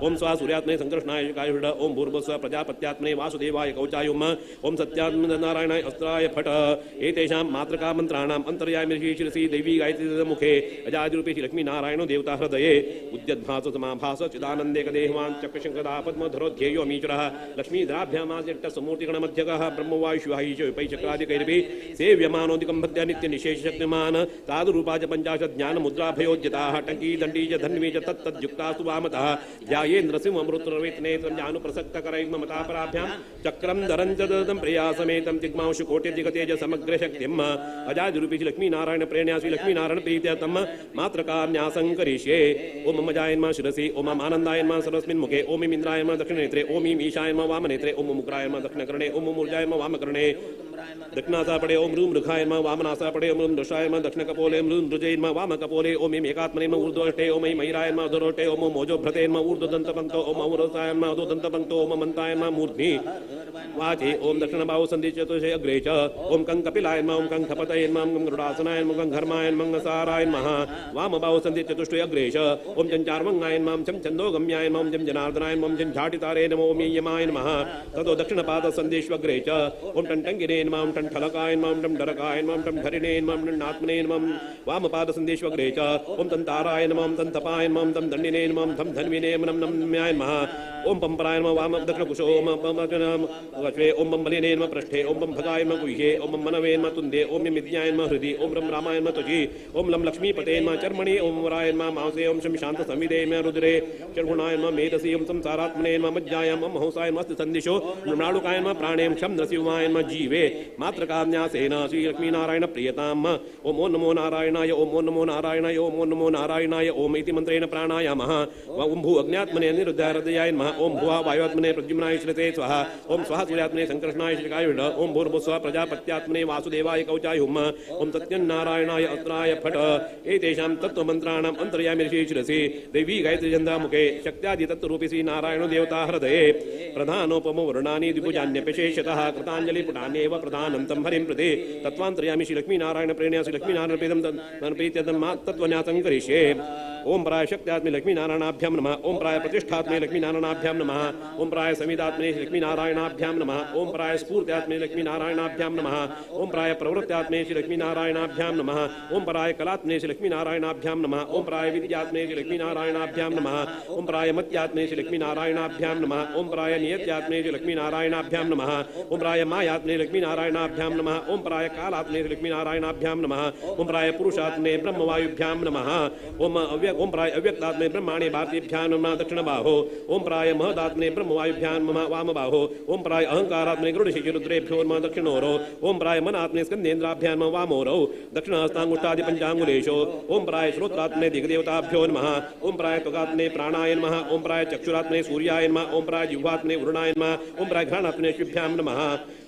ओम स्वाहा सूर्यात्मने संकर्षणाय कायुष ओम भूर्भुवस्सुः प्रजापत्यात्मने वासुदेवाय कौचायुम ओम सत्यात्म नारायणाय अस्त्राय फट। एतेषां मातृका मन्त्राणाम् अन्तर्यामि शिरसि देवी गायत्री मुखे अजादिरूपे श्री लक्ष्मी नारायणो देवता हृदये उद्यद्भासु समाभास चिदानन्देकदेहवान् चक्रशङ्कदा पद्मधरो ध्येयो अमीश्वरः लक्ष्मीधराभ्यामाद्यट्टसमूर्तिगणमध्यगः ब्रह्मवायुशिवायीश विपैचक्रादिकैरपि सेव्यमानोदिकं भक्त्या नित्यनिशेषशक्तिमान् तादुरूपा च पञ्चाशत् ज्ञानमुद्राभयोज्यताः टङ्की दण्डी च धन्वी च तत्तद्युक्तासु वामतः ध्यायेन्द्र सिंहमृत्युरवेत्नेत्रं जानुप्रसक्तकरैर्ममतापराभ्यां चक्रं धरं च ददतं प्रियासमेतं तिग्मांशुकोटिर्जिगतेज समग्रशक्तिम् अजादिरूपी श्री लक्ष्मीनारायण प्रेरण्या श्री लक्ष्मीनारायण प्रीत्यर्थं मातृकान्यासं करिष्ये। ओम अमजाय नमः शिरसि, ओम आनंदाय नमः सर्वस्मिन् मुखे, ओम इंद्राय नमः दक्षिणनेत्रे, ओम ईशाय नमः वामनेत्रे, ओम मुक्राय नमः दक्षिणकर्णे, ओम ऊर्जाय नमः वामकर्णे दक्षिणासा पड़े, ओम रूम रुखाय नमः वामनासा पड़े, ओम रूम दृशाय नमः दक्षिणकपोले, ओम रूम रुजय नमः वामकपोले, ओम ईं एकात्मने नमः ऊर्ध्वष्टे, ओम ऐं मयूराय नमः अधरोष्टे, ओम मोजोभ्रते नमः ऊर्ध्वदन्तपङ्क्तौ, ओम औरसाय नमः अधोदन्तपङ्क्तौ, ओम मंताय नमः मूर्ध्नि, वाचे ओम दक्षिणबाहु संधि चतुर्षे अग्रे च ओम कं कपिलाय नमः ओम कं खपतये नमः ओम गरुडासनाय नमः ओम घर्माय नमः साराय नमः वामबाहु संधि चतुष्टय अग्रे च ओम चंचार्वंगाय नमः ओम छंदोगम्याय नमः ओम जनार्दनाय नमः ओम झंझाटितारे नमः ओम यमाय नमः ततो दक्षिणपाद संधिष्वग्रे च ओम टंटंगिने नमः ओम टंठलकाय नमः ओम टंडरकाय नमः ओम टंढरिणे नमः ओम टंडात्मने नमः वामपाद संधिष्वग्रे च ओम तंताराय नमः ओम तंतपाय नमः ओम तं दंडिने नमः ओम धम धन्विने नमः नम्याय नमः ओम पंपराय नमः वाम दक्षिणकुशो ओम ओम बम बलिने नमः पृष्ठे ओम बम भगाय नमः गुह्ये ओम बम मनवे नमः तुंदे ओम यमिज्ञाय नमः हृदि ओम रम रामाय नमः त्वचि ओम लम लक्ष्मीपते नमः चर्मणि ओम वराय नमः मांसे ओम शं शांत संविदे नमः रुद्रे चर्गुणाय नमः मेधसि ओम संसारात्मने नमः मज्जायाम ओम हंसाय नमः संदिशो मृणालुकाय नमः प्राणे क्षम नृसिंहाय नमः जीवे मात्रकान्यासेन श्री लक्ष्मीनारायण प्रियताम ओम ओम नमो नारायणाय ओम ओम नमो नारायणाय ओम ओम नमो नारायणाय ओम इति मंत्रेण प्राणायामः ओम भू अग्न्यात्मने निरुद्धाय हृदयाय नमः ओम भुवा वायुआत्मने प्रद्युम्नाय श्रिते स्वाहा ओम स्वाहा सूर्यात्मने संकर्षणाय श्रीकाय ओम भूर्भुवस्वः प्रजापत्यात्मने वासुदेवाय कौचाय हुम ओम सत्यनारायणाय अस्त्राय फट एतेषां तत्त्वमन्त्राणाम् अन्तर्यामि ऋषि शिरसि देवी गायत्री छन्दामुखे शक्त्यादि तत्त्वरूपी श्री नारायणो देवता हृदये प्रधानोपमो वर्णानि द्विभुजान्यपिशेषतः कृताञ्जलिपुटान्येव प्रधानं तं हरिं प्रति तत्त्वान्तर्यामि श्री लक्ष्मीनारायण प्रेरण्या श्री लक्ष्मीनारायण प्रीतं प्रीत्यर्थं तत्त्वन्यासं करिष्ये। ओम प्राय शक्त्यात्मे लक्ष्मीनारायणाभ्यां नमः ओम प्राय प्रतिष्ठात्मे लक्ष्मीनारायणाभ्यां नमः ओम प्राय समिदात्मे लक्ष्मीनारायणाभ्यां नमः ओम प्राय स्फूर्त्यात्मे लक्ष्मीनारायणाभ्यां नमः ओम प्राय प्रवृत्त्यात्मे श्री लक्ष्मीनारायणाभ्यां नमः ओम प्राय कलात्मे श्री लक्ष्मीनारायणाभ्यां नमः ओम प्राय विद्यात्मे श्री लक्ष्मीनारायणाभ्यां नमः ओम प्राय मत्यात्मे श्री लक्ष्मीनारायणाभ्यां नमः ओम प्राय नियत्यात्मे श्री लक्ष्मीनारायणाभ्यां नमः ओम प्राय मायात्मे लक्ष्मीनारायणाभ्यां नमः ओम प्राय कालात्मे श्री लक्ष्मीनारायणाभ्यां नमः ओम प्राय पुरुषात्मे ब्रह्मवायुभ्यां नमः ओम ओम प्राय अव्यक्तात्मे ब्रह्माणे भारतीभ्यां नमः दक्षिणबाहो ओम प्राय महदात्मे ब्रह्मवायुभ्यां नमः वामबाहो ओम प्राय अहंकारात्मे गरुडशिशिरुद्रेभ्यो नमः दक्षिणोरो ओम प्राय मनात्मे स्कंदेन्द्राभ्यां नमः वामोरौ दक्षिणहस्तांगुष्ठादि पञ्चाङ्गुलेशो ओम प्राय श्रोत्रात्मे दिग्देवताभ्यो नमः ओम प्राय त्वगात्मे प्राणाय नमः ओम प्राय चक्षुरात्मे सूर्याय नमः ओम प्राय जिह्वात्मे वरुणाय नमः ओम प्राय घ्राणात्मे शिभ्यां नमः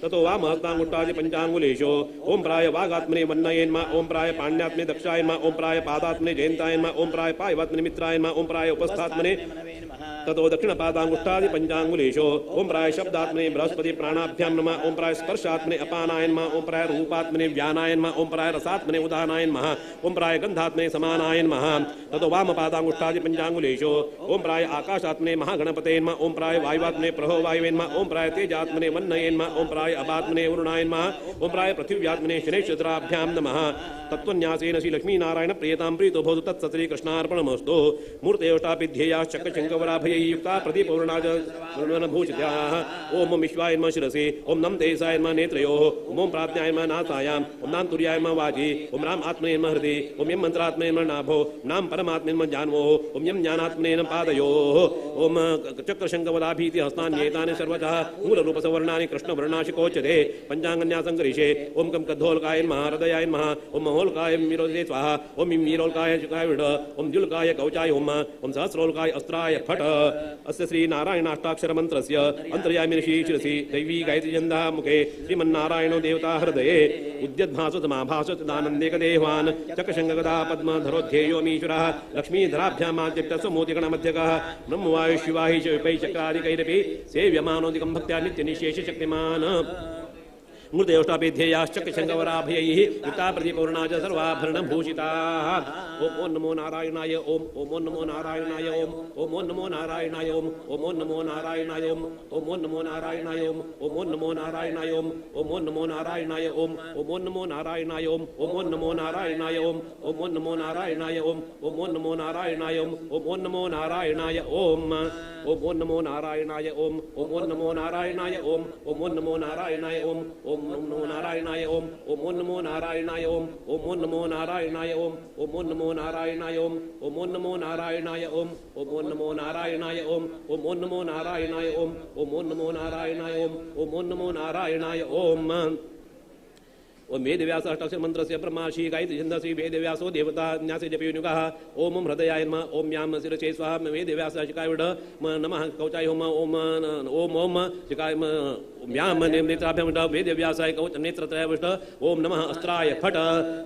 ततो वामहस्तांगुष्ठादि पञ्चाङ्गुलेशो ओम प्राय वागात्मने वन्नये नमः ओम प्राय पाण्यात्मे दक्षाय नमः ओम प्राय पादात्मने जयन्ताय नमः ओम प्राय पायवात्मने मित्राय नमः ओम प्राय उपस्थात्मने ततो दक्षिणपादांगुष्ठादि पञ्चाङ्गुलेशो ओम प्राय शब्दात्मने बृहस्पति प्राणाभ्यां नमः ओम प्राय स्पर्शात्मने अपानाय नमः ओम प्राय रूपात्मने व्यानाय नमः ओम प्राय रसात्मने उदानाय नमः ओम प्राय गंधात्मने समानाय नमः ततो वामपादांगुष्ठादि पञ्चाङ्गुलेशो ओम प्राय आकाशात्मने महागणपते नमः ओम प्राय वायुवात्मने प्रहो वायुवे नमः ओम प्राय तेजात्मने वन्नये नमः ओम प्राय अपात्मने वरुणाय नमः ओम प्राय पृथिव्यात्मने शनैश्चराभ्यां नमः तत्त्वन्यासेन श्री लक्ष्मीनारायण प्रियतां प्रीतो भवतु तत्सत् श्रीकृष्णार्पणमस्तु। मूर्तयोष्टापि ध्येयाश्चक्रशङ्कवराभयैः युक्ता प्रदीपवर्णाजभूषिताः ओम विश्वाय नमः शिरसि ओम नम तेजाय नमः नेत्रयोः ओम ओम प्राज्ञाय नमः नासायाम् ओम नाम तुर्याय नमः वाचि ओम राम आत्मने नमः हृदि ओम यम मंत्रात्मने नमः नाभो नाम परमात्मने नमः जान्वोः ओम यम ज्ञानात्मने नमः पादयोः ओम चक्रशङ्कवराभीति हस्तान्येतानि सर्वतः मूलरूपसवर्णानि कृष्णवर्णाशिकोच्यते पञ्चाङ्गन्यासं करिष्ये। ओम कं कद्धोल्काय नमः हृदयाय नमः ओम महोल्काय विरोधे स्वाहा ओम वीरोल्काय शुकाय विड ओम जुल्काय कवचाय होम ओम सहस्रोल्काय अस्त्राय फट। अस्य श्री नारायणाष्टाक्षर मंत्रस्य अंतर्यामि ऋषि शिरसि दैवी गायत्री छन्दः मुखे श्रीमन्नारायणो देवता हृदये उद्यद्भासुतमाभासुतदानन्देकदेवान् चक्रशङ्कगदा पद्मधरोध्येयोमीश्वरः लक्ष्मीधराभ्यामाद्यप्तस्वमोतिगणमध्यगः ब्रह्मवायुशिवाहि च विपैचक्रादिकैरपि सेव्यमानोदिकं भक्त्या नित्यनिशेषशक्तिमान् मृतयोष्टापि ध्येयाश्चक्रशङ्कवराभयैः युक्ता प्रदीपवर्णा च सर्वाभरणभूषिताः। ओम ओम नमो नारायणाय ओम ओम ओम नमो नारायणाय ओम ओम ओम नमो नारायणाय ओम ओम ओम नमो नारायणाय ओम ओम ओम नमो नारायणाय ओम ओम ओम नमो नारायणाय ओम ओम ओम नमो नारायणाय ओम ओम ओम नमो नारायणाय ओम ओम ओम नमो नारायणाय ओम ओम ओम नमो नारायणाय ओम ओम ओम नमो नारायणाय ओम ओम ओम नमो नारायणाय ओम ओम ओम नमो नारायणाय ओम ओम ओम नमो नारायणाय ओम ओम ओम नमो नारायणाय ओम ओम नमो नारायणाय ओम ओम ओम नमो नारायणाय ओम ओम ओम नमो नारायणाय ओम ओम ओम नमो नारायणाय ओम ओम ओम नमो नारायणाय ओम ओम ओम नमो नारायणाय ओम ओम ओम नमो नारायणाय ओम ओम ओम नमो नारायणाय ओम ओम ओम नमो नारायणाय ओम ओम वेदव्यास अष्टाक्षर मंत्रस्य ब्रह्माशी गायत्री छन्दसि वेदव्यासो देवता न्यासे जपयोनुगः ओम ओम हृदयाय नमः ओम याम शिरसे स्वाहा वेदव्यास शिकाय विड नमः कवचाय होम ओम ओम ओम शिकाय व्याम नेत्राभ्याम वेद व्यासाय कवच नेत्रत्रय ओम नमः अस्त्राय फट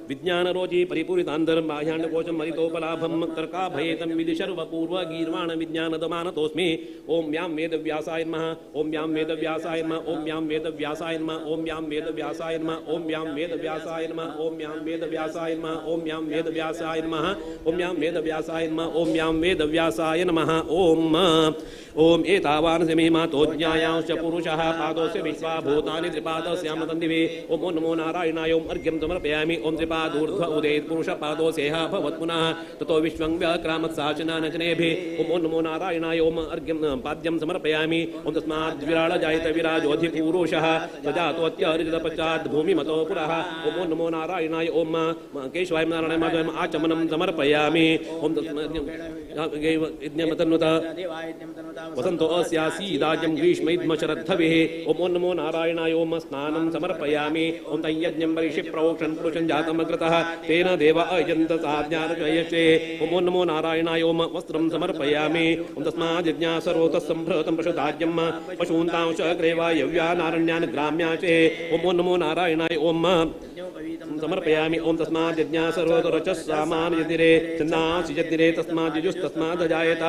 विज्ञानरोजी परिपूरितान्तरं बाह्याण्डकोशं मरितोपलाभं कर्काभयेतं विदिशर्वपूर्व गीर्वाण विज्ञानदमानतोऽस्मि। ओम व्याम वेदव्यासाय नमः। ओम व्याम वेदव्यासाय नमः। ओम व्याम वेदव्यासाय नमः। ओम व्याम वेदव्यासाय नमः। ओम व्याम वेदव्यासाय नमः। ओम व्याम वेदव्यासाय नमः। ओम व्याम वेदव्यासाय नमः। ओम व्याम वेदव्यासाय नमः। ओम व्याम वेदव्यासाय नमः। ओम ओम एतावान् महिमातो ज्ञायांश्च पुरुषः पादोस्य विश्वा भूतानि त्रिपादस्यामतन्दिवे। ओम नमो नारायणाय ओम अर्घ्यं समर्पयामि। ओम त्रिपादूर्ध्व उदेत् पुरुष पादोसेह भवत् पुनः ततो विश्वं व्यक्रामत् साचनानचनेभिः। ओम नमो नारायणाय ओम अर्घ्यं पाद्यं समर्पयामि। ओम तस्माद् विराळ जायत विराजोऽधिपूरुषः सजातोऽत्यरितपश्चात् भूमिमतो पुरः। ओम नमो नारायणाय ओम केशवाय नारायणाय माधवाय आचमनं समर्पयामि। ओम तस्मात् वसन्तो अस्यासीदाज्यं ग्रीष्मैद्मशरद्धविः। ओम नमो नारायणाय ओम स्नानं समर्पयामि। ओम तं यज्ञं परिषि प्रोक्षन् पुरुषं जातमग्रतः तेन देव अयजन्त साज्ञानजयसे। ओम नमो नारायणाय ओम वस्त्रं समर्पयामि। ओम तस्माद् यज्ञा सर्वतः सम्भृतं पशुदाज्यं पशून्तांश ग्रेवायव्यानारण्यान् ग्राम्याचे। ओम नमो नारायणाय ओम समर्पयामि। ओम तस्माद् यज्ञा सर्वतरचः सामान यदिरे छन्दांसि यदिरे तस्माद् यजुस्तस्मादजायत।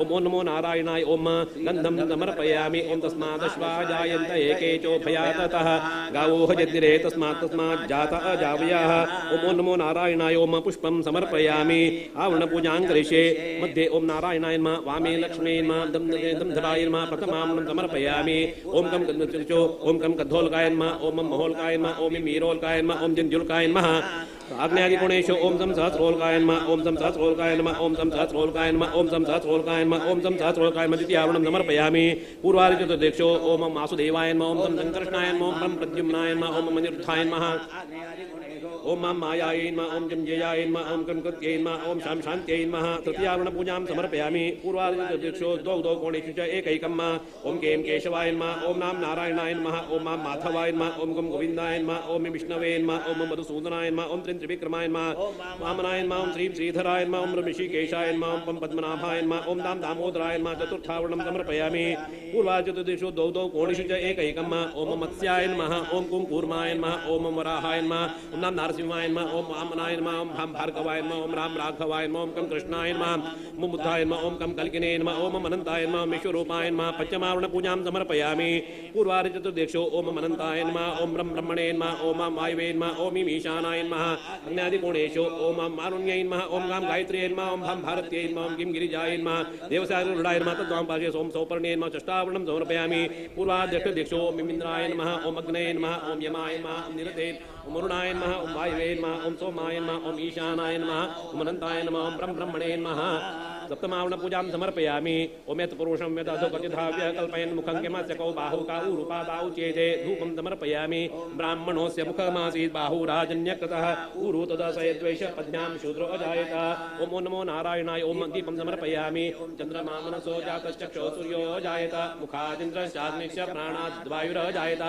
ओम नमो नारायणाय ओम गन्धं समर्पयामि। ओम तस्मादश्वा जायन्त एके चोभयाततः गावो यदिरे तस्मात् तस्मात् जात अजावयाः। ओम नमो नारायणाय ओम पुष्पं समर्पयामि। आवरणपूजां करिष्ये। मध्ये ओम नारायणाय नमः, वामे लक्ष्मीं नमः, दमधराय नमः, प्रथमां समर्पयामि। ओम कं ओम कं कद्धोलकाय नमः, ओम महोलकाय नमः, ओम मीरोलकाय नमः, ओम जंजुलकाय नमः। आग्नेयादिकोणेषु ओम सं सहस्रोलकाय नमः, ओम सं सहस्रोलकाय नमः, ओम सं सहस्रोलकाय नमः, ओम सं सहस्रोलकाय नमः, ओम सं सहस्रोलकाय नमः द्वितीयावरणं समर्पयामि। पूर्वादिचतुर्दिक्षु ओम वासुदेवाय नमः, ओम सं संकर्षणाय नमः, ओम परं प्रद्युम्नाय नमः, ओम अनिरुद्धाय नमः, ओम मां मायायै नमः, ओम जंजयायै नमः, ओम कंकृत्यै नमः, ओम शां शान्त्यै नमः। तृतीयावरणपूजां समर्पयामि। पूर्वादिचतुर्दिक्षु द्वौ द्वौ कोणेषु च एकैकं ओम कें केशवाय नमः, ओम नाम नारायणाय नमः, ओम मां माधवाय नमः, ओम गं गोविन्दाय नमः, ओम विष्णवे नमः, ओम मधुसूदनाय नमः, ओम त्रिविक्रमाय नमः, वामनाय नमः, ओम श्रीं श्रीधराय नमः, ओम ऋषिकेशाय नमः, ओम पद्मनाभाय नमः, ओम दां दामोदराय नमः। चतुर्थावरणं समर्पयामि। पूर्वादिचतुर्दिक्षु द्वौ द्वौ कोणेषु च एकैकं ओम मत्स्याय नमः, ओम कुं कूर्माय नमः, ओम वराहाय नमः, ओम नाम नरसिंहाय नमः, ओम वामनाय नमः, ओम भां भार्गवाय नमः, ओम राम राघवाय नमः, ओम कं कृष्णाय नमः, ओम बुद्धाय नमः, ओम कं कल्किने नमः, ओम अनंताय नमः, ओम विश्वरूपाय नमः। पंचमावरण पूजां समर्पयामि। पूर्वादिचतुर्दिक्षु ओम अनंताय नमः, ओम ब्रह्म ब्रह्मणे नमः, ओम वायवे नमः, ओम ईशानाय नमः। अग्न्यादिकोणेषु ओम मारुण्यै नमः, ओम गां गायत्र्यै नमः, ओम भां भारत्यै नमः, ओम किं गिरिजाय नमः, देवसारुडाय नमः, तद्वां पार्श्वे ओम सौपर्णे नमः। षष्ठावरणं समर्पयामि। पूर्वाद्यष्टदिक्षु ओम इन्द्राय नमः, ओम अग्नये नमः, ओम यमाय नमः, ओम निरते ओम अरुणाय नमः, ओम वायवे नमः, ओम सोमाय नमः, ओम ईशानाय नमः, ओम अनंताय नमः, ओम ब्रह्म ब्रह्मणे नमः। सप्तमावरण पूजां समर्पयामि। ओम यत् पुरुषं यदधो कथिधाव्य कल्पयन् मुखं किमस्य कौ बाहु का ऊरुपादाौ चेते धूपं समर्पयामि। ब्राह्मणोऽस्य मुखमासीत् बाहुराजन्यकृतः ऊरु तदसयद्वैष पद्भ्यां शूद्रो अजायत। ओम नमो नारायणाय ओम दीपं समर्पयामि। चन्द्रमा मनसो जातश्चक्षो सूर्यो अजायत मुखादिन्द्रश्चाग्निश्च प्राणाद्वायुरजायत।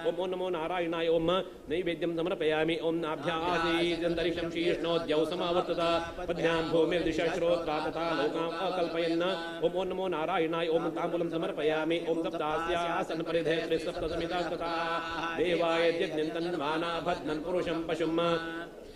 ओम नमो नारायणाय ओम नैवेद्यं समर्पयामि। ओम नाभ्यासीदन्तरिक्षं शीर्ष्णोद्यौ समावर्तत पद्भ्यां भूमिर्दिशश्रोत्रा तथा अकल्पयन्। ओम नमो नारायणाय ओम तांबूलं समर्पयामि। ओम सप्तास्यासन परिधे त्रिसप्तसमिता तथा देवाय यज्ञं तन्वानाभद्नन् पुरुषं पशुम्।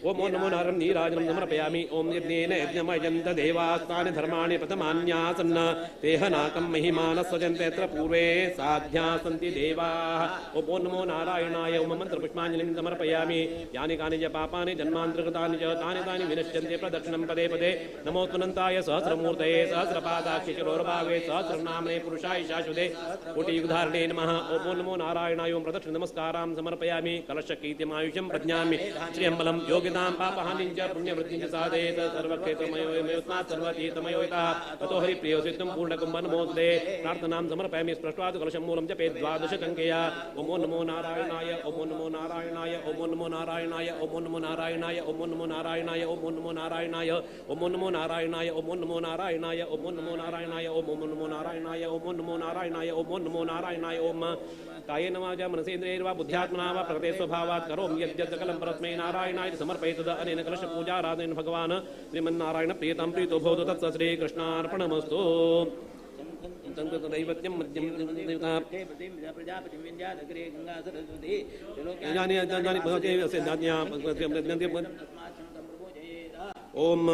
ओम नमो नारायण नीराजनं समर्पयामि। ओम यज्ञेन यज्ञमयजन्त देवास्तानि धर्माणि प्रथमान्यासन् तेहनाकं महिमानः सजन्ते पूर्वे साध्या सन्ति देवाः। ओम नमो नारायणाय ओम मन्त्रपुष्पाञ्जलिं समर्पयामि। यानि कानि च पापानि जन्मान्तर्गतानि च तानि तानि विनश्यन्ते प्रदक्षिणं पदे पदे। नमोऽस्तु सहस्रमूर्तये सहस्रपादाक्षिशिरोर्भावे सहस्रनाम्ने पुरुषाय शाश्वते कोटियुगधारिणे नमः। ओम नमो नारायणाय ओम प्रदक्षिण नमस्कारां समर्पयामि। कलशकीर्तिमायुषं प्रज्ञामि श्रियं बलं योगितां पापहानिं च पुण्यवृद्धिं च साधयेत सर्वक्षेत्रमयोस्मात् सर्वतीर्थमयोहितः ततो हरिप्रियोऽसिद्धं पूर्णकुम्भ नमोऽस्तुते। प्रार्थनां समर्पयामि। स्पृष्ट्वा तु कलशं मूलं जपेत् द्वादशकङ्कया। ओम नमो नारायणाय ओम नमो नारायणाय ओम नमो नारायणाय ओम नमो नारायणाय ओम नमो नारायणाय ओम नमो नारायणाय ओम नमो नारायणाय ओम नमो नारायणाय ओम नमो नारायणाय ओम नमो नारायणाय ओम नमो नारायणाय ओम नमो नारायणाय ओम कायेन वाचा मनसेन्द्रियैर्वा बुद्ध्यात्मना वा प्रकृते स्वभावात् करोमि यद्यत् सकलं परस्मै नारायणाय समर्पयेत्। अनेन कलशपूजाराधनेन भगवान् श्रीमन्नारायण प्रीतां प्रीतो भवतु। तत्स श्रीकृष्णार्पणमस्तु। दैवत्यं मध्यं ओम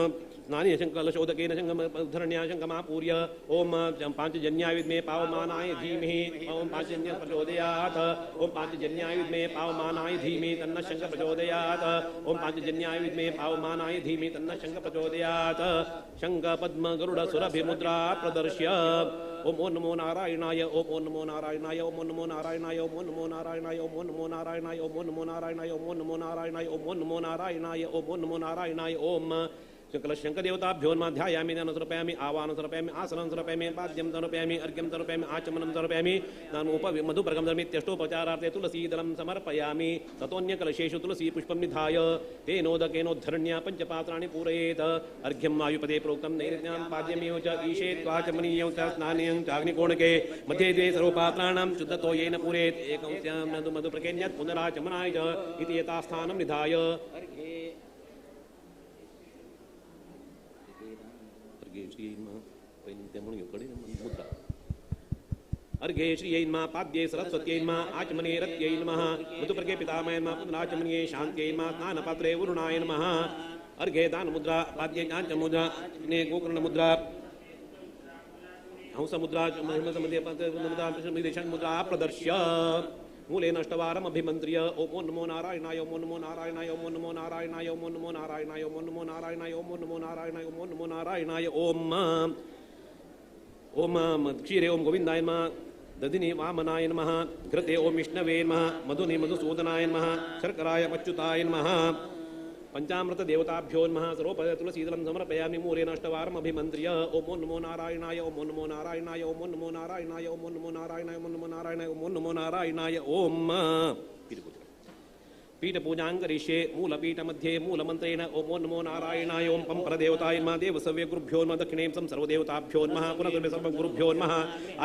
स्नानीय शङ्कलशोदकेन शङ्कधरण्या शङ्कमापूर्य ओम पाञ्चजन्याय विद्महे पावमानाय धीमहि ओम पाञ्चजन्य प्रचोदयात् ओम पाञ्चजन्याय विद्महे पावमानाय धीमहि तन्नः शङ्ख प्रचोदयात् ओम पाञ्चजन्याय विद्महे पावमानाय धीमहि तन्नः शङ्ख प्रचोदयात् शङ्ख पद्म गरुड सुरभिमुद्रा प्रदर्श्य ओम ओम नमो नारायणाय ओम ओम नमो नारायणाय ओम ओम नमो नारायणाय ओम ओम नमो नारायणाय ओम ओम नमो नारायणाय ओम ओम नमो नारायणाय ओम ओम नमो नारायणाय ओम ओम नमो नारायणाय ओम ओम नमो नारायणाय ओम शङ्करशङ्करदेवताभ्यो नमः ध्यायामि दानं समर्पयामि आवाहनं समर्पयामि आसनं समर्पयामि पाद्यं समर्पयामि अर्घ्यं समर्पयामि आचमनं समर्पयामि दानोप मधुपर्कं समर्पयामि तुलसीदलं समर्पयामि ततोऽन्यकलशेषु तुलसीपुष्पं निधाय तेनोदकेनोद्धरण्या पञ्चपात्राणि पूरयेत् अर्घ्यं वायुपदे प्रोक्तं नैवेद्यं पाद्यमेव च ईशेत्वाचमनीयं च स्नानीयं चाग्निकोणके मध्ये द्वे सर्वपात्राणां शुद्धतोयेन पूरयेत् एकं मधुपर्केण्यत् पुनराचमनाय च इति यथास्थानं निधाय अर्घे श्रियै नमः पाद्ये सरस्वत्यै नमः आचमने रत्यै नमः मधुपर्के पितामहे नमः पुनराचमनीये शान्त्यै नमः स्नानपात्रे वरुणाय नमः अर्घे दानमुद्रा पाद्ये मुद्रा ने गोकर्णमुद्रा हंसमुद्रा मुद्रा प्रदर्श्य मूलेन अष्टवारम् अभिमन्त्र्य ओम नमो नारायणाय ओम नमो नारायणाय ओम नमो नारायणाय ओम नमो नारायणाय ओम नमो नारायणाय ओम नमो नारायणाय ओम नमो नारायणाय ओम ओम क्षीरे ओम गोविंदाय नमः दधिनि वामनाय नमः घृते ओम विष्णवे नमः मधुनि मधुसूदनाय नमः शर्कराय अच्युताय नमः पंचामृत देवताभ्यो नमः सर्वोपरि तुलसीदलं समर्पयामि मूलेन अष्टवारम् अभिमन्त्र्य ओम नमो नारायणाय ओम नमो नारायणाय ओम नमो नारायणाय ओम नमो नारायणाय ओम नमो नारायणाय ओम नमो नारायणाय ओम पीठपूजां करिष्ये मूलपीठमध्ये मूलमन्त्रेण ओम नमो नारायणाय ओम पं परदेवताय नमः देवसव्य गुरुभ्यो नमः दक्षिणे सं सर्वदेवताभ्यो नमः पुनः सर्वगुरुभ्यो नमः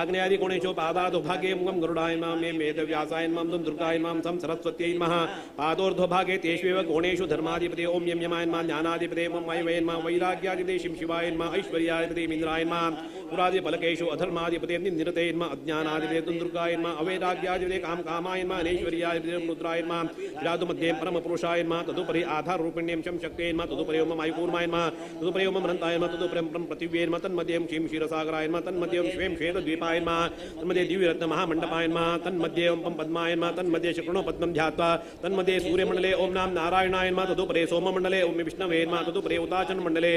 आग्नेयादिकोणेषु पादादुभागे मुखं गरुडाय नमः मे वेदव्यासाय नमः दुं दुर्गाय नमः सं सरस्वत्यै नमः पादोर्ध्वभागे तेष्वेव कोणेषु धर्माधिपते ओम यं यमाय नमः ज्ञानाधिपते ओम वै नमः वैराग्याधिपते शिं शिवाय नमः ऐश्वर्याधिपते इन्द्राय नमः पुरादिफलकेषु अधर्माधिपते निरते नमः अज्ञानाधिपते दुं दुर्गाय नमः अवैराग्याधिपते काम कामाय नमः अनैश्वर्याधिपते रुद्राय नमः विरादुमध्ये परमपुरुषाय नमः तदुपरि आधाररूपिण्यं शं शक्ते नमः तदुपरि ओम वायुकूर्माय नमः तदुपरि ओम अनन्ताय नमः तदुपरि परं पृथिव्यै नमः तन्मध्ये क्षीं क्षीरसागराय नमः तन्मध्ये ओम श्वें श्वेतद्वीपाय नमः तन्मध्ये दिव्यरत्न महामण्डपाय नमः तन्मध्ये ओम पं पद्माय नमः तन्मध्ये शक्रणो पद्मं ध्यात्वा तन्मध्ये सूर्यमण्डले ओम नाम नारायणाय नमः तदुपरि सोममण्डले ओम विष्णवे नमः तदुपरि उताचनमण्डले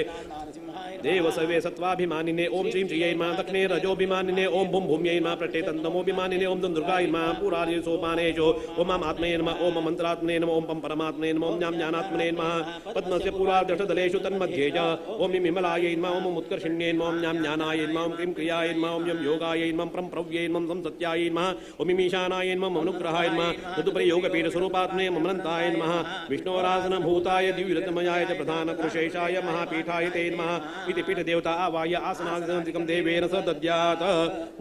देवसवे सत्वाभिमानिने ओम श्रीं श्रियै नमः दक्षिणे रजोभिमानिने ओम भूं भूम्यै नमः पृष्ठे तन्तमोभिमानिने ओम दुर्गाय नमः पुरारि सोपानेषु ओम आत्मये नमः ओम मन्त्रात्मने नमः ओम पं परमात्मने नमः ओम ज्ञान ज्ञानात्मने नमः पद्मस्य पूर्वार्धदलेषु तन्मध्ये च ओम विमलायै नमः ओम उत्कर्षिण्यै नमः ओम ज्ञान ज्ञानाय नमः ओम क्रीं क्रियाय नमः ओम यं योगाय नमः परं प्रव्यै नमः सं सत्याय नमः ओम ईशानाय नमः अनुग्रहाय नमः तदुपरि योगपीठस्वरूपात्मने ममनन्ताय नमः विष्णोरासनभूताय दिव्यरत्नमयाय च प्रधानपुरुषेशाय महापीठाय ते नमः इति पीठदेवता आवाह्य आसनादिकं देवेन स दद्यात्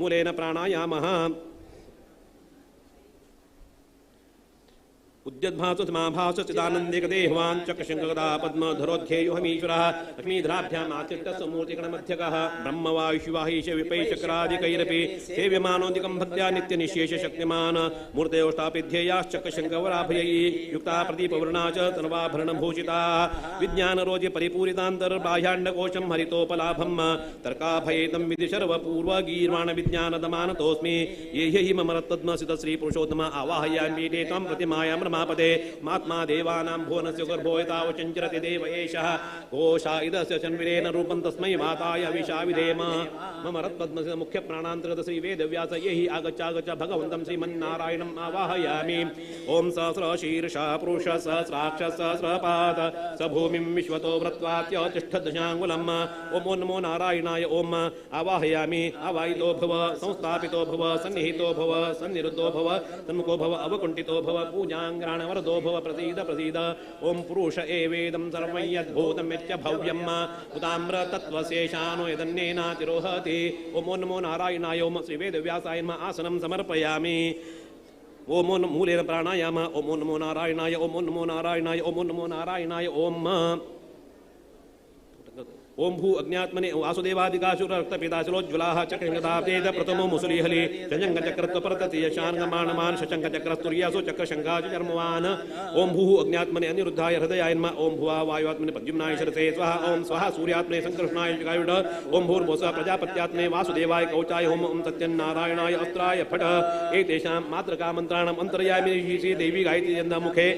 मूलेन प्राणायामः उद्यद्भासुमाभासचिदानन्दिकदेहवान् चक्रशङ्कगदा पद्मधरोध्येयोऽहमीश्वरः लक्ष्मीधराभ्यामाचित्तसमूर्तिगणमध्यकः ब्रह्मवायुशिवाहीश विपैचक्रादिकैरपि सेव्यमानोऽधिकं भक्त्या नित्यनिःशेषशक्तिमान् मूर्तयोष्टापिध्येयाश्चक्रशङ्कवराभयैः युक्ता प्रदीपवर्णा च सर्वाभरणभूषिता विज्ञानरोजिपरिपूरितान्तर्बाह्याण्डकोशं हरितोपलाभं तर्काभयेतं विधि सर्वपूर्वगीर्वाणविज्ञानदमानतोऽस्मि ये हि मम रत्तद्मसित श्रीपुरुषोत्तम आवाहयामि पीठे त्वां प्रतिमायां रमापते महात्मा देवानां भुवनस्य गर्भो यतावचञ्चरति देव एषः घोषा इदस्य शन्विरेण रूपं तस्मै माताय विषा विधेम मम रत्पद्मस्य मुख्यप्राणान्तर्गत श्री वेदव्यास ये हि आगच्छ भगवन्तं श्रीमन्नारायणम् आवाहयामि ॐ सहस्रशीर्षा पुरुष सहस्राक्ष सहस्रपाद स भूमिं विश्वतो व्रत्वात्यतिष्ठदशाङ्गुलम् ॐ नमो नारायणाय ॐ आवाहयामि आवाहितो भव संस्थापितो भव सन्निहितो भव सन्निरुद्धो भव सन्मुखो भव अवकुण्ठितो भव पूजाङ्ग्राणवरदो भव प्रसीद प्रसीद ॐ पुरुष एवेदं सर्वं यद्भूतं यच्च भव्यं उताम्रतत्त्वशेषानो यदन्येनातिरोहति ॐ नमो नारायणाय ॐ श्रीवेदव्यासाय नमः आसनं समर्पयामि ॐ मूलेन प्राणायाम ॐ नमो नारायणाय ॐ नमो नारायणाय ॐ नमो नारायणाय ॐ ओम भू अज्ञात्मने वासुदेवादिकाशुर रक्तपीताशुरोज्ज्वलाः चक्रशङ्खदातेज प्रथमो मुसुलीहलि चञ्चङ्गचक्रत्वपरततीयशाङ्गमाणमान् शशङ्खचक्रस्तुर्यासु चक्रशङ्खाचर्मवान्। ओम भूः अज्ञात्मने अनिरुद्धाय हृदयाय नमः। ओम भुवा वायुआत्मने प्रद्युम्नाय शिरसे स्वाहा। ओम स्वाहा सूर्यात्मने संकर्षणाय गायुड। ओम भूर्भुवस्सुः प्रजापत्यात्मने वासुदेवाय कौचाय होम। ओम सत्यनारायणाय अस्त्राय फट। एतेषां मातृका मन्त्राणाम् अन्तर्यामि श्री देवी गायत्री मुखे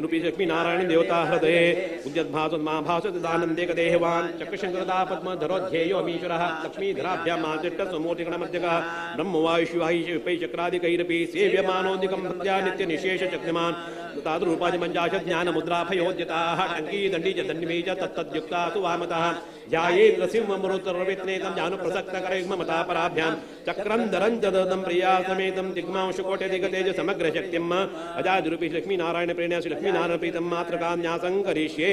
रूपी लक्ष्मीनारायण देवता हृदये उद्यद्भासन्माभासदानन्देकदेहवान् चक्रशङ्करदा पद्मधरोध्येयोमीश्वरः लक्ष्मीधराभ्यामातिष्ठसमूर्तिगणमध्यगः ब्रह्मवायुशिवायि चक्रादिकैरपि सेव्यमानोऽधिकं भक्त्या नित्यनिशेषशक्तिमान् तादृरूपादिमञ्जाश ज्ञानमुद्राभयोद्यताः टङ्की दण्डी च दण्डिमी च तत्तद्युक्ता तु वामतः ध्यायेन्द्रसिंहमरुतरवित्नेतं जानुप्रसक्तकरयुग्ममतापराभ्यां चक्रं दरं च ददं प्रिया समेतं दिग्मांशुकोटिदिगतेज समग्रशक्तिम् अजादिरूपी लक्ष्मीनारायण प्रेरणया श्री लक्ष्मीनारायण प्रीतं मातृकान्यासं करिष्ये।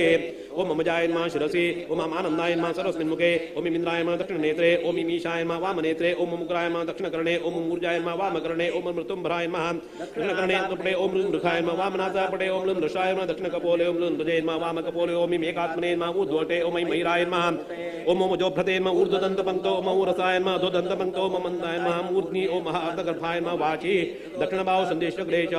ओम ममजाय नमः शिरसि, ओम आनन्दाय नमः सरस्मिन्मुखे, ओम इन्द्राय नमः दक्षिणनेत्रे, ओम ईशाय नमः वामनेत्रे, ओम मुग्राय नमः दक्षिणकर्णे, ओम ऊर्जाय नमः वामकर्णे, ओम मृत्युम्भराय नमः दक्षिणकर्णे पुटे, ओम मृखाय नमः वामनासापटे, ओम लृषाय नमः दक्षिणकपोले, ओम लृजय नमः वामकपोले, ओम एकात्मने नमः ऊर्ध्वटे, ओम मयूराय नमः, ओम ओजोभ्रते नमः ऊर्ध्वदन्तपङ्क्तौ, ओम उरसाय नमः अधोदन्तपङ्क्तौ, ओम मन्दाय नमः मूर्ध्नि, ओम अर्धगर्भाय नमः वाचि दक्षिणबाहु सन्देशग्रे च,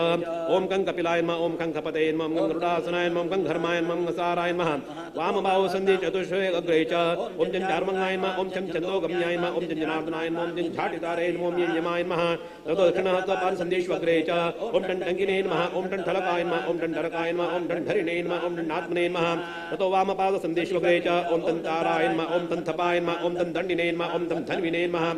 ओम कं कपिलाय नमः, ओम कं कपतये नमः, ओम गरुडासनाय नमः, ओम कं घर्माय नमः, ओम साराय नमः वामबाहु सन्धि चतुष्वे अग्रे च, ओम जं चार्मंगाय नमः, ओम चं छन्दोगम्याय नमः, ओम जं जनार्दनाय नमः, ओम जं झाटितारे नमः, ओम यं यमाय नमः ततो दक्षिणहस्तपाद सन्देश्वग्रे च, ओम टं टङ्किने नमः, ओम टं ठलकाय नमः, ओम टं ढरकाय नमः, ओम टं धरिणे नमः, ओम टं नात्मने नमः ततो वामपाद सन्देश्वग्रे च, ओम तं ताराय नमः, ओम तं थपाय नमः, ओम तं दण्डिने नमः, ओम तं धन्विने नमः,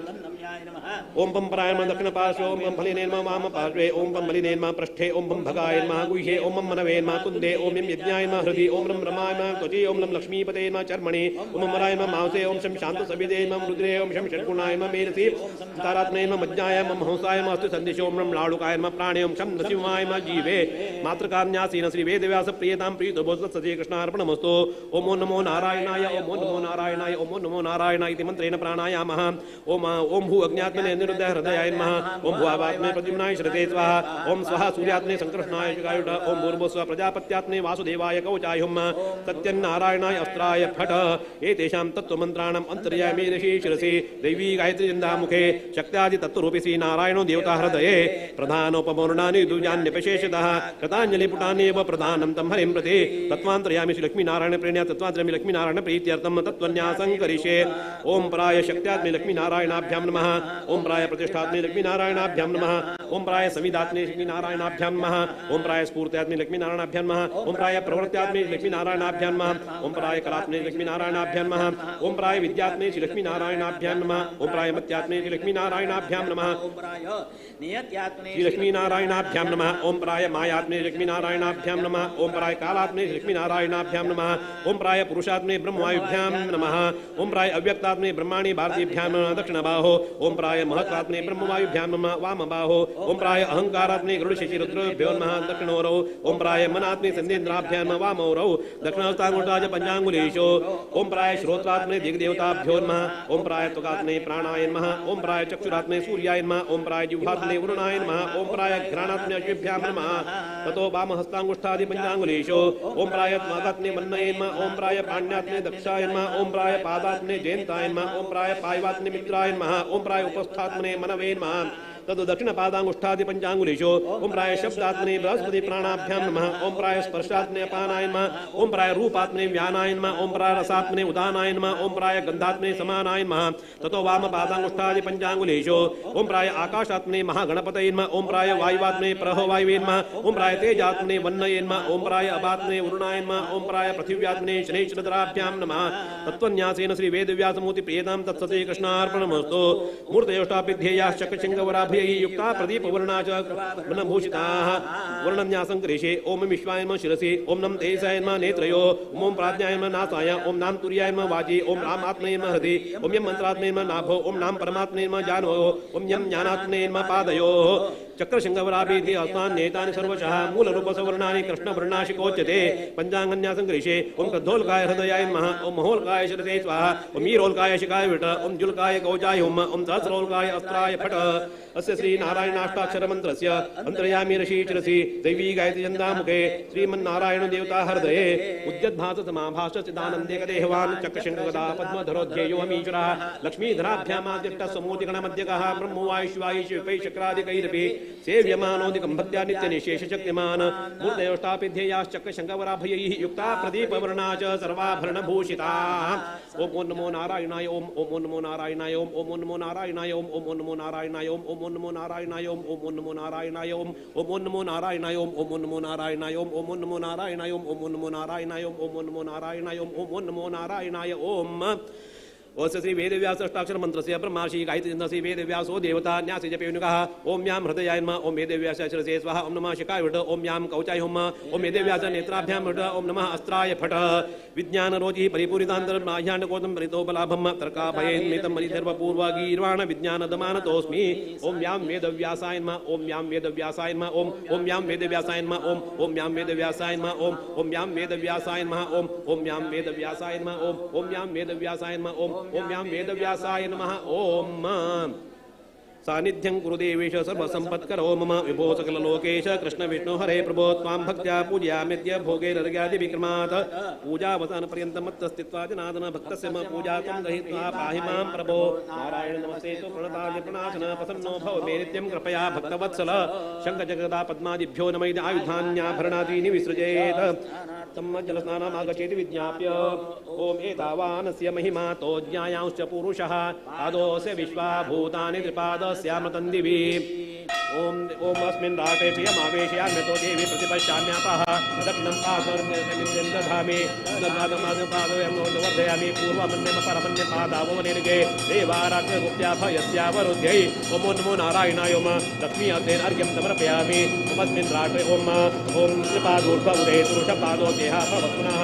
ओम पं पराय नमः दक्षिणपार्श्वे, ओम पं फलिने नमः वामपार्श्वे, ओम पं बलिने नमः पृष्ठे, ओम पं भगाय नमः गुह्ये, ओम मं मनवे नमः कुन्दे, ओम यं यज्ञाय नमः हृदि, ओम रं रमाय नमः त्वचि, ओम लं लक्ष्मीपते नमः चर्मणि, ओम अमराय नमः मांसे, ओम शं शान्तसविदे नमः रुद्रे, ओम शं षड्गुणाय नमः मेरसि, तारात्मने नमः मज्जाय नमः हंसाय नमः अस्तु सन्दिशो, ओम रं लाडुकाय नमः प्राणे, ओम शं नृसिंहाय नमः जीवे। मातृकान्यासीन श्री वेदव्यास प्रियतां प्रीतोभोत्सव श्रीकृष्णार्पणमस्तु। ओम नमो नारायणाय, ओम नमो नारायणाय, ओम नमो नारायणाय इति मन्त्रेण प्राणायामः। ओम ओम भू अज्ञात्मने अनिरुद्ध हृदयाय नमः। ओम भुवात्मने प्रद्युम्नाय श्रुते स्वाहा। ओम स्वाहा सूर्यात्मने संकर्षणाय गायुड। ओम भूर्भुवस्सुः प्रजापत्यात्मने वासुदेवाय कवचाय हुम सत्यनारायणाय अस्त्राय फट। एतेषां तत्त्वमन्त्राणाम् अन्तर्यामि ऋषि शिरसि दैवी गायत्री मुखे शक्त्यादि तत्त्वरूपी श्री नारायणो देवता हृदये प्रधानोपमूर्णानि दुजान्यपशेषतः कृताञ्जलिपुटानेव प्रधानं तं हरिं प्रति तत्त्वान्तर्यामि श्री लक्ष्मीनारायण प्रेण्या तत्त्वान्तर्यामि लक्ष्मीनारायण प्रीत्यर्थं तत्त्वन्यासं करिष्ये। ओम पराय शक्त्यात्मे लक्ष्मीनारायणाभ्यां नमः। ओम पराय प्रतिष्ठात्मे लक्ष्मीनारायणाभ्यां नमः। ओम पराय संविदात्मे लक्ष्मीनारायणाभ्यां नमः। ओम पराय स्फूर्त्यात्मे लक्ष्मीनारायणाभ्यां नमः। ओम पराय प्रवृत्त्यात्मे लक्ष्मीनारायणाभ्यां नमः। ओम पराय कलात्मे लक्ष्मीनारायणाभ्यां नमः। ओम पराय विद्यात्मे श्री लक्ष्मीनारायणाभ्यां नमः। ओम पराय मत्यात्मे श्री लक्ष्मीनारायणाभ्यां नमः। श्री लक्ष्मीनारायणाभ्यां नमः। ओम पराय मायात्मे लक्ष्मीनारायणाभ्यां नमः। ओम पराय कालात्मे लक्ष्मीनारायणाभ्यां नमः। ओम पराय पुरुषात्मे ब्रह्मवायुभ्यां नमः। ओम पराय अव्यक्तात्मे ब्रह्माणि भारतीभ्यां नमः दक्षिणबाहो। ओम पराय महत्वात्मे ब्रह्मवायुभ्यां नमः वामबाहो। ओम पराय अहंकारात्मे गरुडशशिरुद्रेभ्यो नमः दक्षिणोरौ। ओम पराय मनात्मे सन्देन्द्राभ्यां नमः वामोरौ। दक्षिणहस्ताङ्गुष्ठाय पञ्चाङ्गुलीषु। ओम पराय श्रोत्रात्मे दिग्देवताभ्यो नमः। ओम पराय त्वगात्मे प्राणाय नमः। ओम पराय चक्षुरात्मे सूर्याय नमः। ओम पराय जिह्वात्मे वरुणाय नमः। ओम पराय घ्राणात्मे अश्विभ्यां नमः ततो वामहस्ताङ्गुष्ठादि पञ्चाङ्गुलीषु। ओम पराय त्वागात्मे मन्नये नमः। ओम पराय पाण्यात्मे दक्षाय नमः। ओम पराय पादात्मे जयन्ताय नमः। ओम पराय पायवात्मे मित्राय नमः। ओम पराय उपस्थात्मने मनवे नमः तद् दक्षिणपादाङ्गुष्ठादि पञ्चाङ्गुलीषु। ओम प्राय शब्दात्मने बृहस्पति प्राणाभ्यां नमः। ओम प्राय स्पर्शात्मने अपानाय नमः। ओम प्राय रूपात्मने व्यानाय नमः। ओम प्राय रसात्मने उदानाय नमः। ओम प्राय गन्धात्मने समानाय नमः ततो वामपादाङ्गुष्ठादि पञ्चाङ्गुलीषु। ओम प्राय आकाशात्मने महागणपतये नमः। ओम प्राय वायुवात्मने प्रहोवायुवे नमः। ओम प्राय तेजात्मने वन्नये नमः। ओम प्राय अबात्मने वरुणाय नमः। ओम प्राय पृथिव्यात्मने शनैश्चरद्राभ्यां नमः। तत्त्वन्यासेन श्री वेदव्यासमूर्ति प्रियतां तत्सते कृष्णार्पणमस्तु। मूर्तयोष्टापिध्येयाः चक्रशृङ्गवराभयैः युक्ता प्रदीपवर्णा च वर्णभूषिताः वर्णन्यासं करिष्ये। ओम विश्वाय नमः शिरसि, ओम नम तेजसाय नमः नेत्रयो, ओम प्राज्ञाय नमः नासाय, ओम नाम तुर्याय नमः वाचि, ओम रामात्मने नमः हृदि, ओम यम मंत्रात्मने नमः नाभो, ओम नाम परमात्मने नमः जानो, ओम यम ज्ञानात्मने नमः पादयोः। चक्रशृङ्गवराभीति अस्तान्येतानि सर्वशः मूलरूपसवर्णानि कृष्णवर्णाशिकोच्यते पञ्चाङ्गन्यासं करिष्ये। ओम कद्धोलकाय हृदयाय नमः। ओम महोलकाय शिरसे स्वाहा। ओम ईरोलकाय शिखाय विट। ओम जुलकाय कवचाय हुम। ओम सहस्रोलकाय अस्त्राय फट। अस्य श्री नारायणाष्टाक्षर मंत्रस्य अंतर्यामी ऋषि शिरसि दैवी गायत्री चंदामुखे श्रीमन्नारायण देवता हृदये उद्यद्भास समाभास चिदानन्देकदेहवान् चक्रशृङ्गगदा पद्मधरोध्येयोऽहमीश्वरः लक्ष्मीधराभ्यामादिष्ट समोदिगणमध्यगः ब्रह्मवायुशिवायिशिवैः शक्रादिकैरपि सेव्यमानोदिकं भक्त्या नित्यनिशेषशक्तिमान् मूर्तयोष्टापिध्येयाश्चक्रशृङ्गवराभयैः युक्ता प्रदीपवर्णा च सर्वाभरणभूषिताः। ओम ओम नमो नारायणाय ओम ओम नमो नारायणाय ओम ओम नमो नारायणाय ओम ओम नमो नारायणाय ओम ओम नमो नारायणाय ओम ओम नमो नारायणाय ओम ओम नमो नारायणाय ओम ओम नमो नारायणाय ओम ओम नमो नारायणाय ओम ओम नमो नारायणाय ओम ओम नमो नारायणाय ओम ओम नमो नारायणाय ओम। ओस्य श्री वेदव्यास अष्टाक्षर मंत्रस्य ब्रह्मर्षि गायत्री छन्दसि वेदव्यासो देवता न्यासी जपेनुकः। ओम यां हृदयाय नमः। ओम वेदव्यास शिरसे स्वाहा। ओम नमः शिखाय वट। ओम यां कवचाय हुम। ओम वेदव्यास नेत्राभ्यां वट। ओम नमः अस्त्राय फट। विज्ञान रोचि परिपूरितान्तर्बाह्याण्डकोतं परितोपलाभं तर्काभयेन्मितं मरिधर्वपूर्वागीर्वाण विज्ञान दमानतोऽस्मि। ओम यां वेदव्यासाय नमः। ओम यां वेदव्यासाय नमः। ओम ओम यां वेदव्यासाय नमः। ओम ओम यां वेदव्यासाय नमः। ओम ओम यां वेदव्यासाय नमः। ओम ओम यां वेदव्यासाय नमः। ओम ओम यां वेदव्यासाय नमः। ओम ओम यां वेदव्यासाय नमः। ओम सानिध्यं कुरु देवेश सर्वसंपत्करो मम विभो सकललोकेश कृष्ण विष्णु हरे प्रभो त्वां भक्त्या पूजयामित्य भोगैरर्घ्यादिविक्रमात् पूजावसानपर्यन्तं मत्तस्थित्वा जनार्दन भक्तस्य मम पूजा त्वं गृहीत्वा पाहि मां प्रभो। नारायण नमस्ते तु प्रणतादिप्रणाशन प्रसन्नो भव मे नित्यं कृपया भक्तवत्सल। शङ्खचक्रदा पद्मादिभ्यो नमः आयुधान्याभरणादीनि विसृजेत् तं जलस्नानमागच्छेति विज्ञाप्य। ओम एतावानस्य महिमा तो ज्ञायांश्च पुरुषः पादोऽस्य विश्वा भूतानि त्रिपादस्यामृतं दिवि। ओम ओम अस्मिन् राटे प्रियमावेशयाम्यतो देवी प्रतिपश्याम्यापः दक्षिणं पादं दधामि ददादमादपादवर्धयामि पूर्वमन्यम परमन्य पादावनिर्गे देवाराग्रगुप्त्याभयस्यावरुध्यै। ओम नमो नारायणाय ओम लक्ष्मी अर्थेन अर्घ्यं समर्पयामि। ओमस्मिन् राटे ओम ओम त्रिपादूर्ध्वउदे पुरुषपादो देहः भवतु नः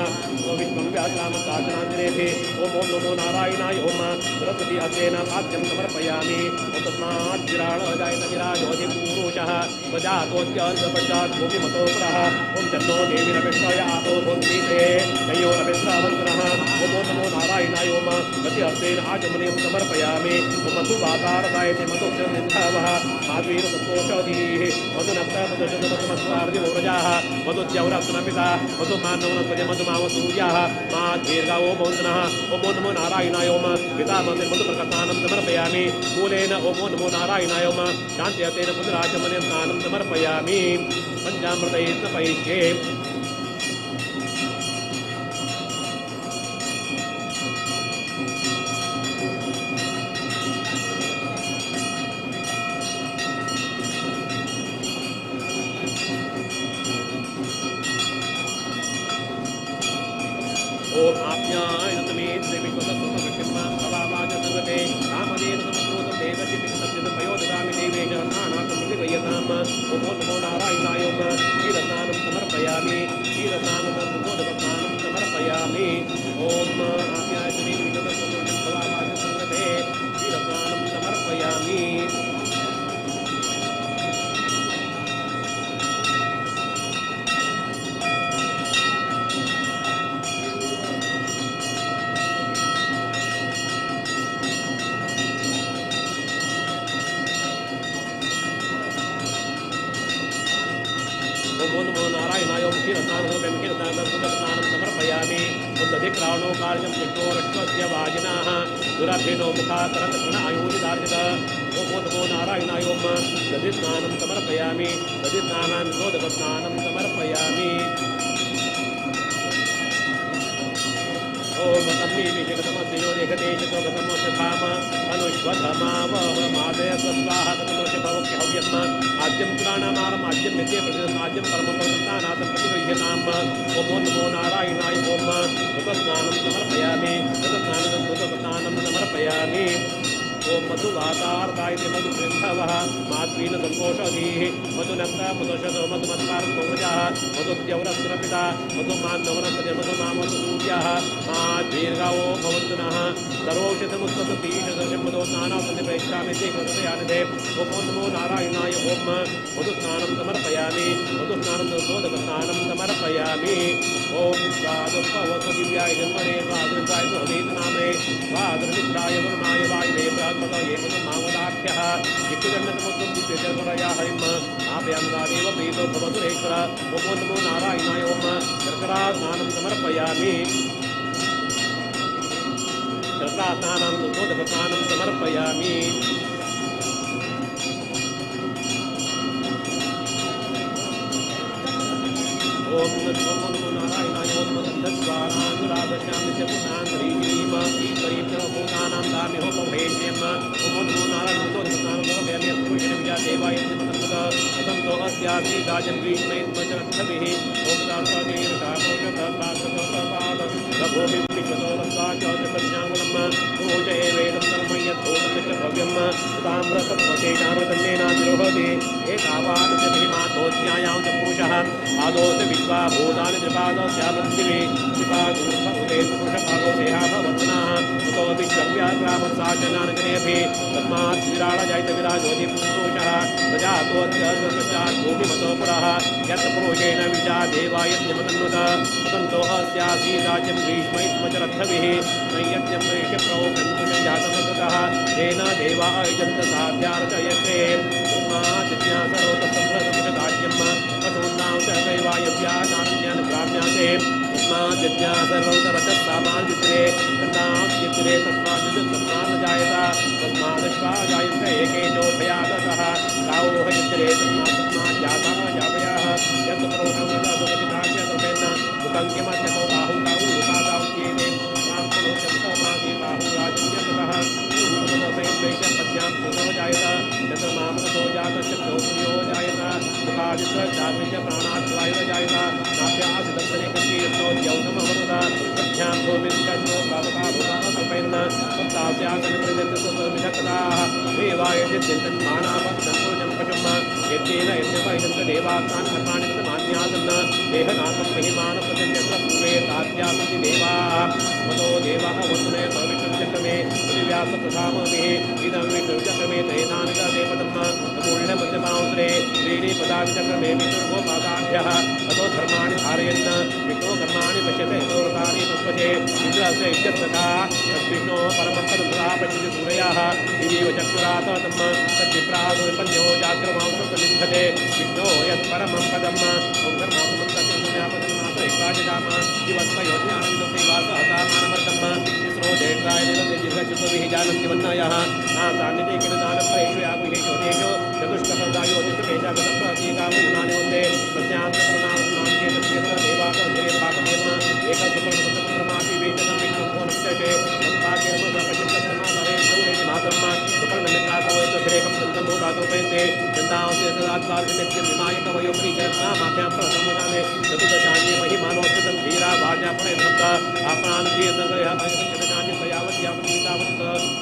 विष्णुं व्यासरामकाशनाञ्जनेभि। ओम ओम नमो नारायणाय ओम सरस्वती अर्थेन पाद्यं समर्पयामि। तस्मात् विराळ जायत विराजोऽधि पुरुषः प्रजातोऽत्यन्तपश्चात् भूमिमतो पुरः। ओम चन्नो देवीरविष्णय आपो भुङ्क्ते तयोरविश्रावन्तनः। ओम नमो नारायणाय ओम गति अर्थेन आचमनीयं समर्पयामि। ओम मधुवातारदायते मधुक्षनिन्धावः माधुवीरसन्तोषधीः मधुनक्ता मधुशतमधुमत्वार्दिवोरजाः मधुद्यौरत्नपिता मधुमानवनस्पति मधुमावसूर्याः माध्वीर्गावो भवन्तनः। ओम नमो नारायणाय ओम पितामह मधुप्रकस्नानं समर्पयामि। मूलेन ओम नमो नारायणाय ओम शान्त्यतेन पुनराचमनीयं स्नानं समर्पयामि। पञ्चामृतैः स्नपयिष्ये। ओम आप्यायतमे श्रीविश्वसत्त्वमृषिम्मा कामधेनु समुद्रोतं देवर्षि पितृपयो ददामि देवेश नानातं प्रतिगह्यताम्। ओम नमो नारायणाय ओम क्षीरस्नानं समर्पयामि। क्षीरस्नानं मोदकस्नानं समर्पयामि। ओम आप्यायतमे विश्वसत्त्वमृषिम्मा क्षीरस्नानं समर्पयामि। समर्पयामि। उदधिक्राणो कार्यं जिष्णोरश्वस्य वाजिनाः दुरभिनो मुखात् आयुर्दार्जित। ओम नमो नारायणाय ओम दधिस्नानं समर्पयामि। दधिस्नानं गोदकस्नानं समर्पयामि। ओम तन्मीभिषेकतमस्यो रेखतेशतो गतमोक्ष धाम अनुष्वधमावहमादय स्वाहा गतमोक्ष भवक्य हव्यम् आद्यं पुराणामारम् आद्यं नित्ये प्रतिदम् आद्यं परमपदस्नानाथं प्रतिगृह्यताम्। ओम नमो नारायणाय ओम ऋतस्नानं समर्पयामि। ऋतस्नानं ऋतस्नानं समर्पयामि। ओम मधुवातार्तायते मधुबृन्धवः माध्वीन सन्तोषधीः मधुनक्ता मधुशतो मधुमत्पार्कोमजाः मधुद्यौरसुरपिता मधुमान्नवनस्पति मधुमामधुसूर्यः माध्वीर्गावो दीर्घावो भवन्तु नः सर्वौषधमुत्पत्तीशदर्शं स्नानासन्नि प्रयच्छामि ते कृतयानिधे। ओं नमो नारायणाय। ओं मधुस्नानं समर्पयामि। मधुस्नानं दोदकस्नानं समर्पयामि। ओं स्वादुपवतु दिव्याय जन्मने स्वादुरुद्राय सुहृदेतनामे स्वादुर्मित्राय वरुणाय वायुवे बृहस्पतये मधुमावदाभ्यः जिह्वदण्डसमुद्रं दिव्यजर्वरया हरिं आप्यामदादेव प्रीतो भवतुरेश्वर। ओं नमो नारायणाय। ओं शर्करास्नानं समर्पयामि। शर्करास्नानं दोदकस्नानं समर्पयामि। ओम नमो नारायणाय। ओम गन्धस्वाराङ्गुरादश्यामित्यपुनाङ्गरीजीम ईश्वरीं सर्वभूतानां दामिहोपभेष्यम्। ओम नमो नारायण दोदकस्नानं समर्पयामि। पुरुषेण विजा देवाय निमतन्वत असन्तो अस्यासि राजं ग्रीष्मैर्मशरथभिः। ओम सार्वदेवतापोषपाद भूमिं विश्वतो वस्त्वा च त्रिपद्याङ्गुलं पूजये वेदं सर्वं यद्भूतं च भव्यं ताम्रतत्त्वशेषामृतन्नेनातिरोहति। एतावान् च महिमातोऽज्ञायां च पुरुषः पादोऽस्य विश्वा भूतानि त्रिपादस्यापृथिवी त्रिपादूर्ध्व उदे पुरुषपादो देहाभवत्नाः ततो विश्वव्याक्रामत्सा च नानगणेभिः तस्मात् विराळजायत विराजोति पुरुषः प्रजातोऽत्यपश्चात् भूमिमतो पुरः यत् पुरुषेण विजा देवाय निमतन्वत असन्तो अस्यासि राज्यं ग्रीष्मैत्मचरथभिः नैयज्ञं ऋषिप्रौकन्तुषं जातमकृतः तेन देवा अयजन्त साध्यार्चयते। तस्मात् पशूनां च दैवायव्या नारण्यान् ग्राम्याते तस्मात् यज्ञा सर्वोतरचः सामान्वित्रे तन्नाद्यत्रे तस्मात् तस्मान् जायत तस्मादश्वा जायन्त एके चोभयाततः गावोहयत्रे तस्मात् तस्मात् जाताः जातयाः यत् पुरुषं सुपतिताख्यरूपेण मुखं किमत्यतो बाहु गावु उपादाउच्येते तां पुरुषं बाहु राजन्यतः पद्यां सुतो जायत चन्द्रमामतो जातश्च सूर्यो जायत मुखादित्य चाग्निश्च प्राणात् वायुर्जायत नाभ्यासिदन्तरे कञ्चीरत्नो द्यौसमवर्तत पद्भ्यां भूमिश्चो पावका भूताः कल्पयन् सप्तास्यासनप्रजन्तसमिषकताः देवाय चिन्तन्मानापन्तोजं पशुं यज्ञेन यज्ञपयन्त देवास्तान् कर्माणि कृतमान्यासन् देहनाथं महिमानप्रतिं यत्र पूर्वे ताभ्यासन्ति देवाः मतो देवाः वन्दने भविष्यं चक्रमे पृथिव्यासप्रथामभिः इदं विष्णुचक्रमे तेनानिकदेवतं अमूल्यमध्यमांसरे त्रीणि पदाविचक्रमे विष्णुर्गोपादाभ्यः अतो धर्माणि धारयन् विष्णो कर्माणि पश्यते यतो व्रतानि पश्यते इन्द्रस्य इत्यर्थता तद्विष्णो परमं पदं सदा पश्यति सूरयाः दिवीव चक्षुरात तं तद्विप्रादुपन्यो जाग्रमांसं विष्णो यत्परमं पदम्। ॐ धर्मात्मं तत्त्वज्ञापदं जीवत्वयोज्ञानविदसेवा सहसा मानवर्गं तिस्रो देवाय देवदेवीर्घचतुर्भिः जानन्ति वन्नायः नासान्यते किल दानप्रेषु यागुहेषु देशो चतुष्कसदायो तिष्ठपेशागतप्रतीकामुनानि वन्दे प्रज्ञान्तप्रणामनाङ्केतक्षेत्र देवासधिरे भागमेम एकसुपर्णसप्रमापि वेचनं विष्णुभुवनक्षते सम्पाकिरमसपचिन्तसमासरे सौरेणि मातरम सुपर्णमित्रासवयत्रभिरेकं सन्तं भूताकल्पयन्ते चन्दांसे तदात्वार्थिनित्यं विमाय कवयो प्रीचरत्नामाभ्यां प्रसम्मदाने चतुर्दशान्ये महिमानोच्युतं धीरा वाजापणे सप्त आप्रान्तीयतया यावत्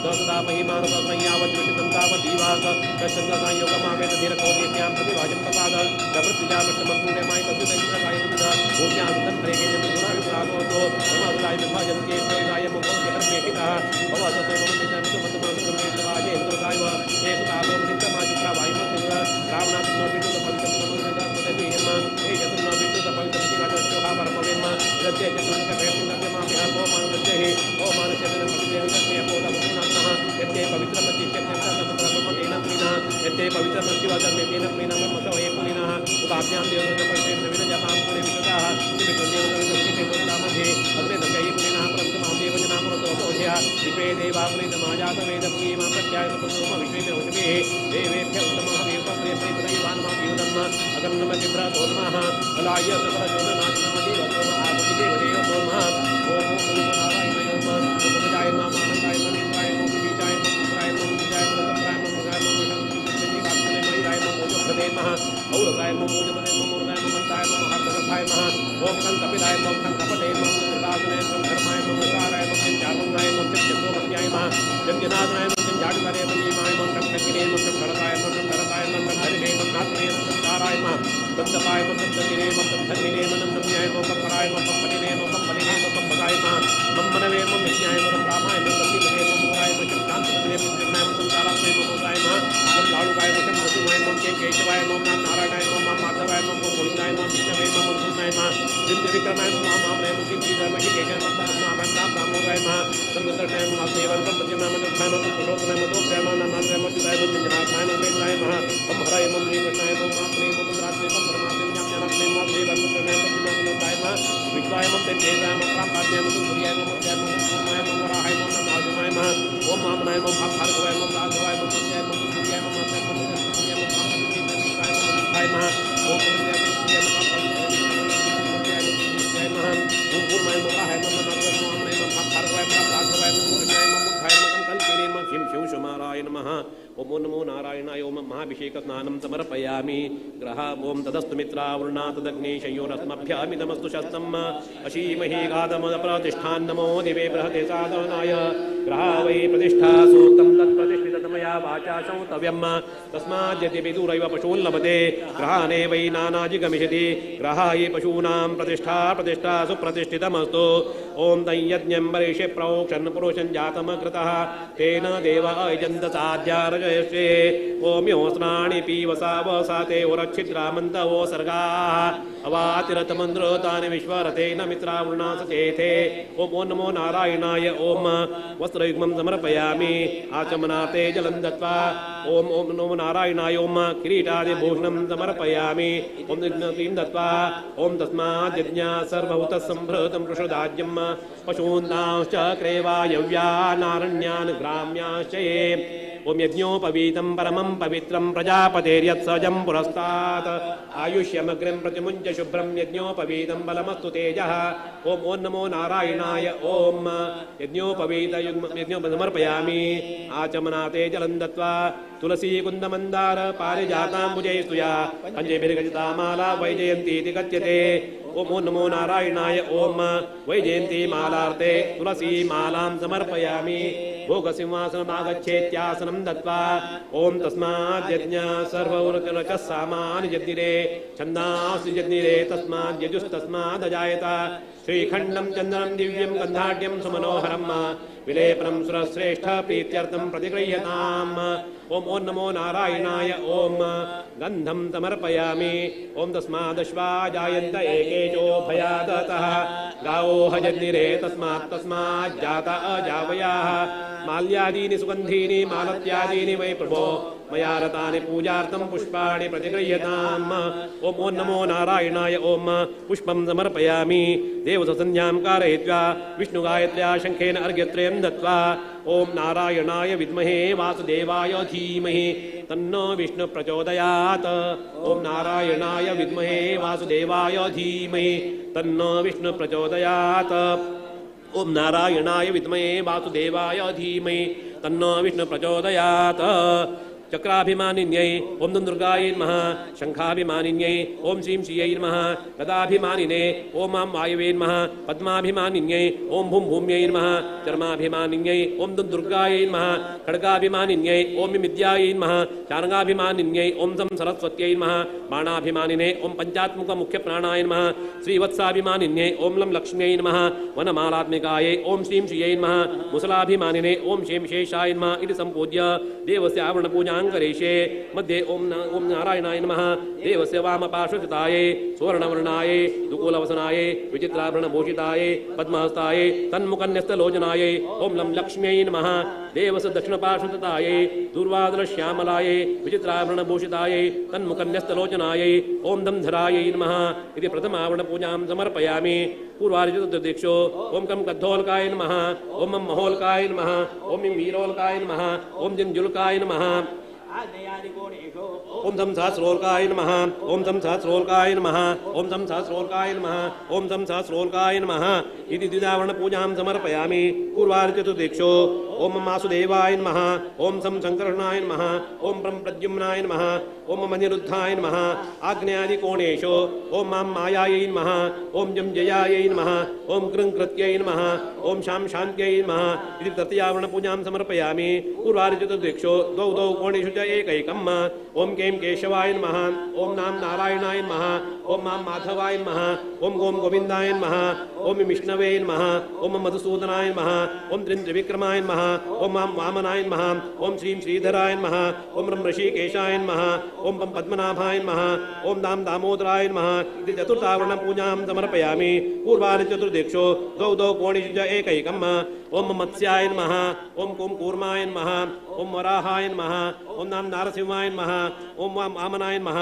सदा महिमानसंयावद्विषितं तावदीवास कश्चन्द्रसंयोगमावेत धीरकोदेव्यां प्रतिवाजं प्रसाद प्रवृत्तिजामष्टमं पूर्यमाय तस्युतैन्द्रकायसुविधा भूम्यासन्दं प्रेकेजमधुराविप्रागोतो समासुराय विभाजन्त्येन्द्रयुधाय मुखोऽभ्यहर्मेहितः भवससोमनितमितमतमासुरमेन्द्रवाजेन्द्रदाय येषुतातो नित्यमाजुप्रा वायुमतिर् रावणात्मविष्णुतपवित्रमनोविदात्मदेवीयम् एषतुर्नविष्णुतपवित्रमिति राजस्योहा परमवेम रत्य चतुर्निकभेषिन्दव्यमाभ्यः गोमानदस्यः गोमानस्य यत्ते पवित्रमतिष्यतेन प्रीणः यत्ते पवित्रमस्तिवदन्तेन प्रीणः ब्रह्मसवये पुलिनः उपाभ्यां देवदत्तपवित्रेण जपां पुरे विश्वतः विष्णुदेवदत्तविष्णुदेवतामध्ये अग्रे दशयि पुलिनः परन्तु मां देवजनां पुरतोऽसोऽध्य विश्वे देवा पुरीतमाजातवेदपुरीमां प्रत्यायतपुरोम विश्वेभिरौषभिः देवेभ्य उत्तमः देवप्रियप्रियपदैवान्मां अगन्नमतिभ्रतो नमः बलाय सकलजोदनाथनमदेवतोम आगुतिदेवदेव सोमः ओम ओम नारायणाय ओम ओम नमः आनंदाय नमः इंद्राय नमः बीजाय नमः पुत्राय नमः विजयाय नमः तत्राय नमः मृगाय नमः विष्णुदेवात्मने नमः ओजप्रदे नमः औरसाय नमः ओजपदे नमः मुरुदाय नमः मंताय नमः हर्षगर्भाय नमः ओम कंकपिलाय नमः कंकपते नमः निर्वासनाय नमः धर्माय नमः साराय नमः चारुणाय नमः चतुर्मत्याय नमः जगन्नाथाय नमः झाडुकारे नमः नीमाय नमः कंककिरे नमः भरताय नमः भरताय नमः हरिणे नमः नाथने नमः ताराय नमः दत्तपाय नमः दत्तिरे नमः धन्विने नमः नम्याय नमः पराय नमः पलिने नमः पलिने नमः त्रिविक्रमाय नमः वामनाय नमः श्रीधराय नमः केशवाय नमः पद्मनाभाय नमः दामोदराय नमः संगतर्षाय नमः वासुदेवाय नमः प्रद्युम्नाय नमः दुर्गाय नमः पुरुषोत्तमाय नमः दोत्राय नमः नानाय नमः अच्युताय नमः व्यञ्जनात्माय नमः उपेन्द्राय नमः ॐ हराय नमः श्रीकृष्णाय नमः आत्मने नमः चन्द्रात्मने नमः परमात्मने नमः ज्ञानात्मने नमः वासुदेवाय नमः कृष्णाय नमः प्रद्युम्नाय नमः विश्वाय नमः तेजसाय नमः प्रापाद्याय नमः सूर्याय नमः मुक्त्याय नमः पूर्णाय नमः वराहाय नमः नरसिंहाय नमः ॐ वामनाय नमः भार्गवाय नमः राघवाय नमः सत्याय नमः सूर्याय नमः सत्याय नमः सूर्याय नमः विश्वाय नमः विश्वाय नमः ॐ सूर्याय नमः सूर्याय नमः ॐ पूर्णाय नमः वराहाय नमः नरसिंहाय नमः वामनाय नमः भार्गवाय नमः राघवाय नमः कृष्णाय नमः बुद्धाय नमः कल्किने नमः शिं शिवशुमाराय नमः ॐ नमो नारायणाय ॐ महाभिषेकस्नानं समर्पयामि। ग्रह ॐ तदस्तु मित्रावरुणा तदग्ने शयोरस्मभ्यामिदमस्तु शस्तम् अशीमहि गादमप्रतिष्ठान्नमो दिवे बृहते साधनाय ग्रहा वै प्रतिष्ठा सूक्तं तत्प्रतिष्ठितमया वाचा श्रोतव्यं तस्माद्यति विदुरैव पशून् लभते ग्रहाणे वै नानाजिगमिषति ग्रहायै पशूनां प्रतिष्ठा प्रतिष्ठा सुप्रतिष्ठितमस्तु। ॐ तं यज्ञं वरिष्ये प्रोक्षन् पुरुषं जातमकृतः तेन देव अयजन्त साध्यारजयस्ये ॐ योऽस्नाणि पीवसा वसाते उरच्छिद्रामन्त वो सर्गाः अवातिरतमन्द्रतानि विश्वरतेन मित्रावृणा सचेथे। ॐ ॐ नमो नारायणाय ॐ वस्त्रयुग्मं समर्पयामि। आचमनार्थे जलं दत्त्वा ॐ ॐ नमो नारायणाय ॐ किरीटादिभूषणं समर्पयामि। ॐ यज्ञं दत्त्वा ॐ तस्माद् यज्ञात् सर्वभूतः सम्भृतं पृषदाज्यं पशून्तांश्च क्रेवायव्यानारण्यान् ग्राम्याश्च ये। ॐ यज्ञोपवीतं परमं पवित्रं प्रजापतेर्यत्सजं पुरस्तात् आयुष्यमग्र्यं प्रतिमुञ्च शुभ्रं यज्ञोपवीतं बलमस्तु तेजः। ॐ ॐ नमो नारायणाय ॐ यज्ञोपवीतयुग्म यज्ञोप समर्पयामि। आचमनाते जलं दत्त्वा तुलसीकुन्दमन्दार पारिजाताम्बुजै स्तुया पञ्चैभिर्गजिता माला वैजयन्तीति कथ्यते। ॐ ॐ नमो नारायणाय ॐ वैजयन्ती मालार्थे तुलसीमालां समर्पयामि। भोगसिंहासनमागच्छेत्यासनं दत्त्वा ॐ तस्माद् यज्ञात् सर्वौरचः सामानि जज्ञिरे छन्दांसि जज्ञिरे तस्माद् यजुस्तस्मादजायत श्रीखण्डं चन्दनं दिव्यं गन्धाढ्यं सुमनोहरं विलेपनं सुरश्रेष्ठ प्रीत्यर्थं प्रतिगृह्यताम्। ॐ ॐ नमो नारायणाय ॐ गन्धं समर्पयामि। ॐ तस्मादश्वा जायन्त एकेचो भयादतः गावो हजन्निरे तस्मात् तस्मात् जाता अजावयाः माल्यादीनि सुगन्धीनि मालत्यादीनि वै प्रभो मया रतानि पूजार्थं पुष्पाणि प्रतिगृह्यताम्। ॐ ॐ नमो नारायणाय ॐ पुष्पं समर्पयामि। देवसंज्ञां कारयित्वा विष्णुगायत्र्या शङ्खेन अर्घ्यत्रयं दत्त्वा ॐ नारायणाय विद्महे वासुदेवाय धीमहि तन्नो विष्णु प्रचोदयात्। ॐ नारायणाय विद्महे वासुदेवाय धीमहि तन्नो विष्णु प्रचोदयात्। ॐ नारायणाय विद्महे वासुदेवाय धीमहि तन्नो विष्णु प्रचोदयात्। चक्राभिमानिन्यै ॐ दुर्गायै नमः, शङ्खाभिमानिन्यै ॐ श्रीं श्रियै नमः, गदाभिमानिने ॐ आं वायवे नमः, पद्माभिमानिन्यै ॐ भूं भूम्यै नमः, चर्माभिमानिन्यै ॐ दुर्गायै नमः, खड्गाभिमानिन्यै ॐ विद्यायै नमः, चारङ्गाभिमानिन्यै ॐ सं सरस्वत्यै नमः, बाणाभिमानिने ॐ पञ्चात्मकमुख्यप्राणाय नमः, श्रीवत्साभिमानिन्यै ॐ लं लक्ष्म्यै नमः, वनमालात्मिकायै ॐ श्रीं श्रियै नमः, मुसलाभिमानिने ॐ शें शेषाय नमः इति सम्पूज्य देवस्य आवरणपूजां करिष्ये। मध्ये ॐ ॐ नारायणाय नमः। देवस्य वामपार्श्वस्थितायै सुवर्णवर्णायै दुकूलवसनायै विचित्राभरणभूषितायै पद्महस्तायै तन्मुखन्यस्तलोचनायै ॐ लं लक्ष्म्यै नमः। देवस्य दक्षिणपार्श्वस्थितायै दूर्वादलश्यामलायै विचित्राभरणभूषितायै तन्मुखन्यस्तलोचनायै ॐ दंधरायै नमः इति प्रथमावरणपूजां समर्पयामि। पूर्वार्जितदीक्षो ॐ कं कद्धोल्काय नमः, ॐ मं महोल्काय नमः, ॐ इं वीरोल्काय नमः, ॐ जिञ्जुल्काय नमः, ॐ सं सहस्रोल्काय नमः, ॐ सं सहस्रोल्काय नमः, ॐ सं सहस्रोल्काय नमः, ॐ सं सहस्रोल्काय नमः इति द्विधावरणपूजां समर्पयामि। पूर्वार्चितदीक्षो ॐ वासुदेवाय नमः, ॐ सं शङ्करणाय नमः, ॐ प्रं प्रद्युम्नाय नमः, ॐ अनिरुद्धाय नमः, आग्नेयादिकोणेषु ॐ मां मायायै नमः, ॐ जं जयायै नमः, ॐ कृं कृत्यै नमः, ॐ शां शान्त्यै नमः इति तृतीयावरणपूजां समर्पयामि। पूर्वार्चितदीक्षो द्वौ द्वौ कोणेषु च एकैकम्। ॐ कें केशवाय नमः, ॐ नां नारायणाय नमः, ओम मां माधवाय नमः ओम गोम गोविंदाय नमः ओम विष्णवे नमः ओम मधुसूदनाय नमः ओम त्रिविक्रमाय नमः ओम मां वामनाय नमः ओम श्रीं श्रीधराय नमः ओम रं ऋषिकेशाय नमः ओम पं पद्मनाभाय नमः ओम दाम दामोदराय नमः इति चतुर्थावरण पूजां समर्पयामि। पूर्वाणि चतुर्दिक्षु द्वौ द्वौ कोणेषु च एकैकम्। ओम मत्स्याय नमः ओम कुं कूर्माय नमः ओम वराहाय नमः ओम नाम नारसिंहाय नमः ओम वाम वामनाय नमः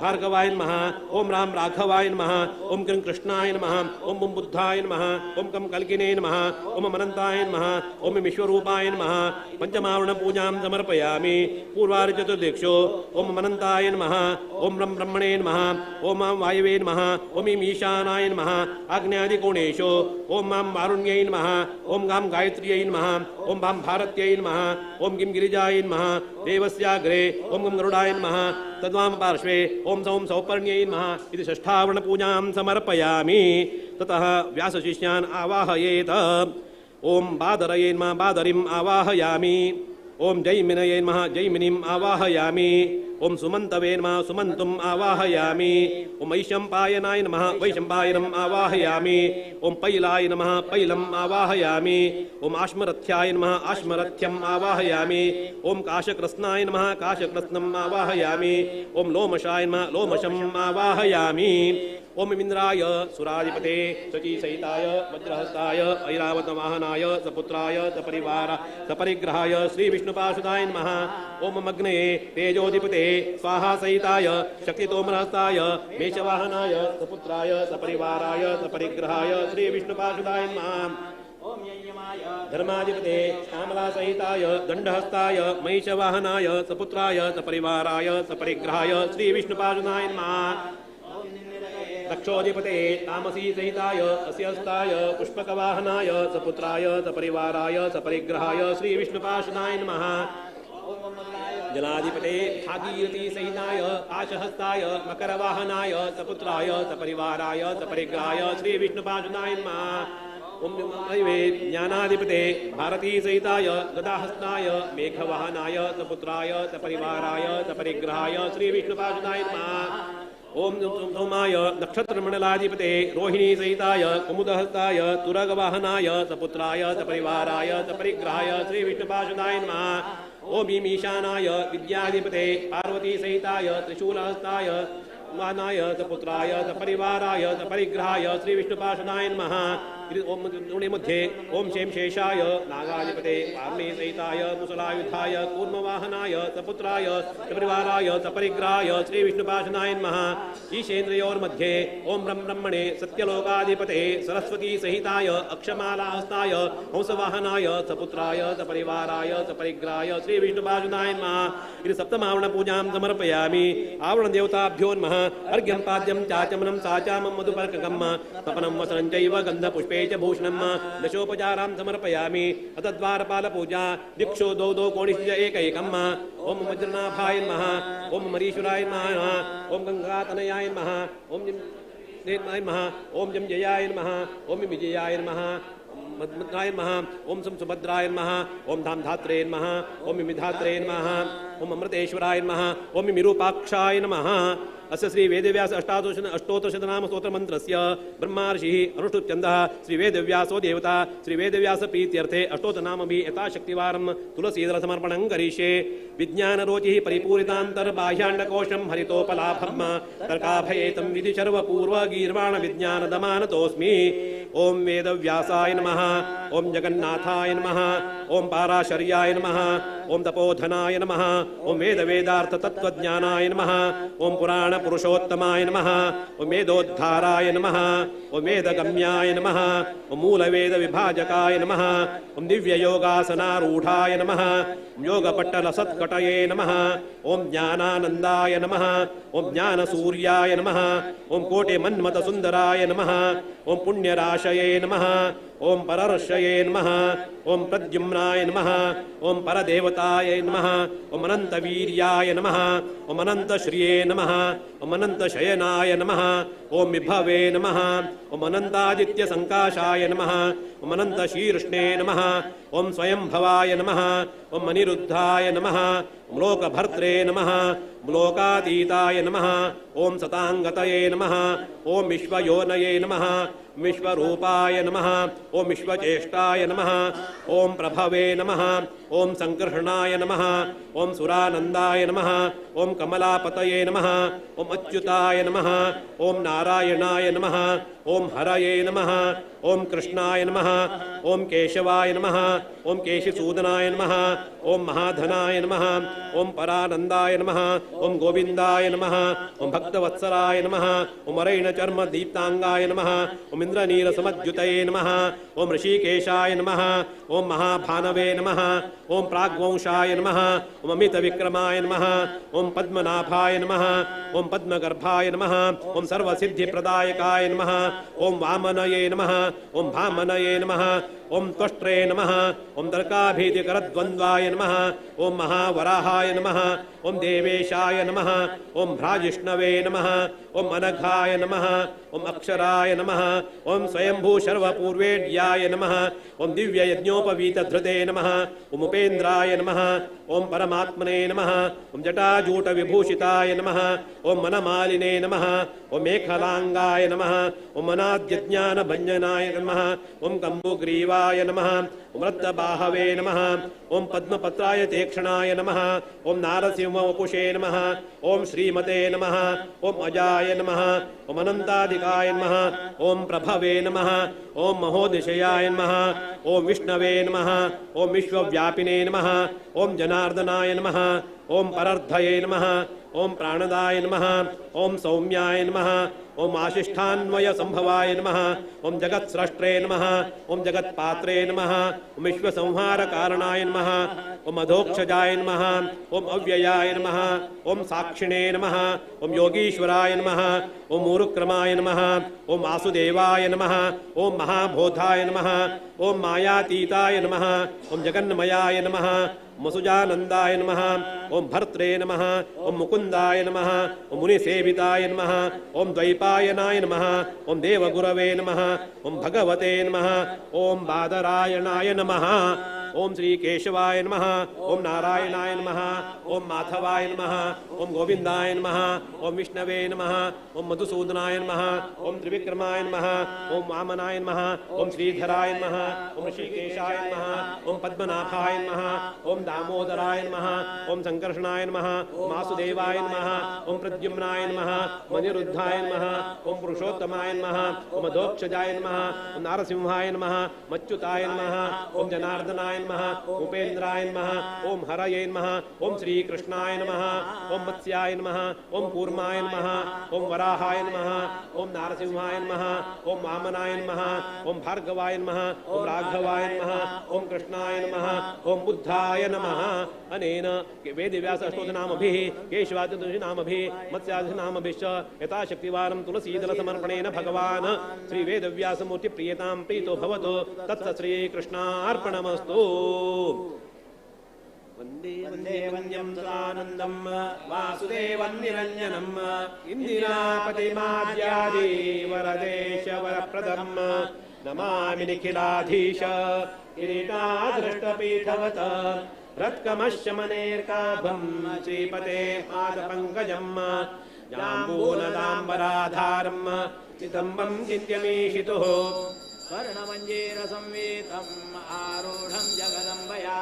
भार्गवाय नमः ओम राम राघवाय नमः ओम कृं कृष्णाय नमः ओम बुं बुद्धाय नमः ओम कं कल्किने नमः ओम अनंताय नमः ओम विश्वरूपाय नमः। पंचमावरण पूजां समर्पयामि। पूर्वारि चतुर्दिक्षु ओम अनंताय नमः ओम ब्रह्म ब्रह्मणे नमः ओम मां वायवे नमः ओम ईं ईशानाय नमः। आग्नेयादिकोणेषु ओम मां वारुण्यै नमः ओम गां गायत्र्यै नमः ओम भां भारत्यै नमः ओम गिं गिरिजाय नमः देवस्याग्रे ओम गं गरुडाय नमः तद्वाम पार्श्वे ओम सौं सौपर्ण्यै नमः इति षष्ठावरण पूजां समर्पयामि। ततः व्यासशिष्यान् आवाहयेत। ओम बादरये नमः बादरिम् आवाहयामि। ओम जैमिनये नमः जैमिनीम् आवाहयामि। ओम सुमन्तवे नमः सुमन्तुम् आवाहयामि। ओम वैशम्पायनाय नमः वैशम्पायनम् आवाहयामि। ओम पैलाय नमः पैलम् आवाहयामि। ओम आश्मरथ्याय नमः आश्मरथ्यम् आवाहयामि। ओम काशकृत्स्नाय नमः काशकृत्स्नम् आवाहयामि। ओम लोमशाय नमः लोमशम् आवाहयामि। ओम इंद्राय सुराधिपते शचीसहिताय वज्रहस्ताय ऐरावतवाहनाय सपुत्राय सपरिवार सपरिग्रहाय श्री विष्णुपार्षदाय नमः। ओम अग्नये तेजोधिपते स्वाहा सहिताय शक्तितोमरहस्ताय मेषवाहनाय सपुत्राय सपरिवाराय सपरिग्रहाय श्री विष्णुपार्षदाय नमः। धर्माधिपते श्यामला सहिताय दंडहस्ताय महिषवाहनाय सपुत्राय सपरिवाराय सपरिग्रहाय श्री विष्णुपार्षदाय नमः। दक्षोधिपते तामसी सहिताय अस्यस्ताय पुष्पकवाहनाय सपुत्राय सपरिवाराय सपरिग्रहाय श्री विष्णुपार्षदाय नमः। जलाधिपते भागीरथी सहिताय आशहस्ताय मकरवाहनाय सपुत्राय सपरिवाराय सपरिग्रहाय श्री विष्णुपार्षदाय नमः। ओम ज्ञानाधिपते भारती सहिताय गदाहस्ताय मेघवाहनाय सपुत्राय सपरिवाराय सपरिग्रहाय श्री विष्णुपार्षदाय नमः। ओम सोमाय नक्षत्रमंडलाधिपते रोहिणी सहिताय कुमुदहस्ताय तुरगवाहनाय सपुत्राय सपरिवाराय सपरिग्रहाय श्री विष्णुपार्षदाय नमः। ओम ईशानाय विद्याधिपते पार्वती सहिताय त्रिशूलहस्ताय वाहनाय सपुत्राय सपरिवाराय सपरिग्रहाय श्री विष्णुपार्षदाय नमः। ओम मध्ये ओम शेम शेषाय नागाधिपते वारुणी सहिताय मुसलायुधाय कूर्मवाहनाय सपुत्राय सपरिवाराय सपरिग्रहाय श्री विष्णुपार्षदाय नमः। ईशेन्द्रियोर्मध्ये ओम ब्रह्म ब्रह्मणे सत्यलोकाधिपते सरस्वती सहिताय अक्षमालाहस्ताय हंसवाहनाय सपुत्राय सपरिवाराय सपरिग्रहाय श्री विष्णुपार्षदाय नमः। इति सप्तमावरण पूजां समर्पयामि। आवरण देवताभ्यो नमः। अर्घ्यं पाद्यं चाचमनं साचामं मधुपर्ककं तपनं वसनं चैव गन्धपुष्पे च भूषणं दशोपचारां समर्पयामि। अथ द्वारपाल पूजा दिक्षु द्वौ द्वौ कोणिषु च एकैकम्। ओम वज्रनाभाय नमः ओम मरीश्वराय नमः ओम गंगातनयाय नमः ओम नमः ओम जम जयाय नमः ओम विजयाय नमः मद्मद्राय नमः ओम सं सुभद्राय नमः ओम धाम धात्रे नमः ओम विधात्रे नमः ओम अमृतेश्वराय नमः ओम विरूपाक्षाय नमः। अस्य श्री वेदव्यास अष्टोत्तरशतनाम स्तोत्रमन्त्रस्य ब्रह्मर्षिः अनुष्टुप्छन्दः श्री वेदव्यासो देवता श्री वेदव्यास प्रीत्यर्थे अष्टोत्तरनामभिः यथाशक्तिवारं तुलसीदलसमर्पणं करिष्ये। विज्ञानरोचिः परिपूरितान्तर्बाह्याण्डकोशं हरितोपलाभं तर्काभयेतं विधि सर्वपूर्वगीर्वाणविज्ञानदमानतोऽस्मि। ओम वेदव्यासाय नमः ओम जगन्नाथाय नमः ओम पाराशर्याय नमः ओम तपोधनाय नमः ओम वेदवेदार्थतत्त्वज्ञानाय नमः ओम पुराण पुरुषोत्तमाय नमः ओम वेदोद्धाराय नमः ओम वेदगम्याय नमः ओम मूलवेदविभाजकाय नमः ओम दिव्ययोगासनारूढ़ाय नमः ओम योगपट्टलसत्कटये नमः ओम ज्ञानानंदाय नमः ओम ज्ञानसूर्याय नमः ओम कोटिमन्मथसुन्दराय नमः ओम पुण्यराशये नमः ओम परर्षये नमः ओम प्रद्युम्नाय नमः ओम परदेवताय नमः ओम अनंतवीर्याय नमः ओम अनंतश्रिये नमः ओम अनंतशयनाय नमः ओम विभवे नमः ओम अनंतादित्यसंकाशाय नमः ओम अनंतशीर्ष्णे नमः ओम स्वयंभवाय नमः ओम अनिरुद्धाय नमः ओम लोकभर्त्रे नमः लोकातीताय नमः। ओम सतांगतये नमः। ओम विश्वयोनये नमः। विश्वरूपाय नमः। ओम विश्वचेष्टाय नमः। ओम प्रभवे नमः। ओम संकर्षणाय नमः। ओम सुरानंदाय नमः। ओम कमलापतये नमः। ओम अच्युताय नमः। ओम नारायणाय नमः। ओम हरये नमः। ओम कृष्णाय नमः। ओम केशवाय नमः। ओम केशिसूदनाय नमः। ओम महाधनाय नमः। ओम परानंदाय नमः। ओम गोविंदाय नमः। ओम भक्तवत्सलाय नमः। ओम अरैणचर्म दीप्तांगाय नमः। ओम इंद्रनीलसमद्युतये नमः। ओम ऋषिकेशाय नमः। ओम महाभानवे नमः। ओम प्राग्वंशाय नमः। ओम अमितविक्रमाय नमः। ओम पद्मनाभाय नमः। ओम पद्मगर्भाय नमः। ओम सर्वसिद्धिप्रदायकाय नमः। ओम वामनये नमः। ओम भामनये नमः। ओम त्वष्ट्रे नमः। ओम तर्काभीतिकरद्वन्द्वाय नमः। ओम महावराहाय नमः। ओम देवेशाय नमः। ओम भ्राजिष्णवे नमः। ओम अनघाय नमः। ओम अक्षराय नमः। ओम स्वयंभूशर्वपूर्वेड्याय नमः। ओम दिव्ययज्ञोपवीतधृते नमः। ओम उपेन्द्राय नमः। ओम परमात्मने नमः। ओम जटाजूटविभूषिताय नमः। ओम मनमालिने नमः। ओम मेखलांगाय नमः। ओम अनाद्यज्ञानभञ्जनाय नमः। ओम कम्बुग्रीवाय नमः। ओम रक्तबाहवे नमः। ओम पद्मपत्राय तेक्षणाय नमः। ओम नारसिंहवपुषे नमः। ओम श्रीमते नमः। ओम अजाय नमः। ओम अनंताधिकाय नमः। ओम प्रभवे नमः। ओम महोदिशयाय नमः। ओम विष्णवे नमः। ओम विश्वव्यापिने नमः। ओम जनार्दनाय नमः। ओम परर्धये नमः। ओम प्राणदाय नमः। ओम सौम्याय नमः। ओम आशिष्ठान्वय संभवाय नमः। ओम जगत्स्रष्ट्रे नमः। ओम जगत्पात्रे नमः। ओम विश्वसंहार कारणाय नमः। ओम अधोक्षजाय नमः। ओम अव्ययाय नमः। ओम साक्षिणे नमः। ओम योगीश्वराय नमः। ओम मूरुक्रमाय नमः। ओम वासुदेवाय नमः। ओम महाबोधाय नमः। ओम मायातीताय नमः। ओम जगन्मयाय नमः। मसुजानंदाय नमः। ओम भर्त्रे नमः। ओम मुकुंदाय नमः। ओम मुनिसेविताय नमः। ओम द्वैपायनाय नमः। ओम देवगुरवे नमः। ओम भगवते नमः। ओम बादरायणाय नमः। ओम श्री केशवाय नमः। ओम नारायणाय नमः। ओम माधवाय नमः। ओम गोविंदाय नमः। ओम विष्णवे नमः। ओम मधुसूदनाय नमः। ओम त्रिविक्रमाय नमः। ओम वामनाय नमः। ओम श्रीधराय नमः। ओम ऋषिकेशाय नमः। ओम पद्मनाभाय नमः। ओम दामोदराय नमः। ओम संकर्षणाय नमः। वासुदेवाय नमः। ओम प्रद्युम्नाय नमः। अनिरुद्धाय नमः। ओम पुरुषोत्तमाय नमः। ओम अधोक्षजाय नमः। ओम नारसिंहाय नमः। मच्युताय नमः। ओम जनार्दनाय नमः। उपेन्द्राय नमः। ओम हरये नमः। ओम श्री कृष्णाय नमः। ओम मत्स्याय नमः। ओम कूर्माय नमः। ओम वराहाय नमः। ओम नारसिंहाय नमः। ओम वामनाय नमः। ओम भार्गवाय नमः। ओम राघवाय नमः। ओम कृष्णाय नमः। ओम बुद्धाय नमः। अनेन वेदव्यास अष्टोदनामभिः केशवादिनामभिः मत्स्यादिनामभिश्च यथाशक्तिवारं तुलसीदलसमर्पणेन भगवान् श्री वेदव्यासमूर्ति प्रियतां प्रीतो भवतु। तत्स श्रीकृष्णार्पणमस्तु। वंदे वंदे वन्द्यं सदानन्दं वासुदेवं निरञ्जनम् इन्दिरापतिमाद्यादि वरदेश वरप्रदम् नमामि निखिलाधीश किरीटादृष्टपीठवत रत्कमशमनेर्काभं श्रीपते पादपङ्कजं जाम्बूनदाम्बराधारं चिदम्बं चिन्त्यमीशितुः स्वर्णमञ्जीरसंवीतम् आरूढं जगदम्बया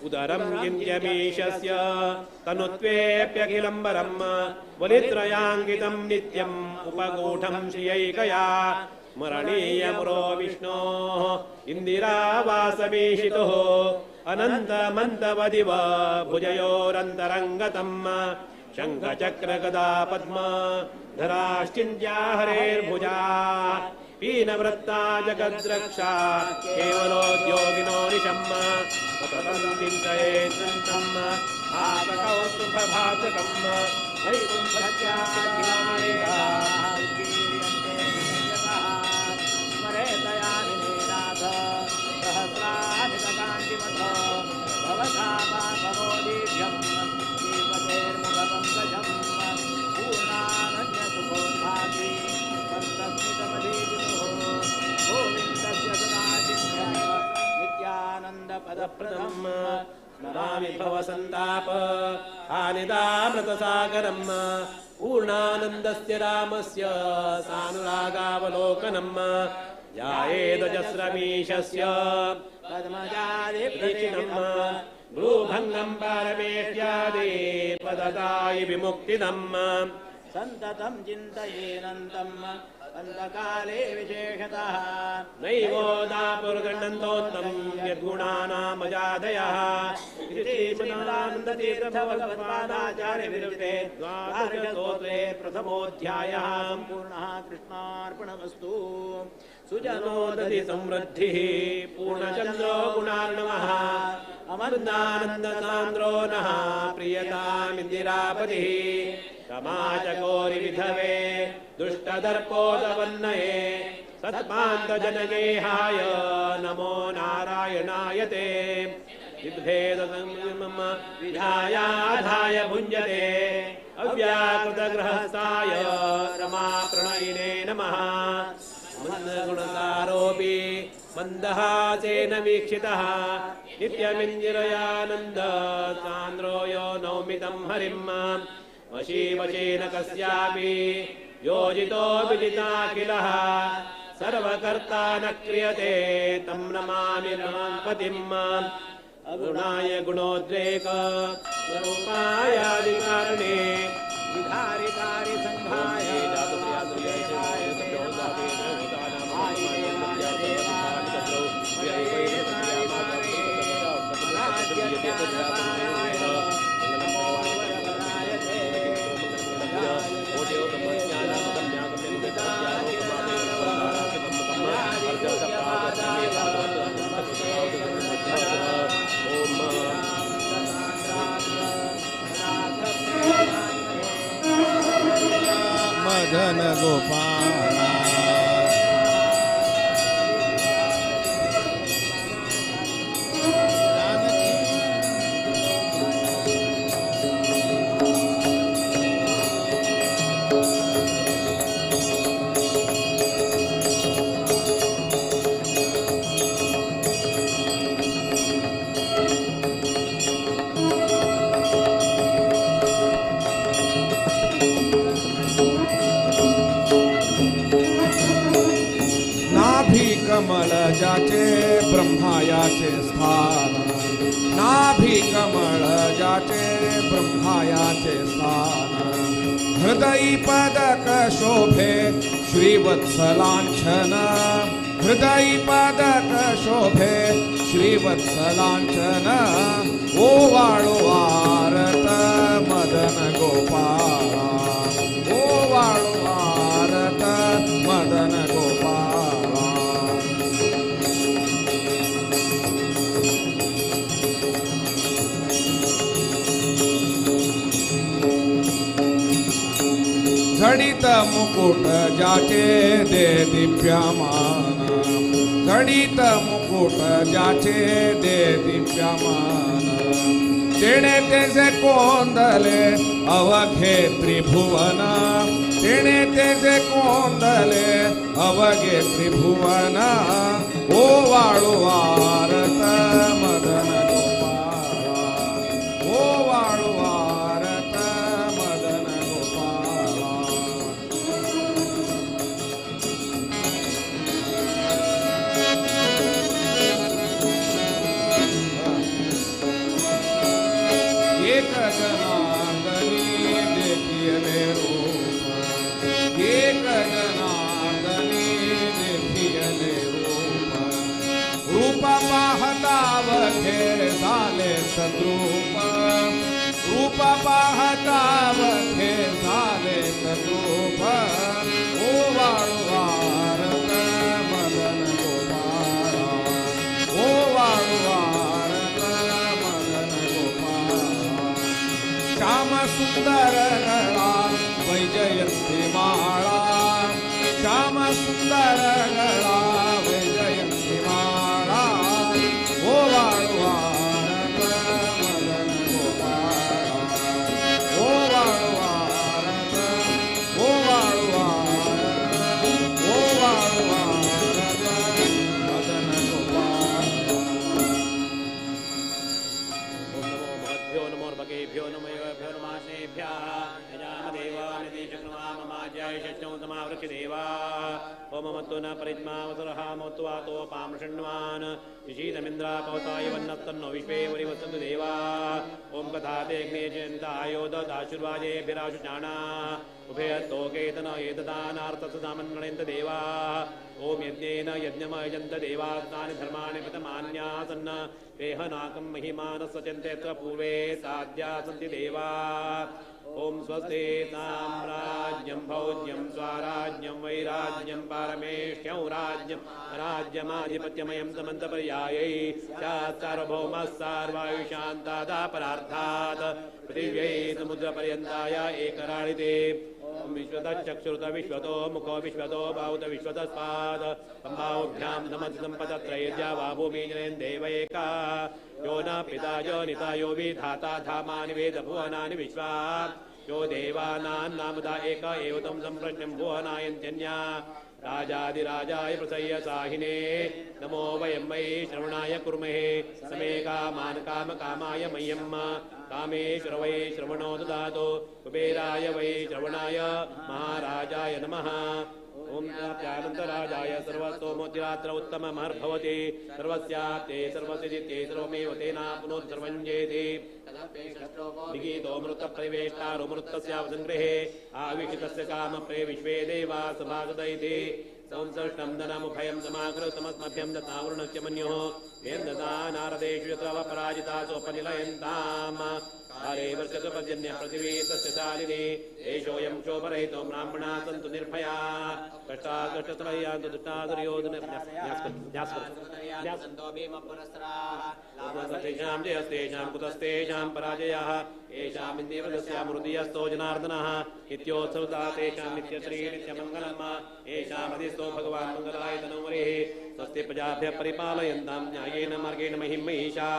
उदरं चिन्त्यमीशस्य तनुत्वेऽप्यखिलम्बरं वलित्रयाङ्गितं नित्यम् उपगूढं श्रियैकया स्मरणीयमुरो विष्णोः इन्दिरावासमीशितुः अनन्तमन्तवदिव भुजयोरन्तरङ्गतम् शङ्खचक्रगदा पद्म धराश्चिन्त्या हरेर्भुजा पीनवृत्ता जगद्रक्षा केवलोद्योगिनो निशम्म सततं चिन्तयेत् भासकौस्तुभभासकम् पदप्रदम् नमामि भवसन्ताप हानिदामृतसागरम् पूर्णानन्दस्य रामस्य सानुरागावलोकनम् ध्यायेदजस्रमीशस्य पद्मजादिप्रतिनम् भ्रूभङ्गं पारमेष्यादि पददायि विमुक्तिदम् सन्ततं चिन्तयेनन्तम् अन्तकाले विशेषतः नैवोदापुर्गणन्तोत्तम यद्गुणानामजादयः इति श्रीमदानन्दतीर्थभगवत्पादाचार्यविरचिते द्वादशस्तोत्रे प्रथमोऽध्यायः सम्पूर्णः। कृष्णार्पणमस्तु। सुजनोदधि समृद्धिः पूर्णचन्द्रो गुणार्णवः अमृतानन्दसान्द्रो नः प्रियतामिन्दिरापतिः रमाचकोरिविधवे दुष्टदर्पोदवन्नये सत्पान्तजनगेहाय नमो नारायणाय ते। विभेदसंयमं विधायाधाय भुञ्जते अव्याकृतगृहस्थाय रमाप्रणयिने नमः। मन्दगुणसारोऽपि मन्दहासेन वीक्षितः नित्यमिन्दिरयानन्द सान्द्रो यो नौमि तं हरिम्। वशी वशेन कस्यापि योजितो विजिताखिलः सर्वकर्ता न क्रियते तं नमामि रमापतिम्। अगुणाय गुणोद्रेक स्वरूपायादिकारणे विधारितारि संघाय मदन गोपाला कमल जाचे ब्रह्मायाचे स्थान, नाभि कमल जाचे ब्रह्मायाचे स्थान, हृदय पदक शोभे श्रीवत्सलांछन, हृदय पदक शोभे श्रीवत्सलांछन, ओवाळो आरत मदन गोपाळा, ओवाळो आरत मदन गोपाळा। जडित मुकुट जाचे दे दिव्यमान, जडित मुकुट जाचे दे दिव्यमान, तेणे तेजे कोंदले अवघे त्रिभुवन, तेणे तेजे कोंदले अवघे त्रिभुवन, ओवाळो आरत मदन गोपाळा, ओवाळो आरत मदन गोपाळा। एक जनार्दनी देखियले रूप, एक जनार्दनी देखियले रूप, रूप पाहता वखे झाले सद्रूप, रूप पाहता वखे झाले सद्रूप, ओवाळो आरत मदन गोपाळा, ओवाळो आरत मदन गोपाळा। श्याम सुंदर गळा वैजयंती माळा, श्याम सुंदर गळा वैजयंती माळा, ओवाळो आरत मदन गोपाळा, ओवाळो ओममत्तो न परिज्मावसरः मोत्वातोपां शृण्वान् शीतमिन्द्रापवताय वन्नस्तन्नो विश्वे वरिवसन्तु देवा। ॐ कथातेऽग्ने चिन्तायोददाशुर्वाजेभिराशुचाणा उभयतोकेतन एतदानार्थसदामन्नयन्त देवा। ॐ यज्ञेन यज्ञमयजन्त देवास्तानि धर्माणि प्रथमान्यासन्न देहनाकं महिमानः सचन्ते पूर्वे साध्या सन्ति देवा। ॐ स्वस्ति साम्राज्यं भौज्यं स्वाराज्यं वैराज्यं पारमेष्ठ्यं राज्यं राज्यमाधिपत्यमयं समन्तपर्यायै स्यात् सार्वभौमः सार्वायुषान्तादापरार्थात् पृथिव्यै समुद्रपर्यन्ताय एकराणिते। ॐ विश्वतश्चक्षुरुत विश्वतो मुखो विश्वतो बाहुत विश्वतस्पाद सम्भावभ्यां समतिसम्पदत्रयद्या वा भूमिजनयन् देव एका यो न पिता यो निता यो विधाता धामानि वेद भुवनानि विश्वा यो देवानां नामदा एक एव तं सम्प्रश्नं भुवनायन्त्यन्या राजाधिराजाय प्रसय्य साहिने नमो वयं वै श्रवणाय कुर्महे समे कामान् काम कामाय मह्यं कामेश्वर वै श्रवणो ददातु कुबेराय वै श्रवणाय महाराजाय नमः। ॐ प्राप्यानन्तराजाय सर्वस्तोमोद्रात्र उत्तममर्भवति सर्वस्याप्ते सर्वसिद्धिते सर्वमेव तेनाप्नोत् सर्वञ्जेति। निगीतोऽमृतप्रवेष्टारोमृतस्यावसङ्गृहे आविषितस्य कामप्रे विश्वे देवा सभागदयति संसृष्टं धनमुभयं समाकृतमस्मभ्यं दत्तावरुणस्य मन्योः वेन्दता नारदेषु यत्र अपराजिता सोपनिलयन्ताम् काले वर्षतु पर्जन्य पृथिवी सस्यशालिनी देशोऽयं शोभरहितो ब्राह्मणा सन्तु निर्भया कष्टा कष्टत्रयान्तु दुष्टा दुर्योधन जयस्तेषां कुतस्तेषां पराजयः येषामिन्द्रियवदस्यामृदीयस्तो जनार्दनः नित्योत्सवता तेषां नित्यश्री नित्यमङ्गलम् येषामधिस्थो भगवान् मङ्गलाय तनोवरेः स्वस्ति प्रजाभ्यः परिपालयन्तां न्यायेन मार्गेण महिं महिषा।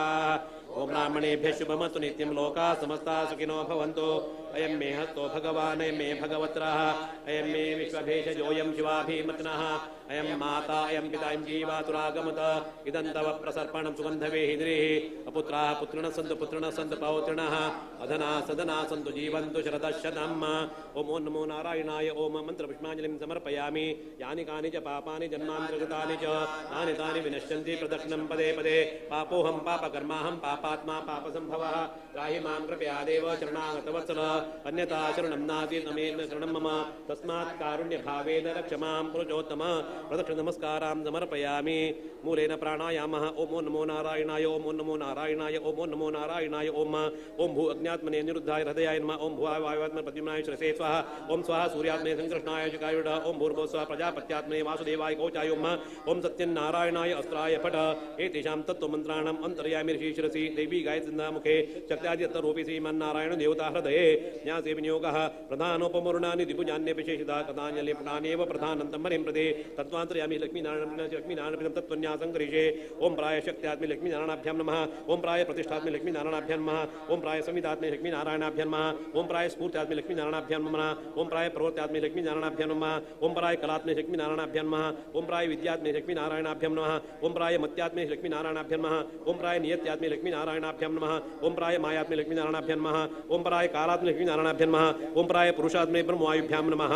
ॐ ब्राह्मणेभ्यः शुभमस्तु नित्यं लोकाः समस्ताः सुखिनो भवन्तु। अयं मे हस्तो भगवान् अयं मे भगवत्रः अयं मे विश्वभेषजोऽयं शिवाभिमत्नः अयं माता अयं पिता अयं जीवातुरागमत इदं तव प्रसर्पणं सुगन्धवेहिद्रिः अपुत्राः पुत्रिणः सन्तु पुत्रिणः सन्तु पौत्रिणः अधना सदना सन्तु जीवन्तु शरदशतम्। ॐ नमो नारायणाय ॐ मन्त्रपुष्पाञ्जलिं समर्पयामि। यानि कानि च पापानि जन्मान्तरकृतानि च तानि तानि विनश्यन्ति प्रदक्षिणं पदे पदे। पापोऽहं पापकर्माहं पापात्मा पापसम्भवः त्राहि मां कृपया देव शरणागतवत्सल अन्यथा शरणं नास्ति तमेव शरणं मम तस्मात् कारुण्यभावेन रक्ष मां पुरुषोत्तम। प्रदक्षिण नमस्कारां समर्पयामि। मूलेन प्राणायामः। ॐ नमो नारायणाय ॐ नमो नारायणाय ॐ नमो नारायणाय ॐ ॐ भू अज्ञात्मने निरुद्धाय हृदयाय नमः। ॐ भुवाय वायुवात्मने प्रद्युम्नाय श्रसे स्वाहा। ॐ स्वाहा सूर्यात्मने संकृष्णाय शिखायुढ। ॐ भूर्भुवः स्वः प्रजापत्यात्मने वासुदेवाय कौचाय ॐ ॐ सत्यनारायणाय अस्त्राय फट। एतेषां तत्त्वमन्त्राणाम् अन्तर्यामि ऋषि शिरसि देवी गायत्री मुखे शक्त्यादिरूपी श्रीमन्नारायण देवता हृदये न्यासे विनियोगः प्रधानोपमूर्णानि द्विभुजान्य विशेषिता कथाञ्जलि पुटानेव प्रधानन्तं हरिं प्रति तत्त्वान्तर्यामि लक्ष्मीनारायण लक्ष्मीनारायणं तत्त्वन्यासं करिष्ये। ॐ प्राय शक्त्यात्मे लक्ष्मीनारायणाभ्यां नमः। ॐ प्राय प्रतिष्ठात्मे लक्ष्मीनारायणाभ्यां नमः। ॐ प्राय संविदात्मे लक्ष्मीनारायणाभ्यां नमः। ॐ प्राय स्फूर्त्यात्मे लक्ष्मीनारायणाभ्यां नमः। ॐ प्राय प्रवृत्त्यात्मे लक्ष्मीनारायणाभ्यां नमः। ॐ प्राय कलात्मे लक्ष्मीनारायणाभ्यां नमः। ॐ प्राय विद्यात्मे लक्ष्मीनारायणाभ्यां नमः। ॐ प्राय मत्यात्मे लक्ष्मीनारायणाभ्यां नमः। ॐ प्राय नियत्यात्मे लक्ष्मीनारायणाभ्यां नमः। ॐ प्राय मायात्मे लक्ष्मीनारायणाभ्यां नमः। ॐ प्राय कालात्मे लक्ष्मीनारायणाभ्यां नमः। ॐ प्राय पुरुषात्मे ब्रह्मवायुभ्यां नमः।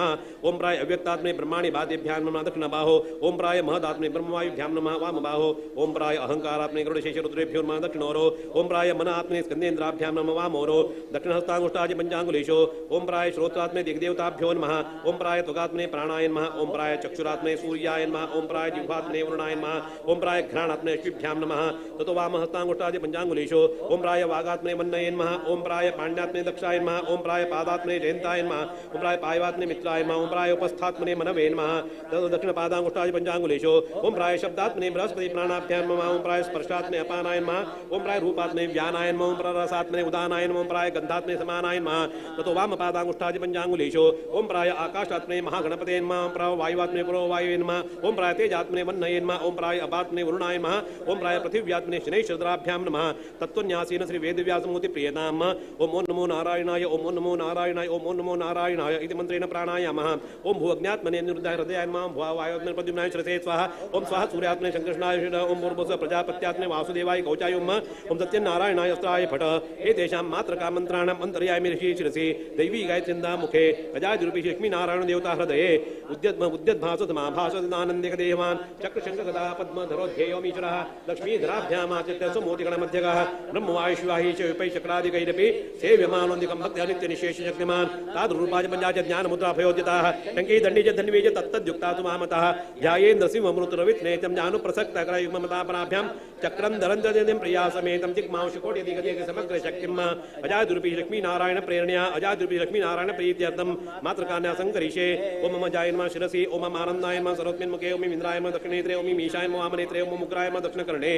ॐ प्राय अव्यक्तात्मे ब्रह्माणि बाधेभ्यां नमः दक्षिणबाहो। ॐ प्राय महदात्मे ब्रह्मवायुभ्यां नमः वामबाहो। ॐ प्राय अहंकारात्मे गरुडशेषरुद्रेभ्यो नमः दक्षिणोरो। ॐ प्राय मनात्मे स्कन्देन्द्राभ्यां नमः वामोरो। दक्षिणहस्ताङ्गुष्ठादि पञ्चाङ्गुलीषु। ॐ प्राय श्रोत्रात्मे दिग्देवताभ्यो नमः। ॐ प्राय त्वगात्मने प्राणाय नमः। ॐ प्राय चक्षुरात्मे सूर्याय नमः। ॐ प्राय जिह्वात्मने वरुणाय नमः। ॐ प्राय घ्राणात्मने अश्विभ्यां नमः। ततो वामहस्ताङ्गुष्ठादि पञ्चाङ्गुलीषु। ॐ प्राय वागात्मने वन्नये नमः। ॐ प्राय पाण्यात्मने दक्षाय नमः। ॐ प्राय पादात्मने जयन्ताय नमः। ॐ प्राय पायवात्मने मित्राय नमः। ॐ प्राय उपस्थात्मने मनवे नमः। ततो दक्षिणपादाङ्गुष्ठादि पञ्चाङ्गुलीषु। ॐ प्राय शब्दात्मने बृहस्पति प्राणाभ्यां नमः। ॐ प्राय स्पर्शात्मने अपानाय नमः। ॐ प्राय रूपात्मने व्यानाय नमः। ॐ प्राय रसात्मने उदानाय नमः। ॐ प्राय गन्धात्मने समानाय नमः। ततो वामपादाङ्गुष्ठादि पञ्चाङ्गुलीषु। ॐ प्राय आकाशात्मने महागणपते नमः। ॐ प्राय वायुवात्मने पुरोवायवे नमः। ॐ प्राय तेजात्मने वह्नये नमः। ॐ प्राय अपात्मने वरुणाय नमः। ॐ प्राय पृथिव्यात्मने शनैश्चरुद्राभ्यां नमः। तत्त्वन्यासेन श्री वेदव्यासमूर्ति प्रियताम्। ॐ नमो नारायणाय ॐ नमो नारायणाय ॐ नमो नारायणाय इति मन्त्रेण प्राणायामः। ॐ भूअग्न्यात्मने निरुद्धाय हृदयाय नमः। भुवा वायुत्मने प्रद्युम्नाय श्रसे स्वाहा। ॐ स्वाहा सूर्यात्मने शङ्कर्षणाय ॐ भूर्भुवः प्रजापत्यात्मने वासुदेवाय कौचाय ॐ ॐ सत्यनारायणाय अस्त्राय फट। एतेषां मात्र मातृका मंत्राणाम अंतर्यामि ऋषि शिरसि दैवी गायत्रिंदा मुखे अजादिरूपी लक्ष्मीनारायण देवता हृदये उद्यद्भासमाभासदानन्दिक देवान् चक्रशङ्खगदा पद्मधरोध्येयोमीश्वरः लक्ष्मीधराभ्यामाचित्य सुमोतिगणमध्यगः ब्रह्मवायुशिवाहि च विपै चक्रादिकैरपि सेव्यमानोन्दिकं भक्त्या नित्यनिशेषशक्तिमान् तादृरूपाय पञ्चाच ज्ञानमुद्राभयोद्यताः टङ्की दण्डी च धन्वी च तत्तद्युक्ता तु मामतः ध्यायेन्द्रसिंहमृतुरवित्नेतं जानुप्रसक्तकरयुग्ममतापराभ्यां चक्रं धरन्तदिं प्रियासमेतं दिग्मांशकोट्यधिगतेक समग्रशक्तिम् अजादुरूपी लक्ष्मीनारायण प्रेरणया अजादुरूपी लक्ष्मीनारायण प्रीत्यर्थं मातृकान्यासं करिष्ये। ओम मम जाय नमः शिरसि, ओम आनन्दाय नमः सर्वस्मिन् मुखे, ओम इन्द्राय नमः दक्षिणनेत्रे, ओम ईशाय नमः वामनेत्रे, ओम उग्राय नमः दक्षिणकर्णे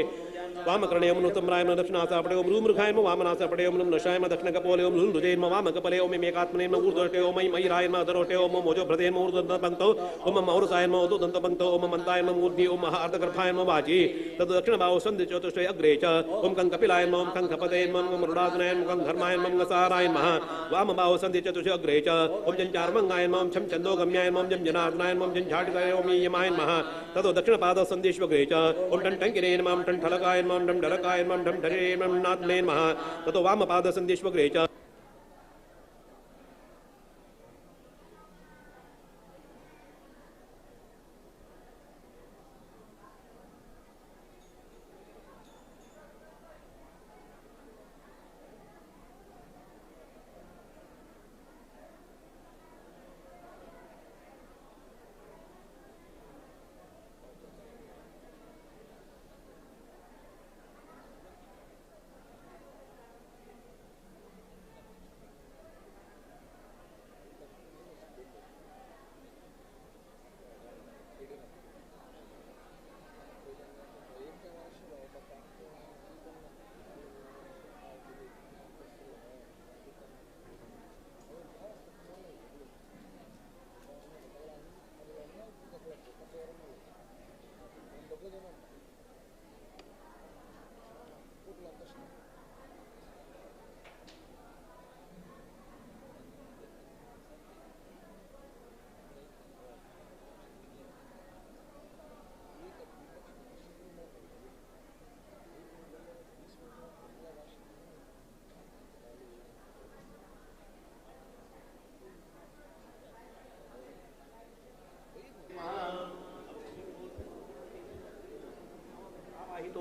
वामकर्णे, ओम नृतम्राय नमः दक्षिणासापटे, ओम रूमृखाय नमः वामनासापटे, ओम नशाय नमः दक्षिणकपोले, ओम लुलुजे नमः वामकपले, ओम एकात्मने नमः ऊर्ध्वष्टे, ओम मयिराय नमः अधरोष्टे, ओम मोजोभ्रते नमः ऊर्ध्वदन्तपङ्क्तौ, ओम मौरसाय नमः ऊर्ध्वदन्तपङ्क्तौ, ओम मन्ताय नमः मूर्ध्नि, ओम महार्धगर्भाय नमः वाचि तद् दक्षिणबाहु सन्धि चतुष्टय अग्रे च ओम कं कपिलाय नमः, ओम कं कपते नमः, ओम मरुडासनाय नमः, ओम धर्माय नमः, ओम साराय नमः। वामबाहु सन्धि चतुष्टय अग्रे च ओम जञ्चार्वङ्गाय नमः, ओम छं छन्दोगम्याय नमः, ओम जं जनार्दनाय नमः, ओम जं झाटिकाय ओम यमाय नमः। ततो दक्षिणपाद सन्धिष्वग्रे च ओम टं टङ्किने नमः, ओम टं ठलकाय नमः, ओम डं डलकाय नमः, ओम ढं ढरे नमः, नाथने नमः। ततो वामपाद सन्धिष्वग्रे च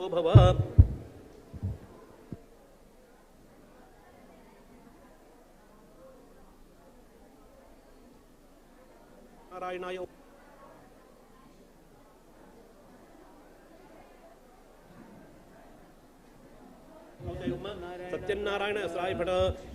भव। नारायणाय सत्यनारायण अस्राय भट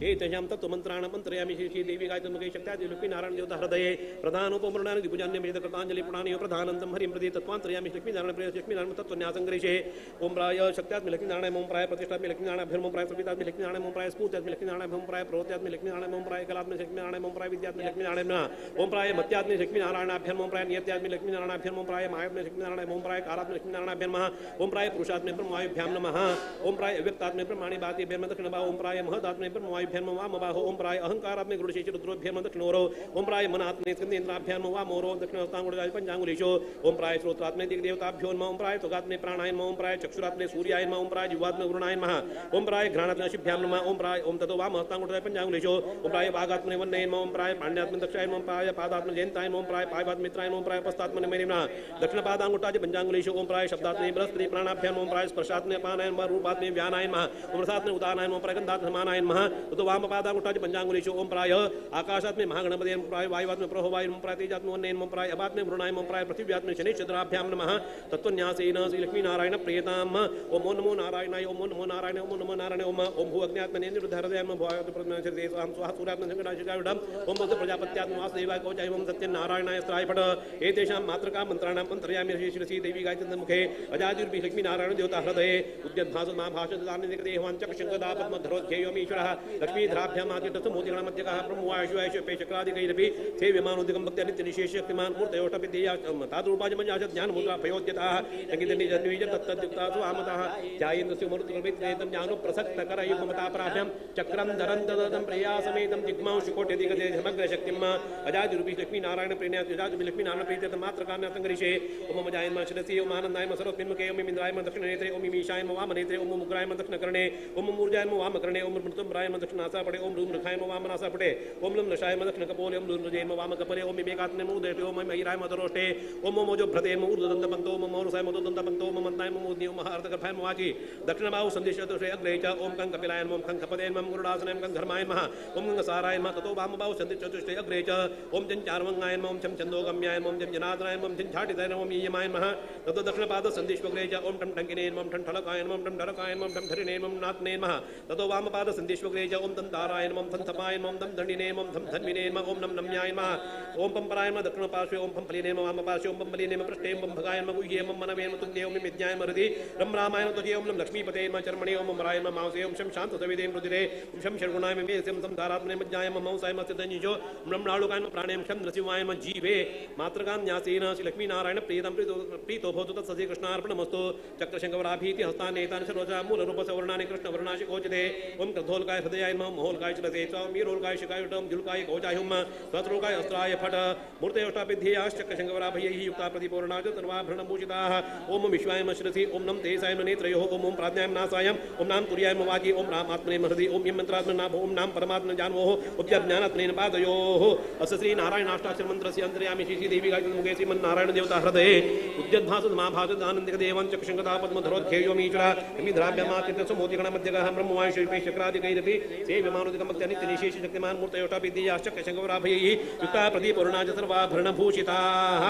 एतेषां तत्त्वमन्त्राणां मन्त्रयामि श्री श्री देवी गायत्री मुखे शक्त्यादि लक्ष्मी नारायण देवता हृदये प्रधानोपमृणानि दिपुजान्य कृताञ्जलि पुणानि प्रधानन्तं हरिं प्रति तत्त्वान्तर्यामि लक्ष्मी नारायण प्रिय लक्ष्मी नारायण तत्त्वन्यासं करिष्ये। ओम प्राय शक्त्यात्मि लक्ष्मी नारायण ओम प्राय प्रतिष्ठात्मि लक्ष्मी नारायण ओम प्राय सवितात्मि लक्ष्मी नारायण ओम प्राय स्फूर्त्यात्मि लक्ष्मी नारायण ओम प्राय प्रवृत्त्यात्मि लक्ष्मी नारायण ओम प्राय कलात्मि लक्ष्मी नारायण ओम प्राय विद्यात्मि लक्ष्मी नारायण ओम प्राय मत्यात्मि लक्ष्मी नारायणाभ्यं ओम प्राय नियत्यात्मि लक्ष्मी नारायणाभ्यं ओम प्राय मायात्मि लक्ष्मी नारायण ओम प्राय कालात्मि लक्ष्मी नारायणाभ्यं नमः। ओम प्राय पुरुषात्मि ब्रह्मवायुभ्यां नमः। ओम प्राय अव्यक्तात्मि ब्रह्माणि बातिभ्यं दक्षिणबाहो ओम प्राय महदात्मे ब्रह्मवायुभ्यं वामबाहो ओम प्राय अहंकारात्मे गुरुशेष रुद्रोभ्यं दक्षिणोरो ओम प्राय मनात्मे स्कंदेन्द्राभ्यां वामोरो दक्षिणहस्तांगुलिजाय पञ्चाङ्गुलीशो ओम प्राय श्रोत्रात्मे दिग्देवताभ्यो नमः। ओम प्राय त्वगात्मे प्राणाय नमः। ओम प्राय चक्षुरात्मे सूर्याय नमः। ओम प्राय जिह्वात्मे वरुणाय नमः। ओम प्राय घ्राणात्मे अशिभ्यां नमः। ओम प्राय ओम ततो वामहस्तांगुलिजाय पञ्चाङ्गुलीशो ओम प्राय वागात्मने वन्नये नमः। ओम प्राय पाण्यात्मे दक्षाय नमः। ओम प्राय पादात्मे जयन्ताय नमः। ओम प्राय पायवात्मित्राय नमः। ओम प्राय पस्तात्मने नमः नमः। दक्षिणपादांगुष्ठाय पञ्चाङ्गुलीशो ओम प्राय शब्दात्मे बृहस्पति प्राणाभ्यां ओम प्राय स्पर्शात्मे अपानाय नमः। रूपात्मे व्यानाय नमः। ओम रसात्मे उदानाय नमः। प्रगन्धात्ममानाय नमः। ततो वामपादांगुष्ठाय पञ्चाङ्गुलीशो ओम प्राय आकाशात्मे महागणपते ओम प्राय वायुवात्मे प्रोहवायु ओम प्राय तेजात्मे वन्नये नमः। ओम प्राय अपात्मे वरुणाय ओम प्राय पृथिव्यात्मे शनैश्चन्द्राभ्यां नमः। तत्त्वन्यासेन श्रीलक्ष्मीनारायण प्रियताम् ओम नमो नारायणाय ओम नमो नारायण ओम नमो नारायण ओम ओम भू अग्न्यात्मने निरुद्धहृदयाम भुवायतु स्वाम स्वाहा सूर्यात्म संकटाशिकायुढम् ओम भक्त प्रजापत्यात्म वासुदेवाय कवचाय ओम सत्यनारायणाय स्त्राय फट एतेषां मातृका मन्त्राणां मन्त्रयामि श्री श्री देवी गायत्री मुखे अजादिरूपी लक्ष्मीनारायण देवता हृदये उद्यद्भासमाभाषदानिदेवाञ्चकशङ्कदा पद्मधरोध्येयोमीश्वरः लक्ष्मीधराभ्यामातिरथमोतिगणमध्यकः ब्रह्मवायुशिवायुषपेशक्रादिकैरपि सेव्यमानोदिकं भक्त्या नित्यनिशेषशक्तिमान् मूर्तयोष्टपिध्येया तादरूपाजमञ्जाश ज्ञानमुद्रा भयोद्यताः टङ्कितनिजन्वीज तत्तद्युक्तासु आमतः ध्यायेन्द्रस्य मरुतुर्वित्रेतं ज्ञानप्रसक्तकरयुग्मतापराभ्यां चक्रं धरं ददतं प्रयासमेतं जिग्मांशुकोट्यधिगते समग्रशक्तिम् अजादिरूपी लक्ष्मीनारायण प्रेण्या अजादिरूपी लक्ष्मीनारायण प्रीत्यर्थं मातृकान्यासं करिष्ये। ओम मम जाय नमः शिरसि ओम आनन्दाय नमः सर्वस्मिन् मुखे ओम इन्द्राय नमः दक्षिणनेत्रे ओम ईशाय नमः वामनेत्रे ओम उग्राय नमः दक्षिणकर्णे ओम ऊर्जाय नमः वामकर्णे ओम मृतुम्राय नमः दक्षिणासापटे ओम ह्रूं रखाय नमः वामनासापटे ओम लम लशाय नमः दक्षिणकपोले ओम लूं रजे नमः वामकपले ओम विवेकात्मे नमः उदयते ओम ऐराय नमः दरोष्टे ओम मोजो भ्रते नमः ऊर्ध्वदन्तपन्तो ओम मौरसाय नमः दन्तपन्तो ओम मन्ताय नमः ऊर्ध्वो ओम अर्धगर्भाय नमः वाचि दक्षिणबाहु सन्धिशतुष्टे अग्रे च ओम कं कपिलाय नमः ओम खं खपदे नमः गरुडासनाय नमः घर्माय नमः ओम गंगसाराय नमः ततो वामबाहु सन्धिचतुष्टे अग्रे च ओम जं चार्वंगाय नमः ओम छं छन्दोगम्याय नमः ओम जं जनार्दनाय नमः ओम जं झाटिताय नमः ओम ईयमाय नमः ततो दक्षिणपाद सन्धिष्वग्रे च ओम टं टङ्किने नमः ओम ठं ठलकाय नमः ओम टं ढलकाय नमः ओम टं धरिणे नमः ओम नात्ने नमः ततो वामपाद सन्धिष्वग्रे च ओम तं ताराय नमः ओम थं थपाय नमः ओम तं दण्डिने नमः ओम धं धन्विने नमः ओम नं नम्याय नमः ओम पं पराय नमः दक्षिणपार्श्वे ओम फं फलिने नमः वामपार्श्वे ओम पं बलिने नमः पृष्ठे ओम भगाय नमः गुह्ये ओम मनवे नमः तुङ्गे ओम विज्ञाय नमः हृदि रं रामाय नमः त्वचे ओम लं लक्ष्मीपते नमः चर्मणे ओम अमराय नमः मांसे ओम शं शान्तसविदे रुधिरे ओम शं षड्गुणाय नमः वेदस्य ओम संसारात्मने मज्जाय नमः मंसाय नमः सिद्धनिजो ओम रं नालुकाय नमः प्राणे ओम शं नृसिंहाय नमः जीवे मातृकां न्यासेन श्री लक्ष्मीनारायण प्रीतं प्रीतो भवतु तत् सति कृष्णार्पणमस्तु चक्रशङ्कवराभीति हस्तानेतानि सरोजा मूलरूपसवर्णानि कृष्णवर्णाशि गोचते ओम क्रोधोल्काय हृदयाय नमः महोल्काय शिरसे च ओम वीरोल्काय शिखाय ओम जुल्काय कवचाय हुम सहस्रोल्काय अस्त्राय फट मूर्तयोष्टापिध्येयाश्चक्रशङ्कवराभयैः युक्ता प्रतिपूर्णा च तन्वाभरणभूषिताः ओम विश्वाय नमः शिरसि ओम नं तेजाय नमः नेत्रयोः ओम ओम प्राज्ञाय नमः नासाय ओम नाम तुर्याय नमः वाचि ओम राम आत्मने नमः हृदि ओम यं मन्त्रात्मने नाभो ओम नाम परमात्मने जान्वोः उपजज्ञानात्मने पादयोः अस्य श्री नारायणाष्टाक्षर मन्त्रस्य अन्तर्यामि श्री श्रीदेवी गायत्री मुखे श्रीमन्नारायण देवता हृदये उद्यद्भासमाभासदानन्दिकदेवं चक्षुशङ्कता पद्मधरोध्येयोमीश्वरा यमिध्राभ्यमातिर्थसुमोतिगणमध्यगः ब्रह्मवायुशिल्पे शक्रादिकैरपि सेव्यमानुदिकमत्यनित्यनिशेषशक्तिमान् मूर्तयोष्टापिध्येयाश्चक्रशङ्कवराभयैः युक्ता प्रदीपूर्णा च सर्वाभरणभूषिताः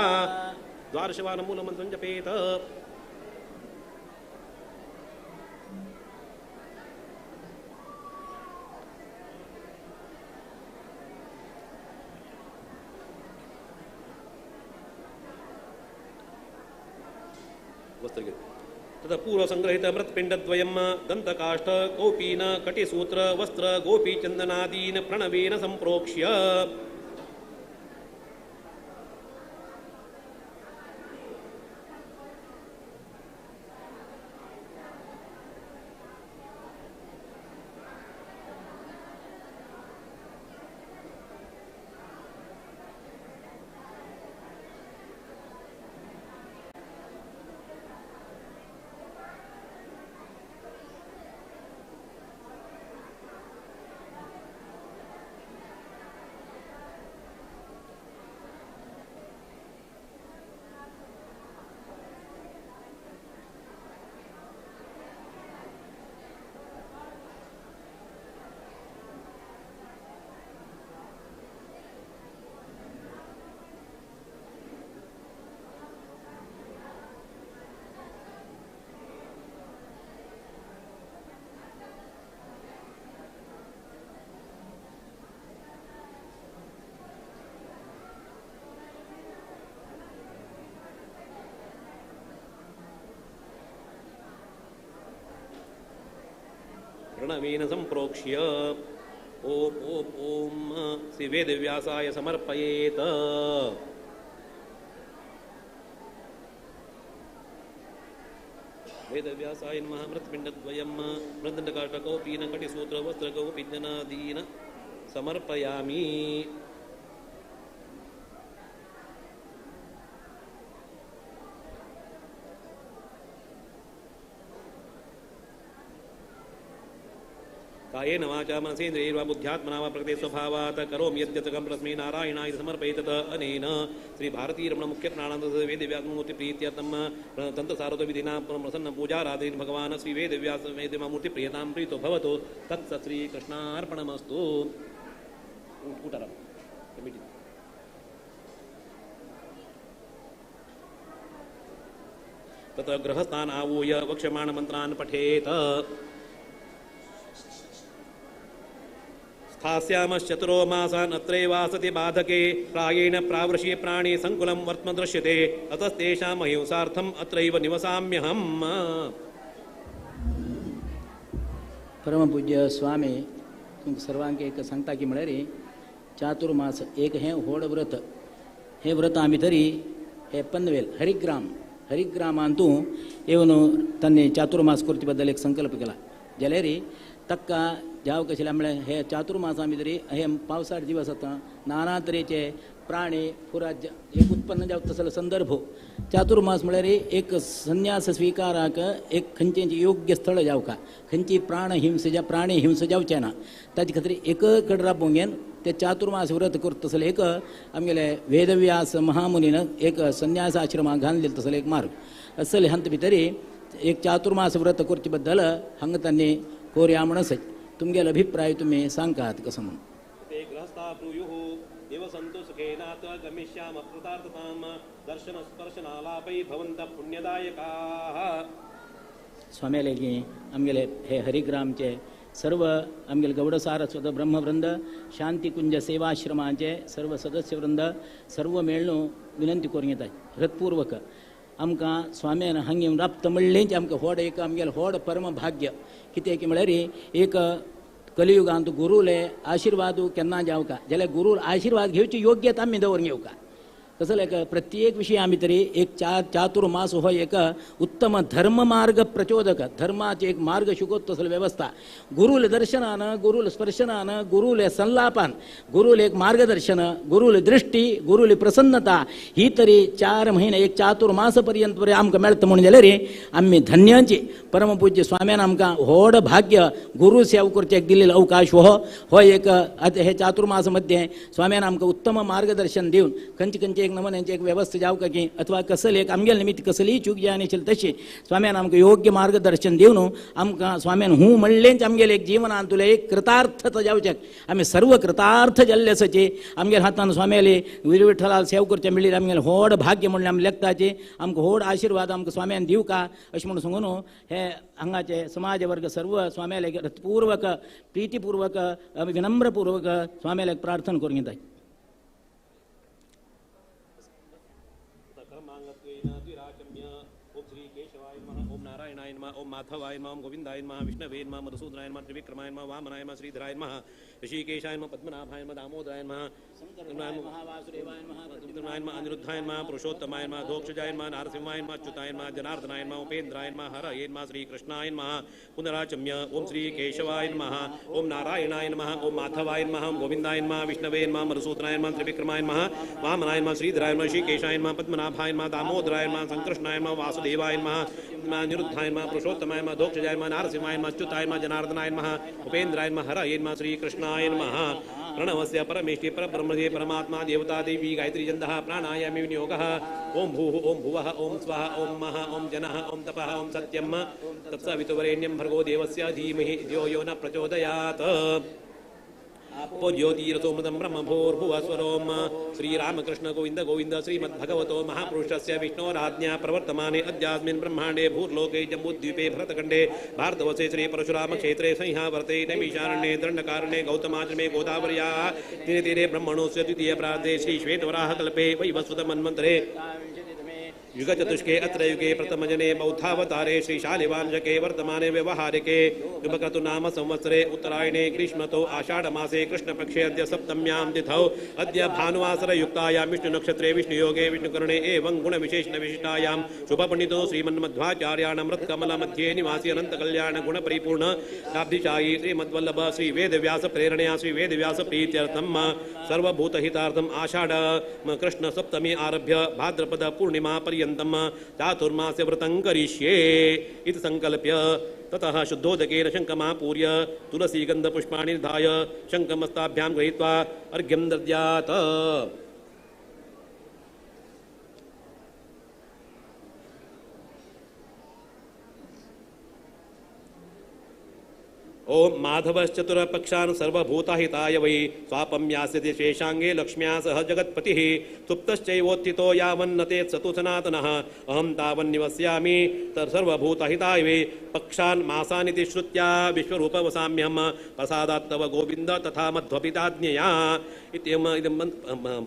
द्वादशवारमूलमन्त्रं जपेत। तथा पूर्वसंग्रहित मृत्पिण्डद्वयं दन्तकाष्ठ कौपीन कटिसूत्र वस्त्र गोपीचन्दनादीन् प्रणवेन सम्प्रोक्ष्य प्रणवेन संप्रोक्ष्य ओम ओम ओम श्री वेदव्यासाय समर्पयेत। वेदव्यासाय नमः मृत्पिण्डद्वयं मृदण्डकाष्ठकौपीन कटिसूत्र वस्त्रकौपीजनादीन समर्पयामि। कायेन वाचा मनसेन्द्रियैर्वा बुद्ध्यात्मना वा प्रकृते स्वभावात् करोमि यद्यत्कं परस्मै नारायणाय समर्पयेतत् अनेन श्री भारतीरमण मुख्यप्राणानन्द वेदव्यासमूर्ति प्रीत्यर्थं तन्त्रसारस्वतविधिना प्रसन्न पूजाराधेन भगवान् श्री वेदव्यास वेदमूर्ति प्रियतां प्रीतो भवतु तत्स श्री कृष्णार्पणमस्तु। ततः गृहस्थान् आवूय वक्ष्यमाण मन्त्रान् पठेत्। स्थास्यामश्चतुरो मासान् अत्रैवासति बाधके प्रायेण प्रावृषि प्राणी संकुलं वर्त्म दृश्यते अतस्तेषाम् अहिंसार्थम् अत्रैव निवसाम्यहम्। परम पूज्य स्वामी तुमकां सर्वांक एक सांगता की म्हळ्यार चातुर्मास एक हें व्हड व्रत, हें व्रत आमी तरी हे पनवेल हरिग्राम हरिग्रामांतू येवन तांणी चातुर्मास करचे बद्दल एक संकल्प केला जाल्यार ताका जाव कशें म्हळ्यार हे चातुर्मासा भितर हे पावसाळ दिवस आतां नाना तरेचे प्राणी पुरा एक उत्पन्न जावता तसलो संदर्भ. चातुर्मास म्हळ्यार एक संन्यास स्विकाराक एक खंयचें योग्य स्थळ जावका, खंयची प्राण हिंसा प्राणी हिंसा जावचें ना, ताजे खातीर एक कडेन राबोवंक घेवन ते चातुर्मास व्रत करता तसलो एक आमगेले वेदव्यास महामुनीन एक संन्यास आश्रमाक घाललेलो तसलो एक मार्ग असले हांत भितर एक चातुर्मास व्रत करचे बद्दल हांगा तांणी कोरया म्हण तुमगेलो अभिप्राय तुमी सांगात कसो म्हणून. स्वाम्याले की आमगेले हे हरिग्रामचे सर्व आमगेले गौड सारस्वत ब्रह्मवृंद शांतिकुंज सेवाश्रमाचे सर्व सदस्यवृंद सर्व मेळ्ळून विनंती करूंक येता हृत्पूर्वक आमकां स्वाम्यान हांगा येवन राबता म्हणलेंच आमकां व्हड एक आमगेलें व्हड परम भाग्य. कितें की म्हळ्यार एक कलियुगांत गुरुले आशिर्वाद केन्ना जावका जाल्यार गुरूल आशिर्वाद घेवची योग्यता आमी दवरून घेवका. तसो एक प्रत्येक विशया आमी तरी एक चातुर्मास हो एक उत्तम धर्म मार्ग प्रचोदक, धर्माचे एक मार्ग शिकोत तसलो वेवस्था. गुरूल दर्शनान, गुरूल स्पर्शनान, गुरूले संलापान, गुरूल एक मार्गदर्शन, गुरूल दृष्टी, गुरूल प्रसन्नता ही तरी 4 महिने एक चातुर्मास पर्यंत बरें आमकां मेळटा म्हणून जाल्यार आमी धन्यांची. परमपूज्य स्वाम्यान आमकां व्हड भाग्य गुरू सेवा करचें एक दिल्लो अवकाश हो हो एक हे चातुर्मास मध्ये स्वाम्यान आमकां उत्तम मार्गदर्शन दिवन खंयचे खंयचे एक नमन एक व्यवस्था जावका की अथवा कसली एक आमगेले निमित्त कसलीय चूक जाय आनी तशी स्वाम्यान आमकां योग्य मार्गदर्शन दिवन आमकां स्वाम्यान हूं म्हणलेंच आमगेले एक जिवनांतुलें एक कृतार्थता जावचें. आमी सर्व कृतार्थ जाल्ले आसाची आमगेले हातान स्वाम्याले विठ्ठलाल सेवा करचें मेळ्ळी आमगेलें व्हड भाग्य म्हणलें आमी लेखताची. आमकां व्हड आशिर्वाद आमकां स्वाम्यान दिवका अशें म्हणून सांगून हे हांगाचे समाज वर्ग सर्व स्वाम्याले हृत्पूर्वक प्रीतिपूर्वक विनम्रपूर्वक स्वाम्याले प्रार्थना करूंक येता. ओम माधवाय नमः, ओम गोविंदाय नमः, विष्णवे नमः, मधुसूदनाय नमः, त्रिविक्रमाय नमः, वामनाय नमः, श्रीधराय नमः, ऋषिकेशाय नमः, पद्मनाभाय नमः, दामोदराय नमः, महावासुदेवाय नमः, अनिरुद्धाय नमः, पुरुषोत्तमाय नमः, धोक्षजाय नमः, नारसिंहाय नमः, अच्युताय नमः, जनार्दनाय नमः, उपेन्द्राय नमः, हरये नमः, श्रीकृष्णाय नमः. पुनराचम्य ओम श्री केशवाय नमः, ओम नारायणाय नमः, ओम माधवाय नमः, ओम गोविंदाय नमः, विष्णवे नमः, मधुसूदनाय नमः, त्रिविक्रमाय नमः, वामनाय नमः, श्रीधराय नमः, ऋषिकेशाय नमः, पद्मनाभाय नमः, दामोदराय नमः, संकृष्णाय नमः, वासुदेवाय नमः, अनिरुद्धाय नमः, पुरुषोत्तमाय नमः, धोक्षजाय नमः, नारसिंहाय नमः, अच्युताय नमः, जनार्दनाय नमः, उपेन्द्राय नमः, हरये नमः, श्रीकृष्णाय नमः. प्रणवस्य परमेष्टि परब्रह्मदे परमात्मा देवता देवी गायत्री छन्दः प्राणायामे विनियोगः. ओम भूः ओम भुवः ओम स्वः ओम मः ओम जनः ओम तपः ओम सत्यम तत्सवितुवरेण्यं भर्गो देवस्य धीमहि धियो यो न प्रचोदयात्. ज्योतिरसोमृतं ब्रह्म भूर्भुवः स्वरोम. श्रीरामकृष्ण गोविंद गोविंद श्रीमद्भगवतो महापुरुषस्य विष्णोराज्ञा प्रवर्तमाने अद्यास्मिन् ब्रह्माण्डे भूर्लोके जम्बूद्वीपे भरतखण्डे भारतवसे श्री परशुराम क्षेत्रे संहावर्ते नैमिषारण्ये दण्डकारण्ये गौतमाश्रमे गोदावर्याः तीरे तीरे ब्रह्मणोऽस्य द्वितीय प्रार्धे श्री श्वेतवराहकल्पे वैवस्वतमन्वन्तरे युगचतुष्के अत्र युगे प्रथमजने बौद्धावतारे श्रीशालिवांशके वर्तमाने व्यवहारिके युगक्रतु नाम संवत्सरे उत्तरायणे ग्रीष्मतो आषाढमासे कृष्णपक्षे अद्य सप्तम्यां तिथौ अद्य भानुवासरयुक्तायां विष्णुनक्षत्रे विष्णुयोगे विष्णुकरणे एवं गुणविशेषणविशिष्टायां शुभपण्डितो श्रीमन्मध्वाचार्याणां मृत्कमलमध्ये निवासी अनन्तकल्याणगुणपरिपूर्ण लाब्धिशायी श्रीमद्वल्लभ श्रीवेदव्यास प्रेरणया श्रीवेदव्यास प्रीत्यर्थं सर्वभूतहितार्थम् आषाढ कृष्ण सप्तमी आरभ्य भाद्रपद पूर्णिमा पर्यन्तं चातुर्मास्य व्रतं करिष्ये इति संकल्प्य ततः शुद्धोदकेन शङ्खमापूर्य तुलसीगन्धपुष्पाणि निधाय शङ्खमस्ताभ्यां गृहीत्वा अर्घ्यं दद्यात्. ओम माधवश्चतुरपक्षान् सर्वभूताहिताय वै स्वापं यास्यति शेषांगे लक्ष्म्या सह जगत्पतिः सुप्तश्चैवोत्थितो यावन्नते स तु सनातनः अहं तावन्निवस्यामि सर्वभूतहिताय वै पक्षान् मासानिति श्रुत्या विश्वरूपवसाम्यहं प्रसादात् तव गोविन्द तथा मध्वपिताज्ञया इत्येवं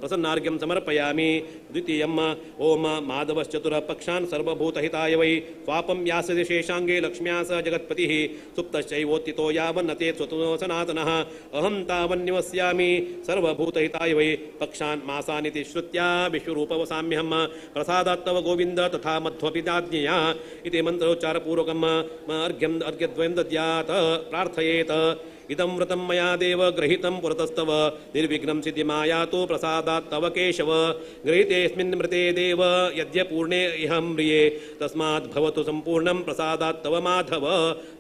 प्रसन्नार्घ्यं समर्पयामि. द्वितीयम् ओम माधवश्चतुरपक्षान् सर्वभूतहिताय वै स्वापं यास्यति शेषांगे लक्ष्म्या सह जगत्पतिः सुप्तश्चैवोत्थितो यावन्नते स्वतो सनातनः अहं तावन्निवस्यामि सर्वभूतहिताय वै पक्षान् मासानिति श्रुत्या विश्वरूपवसाम्यहं प्रसादात् तव गोविन्द तथा मध्वपिताज्ञया इति मन्त्रोच्चारपूर्वकम् अर्घ्यं अर्घ्यद्वयं दद्यात्. प्रार्थयेत. इदं व्रतं मया देव गृहीतं पुरतस्तव निर्विघ्नं सिद्धिमायातु प्रसादात् तव केशव। गृहीतेऽस्मिन् मृते देव यद्यपूर्णे इह म्रिये तस्मात् भवतु सम्पूर्णं प्रसादात् तव माधव।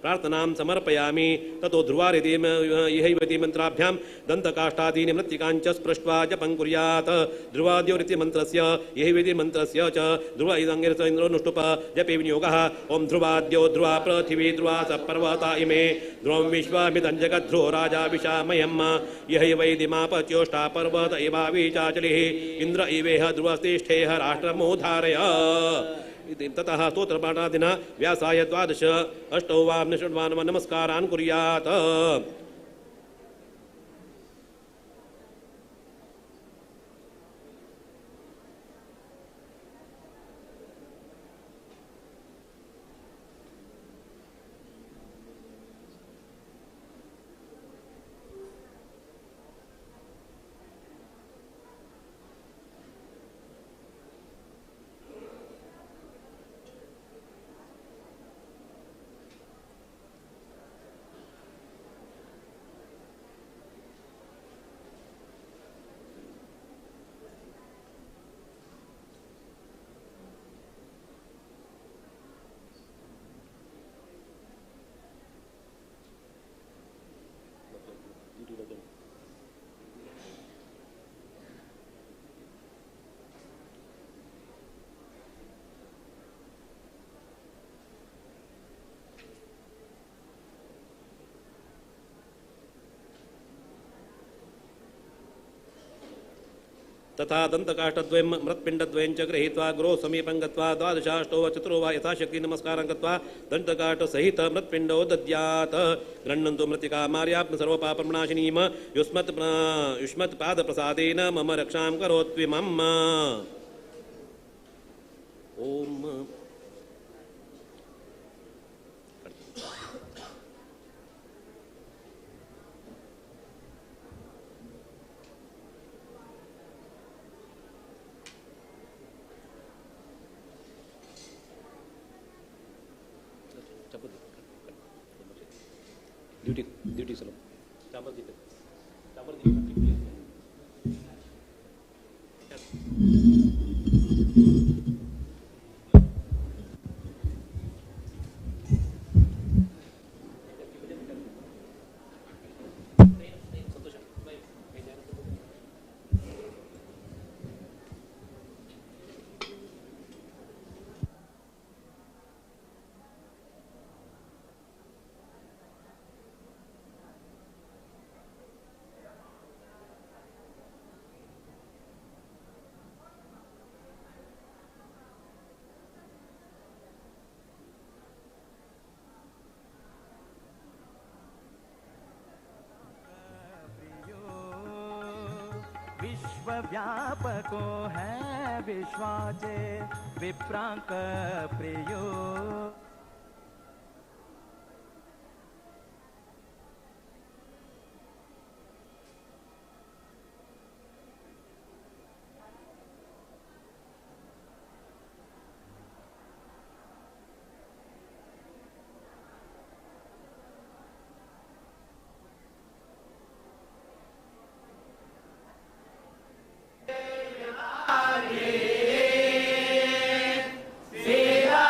प्रार्थनां समर्पयामि। ततो ध्रुवारिति इहैवति मन्त्राभ्यां दन्तकाष्ठादीनि मृत्तिकाञ्च स्पृष्ट्वा जपं कुर्यात्। ध्रुवाद्योरिति मन्त्रस्य इहैवति मन्त्रस्य च ध्रुव इदङ्गिरस इन्द्रोऽनुष्टुप जपे विनियोगः। ॐ ध्रुवाद्यो ध्रुवा पृथिवी ध्रुवा स पर्वता इमे ध्रुवं विश्वामिदं जगद्ध्रुवो राजा विशामयम्। यहैवैदिमापच्योष्टा पर्वत इवावीचाचलिः इन्द्र इवेह ध्रुवस्तिष्ठेह राष्ट्रमोधारय। ततः स्तोत्रपाठादिना व्यासाय द्वादश अष्टौ वा षड्वान् नमस्कारान् कुर्यात्। तथा दन्तकाष्ठद्वयं मृत्पिण्डद्वयं च गृहीत्वा गुरोः समीपं गत्वा द्वादशाष्टौ वा चतुरो वा यथाशक्ति नमस्कारं कृत्वा दन्तकाष्ठसहित मृत्पिण्डौ दद्यात्। गृह्णन्तु मृत्तिकामार्यात्म सर्वपापप्रणाशिनीं युष्मत्पादप्रसादेन मम रक्षां करोत्विमम्। ॐ ड्यूटी ड्यूटी चलो विश्वव्यापको है विश्वाचे विप्रांक प्रियो। सीता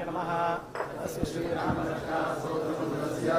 नमः। अस्य श्रीरामरक्षास्तोत्रमन्त्रस्य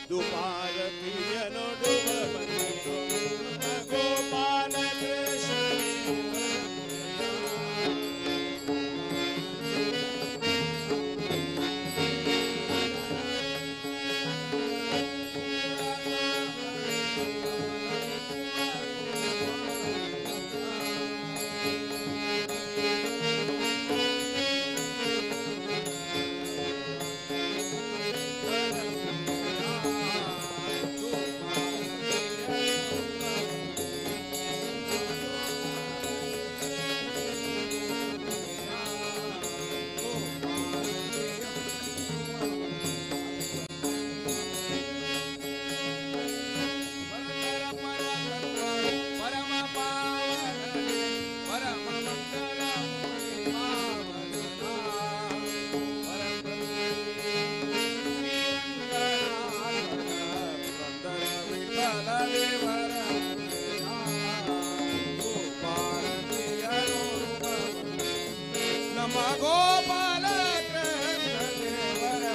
ದುಪಾರತಿಯನೊಡುವ ಬಂದಿರೋ ಗೋಪಾಲ ಕೃಷ್ಣ. ಗೋಪಾಲ ಕೃಷ್ಣ ದೇವರ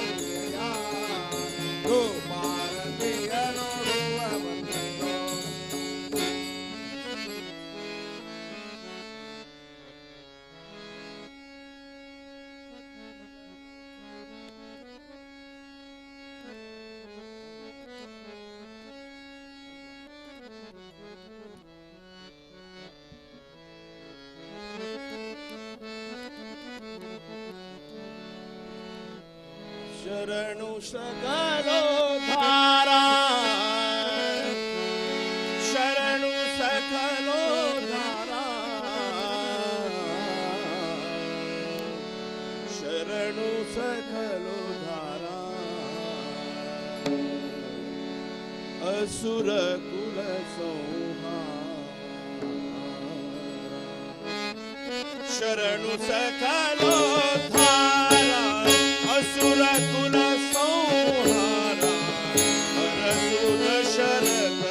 ಗೋಪಾಲತಿಯ ನೋಡುವ ಬಂದಿರೋ. ಶರಣು ಸಕಲೋ ಧಾರಾ, ಶರಣು ಸಕಲೋ ಧಾರಾ, ಶರಣು ಸಕಲೋ ಧಾರಾ, ಅಸುರ ಕುಲ ಸಂಹಾರ, ಶರಣು ಸಕಲೋ ಧಾರಾ, ಅಸುರ ಕುಲ ಸಂಹಾರ, ಹರಸು ದಶರಥ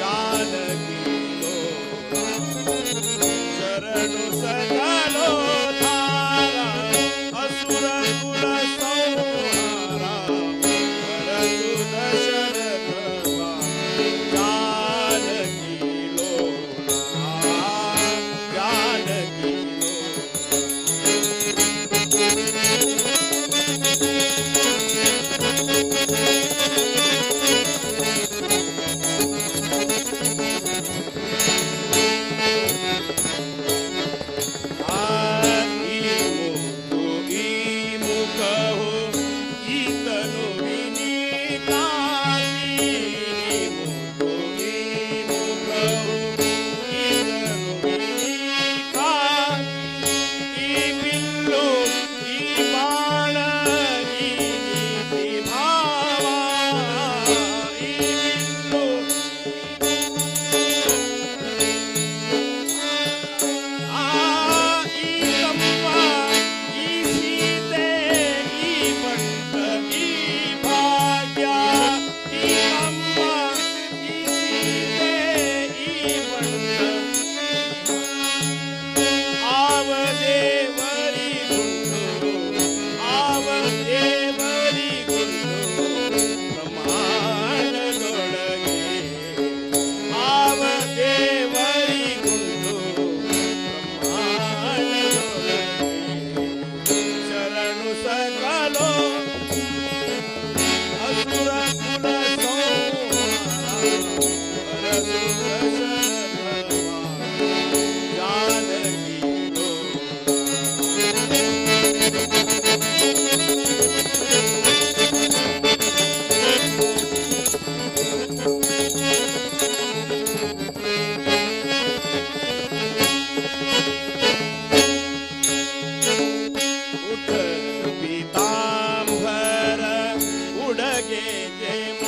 ಜಾನಕಿ ಲೋಲ. ಶರಣು ಸಕಲೋ ಧಾರಾ, ಅಸುರ ಕುಲ ಸಂಹಾರ, ಹರಸು ದಶರಥ ಜಾನಕಿ ಲೋಲ, ಜಾನಕಿ ಲೋಲ. ಉಠ ಪೀತಾಂಬರ ಉಡಗೆ ಜಯ.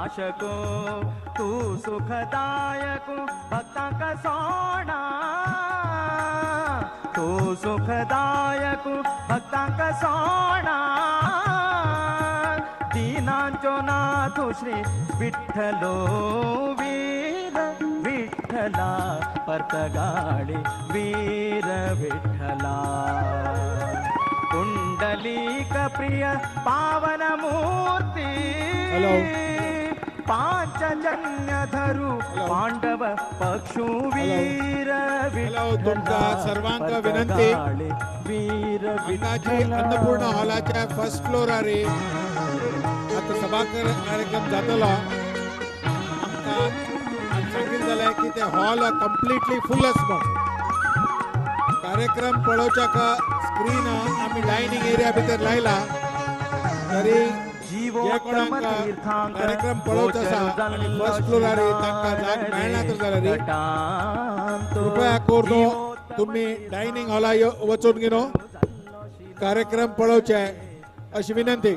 नाशक तू सुखदायक भक्तांक सोणा तू सुखदायक भक्तांक सोणा दीनांचो नाथ श्री विठ्ठलो वीर विठ्ठला पर्तगाळी वीर विठ्ठला कुंडलीक प्रिय पावन मूर्ती पांचजन्य धरू पांडव पक्षु वीर विठ्ठला सर्वांक विनंती वीर विठ्ठला अन्नपूर्णा हॉलाच्या फर्स्ट फ्लोरार आता सभा कार्यक्रम जातलो. आमकां सांगितलें जालें की ते हॉल कंप्लिटली फुल आसता. कार्यक्रम पळोवच्याक स्क्रीन आमी डायनिंग एरिया भितर लायला तरी जे कोणाक कार्यक्रम पळोवचो आसा आनी फर्स्ट फ्लोरार तांकां जाग मेळना तर जाल्यार कृपया करून तुमी डायनिंग हॉला वचून घेवन कार्यक्रम पळोवचे अशी विनंती.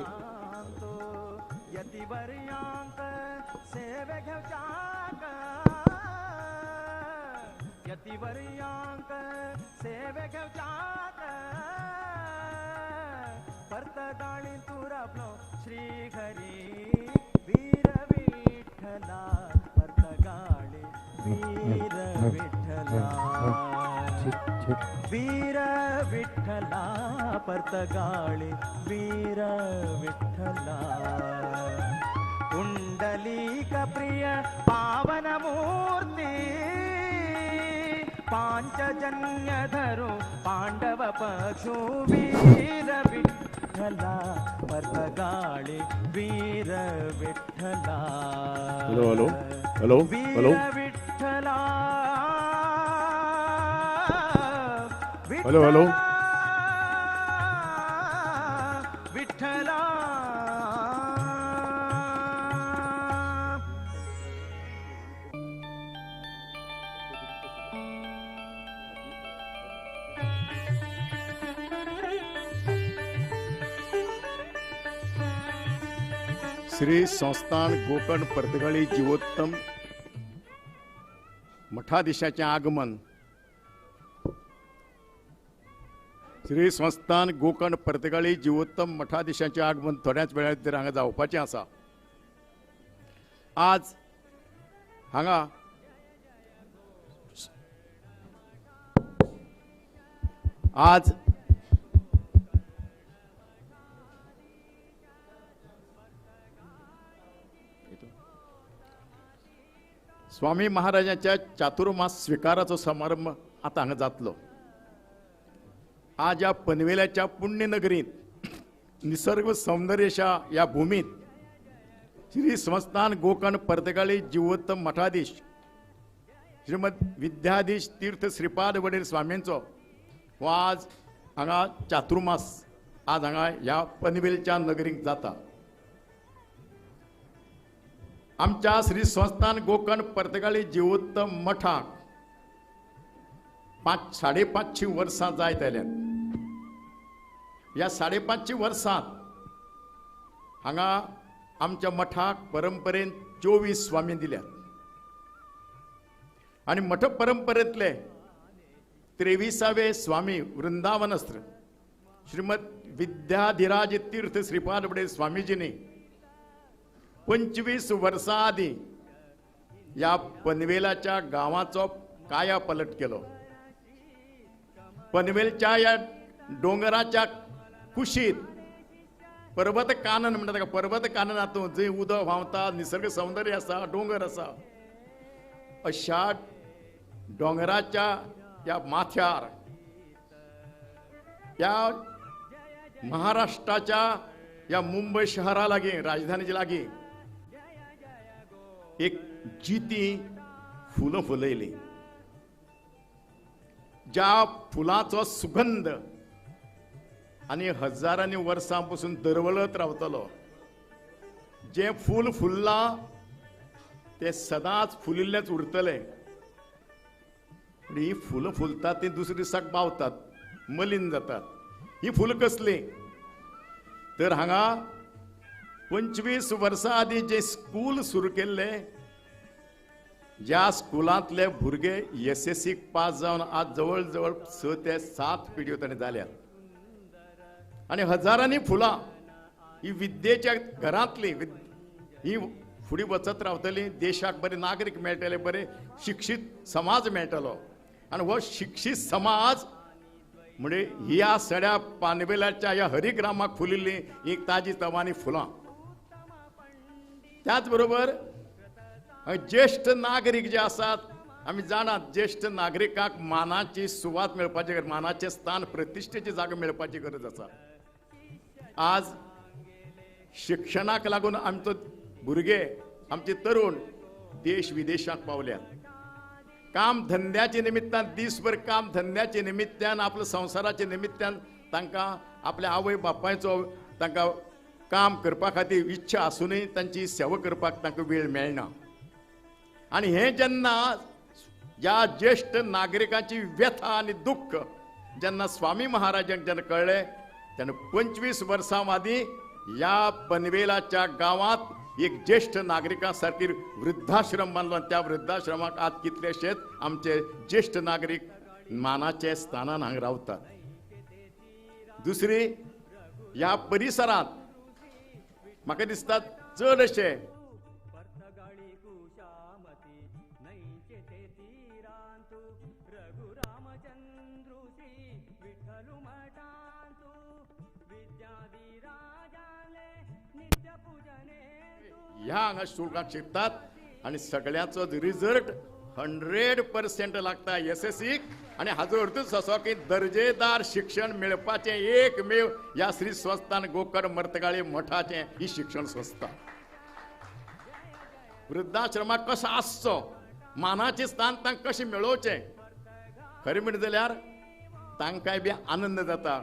वीर विठ्ठला पर्तगाळी वीर विठ्ठला कुंडलीक प्रिय पावन मूर्ती पांचजन्य धरू पांडव पक्षु वीर विठ्ठला पर्तगाळी वीर Vitthala. Hello hello hello hello Vitthala hello hello Vitthala. Shri Sansthan Gokarna Partagali Jivottam मठाधीशाचें आगमन. श्री संस्थान गोकर्ण पर्तगाळी जिवोत्तम मठाधीशाचें आगमन थोड्याच वेळा भितर हांगा जावपाचें आसा. आज हांगा आज स्वामी महाराजांच्या चातुर्मास स्विकाराचो समारंभ आतां हांगा जातलो. आज ह्या पनवेलाच्या पुण्यनगरींत निसर्ग सौंदर्यशा ह्या भुमींत श्री संस्थान गोकर्ण पर्तगाळी जिवोत्तम मठाधीश श्रीमद विद्याधीश तीर्थ श्रीपाद वडील स्वामींचो हो आज हांगा चातुर्मास आज हांगा ह्या पनवेलच्या नगरींत जाता. आमच्या श्री संस्थान गोकर्ण पर्तगाळी जिवोत्तम मठाक 5-5.5 वर्सां जायत आयल्यात. ह्या 5.5 वर्सांत हांगा आमच्या मठाक परंपरेन 24 स्वामी दिल्यात आनी मठ परंपरेंतले 23वे स्वामी वृंदावनस्त्र श्रीमद विद्याधिराज तीर्थ श्रीपाद वडील स्वामीजींनी 25 वर्सां आदीं ह्या पनवेलाच्या गांवाचो काया पलट केलो. पनवेलच्या ह्या दोंगराच्या कुशीत पर्वत कानन म्हणटा ताका, पर्वत काननातून जंय उदक व्हांवता, निसर्ग सौंदर्य आसा, दोंगर आसा, अशा दोंगराच्या ह्या माथ्यार ह्या महाराष्ट्राच्या ह्या मुंबय शहरा लागीं, राजधानीच्या लागीं एक जिती फुलां फुलयलीं, ज्या फुलाचो सुगंध आनी हजारांनी वर्सां पसून दरवळत रावतलो. जें फूल फुल्लां तें सदांच फुलिल्लेंच उरतलें. ही फुलां फुलतात ती दुसरे दिसाक बावतात, मलीन जातात. ही फुलां कसलीं तर हांगा 25 वर्सां आदीं जे स्कूल सुरू केल्लें, ज्या स्कुलांतले भुरगे एसएससीक पास जावन आज जवळ जवळ 6 ते 7 पिढयो ताणें जाल्यात आनी हजारांनी फुलां ही विद्येच्या घरांतली ही फुडें वचत रावतली, देशाक बरे नागरीक मेळटले, बरे शिक्षीत समाज मेळटलो. आनी हो शिक्षीत समाज म्हणजे ह्या सड्या पानवेलाच्या ह्या हरिग्रामाक फुलिल्ली एक ताजी तवानी फुलां. त्याच बरोबर ज्येष्ठ नागरीक जे आसात, आमी जाणात ज्येष्ठ नागरिकांक मानाची सुवात मेळपाची, मानाचें स्थान, प्रतिश्ठेची जागा मेळपाची गरज आसा. आज शिक्षणाक लागून आमचो भुरगे, आमचे तरुण देश विदेशाक पावल्यात. काम धंद्याच्या निमित्तान, दीसभर काम धंद्याच्या निमित्तान, आपल्या संवसाराच्या निमित्तान तांकां आपल्या आवय बापायचो तांकां काम करपा खातीर इच्छा आसूनय तांची सेवा करपाक तांकां वेळ मेळना. आनी हें जेन्ना ह्या ज्येष्ठ नागरिकांची व्यथा आनी दुख्ख जेन्ना स्वामी महाराजांक जेन्ना कळ्ळें, तेन्ना 25 वर्सां आदीं ह्या पनवेलाच्या गांवांत एक ज्येष्ठ नागरिकां सारकी वृद्धाश्रम बांदलो. त्या वृद्धाश्रमाक आज कितलेशेच आमचे ज्येष्ठ नागरीक मानाचे स्थानान हांगा रावतात. दुसरी, ह्या परिसरांत म्हाका दिसता चड अशे ह्या हांगा स्टुडंट शिकतात आनी सगळ्यांचो रिजल्ट 100% लागता एसएससीक. आनी हाजो अर्थूच असो की दर्जेदार शिक्षण मेळपाचें एकमेव ह्या श्री संस्थान गोकर्ण मर्तगाळी मठाचें ही शिक्षण संस्था. वृद्धाश्रमाक कसो आसचो, मानाचें स्थान तांकां कशें मेळोवचें, खरें म्हणलें जाल्यार तांकांय बी आनंद जाता.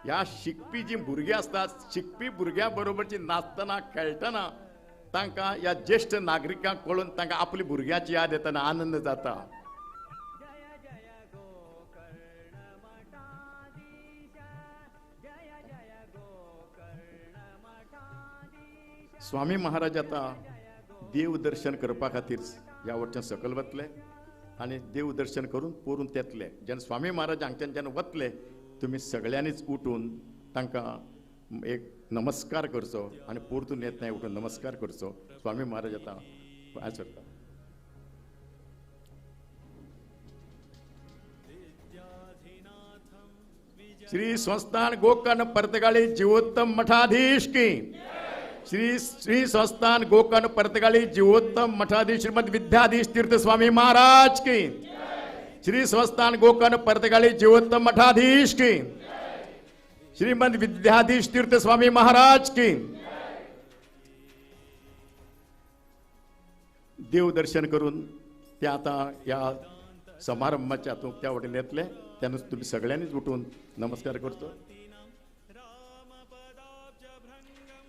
ह्या शिकपी जीं भुरगीं आसतात, शिकपी भुरग्यां बरोबरची नाचतना खेळटना तांकां ह्या ज्येष्ठ नागरिकांक कळून तांकां आपली भुरग्याची याद येतना आनंद जाता. स्वामी महाराज आतां देव दर्शन करपा खातीर ह्या वटच्यान सकयल वतले आनी देव दर्शन करून पोरून येतले. जेन्ना स्वामी महाराज हांगच्यान जेन्ना वतले, तुमी सगळ्यांनीच उठून तांकां एक नमस्कार करचो आनी परतून येतना उठून नमस्कार करचो. स्वामी महाराज आतां भायर सरता. श्री संस्थान गोकर्ण पर्तगाळी जीवोत्तम मठाधीश की श्री श्री संस्थान गोकर्ण पर्तगाळी जीवोत्तम मठाधीश श्रीमद विद्याधीश तीर्थ स्वामी महाराज की श्री संस्थान गोकर्ण पर्तगाळी जीवोत्तम मठाधीश की श्रीमद विद्याधीश तीर्थ स्वामी महाराज की. देव दर्शन करून ते आता ह्या समारंभाच्या हातूंत त्या वटेन येतले, तेन्ना तुमी सगळ्यांनीच उठून नमस्कार करचो.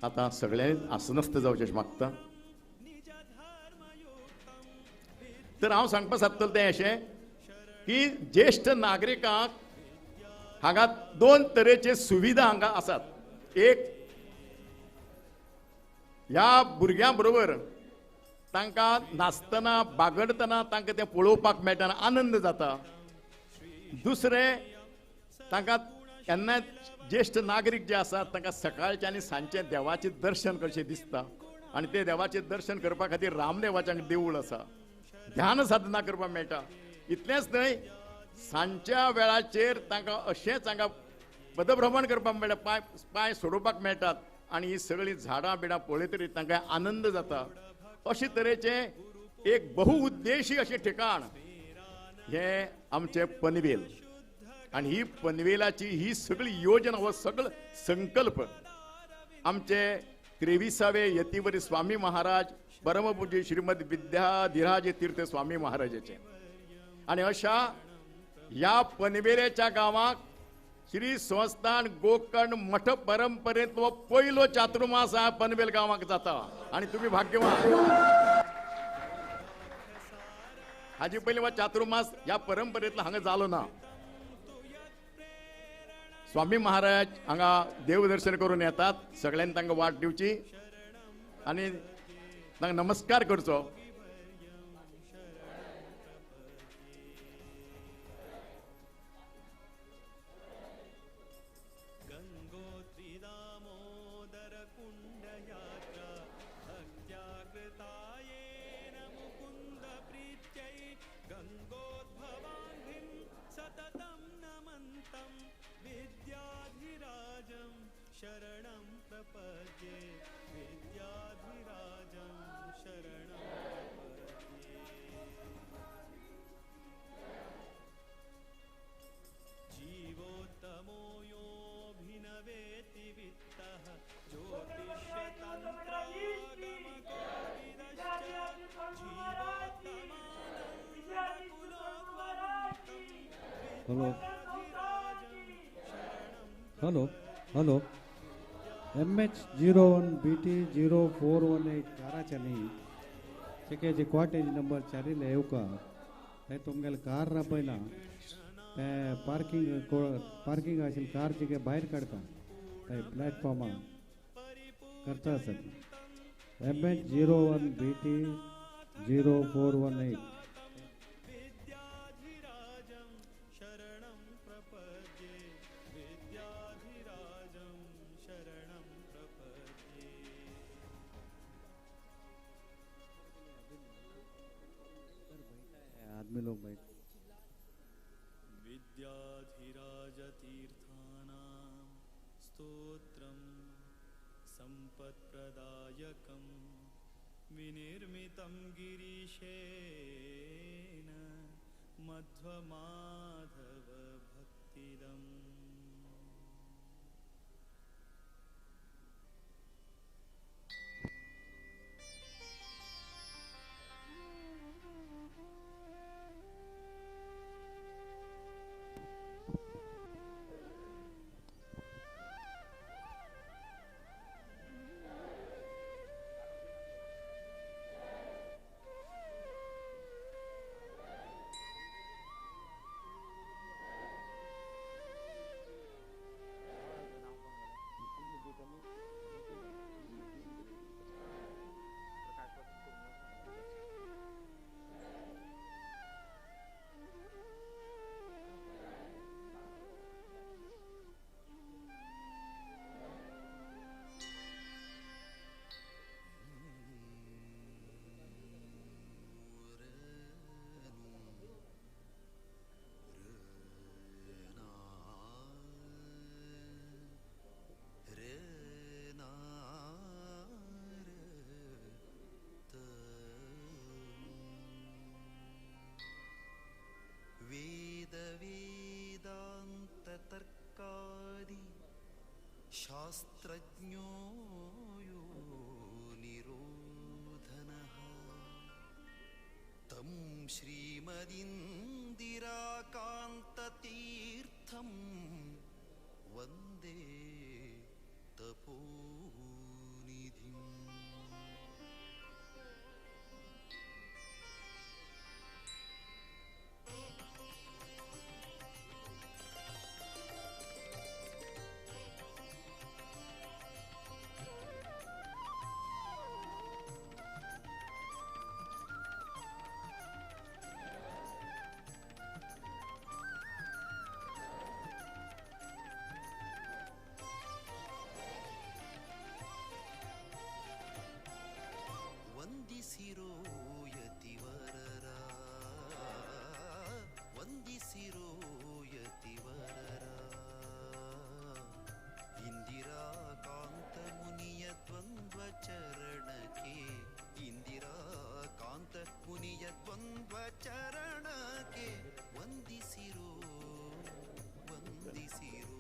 आतां सगळ्यांनीच आसनस्थ जावचें अशें मागता. तर हांव सांगपाक सोदतलो तें अशें की ज्येष्ठ नागरिकांक हांगा 2 तरेचे सुविधा हांगा आसात. एक, ह्या भुरग्यां बरोबर तांकां नाचतना बागडतना तांकां तें पळोवपाक मेळटा, आनंद जाता. दुसरें, तांकां केन्ना ज्येष्ठ नागरीक जे आसात तांकां सकाळचें आनी सांजचें देवाचें दर्शन कशें दिसता आनी ते देवाचें दर्शन करपा खातीर रामदेवाचें हांगा देवूळ आसा, ध्यान साधना करपाक मेळटा. इतलेंच न्हय, सांजच्या वेळाचेर तांकां अशेंच हांगा पदभ्रमण करपाक मेळटा, पांय पांय सोडोवपाक मेळटात आनी ही सगळीं झाडां बिडां पळयतरी तांकां आनंद जाता. अशे तरेचें एक बहुउद्देशी अशें ठिकाण हें आमचें पनवेल. आनी ही पनवेलाची ही सगळी योजना, हो सगळो संकल्प आमचे 23वे यतीवर स्वामी महाराज परमपूज्य श्रीमद विद्याधिराज तीर्थ स्वामी महाराजाचे. आनी अशा ह्या पनवेलाच्या गांवाक श्री संस्थान गोकर्ण मठ परंपरेंतलो पयलो चातुर्मास हा पनवेल गांवाक जाता आनी तुमी भाग्यवान. हाजे पयलीं हो चातुर्मास ह्या परंपरेंतलो हांगा जालो ना. स्वामी महाराज हांगा देवदर्शन करून येतात, सगळ्यांनी तांकां वाट दिवची. आनी तांकां नमस्कार करचो. Hello hello hello MH 01 BT 0418 काराच्यानी Cheke जे कॉटेज नंबर चारिले येवका ते तुमगेले कार राबयला ते पार्किंग पार्किंग आशिल्ले कार चिके भायर काडपा ते प्लॅटफॉर्मार करता आसत. MH 01 BT 0418. आदमी लोग बैठ. विद्याधिराजतीर्थानां स्तोत्रं सम्पत्प्रदायकं विनिर्मितं गिरीशेन मध्वमाधव भक्तिदम्. शास्त्रज्ञो यो निरोधनः तं श्रीमदिन्दिराकान्ततीर्थं वन्दे तपोनिधिम्. ವಂದಿಸಿರೋ ಯತಿವರರ, ವಂದಿಸಿರೋ ಯತಿವರರ, ಇಂದಿರಾಕಾಂತ ಮುನಿಯ ದ್ವಂದ್ವ ಚರಣಕ್ಕೆ, ಇಂದಿರಾಕಾಂತ ಮುನಿಯ ದ್ವಂದ್ವ ಚರಣಕ್ಕೆ ವಂದಿಸಿರೋ, ವಂದಿಸಿರೋ,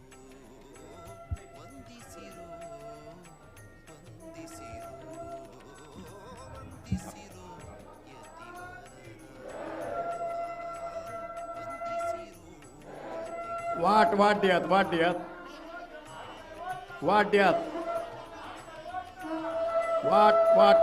ವಂದಿಸಿರೋ, ವಂದಿಸಿರೋ, ವಂದಿಸಿರೋ ಯತಿವರರ, ವಂದಿಸಿರೋ. वाट वाट दियात, वाट दियात, वाट दियात, वाट वाट.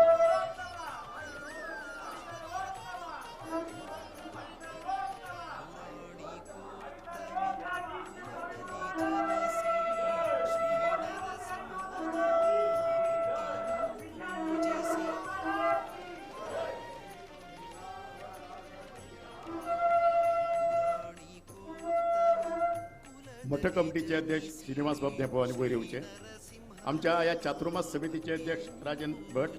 मठ कमिटीचे अध्यक्ष श्रीनिवास बाब धेंपो आनी वयर येवचे, आमच्या ह्या चातुर्मास समितीचे अध्यक्ष राजन भट,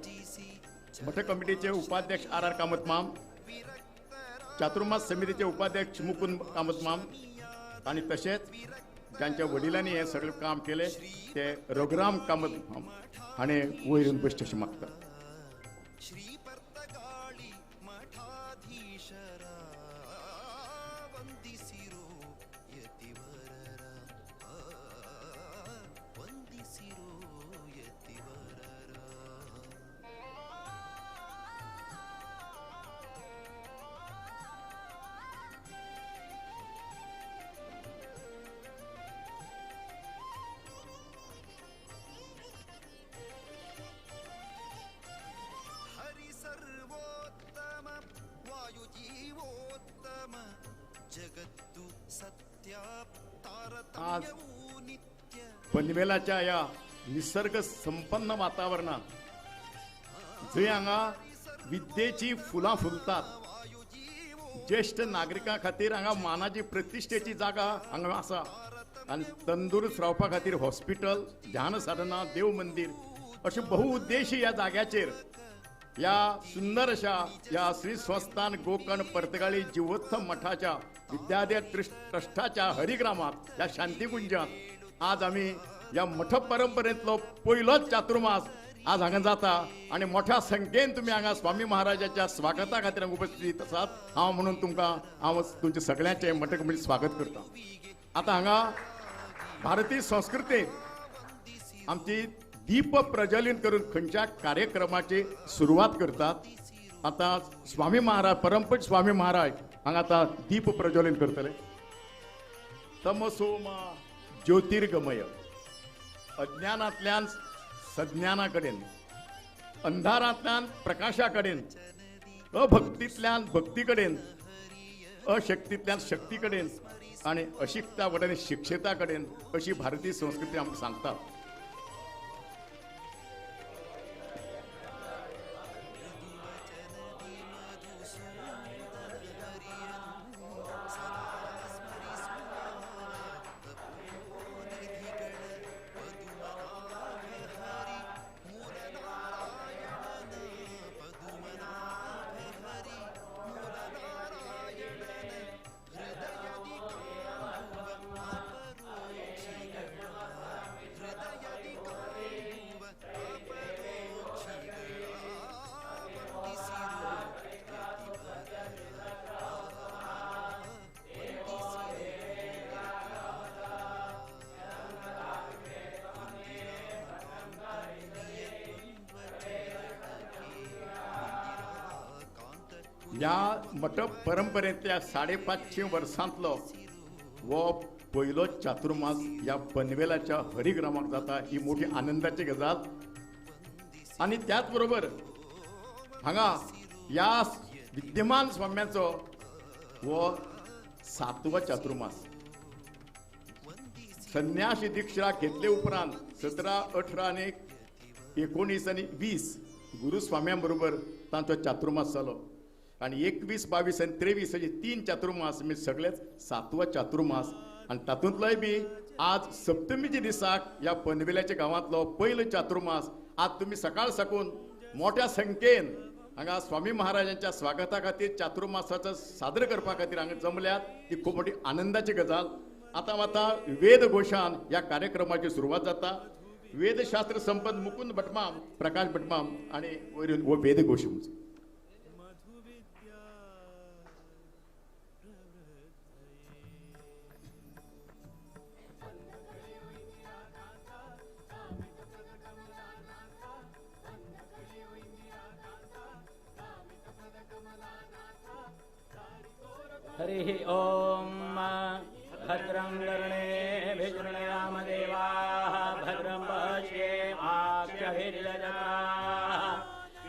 मठ कमिटीचे उपाध्यक्ष are are Kamat माम, चातुर्मास समितीचे उपाध्यक्ष मुकुंद कामत माम आनी तशेंच जांच्या वडिलांनी हें सगळें काम केलें ते रघुराम कामत माम हाणें वयर येवन बसचें अशें मागता. आज पनवेलाच्या ह्या निसर्ग संपन्न वातावरणात जंय हांगा विद्येची फुलां फुलतात, ज्येश्ठ नागरिकां खातीर हांगा मानाची प्रतिश्ठेची जागा हांगा आसा आनी तंदुरुस्त रावपा खातीर हॉस्पिटल, ध्यान साधना, देव मंदीर अशे बहुउद्देशी ह्या जाग्याचेर ह्या सुंदर अशा ह्या श्री संस्थान गोकर्ण पर्तगाळी जिवोत्तम मठाच्या विद्यालय ट्रस्टाच्या हरिग्रामात ह्या शांतिकुंजात आज आमी ह्या मठ परंपरेंतलो पयलोच चातुर्मास आज हांगा जाता आनी मोठ्या संख्येन तुमी हांगा स्वामी महाराजाच्या स्वागता खातीर उपस्थित आसात. हांव म्हणून तुमकां हांव तुमच्या सगळ्यांचें मठ कमिटी स्वागत करता. आतां हांगा भारतीय संस्कृतींत आमची दीप प्रज्वलन करून खंयच्या कार्यक्रमाची सुरवात करतात. आतां स्वामी महाराज, परमपूज्य स्वामी महाराज हांगा आतां दीप प्रज्वलन करतले. तमसोमा ज्योतिर्गमय, अज्ञानांतल्यान सज्ञाना कडेन, अंधारांतल्यान प्रकाशा कडेन, अभक्तींतल्यान भक्ती कडेन, अशक्तींतल्यान शक्ती कडेन आनी अशिकता कडेन शिक्षिता कडेन अशी भारतीय संस्कृती आमकां सांगता. ह्या मठ परंपरेंतल्या 550 वर्सांतलो हो पयलो चातुर्मास ह्या पनवेलाच्या हरिग्रामाक जाता ही मोठी आनंदाची गजाल. आनी त्याच बरोबर हांगा ह्या विद्यमान स्वाम्याचो हो 7वो चातुर्मास. संन्यासी दीक्षा घेतले उपरांत 17, 18 आनी 19 आनी 20 गुरुस्वाम्यां बरोबर तांचो चातुर्मास जालो आनी 21, 22 आनी 23 अशे 3 चातुर्मास म्हणजे सगळेच 7वो चातुर्मास. आनी तातूंतलोय बी आज सप्तमीच्या दिसाक ह्या पनवेलाच्या गांवांतलो पयलो चातुर्मास. आज तुमी सकाळ साकून मोठ्या संख्येन हांगा स्वामी महाराजांच्या स्वागता खातीर चातुर्मासाचो सादर करपा खातीर हांगा जमल्यात, ती खूब मोठी आनंदाची गजाल. आतां आतां वेदघोशान ह्या कार्यक्रमाची सुरवात जाता. वेदशास्त्र संपद मुकुंद भटमाम, प्रकाश भटमाम आनी वयर हो वेदघोश. हरिः ॐ भद्रं कर्णेभिः शृणुयाम देवाः, भद्रं पश्येमाक्षभिर्यजत्राः,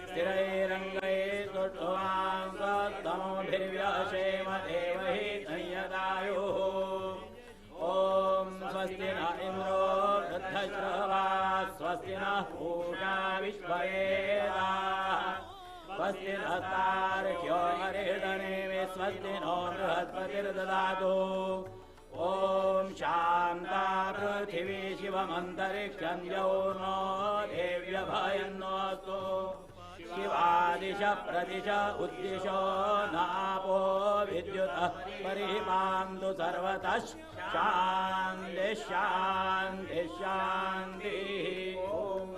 स्थिरैरङ्गैः स्तुष्टुवांसस्तनूभिर्व्यशेम देवहि संयतायुः. ॐ स्वस्ति न इन्द्रो वृद्धश्रवाः, स्वस्ति नः पूषा विश्ववेदाः, स्वस्ति नस्तार्क्ष्यो अरिष्टनेमि, स्वस्ति नो बृहस्पतिर्ददातु. ॐ शान्ता पृथिवी शिवमन्तरिक्षं यौनो देव्यभयन्नोऽस्तु शिवादिश प्रदिश उद्दिशो नापो विद्युतः परिमान्तु सर्वतः शान्ति शान्ति शान्तिः। ॐ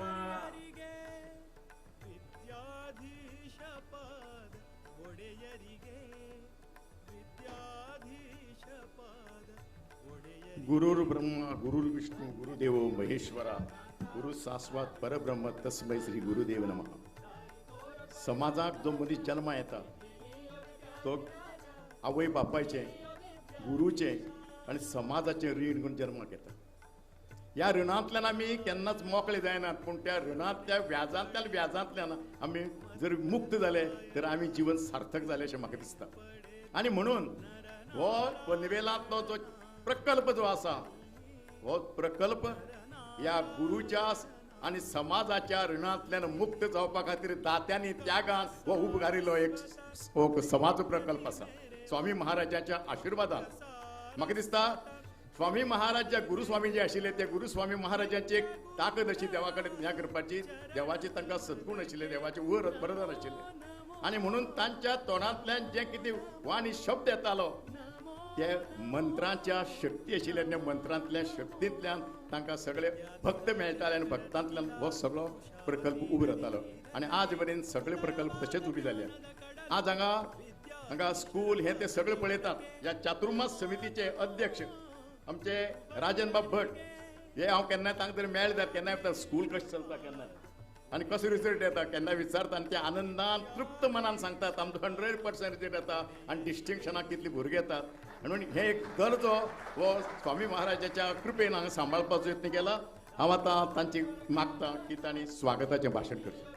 गुरुर् ब्रह्मा गुरुर्विष्णु गुरुदेवो महेश्वरा गुरु सास्वात परब्रह्म तस्मै श्री गुरुदेव नमः। समाजाक जो मनीस जन्मा येता तो आवय बापायचें गुरूचें आनी समाजाचें रीण घेवन जन्माक येता। ह्या रिणांतल्यान आमी केन्नाच मोकळे जायनात, पूण त्या रिणांतल्या व्याजांतल्यान आमी जर मुक्त जाले तर आमी जीवन सार्थक जालें अशें म्हाका दिसता। आनी म्हणून हो पनवेलांतलो जो प्रकल्प जो आसा हो प्रकल्प ह्या गुरूच्या आनी समाजाच्या रिणांतल्यान मुक्त जावपा खातीर दात्यांनी त्यागान हो उबगारिल्लो एक हो समाज प्रकल्प आसा। स्वामी महाराजाच्या आशिर्वादान म्हाका दिसता स्वामी महाराज जे गुरुस्वामी जे आशिल्ले ते गुरुस्वामी महाराजांची एक ताकद अशी देवा कडेन ह्या करपाची, देवाची तांकां सद्गुण आशिल्ले, देवाचे वर वरदान आशिल्लें आनी म्हणून तांच्या तोंडांतल्यान जे कितें वाणी शब्द येतालो ते मंत्रांच्या शक्ती आशिल्ल्या त्या मंत्रांतल्या शक्तींतल्यान तांकां सगळे भक्त मेळटाले आनी भक्तांतल्यान हो सगळो प्रकल्प उबो रावतालो आनी आज मेरेन सगळे प्रकल्प तशेच उबे जाले। आज हांगा हांगा स्कूल हे ते सगळे पळयतात। ह्या चातुर्मास समितीचे अध्यक्ष आमचे राजन बाब भट हे हांव केन्नाय तांकां तरी मेळ्ळे जाल्यार केन्नाय वता स्कूल कशें चलता केन्ना आनी कसो रिजल्ट येता केन्ना विचारता आनी ते आनंदान तृप्त मनान सांगतात आमचो 100% रिजल्ट येता आनी डिस्टिंक्शनाक कितली भुरगीं येतात। म्हणून हे एक दर्जो हो स्वामी महाराजाच्या कृपेन हांगा सांबाळपाचो यत्न केला। हांव आतां तांची मागता की तांणी स्वागताचें भाशण करचें।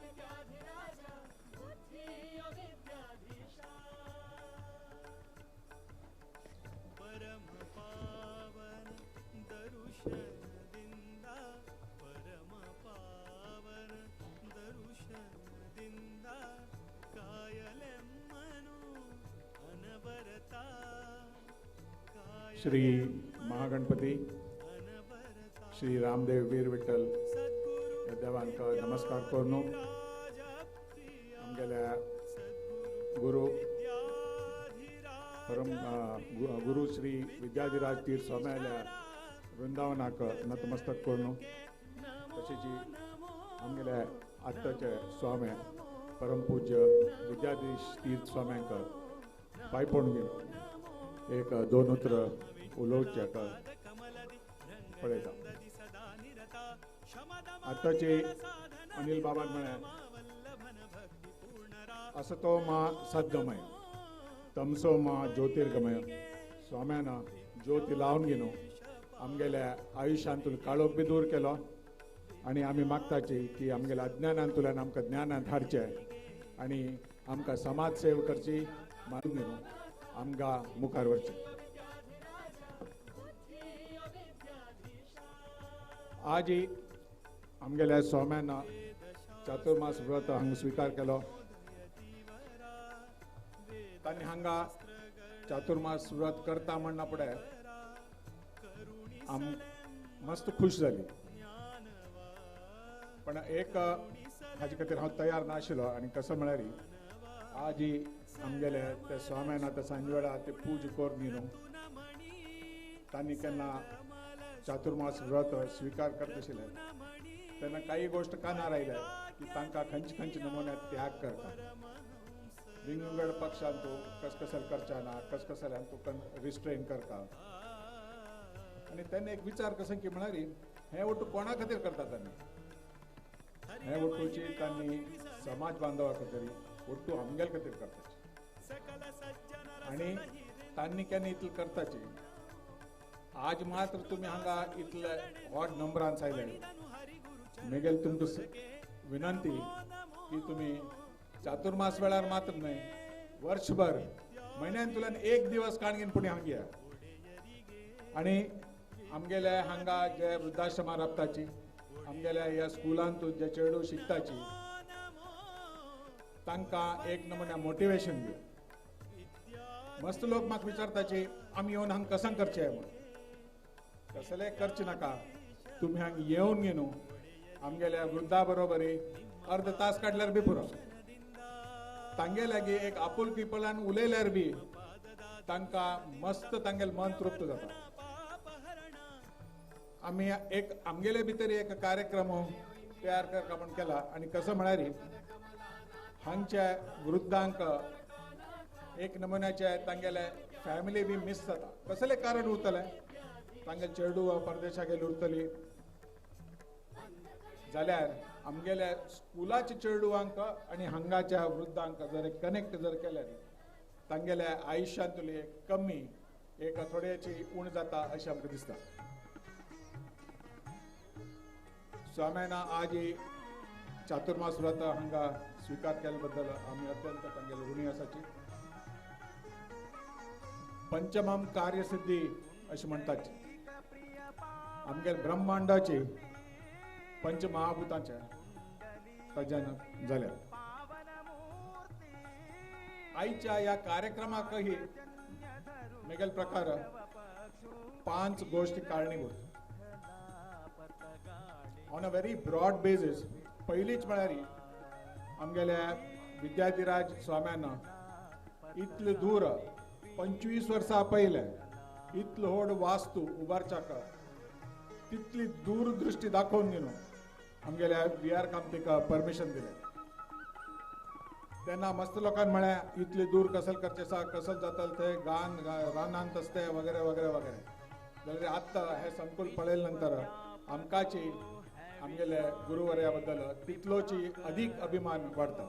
श्री महागणपती श्री रामदेव वीर विठ्ठल ह्या देवांक नमस्कार करून आमगेल्या गुरु परम गुरु श्री विद्याधिराज तीर्थ स्वाम्याल्या वृंदावनाक नतमस्तक करून तशेंच आमगेल्या आत्ताचे स्वामी परमपूज्य विद्याधीश तीर्थ स्वाम्यांक पांय पडून घेवन एक दोन उतर उलोवचें पळयता। आतांचे अनिल बाबान म्हळें असतो मा सद्गमय तमसो मा ज्योतिर्गमय। स्वाम्यान ज्योती लावन घेवन आमगेल्या आयुश्यांतून काळोख बी दूर केलो आनी आमी मागताची की आमगेल्या अज्ञानांतल्यान आमकां ज्ञानांत हाडचें आनी आमकां समाज सेवा करची मागून घेवन आमकां मुखार व्हरचें। आजही आमगेल्या स्वाम्यान चातुर्मास व्रत हांगा स्विकार केलो। तांणी हांगा चातुर्मास व्रत करता म्हणना फुडें आम मस्त खुश जाली, पण एक हाजे खातीर हांव तयार नाशिल्लो आनी कसो म्हळ्यार आजही आमगेले ते स्वाम्यान आतां सांजवेळा ते पूज करून न्हू तांणी केन्ना चातुर्मास व्रत स्विकार करता आशिल्ले तेन्ना काही गोश्ट कानार आयले की तांकां खंयचे खंयचे नमुन्यात त्याग करता, विंगड पक्षान तूं कसकसल करच्या ना कसकसल्यान तूं रिस्ट्रेन करता। आनी तेन्ना एक विचार कसो की म्हळ्यार हें वट्टू कोणा खातीर करता तांणी, हें वट्टूची तांणी समाज बांधवा खातीर वट्टू आमगेल खातीर करताची आनी तांणी केन्ना इतलें करताची। आज मात्र तुमी हांगा इतले व्हड नंबरान आयले, मेगेल तुमकां विनंती की तुमी चातुर्मास वेळार मात्र न्हय वर्षभर म्हयन्यांतल्यान एक दिवस काणगीन पुणी हांगा या आनी आमगेले हांगा जे वृद्धाश्रमा राबताची आमगेल्या ह्या स्कुलांत जे चेडूं शिकताची तांकां एक नमुन्या मोटिवेशन दिव। मस्त लोक म्हाका विचारताची आमी येवन हांगा कसां करचें म्हूण। कसले करचे नाका, तुमी हांगा येवन घेवन आमगेल्या वृद्धा बरोबरी अर्द तास काडल्यार बी पुरो. तांगे लागीं एक आपुलकीपणान उलयल्यार बी तांकां मस्त तांगेलें मन तृप्त जाता. आमी एक आमगेले भितर एक कार्यक्रम तयार करका म्हण केला आनी कसो म्हळ्यार हांगच्या वृद्धांक एक नमुन्याचे तांगेले फॅमिली बी मिस जाता. कसलें कारण उरतलें, तांगेले चेडू परदेशाक गेले उरतली जाल्यार आमगेल्या स्कुलाच्या चेडवांक आनी हांगाच्या वृद्धांक जर कनेक्ट जर केल्यार तांगेल्या आयुष्यांतली एक कमी एक थोड्याची उण जाता अशें आमकां दिसता. स्वाम्याना आज चातुर्मास व्रत हांगा स्वीकार केल्या बद्दल आमी अत्यंत तांगेले ऋणी आसाची. पंचमम कार्यसिद्धी अशें म्हणटात आमगेले ब्रह्मांडाची पंचमहाभूतांच्या ताज्यान जाल्या. आयच्या ह्या कार्यक्रमाकही मेगेल प्रकार 5 गोष्टी कारणीभूत on a very broad basis. पयलीच म्हळ्यार आमगेल्या विद्याधिराज स्वाम्यान इतले दूर 25 वर्सां पयले इतलो व्हड वास्तू उबारच्याक तितली दूरदृष्टी दाखोवन घेवन आमगेल्या we are कामतीक परमिशन दिलें. तेन्ना मस्त लोकांनी म्हळें इतले दूर कसल करचें आसा, कसल जातलें थंय गान रानांत आसतें वगैरे वगैरे वगैरे. जाल्यार आत्तां हें संकुल पळयले नंतर आमकांची आमगेल्या गुरुवर्या बद्दल तितलोची अधिक अभिमान वाडटा.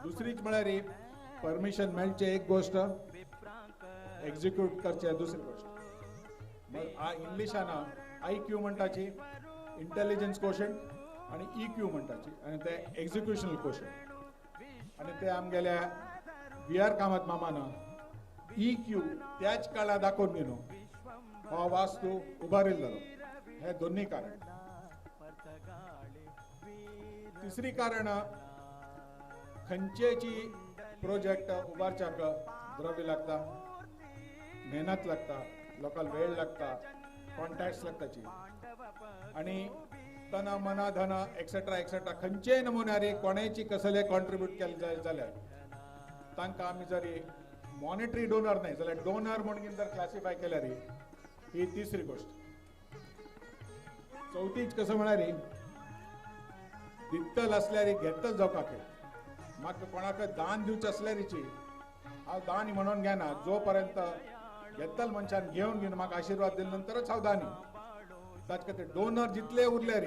दुसरीच म्हळ्यार परमिशन मेळचें एक गोश्ट, एक्झिक्यूट करचें दुसरी गोश्ट. मग इंग्लिशान I Q म्हणटाची इंटेलिजन्स कोशंट आनी ई क्यू म्हणटाची आनी ते एक्झिक्युशनल कोशंट. आनी ते आमगेल्या we are Kamat मामान ई क्यू त्याच काळार दाखोवन घेवन हो वास्तू उबारिल्लो जालो. हे दोन्ही कारण. तिसरी कारण खंयचेची प्रोजेक्ट उबारच्याक द्रव्य लागता, मेहनत लागता, लोकांक वेळ लागता, कॉन्टॅक्ट्स लागताची आनी तन मन धन एक्सेट्रा एक्सेट्रा खंयचेय नमुन्यार कोणाची कसले कॉन्ट्रिब्यूट केले जाय जाल्यार तांकां आमी जरी मॉनिटरी डोनर न्हय जाल्यार डोनर म्हणून जर क्लासिफाय केल्यार ही तिसरी गोश्ट. चवथीच कसं म्हळ्यार दित्तल आसल्यार घेतल जावपाक म्हाका कोणाक दान दिवचें आसल्यारीची हांव दान म्हणून घेना, जो पर्यंत घेतल मनशान घेवन घेवन म्हाका आशिर्वाद दिले नंतरच हांव दानी. ताचे खातीर डोनर जितले उरल्यार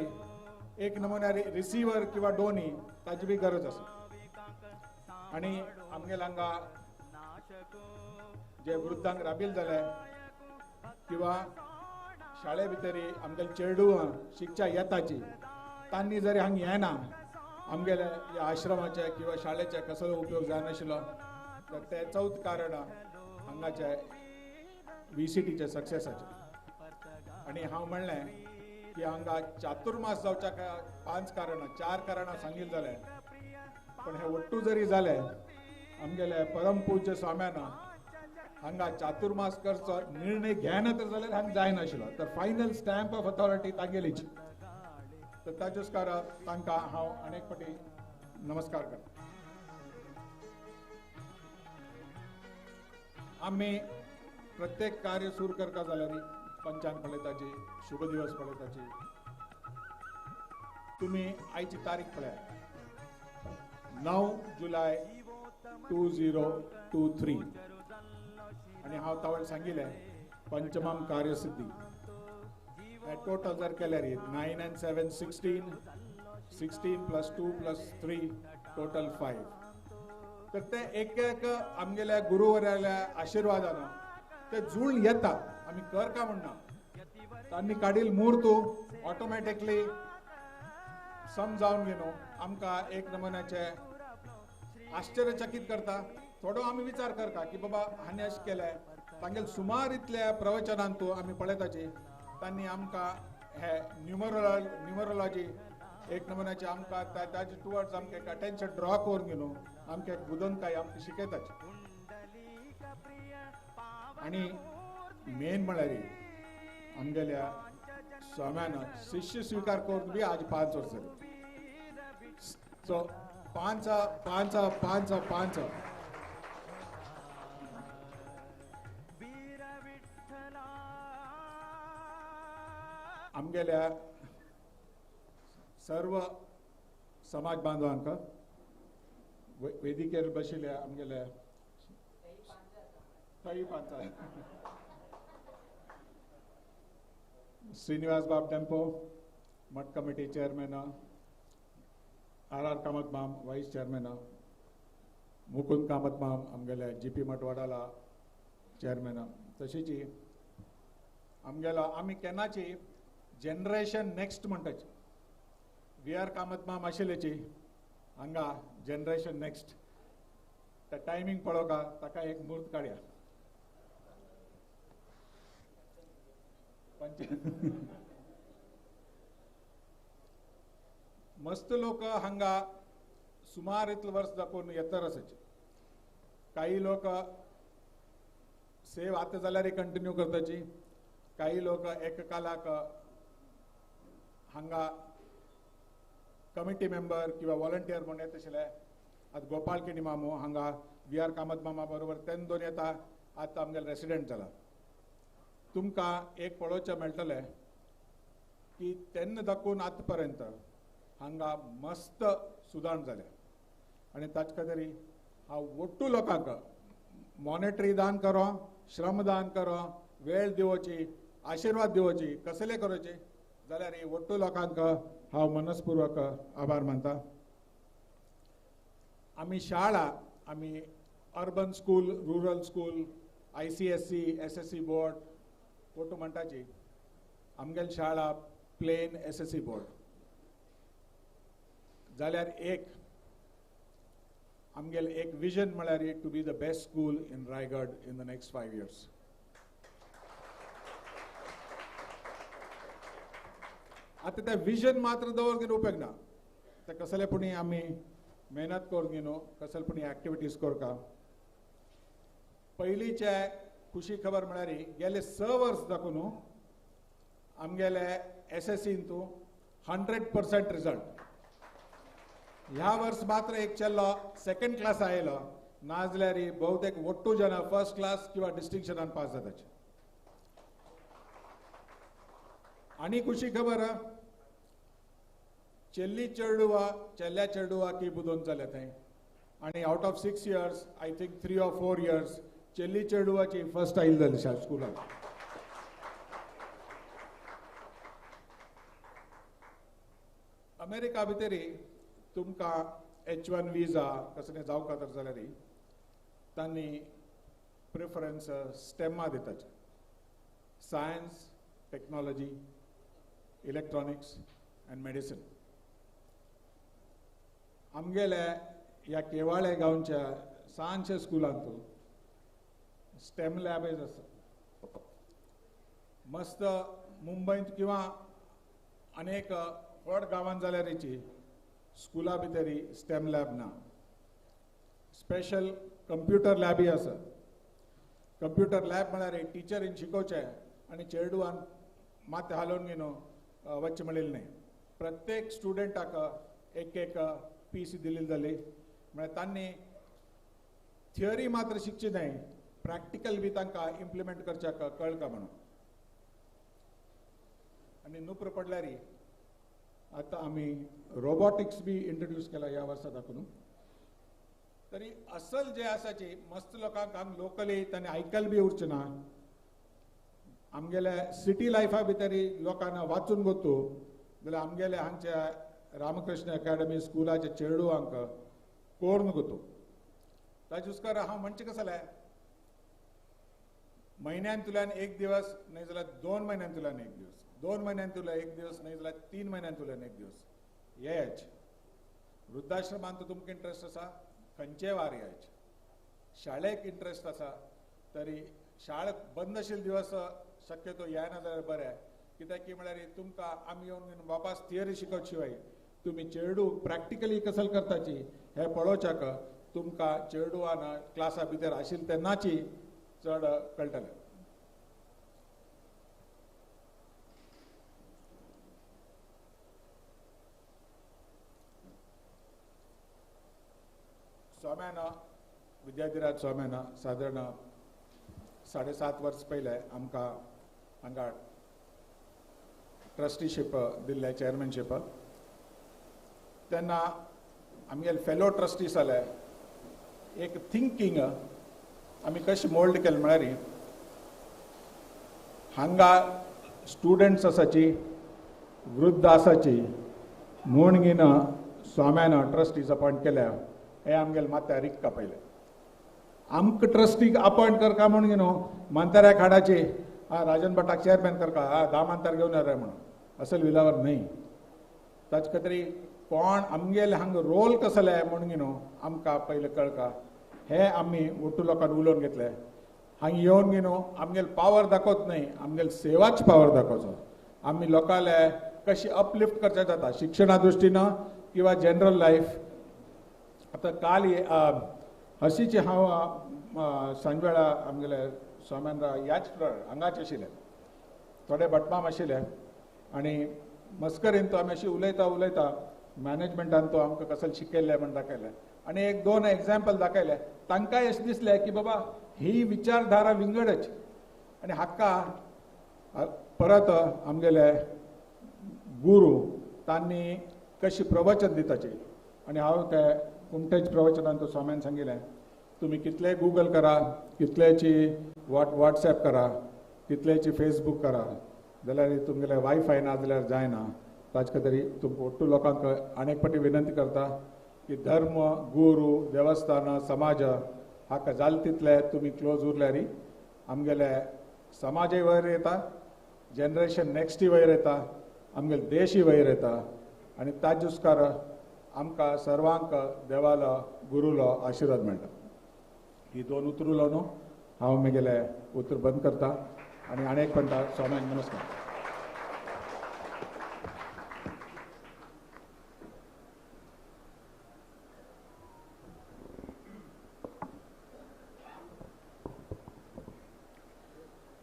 एक नमुन्यार रिसिवर किंवा डोनी ताची बी गरज आसा. आनी आमगेले हांगा जे वृद्धांक राबील जाले किंवा शाळे भितर आमगेले चेडवां शिकच्या येताची तांणी जरी हांगा येना आमगेल्या ह्या आश्रमाचे किंवा शाळेचे कसलो उपयोग जायनाशिल्लो तर ते चवथ कारण हांगाचे व्ही सी टीचे सक्सेसाचे. आनी हांव म्हणलें की हांगा चातुर्मास जावच्या 5 कारणां 4 कारणां सांगिल्लें जालें, पण हे ಒಟ್ಟು जरी जालें आमगेले परमपूज्य स्वाम्यान हांगा चातुर्मास करचो निर्णय घेना तर जाल्यार हांगा जायनाशिल्लो. तर फायनल स्टॅम्प ऑफ ऑथॉरिटी तागेलीच. तर ताचेच कारण तांकां हांव अनेक फावटी नमस्कार करता. आमी प्रत्येक कार्य सुरू करता जाल्यार पंचांग पळयताची, शुभ दिवस पळयताची. तुमी आयची तारीख पळयात, 9 जुलय 2023. आनी हांव तावळ सांगिल्लें पंचमम कार्यसिद्धी हे टोटल जर केल्यार 9 and 7 16, 16 + 2 + 3 टोटल 5. तर ते एक एक आमगेल्या गुरुवर्याल्या आशिर्वादान ते जुळून येता. आमी कर का म्हणना, तांणी काडील म्हूर्त ऑटोमॅटिकली समजावन घेवन आमकां एक नमुन्याचे आश्चर्यचकीत करता. थोडो आमी विचार करता की बाबा हांणी अशें केलें, तांगेले सुमार इतल्या प्रवचनांत आमी पळयताची तांणी आमकां हे न्युमरोलॉजी एक नमुन्याचे आमकां ताजे टुवर्ड्स आमकां एक अटेन्शन ड्रॉ करून घेवन आमकां एक बुदंतकाय आमकां शिकयताची. आनी मेन म्हळ्यार आमगेल्या स्वाम्यान शिष्य स्वीकार करून बी आज 5 वर्सां जाली. सो 5 5 5 5 आमगेल्या सर्व समाज बांधवांक वेदिकेर बशिल्ल्या आमगेल्या थंय 5 श्रीनिवास बाब Dempo Math committee chairman, R R Kamat माम वायस चेअरमॅन, मुकुंद कामत माम आमगेले जी पी मठ वडाला चेअरमॅन, तशीच आमगेलो आमी केन्नाची जनरेशन नेक्स्ट म्हणटाची we are Kamat माम आशिल्ल्याची हांगा जनरेशन नेक्स्ट त्या टायमींग पळोवका ताका एक मूर्त काडया. मस्त लोक हांगा सुमार इतले वर्स दाखोवन येतर आसाचे. काही लोक सेव आतां जाल्यार कंटिन्यू करताची, काही लोक एक कालाक हांगा कमिटी मेंबर किंवा वॉलंटियर म्हणून येत आशिल्ले. आतां गोपाळ केणी मामू हांगा we are Kamat मामा बरोबर तेन्ना दोन येता, आतां आमगेले रेसिडेंट जाला. तुमकां एक पळोवचें मेळटलें की तेन्ना दाखोवन आतां पर्यंत हांगा मस्त सुदारण जालें आनी ताचे खातीर हांव ಒಟ್ಟು लोकांक मॉनेटरी दान करो, श्रमदान करो, वेळ दिवची, आशिर्वाद दिवची, कसले करोचे जाल्यार ಒಟ್ಟು लोकांक हांव मनस्पूर्वक आभार मानता. आमी शाळा आमी urban school, rural school, I C S C, S S C board ಒಟ್ಟು म्हणटाची. आमगेली शाळा plain S S C board जाल्यार एक आमगेले एक विजन म्हळ्यार to be the best school in Raigad in the next 5 years. आतां तें विजन मात्र दवर घेवन उपयोग ना, तें कसले पुणी आमी मेहनत करून घेवन कसले पुणी एक्टिविटीज करता. पयलींचे खुशी खबर म्हळ्यार गेले 6 वर्स दाखोवन आमगेले एस एस सीन तूं 100% रिजल्ट. ह्या वर्स मात्र एक चेल्लो सेकंड क्लास आयलो, नाजाल्यार बहुतेक ಒಟ್ಟು जन फर्स्ट क्लास किंवा डिस्टिंक्शनान पास जाताचे. आनी खुशी खबर चेल्ली चेडुवा चेल्ल्या चेडुवा की बुदोवन जाल्या थंय आनी out of 6 years I think 3 or 4 years चेल्ली चेडुवाची first आयल जाली स्कुलान. अमेरिका भितरी तुमकां H1 visa कसले जावंक खातीर जाल्यार तांणी preference स्टेमा दिताचे, science, technology, electronics and medicine. आमगेले ह्या केवाळे गांवच्या ल्हानशा स्कुलांत स्टेम लॅबज आसा. मस्त मुंबयंत किंवा अनेक व्हड गांवांत जाल्यार स्कुला भितरी स्टेम लॅब ना. स्पेशल कंप्युटर लॅबय आसा. कंप्युटर लॅब म्हळ्यार टिचरीन शिकोवचें आनी चेडवान माथें हालोवन घेवन वचचें म्हणलें न्हय. प्रत्येक स्टुडंटाक एक एक पीस दिल्ली जाली म्हळ्यार तांणी थियरी मात्र शिकची न्हय, प्रॅक्टिकल बी तांकां इम्प्लिमेंट करच्याक कळका म्हणून. आनी नुप्र पडल्यार आतां आमी रोबोटिक्स बी इंट्रोड्यूस केला ह्या वर्सा दाखोवन. तरी असल जे आसाची मस्त लोकांक हांगा लोकली तांणी आयकल बी उरचें ना. आमगेल्या सिटी लायफा भितरी लोकांना वाचून गोतू जाल्यार आमगेल्या हांगच्या रामकृष्ण अकॅडमी स्कुलाच्या चेडवांक कोर्ण गोतू. ताजे हुस्कार हांव म्हणचें कसलें म्हयन्यांतल्यान एक दिवस न्हय जाल्यार 2 म्हयन्यांतल्यान एक दिवस, 2 म्हयन्यांतल्यान एक दिवस न्हय जाल्यार 3 म्हयन्यांतल्यान एक दिवस येयाचे. वृद्धाश्रमांत तुमकां इंट्रस्ट आसा खंयचेय वार येयाचे. शाळेक इंट्रस्ट आसा तरी शाळा बंद आशिल्ले दिवस शक्यतो येना जाल्यार बरें, कित्याक की म्हळ्यार तुमकां आमी येवन वापस थियरी शिकोवचे शिवाय तुमी चेडू प्रॅक्टिकली कसल करताची हें पळोवच्याक तुमकां चेडवान क्लासा भितर आशिल्ले तेन्नाची चड कळटलें. स्वाम्यान विद्याधिराज स्वाम्यान सादारण 7.5 वर्स पयलें आमकां हांगा ट्रस्टीशीप दिल्लें, चेअरमॅनशीप. तेन्ना आमगेले फेलो ट्रस्टीस जाले एक थिंकींग आमी कशें मोल्ड केलें म्हळ्यार हांगा स्टुडंट्स आसाची, वृद्ध आसाची म्हूण घेवन स्वाम्यान ट्रस्टीज अपॉयंट केल्या. हें आमगेले माथ्यार रिक्का पयलें आमकां ट्रस्टीक अपॉयंट करका म्हूण घेवन मांताऱ्याक हाडाची, राजन भटाक चेअरमॅन करका, 10 मांतार घेवन रे म्हणून असल विलावर न्हय. ताचे खातीर कोण आमगेले हांगा रोल कसले म्हूण घेवन आमकां पयलें कळका. हे आमी ओट्टू लोकांक उलोवन घेतले. हांगा येवन घेवन आमगेले पावर दाखोवच न्हय, आमगेले सेवाच पावर दाखोवचो. आमी लोकांले कशी अपलिफ्ट करचें जाता शिक्षणा दृश्टीन किंवा जनरल लायफ. आतां काल हशीचे हांव सांजवेळा आमगेले स्वाम्यान ह्याच फ्लोर हांगाच आशिल्ले, थोडे भटमाम आशिल्ले आनी मस्करीन तो आमी अशी उलयता उलयता मॅनेजमेंटान तो आमकां कसले शिकयल्लें म्हण दाखयलें आनी 1-2 एग्जाम्पल दाखयलें. तांकांय अशें दिसलें की बाबा ही विचारधारा विंगडच आनी हाका परत आमगेले गुरू तांणी कशी प्रवचन दिताची. आनी हांव ते कुमटेच प्रवचनान तो स्वाम्यान सांगिल्लें, तुमी कितलें गुगल करा, कितल्याची वॉट्सएप करा, कितल्याची फेसबूक करा, जाल्यार तुमगेलें वायफाय ना जाल्यार जायना. ताचे खातीर तुमकां ओट्टू लोकांक आनी एक फावटी विनंती करता की धर्म, गुरू, देवस्थान, समाज हाका जाल तितले तुमी क्लोज उरल्यार आमगेले समाजय वयर येता, जनरेशन नेक्स्टय वयर येता, आमगेले देशय वयर येता आनी ताजे उसकार आमकां सर्वांक देवालो गुरूलो आशिर्वाद मेळटा. ही 2 उतरां उलोवन हांव म्हगेलें उतर बंद करता आनी आनी एक म्हणटा स्वाम्यांक नमस्कार.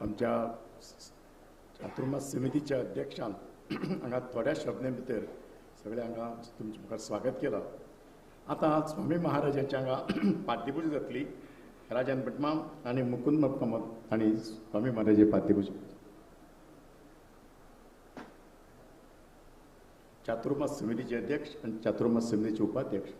आमच्या चातुर्मास समितीच्या अध्यक्षान हांगा थोड्या शब्दां भितर सगळ्या हांगा तुमच्या मुखार स्वागत केलां. आतां स्वामी महाराजांच्या हांगा पाद्यपुजा जातली. राजन भटमाम आनी मुकुंद कामत हांणी स्वामी महाराजाची पाद्यपुजा. चातुर्मास समितीचे अध्यक्ष आनी चातुर्मास समितीचे उपाध्यक्ष.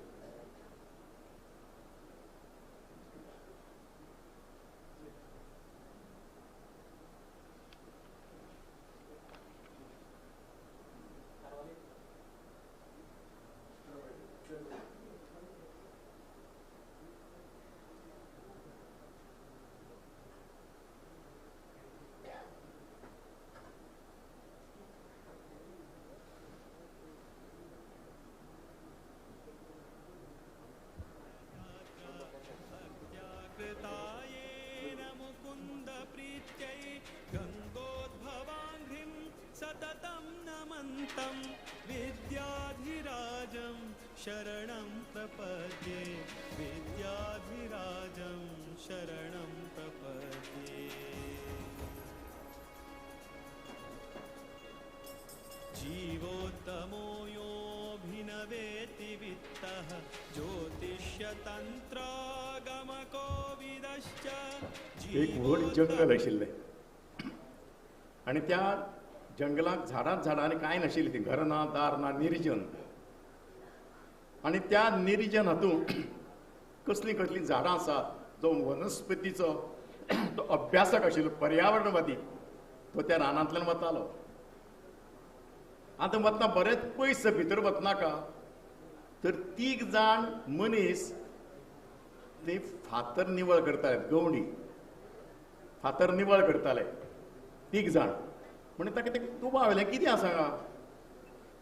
शरणं प्रपद्ये विद्याधिराजं शरणं प्रपद्ये. जीवोत्तमो योऽभिनवेति वित्तः ज्योतिष्यतन्त्रागमकोविदश्च. एक व्हड जंगल आशिल्लें आनी त्या जंगलाक झाडां झाडां आनी कांय नाशिल्लीं, तीं घरां ना, दार ना, निर्जन. आनी त्या निर्जन हातूंत कसलीं कसलीं झाडां आसात, जो वनस्पतीचो तो अभ्यासक आशिल्लो पर्यावरणवादी, तो त्या रानांतल्यान वतालो. आतां वतना बरेच पयस भितर वचनाका तर 3 जाण मनीस ते फातर निवळ करताले, गवंडी फातर निवळ करताले 3 जाण. म्हणून ताका तें दुबाव आयलें कितें आसा हांगा,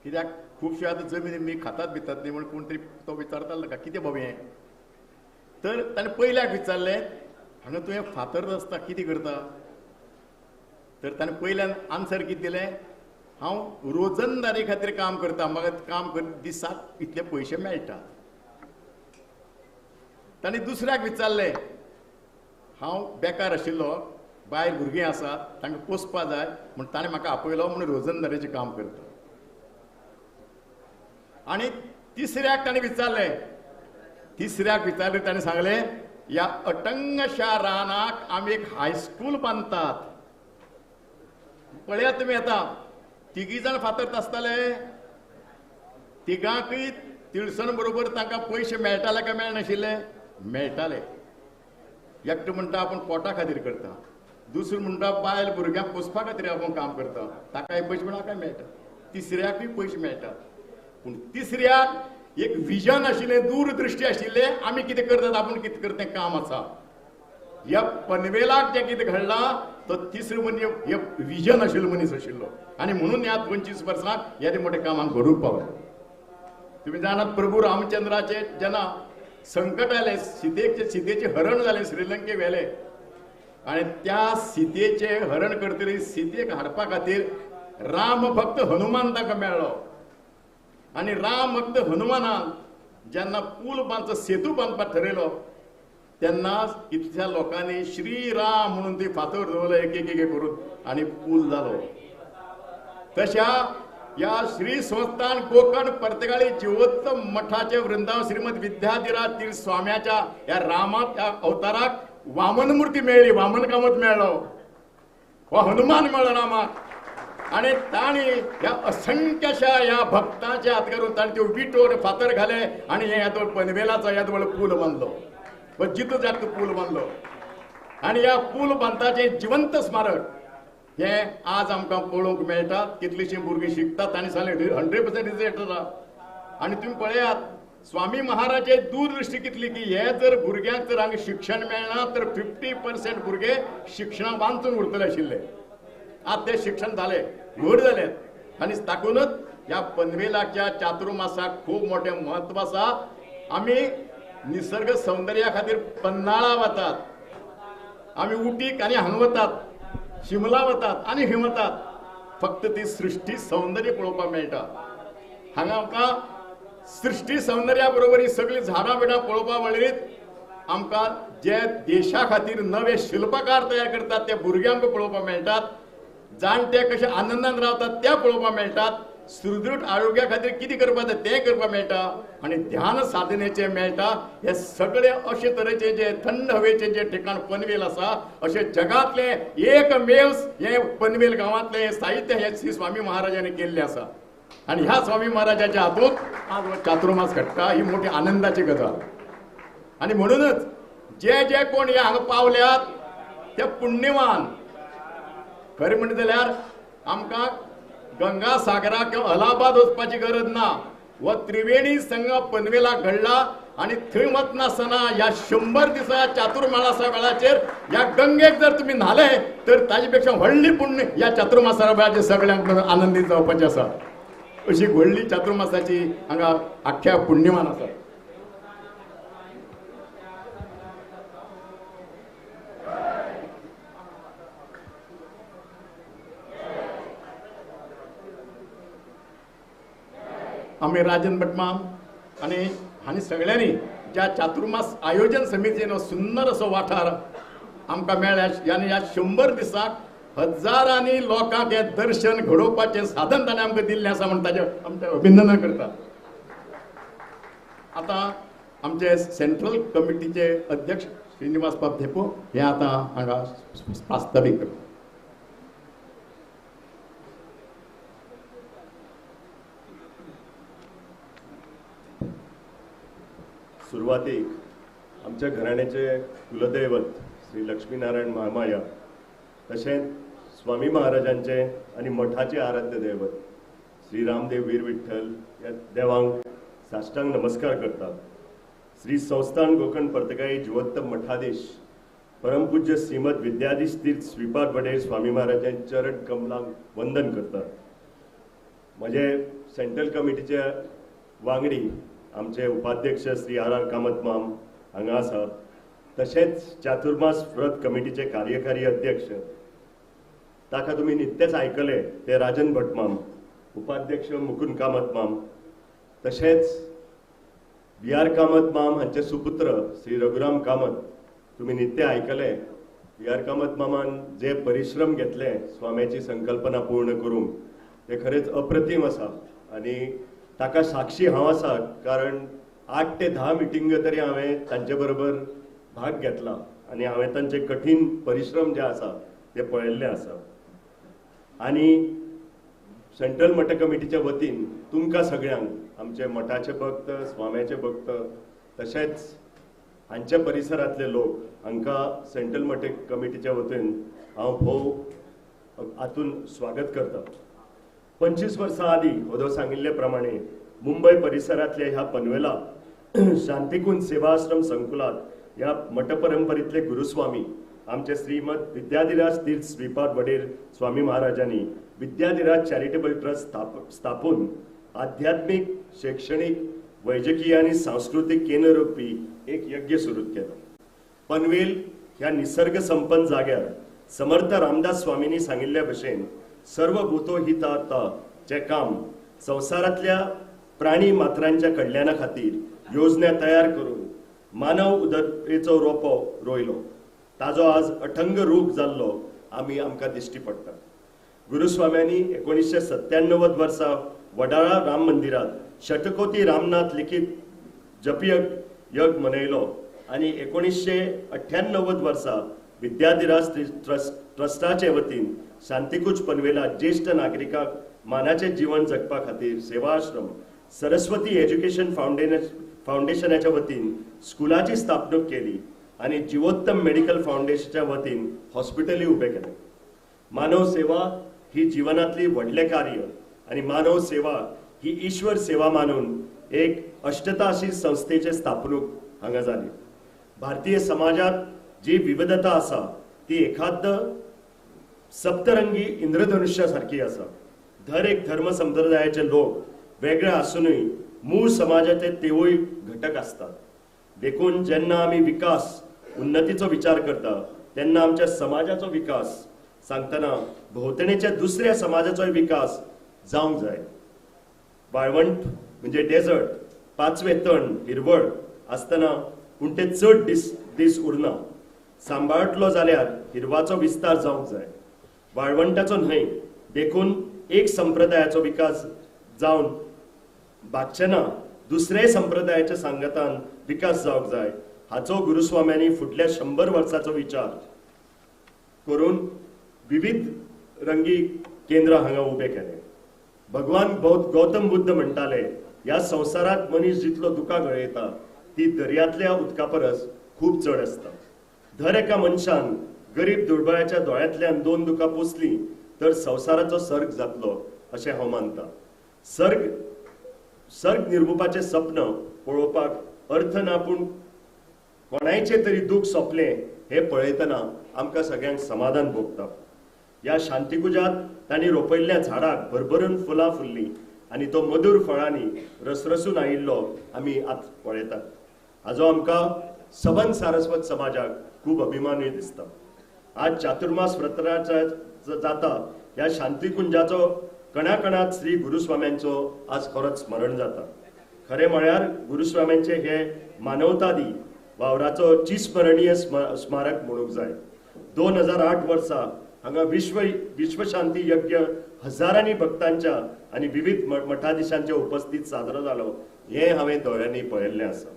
कित्याक खुबश्यो आतां जमीन मी खातात बितात न्ही म्हण कोण तरी तो विचारतालो ताका कितें बाबा हें. तर ताणें पयल्याक विचारलें, हांगा तुवें फातर रचता कितें करता? तर ताणें पयल्यान आन्सर कितें दिलें, हांव रोजंदारी खातीर काम करता, म्हाका काम कर दिसाक इतले पयशे मेळटा. ताणें दुसऱ्याक विचारलें, हांव बेकार आशिल्लो, बायल भुरगीं आसात, तांकां पोसपा जाय म्हूण ताणें म्हाका आपयलो म्हूण रोजंदारीचें काम करता. आनी तिसऱ्याक ताणें विचारलें, तिसऱ्याक विचारले ताणें सांगलें ह्या अटंगशा रानाक आमी एक हायस्कूल बांदतात. पळयात तुमी आतां तिगी जाण फातर आसताले, तिगांकय तिळसण बरोबर तांकां पयशे मेळटाले काय मेळनाशिल्ले? मेळटाले. एकटो म्हणटा आपूण पोटा खातीर करता, दुसरो म्हणटा बायल भुरग्यांक पोसपा खातीर आपूण काम करता, ताकाय पयशे मेळटा मेळटा, तिसऱ्याकूय पयशे मेळटा. पूण तिसऱ्याक एक विजन आशिल्लें, दूरदृश्टी आशिल्लें, आमी कितें करतात, आपूण कितें करता तें काम आसा. ह्या पनवेलाक जें कितें घडलां तो तिसरो मनीस हे विजन आशिल्लो मनीस आशिल्लो आनी म्हणून ह्या 25 वर्सांक येदें मोठें कामाक घडूंक पावलें. तुमी जाणात प्रभू रामचंद्राचे जेन्ना संकट आयलें, सीतेचें हरण जालें, श्रीलंके व्हेलें आनी त्या सीतेचें हरण करतरी सीतेक हाडपा खातीर राम भक्त हनुमान ताका मेळ्ळो आनी राम भक्त हनुमानान जेन्ना पूल बांदचो, सेतू बांदपाक ठरयलो तेन्ना इतल्या लोकांनी श्रीराम म्हणून ती फातर दवरलो एक एक एक करून आनी पूल जालो. तशा ह्या श्री संस्थान कोकण पर्तगाळी जिवोत्तम मठाचे वृंदावन श्रीमद विद्याधिराज तीर्थ स्वाम्याच्या ह्या रामाक ह्या अवताराक वामनमूर्ती मेळ्ळी, वामन कामत मेळ्ळो, हो हनुमान मेळ्ळो रामाक. आनी तांणी ह्या असंख्यशा ह्या भक्तांच्या हात करून तांणी त्यो विटोर फातर घाले आनी हे ह्या पनवेलाचो ह्या पूल बांदलो, जितो जागतो पूल बांदलो. आनी ह्या पूल बांदताचें जिवंत स्मारक हें आज आमकां पळोवंक मेळटा. कितलींशीं भुरगीं शिकतात तांणी सांगलें 100% रिजल्ट जाता. आनी तुमी पळयात स्वामी महाराजे दूरदृश्टी कितली की हे जर भुरग्यांक जर हांगा शिक्षण मेळना तर 50% भुरगे शिक्षणाक वांचून उरतले आशिल्ले. आतां तें शिक्षण जालें, व्हड जालें आनी ताकूनच ह्या पनवेलाच्या चातुर्मासाक खूब मोठें म्हत्व आसा. आमी निसर्ग सौंदर्या खातीर पन्नाळा वतात, आमी उटीक आनी हांगा वतात, शिमला वतात आनी खंय वतात, फक्त ती सृश्टी सौंदर्य पळोवपाक मेळटा. हांगा आमकां सृश्टी सौंदर्या बरोबर ही सगळीं झाडां बिडां पळोवपा मेळीत आमकां जे देशा खातीर नवे शिल्पकार तयार करतात ते भुरगे आमकां पळोवपाक मेळटात, जाणटे कशे आनंदान रावतात ते पळोवपाक मेळटात, सुदृढ आरोग्या खातीर कितें करपाक जाय तें करपाक मेळटा आनी ध्यान साधनेचें मेळटा. हे सगळे अशे तरेचे जे थंड हवेचें जे ठिकाण पनवेल आसा अशें जगांतलें एकमेव हें पनवेल गांवांतलें हें साहित्य हें श्री स्वामी महाराजांनी केल्लें आसा आनी ह्या स्वामी महाराजाच्या हातूंत आज चातुर्मास घडटा ही मोठी आनंदाची गजाल. आनी म्हणूनच जे जे कोण हे हांगा पावल्यात ते पुण्यवान. खरें म्हणटा जाल्यार आमकां गंगा सागराक किंवा अलाहाबाद वचपाची गरज ना. हो त्रिवेणी संगम पनवेलाक घडला आनी थंय वचनासतना ह्या 100 दिसा चातुर्मासा वेळाचेर ह्या गंगेक जर तुमी न्हाले तर ताजे पेक्षा व्हडली पुण्य ह्या चातुर्मासा वेळाचेर सगळ्यांक आनंदीत जावपाचें आसा. अशी व्हडली चातुर्मासाची हांगा आख्ख्या पुण्यमान आसा. आमी राजन भटमाम आनी हांणी सगळ्यांनी ज्या चातुर्मास आयोजन समितीन सुंदर असो वाठार आमकां मेळ्ळा आनी ह्या 100 दिसाक हजारांनी लोकांक हें दर्शन घडोवपाचें साधन ताणें आमकां दिल्लें आसा म्हण ताचें आमचें अभिनंदन करता. आतां आमचे सेंट्रल कमिटीचे अध्यक्ष श्रीनिवास बाब धेंपो हे आतां हांगा प्रास्तावीक करता. सुरवातीक आमच्या घराण्याचे कुलदैवत श्री लक्ष्मीनारायण महामाया तशेंच स्वामी महाराजांचे आनी मठाचे आराध्य दैवत श्री रामदेव वीर विठ्ठल ह्या देवांक साष्टांग नमस्कार करता. श्री संस्थान गोकर्ण पर्तगाळी जिवोत्तम मठाधीश परमपूज्य श्रीमद विद्याधीश तीर्थ श्रीपाद वडेर स्वामी महाराजांचे चरण कमलांक वंदन करता. म्हजे सेंट्रल कमिटीचे वांगडी आमचे उपाध्यक्ष श्री are are Kamat माम हांगा आसा, तशेंच चातुर्मास व्रत कमिटीचे कार्यकारी अध्यक्ष ताका तुमी नित्तेच आयकले ते राजन भटमाम, उपाध्यक्ष मुकुंद कामत माम, तशेंच बी are Kamat माम हांचे सुपुत्र श्री रघुराम कामत तुमी नित्य आयकले. बी are Kamat मामान जे परिश्रम घेतले स्वाम्याची संकल्पना पूर्ण करूंक ते खरेंच अप्रतिम आसा आनी ताका साक्षी हांव आसा, कारण 8 ते 10 मिटिंगो तरी हांवें तांचे बरोबर भाग घेतला आनी हांवें तांचे कठीण परिश्रम जे आसा ते पळयल्ले आसा. आनी सेंट्रल मठ कमिटीच्या वतीन तुमकां सगळ्यांक, आमचे मठाचे भक्त, स्वाम्याचे भक्त, तशेंच हांच्या परिसरांतले लोक, हांकां सेंट्रल मठ कमिटीच्या वतीन हांव भोव हातून स्वागत करता. 25 वर्सां आदीं ओदो सांगिल्ले प्रमाणे मुंबय परिसरांतल्या ह्या पनवेला शांतिकुंज सेवाश्रम संकुलात ह्या मठपरंपरेंतले गुरुस्वामी आमचे श्रीमद विद्याधिराज तीर्थ श्रीपाद वडेर स्वामी महाराजांनी विद्याधिराज चॅरिटेबल ट्रस्ट स्थापून आध्यात्मिक, शैक्षणिक, वैजकीय आनी सांस्कृतीक केंद्र रोवपी एक यज्ञ सुरू केलो. पनवेल ह्या निसर्ग संपन्न जाग्यार समर्थ रामदास स्वामींनी सांगिल्ल्या भशेन सर्व भूतो हितार्थाचें काम संवसारांतल्या प्राणी मात्रांच्या कल्याणा खातीर योजना तयार करून मानव उदरगतीचो रोपो रोयलो. ताजो आज अठंग रूख जाल्लो आमी आमकां दिश्टी पडटा. गुरुस्वाम्यांनी 1997 वर्सा वडाळा राम मंदिरात शतकोटी रामनाथ लिखित जपयज्ञ यज्ञ मनयलो आनी 1998 वर्सा विद्याधिराज ट्रस्टाचे वतीन शांतिकुंज पनवेला ज्येष्ठ नागरिकांक मानाचें जीवन जगपा खातीर सेवाश्रम सरस्वती एज्युकेशन फावंडेशनाच्या वतीन स्कुलाची स्थापणूक केली आनी जिवोत्तम मेडिकल फावंडेशनाच्या वतीन हॉस्पिटलूय उबें केलें. मानव सेवा ही जिवनांतली व्हडलें कार्य आनी मानव सेवा ही ईश्वर सेवा मानून एक अष्टताशी संस्थेचे स्थापणूक हांगा जाली. भारतीय समाजात जी विविधता आसा ती एखाद्द सप्तरंगी इंद्रधनुष्या सारकी आसा. दर एक धर्म संप्रदायाचे लोक वेगळे आसुनूय मूळ समाजाचे तेवूय घटक आसतात. देखून जेन्ना आमी विकास उन्नतीचो विचार करता तेन्ना आमच्या समाजाचो विकास सांगतना भोंवतणेच्या दुसऱ्या समाजाचोय विकास जावंक जाय. वाळवंट म्हणजे डेझर्ट, पाचवे तण हिरवळ आसतना पूण ते चड दीस उरना. सांबाळटलो जाल्यार हिरवाचो विस्तार जावंक जाय, वाळवंटाचो न्हय. देखून एक संप्रदायाचो विकास जावन भागचे ना, दुसऱ्या संप्रदायाच्या सांगातान विकास जावंक जाय. हाचो गुरुस्वाम्यांनी फुडल्या 100 वर्साचो विचार करून विविध रंगी केंद्र हांगा उबे केले. भगवान गौतम बुद्ध म्हणटाले, ह्या संवसारांत मनीस जितलो दुकां गळयता ती दर्यांतल्या उदका परस खूब चड आसता. दर एका मनशान गरीब दुर्बळाच्या दोळ्यांतल्यान 2 दुकां पोसलीं तर संवसाराचो सर्ग जातलो अशें हांव मानता. सर्ग निर्मुपाचें सपन पळोवपाक अर्थ ना, पूण कोणायचें तरी दूख सोंपलें हें पळयतना आमकां सगळ्यांक समाधान भोगता. ह्या शांतिकुंजात तांणी रोपयल्ल्या झाडाक भरभरून फुलां फुल्लीं आनी तो मधूर फळांनी रसरसून आयिल्लो आमी आतां पळयतात. हाजो आमकां सबंद सारस्वत समाजाक खूब अभिमानूय दिसता. आज चातुर्मास व्रताचा जाता ह्या शांतिकुंजाचो कणाकणात श्री गुरुस्वाम्यांचो आज खरोच स्मरण जाता. खरें म्हळ्यार गुरुस्वाम्यांचे हे मानवतादी वावराचो चिस्मरणीय स्मारक म्हणूंक जाय. 2008 वर्सा हांगा विश्वशांती यज्ञ हजारांनी भक्तांच्या आनी विविध मठाधीशांच्या उपस्थित साजरो जालो हें हांवें दोळ्यांनी पळयल्लें आसा.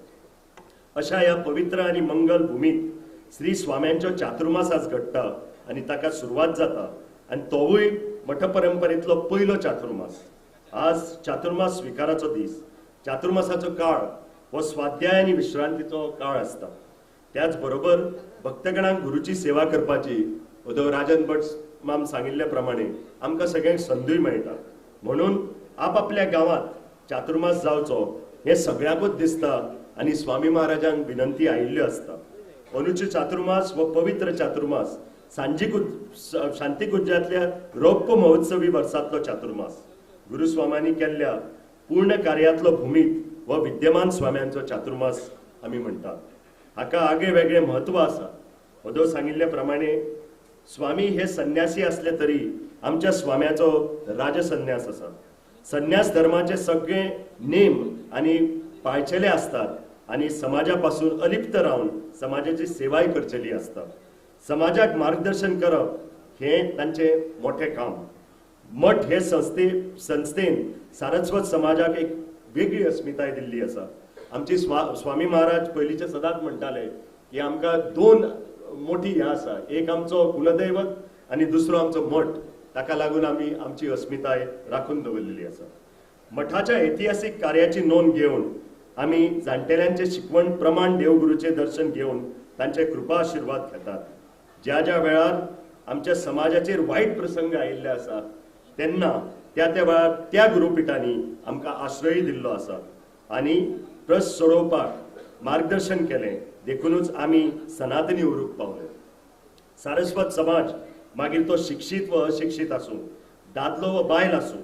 अशा ह्या पवित्र आनी मंगल भुमीत श्री स्वाम्यांचो चातुर्मास आज घडटा आनी ताका सुरवात जाता आनी तोवूय मठपरंपरेंतलो पयलो चातुर्मास. आज चातुर्मास स्विकाराचो दीस. चातुर्मासाचो काळ हो स्वाध्याय आनी विश्रांतीचो काळ आसता. त्याच बरोबर भक्तगणांक गुरुची सेवा करपाची ओदो राजन भट माम सांगिल्ल्या प्रमाणे आमकां सगळ्यांक संदूय मेळटा. म्हणून आपापल्या गांवांत चातुर्मास जावचो हें सगळ्यांकूच दिसता आनी स्वामी महाराजांक विनंती आयिल्ल्यो आसता. अनुचे चातुर्मास हो पवित्र चातुर्मास शांतिकुंजांतल्या रौप्य महोत्सवी वर्सांतलो चातुर्मास. गुरुस्वाम्यांनी केल्ल्या पूर्ण कार्यांतलो भूमीत हो विद्यमान स्वाम्यांचो चातुर्मास आमी म्हणटात. हाका आगळे वेगळें म्हत्व आसा. ओदो सांगिल्ल्या प्रमाणे स्वामी हे संन्यासी असले तरी आमच्या स्वाम्याचो राजसन्यास आसा. संन्यास धर्माचे सगळे नेम आनी पाळचेले आसतात आनी समाजा पासून अलिप्त रावन समाजाची सेवाय करचेली आसता. समाजाक मार्गदर्शन करप हें तांचें मोठें काम. मठ हे संस्थेन सारस्वत समाजाक एक वेगळी अस्मिताय दिल्ली आसा. आमची स्वामी महाराज पयलींचे सदांच म्हणटाले की आमकां दोन मोठी हें आसा, एक आमचो कुलदैवत आनी दुसरो आमचो मठ. ताका लागून आमी आमची अस्मिताय राखून दवरलेली आसा. मठाच्या ऐतिहासीक कार्याची नोंद घेवन आमी जाणटेल्यांचे शिकवण प्रमाण देवगुरूचे दर्शन घेवन तांचे कृपा आशिर्वाद घेतात. ज्या ज्या वेळार आमच्या समाजाचेर वायट प्रसंग आयिल्ले आसा तेन्ना त्या त्या वेळार त्या गुरुपिठांनी आमकां आश्रय दिल्लो आसा आनी प्रश्न सोडोवपाक मार्गदर्शन केलें. देखूनच आमी सनातनी उरूंक पावले. सारस्वत समाज मागीर तो शिक्षीत व अशिक्षीत आसूं, दादलो व बायल आसूं,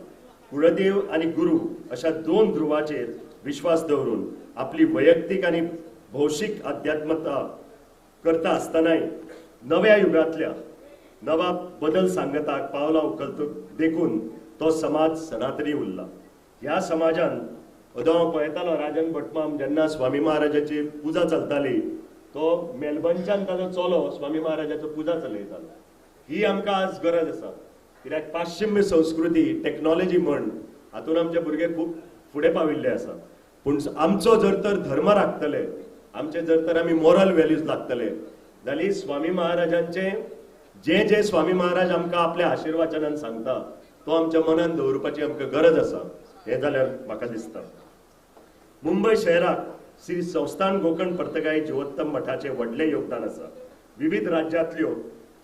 कुळदेव आनी गुरू अशा दोन ध्रुवाचेर विश्वास दवरून आपली वैयक्तीक आनी भौशीक अध्यात्मता करता आसतनाय नव्या युगांतल्या नवा बदल सांगताक पावलां उखलता देखून तो समाज सनातनी उरला. ह्या समाजान अदो हांव पळयतालो राजन भटमाम जेन्ना स्वामी महाराजाची पुजा चलताली तो मेलबर्नच्यान ताजो चलो स्वामी महाराजाचो पुजा चलयतालो. ही आमकां आज गरज आसा, कित्याक पाश्चिम्य संस्कृती टॅक्नोलॉजी म्हण हातून आमचे भुरगे खूब फुडें पाविल्ले आसा. पूण आमचो जर तर धर्म राखतले, आमचे जर तर आमी मोरल व्हॅल्यूज लागतले जाल्यार स्वामी महाराजांचे जे जे स्वामी महाराज आमकां आपल्या आशिर्वचनान सांगता तो आमच्या मनान दवरपाची आमकां गरज आसा हें जाल्यार म्हाका दिसता. मुंबय शहराक श्री संस्थान गोकर्ण पर्तगाळी जिवोत्तम मठाचें व्हडलें योगदान आसा. विविध राज्यांतल्यो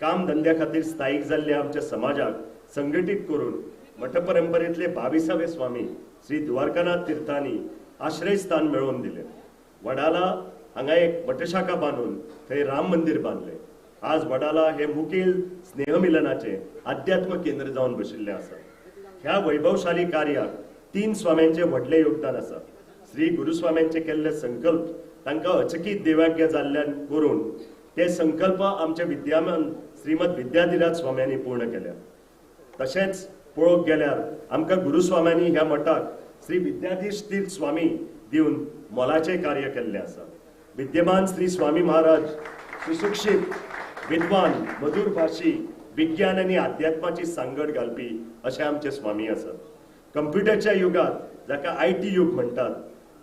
काम धंद्या खातीर स्थायीक जाल्ल्या आमच्या समाजाक संघटीत करून मठपरंपरेंतले 22वे स्वामी श्री द्वारकानाथ तीर्थांनी आश्रयस्थान मेळोवन दिलें. वडाला हांगा एक मठशाखा बांदून थंय राम मंदीर बांदलें. आज वडाला हे मुखेल स्नेहमिलनाचें अध्यात्म केंद्र जावन बशिल्लें आसा. ह्या वैभवशाली कार्याक 3 स्वाम्यांचें व्हडलें योगदान आसा. श्री गुरुस्वाम्यांचे केल्ले संकल्प तांकां अचकीत देवाज्ञा जाल्ल्यान करून ते संकल्प आमचे विद्यामान श्रीमद विद्याधिराज स्वाम्यांनी पूर्ण केल्या. तशेंच पळोवंक गेल्यार आमकां गुरुस्वाम्यांनी ह्या मठाक श्री विद्याधीश तीर्थ स्वामी दिवन मोलाचें कार्य केल्लें आसा. विद्यमान श्री स्वामी महाराज सुशिक्षीत, विद्वान, मधुर भाशी, विज्ञान आनी अध्यात्माची सांगड घालपी अशे आमचे स्वामी आसात. कंप्युटरच्या युगांत जाका IT युग म्हणटात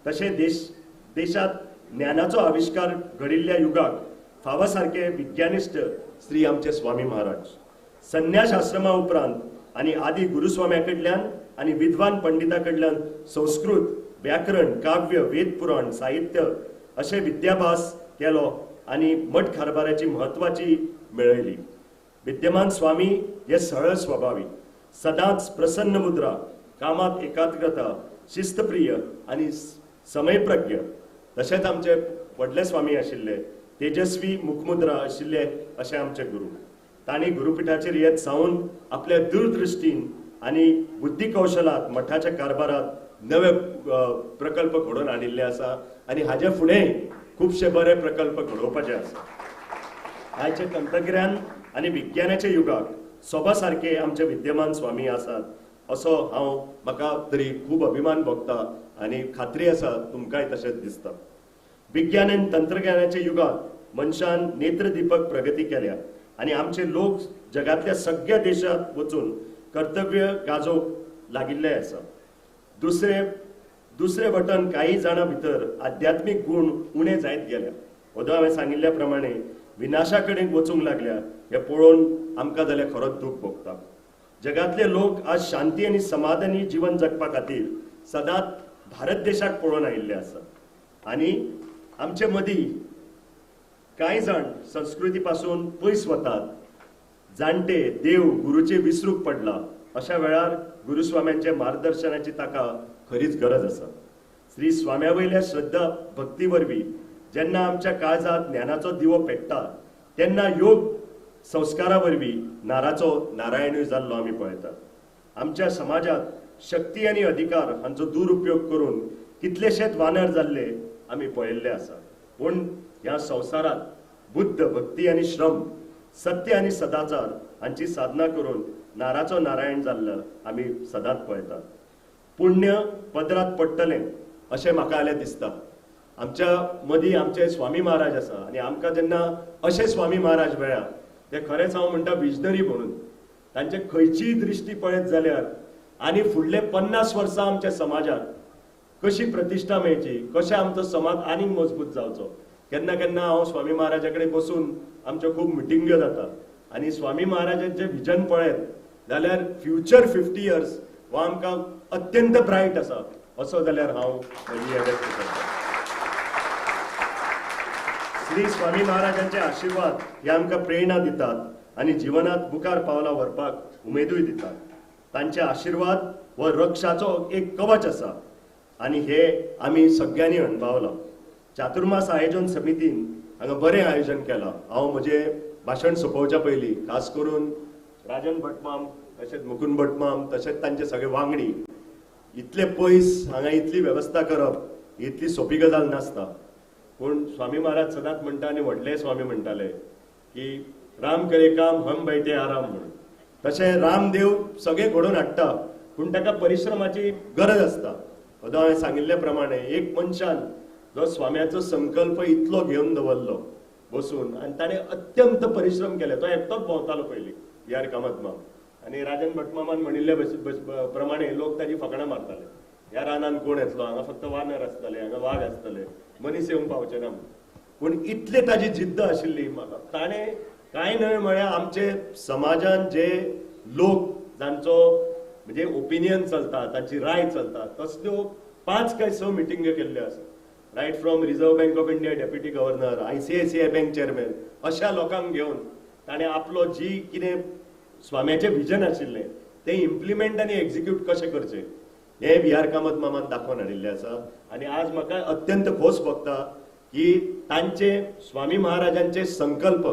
तशें देशांत ज्ञानाचो आविश्कार घडिल्ल्या युगाक फावा सारके विज्ञानिश्ट श्री आमचे स्वामी महाराज. संन्यास आश्रमा उपरांत आनी आदी गुरुस्वाम्या कडल्यान आनी विद्वान पंडिता कडल्यान संस्कृत, व्याकरण, काव्य, वेद पुराण, साहित्य अशे विद्याभास केलो आनी मठ कारभाराची म्हत्वाची मेळयली. विद्यमान स्वामी हे सरळ स्वभावी, सदांच प्रसन्न मुद्रा, कामात एकाग्रता, शिस्तप्रिय आनी समयप्रज्ञ. तशेंच आमचे व्हडले स्वामी आशिल्ले तेजस्वी मुखमुद्रा आशिल्ले अशे आमचे गुरू. तांणी गुरुपीठाचेर येत सावन आपल्या दूरदृश्टीन आनी बुद्धिकौशलात मठाच्या कारभारात नवे प्रकल्प घडोवन हाडिल्ले आसा आनी हाजे फुडें खुबशे बरे प्रकल्प घडोवपाचे आसा. आयचे तंत्रज्ञान आनी विज्ञानाच्या युगाक सोबा सारके आमचे विद्यमान स्वामी आसात असो हांव म्हाका तरी खूब अभिमान भोगता आनी खात्री आसा तुमकांय तशेंच दिसता. विज्ञान आनी तंत्रज्ञानाच्या युगांत मनशान नेत्रदीपक प्रगती केल्या आनी आमचे लोक जगांतल्या सगळ्या देशांत वचून कर्तव्य गाजोवंक लागिल्ले आसा. दुसरे वटन काही जाणां भितर आध्यात्मीक गूण उणे जायत गेल्या. ओदो हांवें सांगिल्ल्या प्रमाणे विनाशा कडेन वचूंक लागल्या हें पळोवन आमकां जाल्यार खरोच दूख भोगता. जगांतले लोक आज शांती आनी समाधानी जिवन जगपा खातीर सदांच भारत देशाक पळोवन आयिल्ले आसा आनी आमचे मदीं कांय जाण संस्कृती पासून पयस वतात. जाणटे देव गुरूचे विसरूंक पडला अशा वेळार गुरुस्वाम्यांच्या मार्गदर्शनाची ताका खरीच गरज आसा. श्री स्वाम्या वयल्या श्रद्धा भक्ती वरवीं जेन्ना आमच्या काळजांत ज्ञानाचो दिवो पेट्टा तेन्ना योग संस्कारा वरवीं नाराचो नारायणूय जाल्लो आमी पळयतात. आमच्या समाजांत शक्ती आनी अधिकार हांचो दुरुपयोग करून कितलेशेच वानर जाल्ले आमी पळयल्ले आसा. पूण ह्या संवसारांत बुद्ध, भक्ती आनी श्रम, सत्य आनी सदाचार हांची साधना करून नाराचो नारायण जाल्लो आमी सदांच पळयतात. पुण्य पदरात पडटलें अशें म्हाका जाल्यार दिसता. आमच्या मदीं आमचे स्वामी महाराज आसा आनी आमकां जेन्ना अशे स्वामी महाराज मेळ्ळा ते खरेंच हांव म्हणटा विजनरी म्हणून. तांचे खंयचीय दृश्टी पळयत जाल्यार आनी फुडले 50 वर्सां आमच्या समाजाक कशी प्रतिश्ठा मेळची, कशें आमचो समाज आनीक मजबूत जावचो. केन्ना केन्ना हांव स्वामी महाराजा कडेन बसून आमच्यो खूब मिटिंग्यो जाता आनी स्वामी महाराजांचें विजन पळयत जाल्यार फ्युचर 50 इयर्स हो आमकां अत्यंत ब्रायट आसा असो जाल्यार हांव म्हजी व्यक्त करता. श्री स्वामी महाराजांचे आशिर्वाद हे आमकां प्रेरणा दितात आनी जिवनात मुखार पावलां व्हरपाक उमेदूय दितात. तांचे आशिर्वाद हो रक्षाचो एक कवच आसा आनी हे आमी सगळ्यांनी अणभवलां. चातुर्मास आयोजन समितीन हांगा बरें आयोजन केलां. हांव म्हजें भाशण सोंपोवच्या पयलीं खास करून राजन भटमाम तशेंच मुकुंद भटमाम तशेंच तांचे सगळे वांगडी, इतले पयस हांगा इतली वेवस्था करप इतली सोंपी गजाल नासता. पूण स्वामी महाराज सदांच म्हणटा आनी व्हडले स्वामी म्हणटाले की राम करे काम हम बैठे आराम म्हणून. तशें रामदेव सगळें घडोवन हाडटा पूण ताका परिश्रमाची गरज आसता. आतां हांवें सांगिल्ले प्रमाणे एक मनशान जो स्वाम्याचो संकल्प इतलो घेवन दवरलो बसून आनी ताणें अत्यंत परिश्रम केले. तो एकटोच भोंवतालो पयलीं बी are Kamat माम आनी राजन भटमामान म्हणिल्ले प्रमाणे लोक ताजी फकणां मारताले, ह्या रानान कोण येतलो, हांगा फक्त वानर आसतले, हांगा वाग आसतले, मनीस येवंक पावचे ना. पूण इतले ताजी जिद्द आशिल्ली. म्हाका ताणें कांय न्हय म्हळ्यार आमचे समाजान जे लोक जांचो म्हणजे ओपिनियन चलता, तांची राय चलता, तसल्यो 5 काय 6 मिटिंग्यो केल्ल्यो आसा. Right from Reserve Bank of India deputy governor, ICICI bank chairman अशा लोकांक घेवन ताणें आपलो जी कितें स्वाम्याचें विजन आशिल्लें तें इम्प्लिमेंट आनी एक्झिक्यूट कशें करचें हें बी are Kamat मामान दाखोवन हाडिल्लें आसा. आनी आज म्हाका अत्यंत खोस भोगता की तांचे स्वामी महाराजांचे संकल्प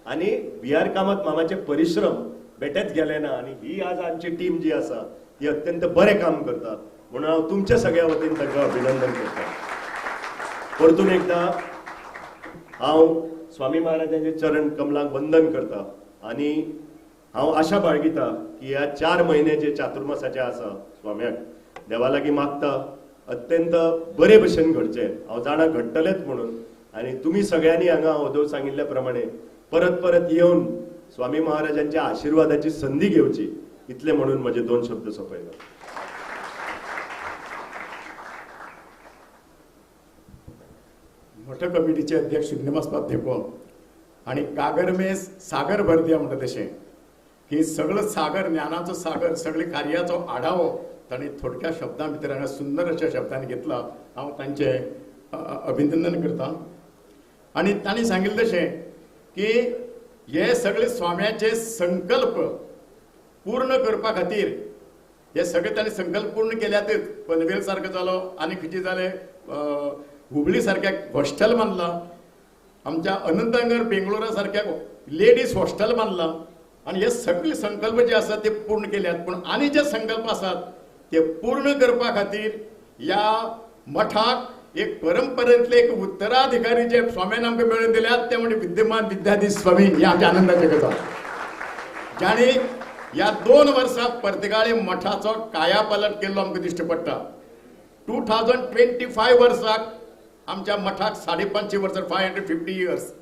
आनी बी are Kamat मामाचे परिश्रम बेटेच गेले ना आनी ही आज आमची टीम जी आसा ती अत्यंत बरें काम करता म्हणून हांव तुमच्या सगळ्या वतीन तांकां अभिनंदन करता. परतून एकदां हांव स्वामी महाराजांचे चरण कमलांक वंदन करता आनी हांव आशा बाळगिता की ह्या 4 म्हयने जे चातुर्मासाचे आसा स्वाम्याक देवा लागीं मागता अत्यंत बरे भशेन घडचें. हांव जाणा घडटलेंच म्हणून. आनी तुमी सगळ्यांनी हांगा अदोव सांगिल्ल्या प्रमाणे परत परत येवन स्वामी महाराजांच्या आशिर्वादाची संदी घेवची इतलें म्हणून म्हजे 2 शब्द सोंपयला. मठ कमिटीचे अध्यक्ष श्रीनिवास धेंपो आनी कागरमेस सागर भरदिया म्हणटा तशें की सगळो सागर ज्ञानाचो सागर सगळे कार्याचो आढावो तांणी थोडक्या शब्दां भितर हांगा सुंदर अशा शब्दांनी घेतला. हांव तांचें अभिनंदन करता. आनी तांणी सांगिल्लें तशें की हे सगळे स्वाम्याचे संकल्प पूर्ण करपा खातीर हे सगळे तांणी संकल्प पूर्ण केल्यातच. पनवेल सारको जालो आनी खंयचे जाले हुबळी सारक्या हॉस्टेल बांदलां, आमच्या अनंतनगर बेंगलोरा सारक्या लेडीज हॉस्टेल बांदलां आनी हे सगळे संकल्प जे आसात ते पूर्ण केल्यात. पूण आनी जे संकल्प आसात ते पूर्ण करपा खातीर ह्या मठाक एक परंपरेंतले एक उत्तराधिकारी जे स्वाम्यान आमकां मेळून दिल्यात ते म्हणजे विद्यमान विद्याधीश स्वामी. ही आमच्या आनंदाची गजाल जांणी ह्या 2 वर्सां पर्तगाळी मठाचो कायापालट केल्लो आमकां दिश्टी पडटा. 2025 वर्साक आमच्या मठाक 550 वर्सां 550 इयर्स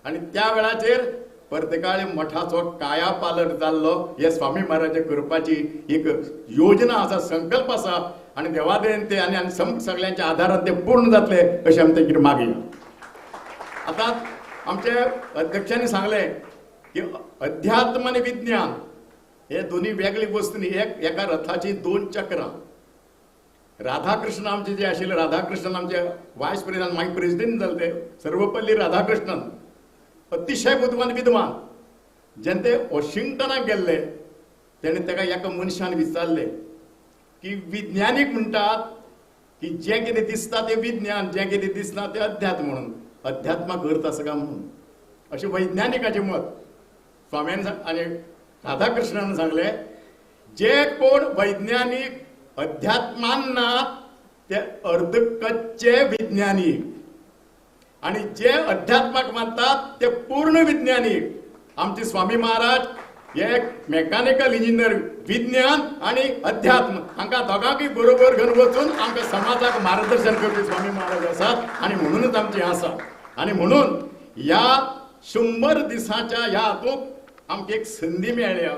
आनी त्या वेळाचेर पर्तगाळी मठाचो कायापालट जाल्लो. हे स्वामी महाराजाच्या करपाची एक योजना आसा, संकल्प आसा आनी देवादेन ते आनी सगळ्यांच्या आधारान ते पूर्ण जातले अशें आमी तेंचेर मागया. आतां आमच्या अध्यक्षांनी सांगलें की अध्यात्म आनी विज्ञान हे दोन्ही वेगळी वस्तू न्ही, एका रथाची 2 चक्रां. राधाकृष्ण आमचे जे आशिल्ले, राधाकृष्णन आमचे वायस प्रेसिडेंट मागीर प्रेसिडेंट जाले ते सर्वपल्ली राधाकृष्णन, अतिशय बुदवान विद्वान. जेन्ना ते वॉशिंग्टनाक गेल्ले तेणें ताका एका मनशान विचारलें की विज्ञानीक म्हणटात की जें कितें दिसता तें विज्ञान, जें कितें दिसना तें अध्यात्म म्हणून. अध्यात्माक अर्थ आसा काय म्हणून अशें वैज्ञानिकाचें मत. स्वाम्यान आनी राधाकृष्णान सांगलें जे कोण वैज्ञानीक अध्यात्मान ना ते अर्धकच्चे विज्ञानीक आनी जे अध्यात्माक मानतात ते पूर्ण विज्ञानीक. आमचे स्वामी महाराज हे मेकॅनिकल इंजिनियर, विज्ञान आनी अध्यात्म हांकां दोगांकूय बरोबर घेवन वचून आमकां समाजाक मार्गदर्शन करपी स्वामी महाराज आसात आनी म्हणूनच आमचें आसा. आनी म्हणून ह्या 100 दिसांच्या ह्या हातूंत आमकां एक संदी मेळ्ळ्या.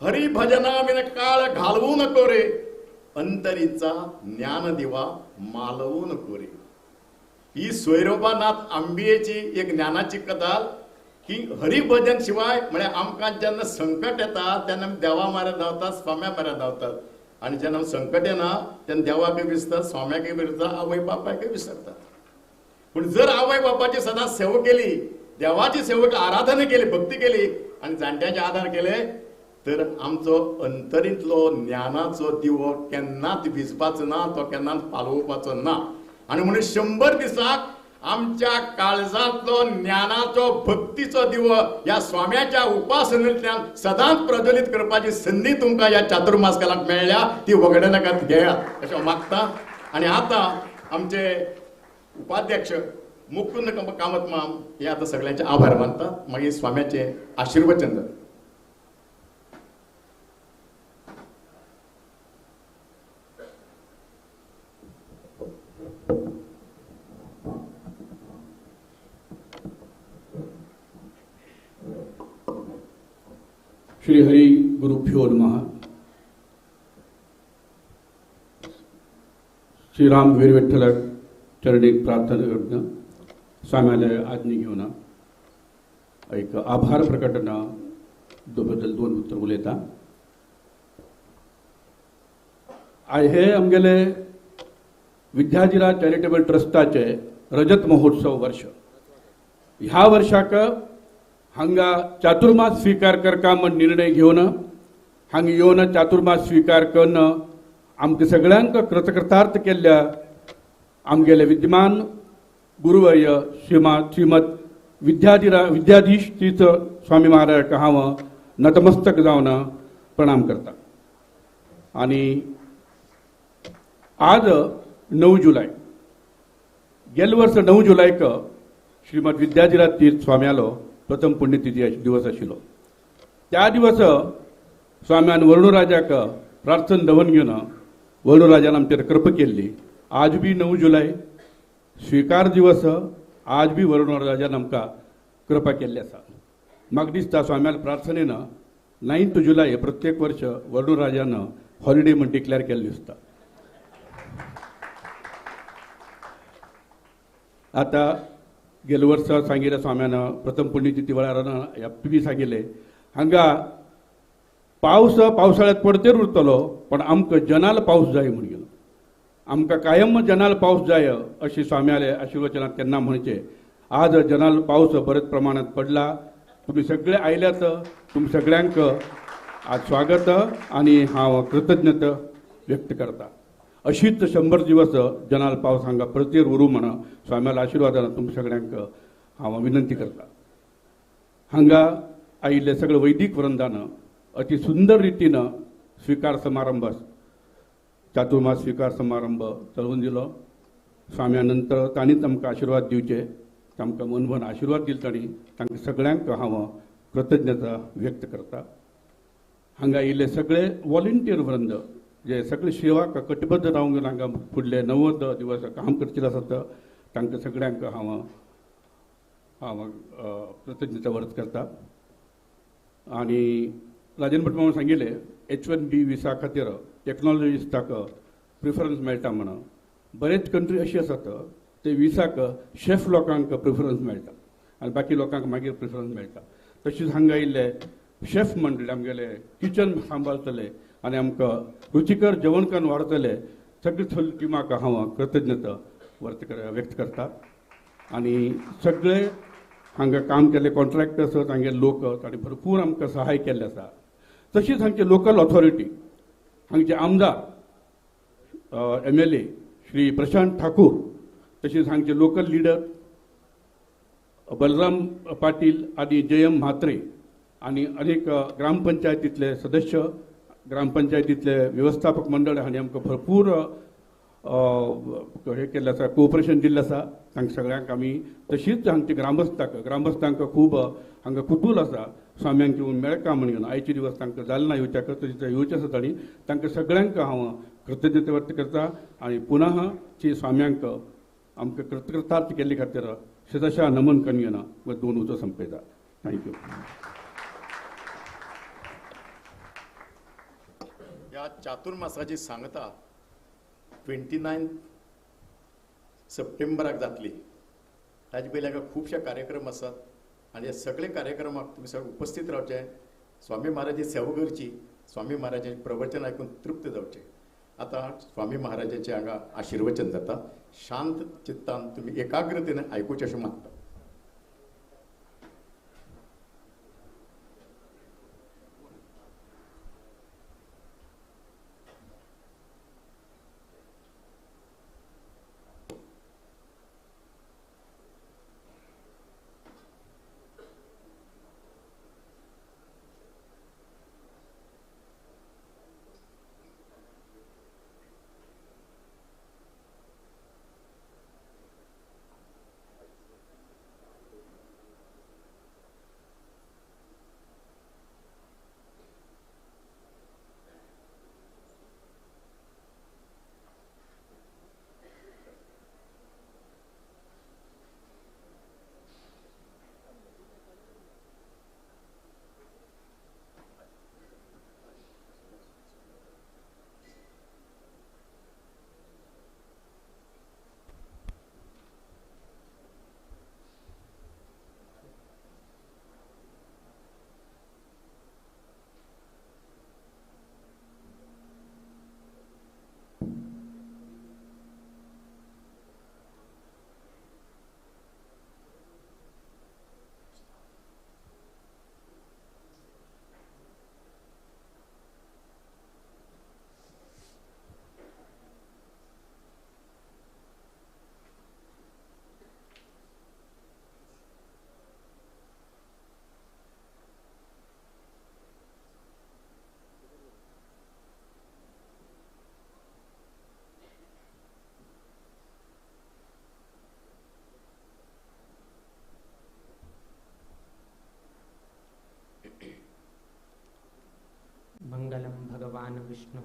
हरिभजना बीन काळ घालवू नको रे, अंतरीचा ज्ञानदिवा मालवून कोरी. ही सोयरोबानाथ आंबियेची एक ज्ञानाची कथा की हरिभजन शिवाय म्हळ्यार आमकां जेन्ना संकट येता तेन्ना देवा म्हऱ्यांत धांवतात, स्वाम्या म्हऱ्यांत धांवतात, आनी जेन्ना संकट येना तेन्ना देवाकय विसरतात, स्वाम्याकय विसरतात, आवय बापायकय विसरतात. पूण जर आवय बापाची सदांच सेवा केली, देवाची सेवा आराधना केली, भक्ती केली आनी जाणट्यांचे आदार केले तर आमचो अंतरींतलो ज्ञानाचो दिवो केन्नाच विजपाचो ना, तो केन्नाच पालोवपाचो ना. आनी म्हणून 100 दिसाक आमच्या काळजांतलो ज्ञानाचो भक्तीचो दिवो ह्या स्वाम्याच्या उपासनेंतल्यान सदांच प्रज्वलीत करपाची संदी तुमकां ह्या चातुर्मास काळांत मेळ्ळ्या, ती वगडनाकात, घेयात अशें मागता. आनी आतां आमचे उपाध्यक्ष मुकुंद कामत माम हे आतां सगळ्यांचे आभार मानता, मागीर स्वाम्याचें आशिर्वचन जाता. श्री हरि गुरुभ्यो नमः. श्रीराम वीर विठ्ठलाक चरणी प्रार्थना करतना स्वाम्याले आज्ञा घेवन एक आभार प्रकटना बद्दल दोन उतर उलयता. आज हे आमगेले विद्याधिराज चॅरिटेबल ट्रस्टाचे रजत महोत्सव वर्ष. ह्या वर्षाक हांगा चातुर्मास स्वीकार करका म्हण निर्णय घेवन हांगा येवन चातुर्मास स्वीकार करून आमकां सगळ्यांक कृतकृतार्थ केल्ल्या आमगेले विद्यमान गुरुवर्य श्रीमत विद्याधीश तीर्थ स्वामी महाराजाक हांव नतमस्तक जावन प्रणाम करता. आनी आज 9 जुलय, गेल्या वर्स 9 जुलयक श्रीमद विद्याधिराज तीर्थ स्वाम्यालो प्रथम पुण्यतिथी दिवस आशिल्लो. त्या दिवस स्वाम्यान वरुणराजाक प्रार्थना दवन घेवन वरुणराजान आमचेर कृपा केल्ली. आज बी 9 जुलय स्वीकार दिवस, आज बी वरुणराजान आमकां कृपा केल्ली आसा. म्हाका दिसता स्वाम्याल प्रार्थनेन 9 जुलय प्रत्येक वर्ष वरुणराजान हॉलिडे म्हण डिक्लेअर केल्ली दिसता. आतां गेल्या वर्सा सांगिल्ल्या स्वाम्यान प्रथम पुण्यतिथी वेळार बी सांगिल्लें हांगा पावस पावसाळ्यांत पडतेर उरतलो पण आमकां जनाल पावस जाय म्हूण गेलो. आमकां कायम जनाल पावस जाय अशी स्वाम्याले आशिर्वचनात केन्ना म्हणचें. आज जनाल पावस बरेच प्रमाणांत पडला. तुमी सगळे आयल्यात, तुमी सगळ्यांक आज स्वागत आनी हांव कृतज्ञता व्यक्त करता. अशीच 100 दिवस जनाल पावस हांगा परतेर उरूं म्हण स्वाम्याल्या आशिर्वादान तुमकां सगळ्यांक हांव विनंती करता. हांगा आयिल्ले सगळे वैदीक वृंदान अति सुंदर रितीन स्वीकार समारंभ, चातुर्मास स्वीकार समारंभ चलोवन दिलो. स्वाम्या नंतर तांणीच आमकां आशिर्वाद दिवचे, तांकां मनभर आशिर्वाद दिले तांणी, तांकां सगळ्यांक हांव कृतज्ञता व्यक्त करता. हांगा आयिल्ले सगळे वॉलंटियर वृंद जे सगळे सेवा कटिबद्ध रावून हांगा फुडले 90 दिवस काम करचे आसात तांकां सगळ्यांक हांव हांव कृतज्ञता व्यक्त करता. आनी राजन भट मामान सांगिल्लें H1B विसा खातीर टॅक्नोलॉजिस्टाक प्रिफरन्स मेळटा म्हणून. बरेच कंट्री अशी आसात ते विसाक शेफ लोकांक प्रिफरन्स मेळटा आनी बाकी लोकांक मागीर प्रिफरन्स मेळटा. तशीच हांगा आयिल्ले शेफ मंडळी आमगेले किचन सांबाळतले आनी आमकां रुचिकर जेवण करून वाडतले सगळे थल टिमाक हांव कृतज्ञता व्यक्त करता. आनी सगळे हांगा काम केल्ले कॉन्ट्रॅक्टर्स तांगेले लोक तांणी भरपूर आमकां सहाय केल्लें आसा. तशीच हांगचे लोकल ऑथॉरिटी, हांगचे आमदार MLA Shri Prashant Thakur, तशीच हांगचे लोकल लिडर बलराम पाटील आनी जयम म्हात्रे आनी अनेक ग्रामपंचायतींतले सदस्य, ग्रामपंचायतींतले व्यवस्थापक मंडळ हांणी आमकां भरपूर हें केल्लें आसा, कोऑपरेशन दिल्लें आसा. तांकां सगळ्यांक आमी तशीच हांगचे ग्रामस्थांक खूब हांगा कुतूल आसा स्वाम्यांक येवन मेळका म्हण घेवन आयचे दिवस तांकां जालें ना येवच्याक, तशीच येवचें आसा तांणी तांकां सगळ्यांक हांव कृतज्ञता व्यक्त करता आनी पुनः ती स्वाम्यांक आमकां कृतकृतार्थ केल्ले खातीर शतशा नमन करून घेवन दोन उतर संपयता. Thank you. ह्या चातुर्मासाची सांगता 29 सप्टेंबराक जातली. ताजे पयलीं हांगा खुबशे कार्यक्रम आसात आनी ह्या सगळे कार्यक्रमाक तुमी सगळे उपस्थित रावचे. स्वामी महाराजाची सेवा करची, स्वामी महाराजाचें प्रवचन आयकून तृप्त जावचें. आतां स्वामी महाराजाचें हांगा आशिर्वचन जाता. शांत चित्तान तुमी एकाग्रतेन आयकुचें अशें मागता. मंगलम भगवान विष्णु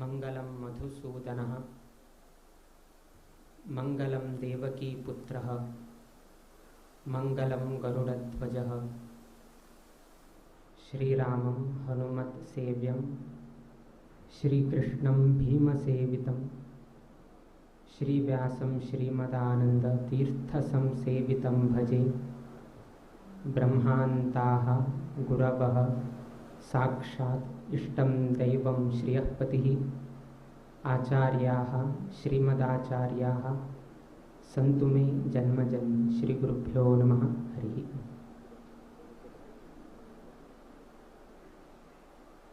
मंगलम मधुसूदनः मंगलम देवकी पुत्रः मंगलम गरुड़ध्वजः. श्रीरामं हनुमत् सेव्यं श्रीकृष्णं भीमसेवितं श्रीव्यासं श्रीमदानंद तीर्थसंसेवितं भजे. ब्रह्मान्ताः गुरवः साक्षात् इष्टं दैवं श्रियःपतिः आचार्याः श्रीमदाचार्याः सन्तु मे जन्म जन्म. श्रीगुरुभ्यो नमः. हरिः.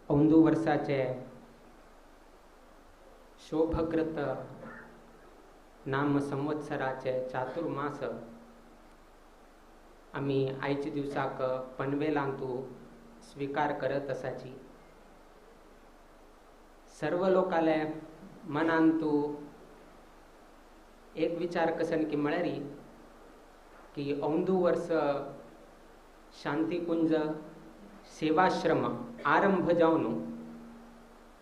अंदू वर्साचे शोभकृत नाम संवत्सराचे चातुर्मास आमी आयच्या दिवसाक पनवेलांतू स्वीकार करत आसाची. सर्व लोकाले मनांतू एक विचार कसन की म्हळ्यार की अंदू वर्स शांतिकुंज सेवाश्रम आरंभ जावन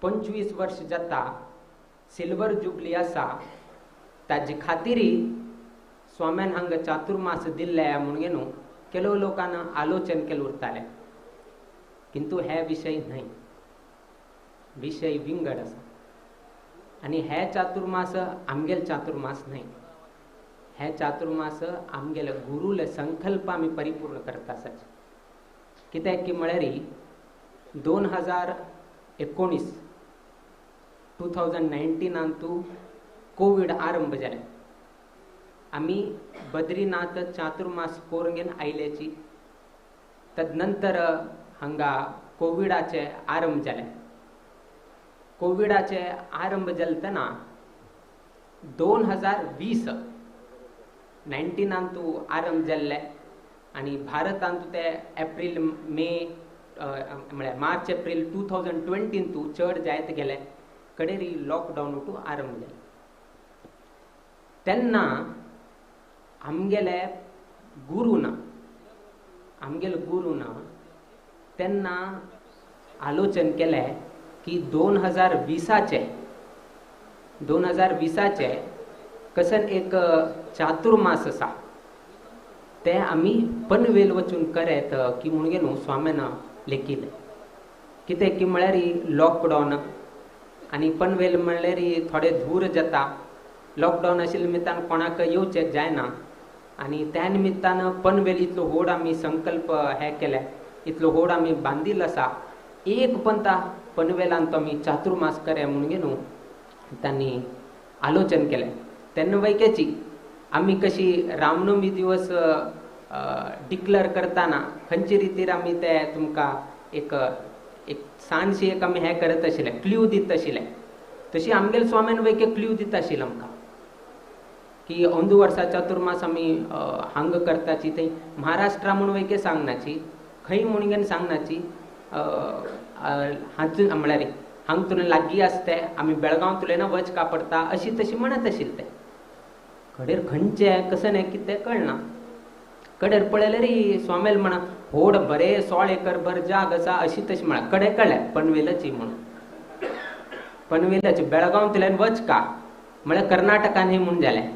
25 वर्ष जाता, सिल्वर जुबली आसा, ताजे खातीर स्वाम्यान हांगा चातुर्मास दिल्ले म्हणून न्हू ಕೆಲವು लोकांना आलोचन केलं उरताले. किंतु हे विषय न्हय, विषय विंगड आसा. आनी हे चातुर्मास आमगेल चातुर्मास न्हय, हे चातुर्मास आमगेले गुरुले संकल्प आमी परिपूर्ण करता आसाचे. कित्याक की म्हळ्यार 2019 2019 कोवीड आरंभ जाले. आमी बद्रीनाथ चातुर्मास करून घेवन आयल्याची. तदनंतर हांगा कोविडाचे आरंभ जाले. कोविडाचे आरंभ जालतना 2020 19 आरंभ जाल्ले आनी भारतांत ते एप्रील मे म्हळ्यार मार्च एप्रील 2020 चड जायत गेले कडेरी लॉकडावन टू आरंभ जाले. तेन्ना आमगेले गुरुना तेन्ना आलोचन केलें की 2020 कसन एक चातुर्मास आसा ते आमी पनवेल वचून करेत की म्हणून न्हू स्वाम्यान लेखिलें. कितें की म्हळ्यार लॉकडावन आनी पनवेल म्हणल्यार थोडे धूर जाता. लॉकडावन आशिल्ल्या निमित्तान कोणाक येवचें जायना आनी त्या निमित्तान पनवेल इतलो व्हड आमी संकल्प हे केले, इतलो व्हड आमी बांदिल्लो आसा. एक पंता पनवेलान तो आमी चातुर्मास करे म्हणून न्हू तांणी आलोचन केलें. तेन्ना वैकेची आमी कशी रामनवमी दिवस डिक्लेअर करतना खंयचे रितीर आमी ते तुमकां एक एक सानशी एक आमी हें करत आशिल्ले, क्ल्यू दित आशिल्ले, तशी आमगेले स्वाम्यान वैके क्ल्यू दिता आशिल्ले आमकां की अंदू वर्सा चातुर्मास आमी हांग करताची, थंय महाराष्ट्रा म्हूण वैके सांगनाची, खंय म्हूण सांगनाची, हातून म्हळ्यार हांग तुला लागीं आसते आमी बेळगांव तुलें ना वच कापडता अशी तशी म्हणत आशिल्ले ते. कडेर खंयचें कशें न्ही कितें कळना. कडेर पळयल्यार री स्वामेल म्हणा व्हड बरें 16 एकर भर जाग आसा अशी तशी म्हणा. कडे कळ्ळें पनवेलची म्हणून, पनवेलची बेळगांव तुल्यान वच का म्हळ्यार कर्नाटका न्ही म्हूण जालें,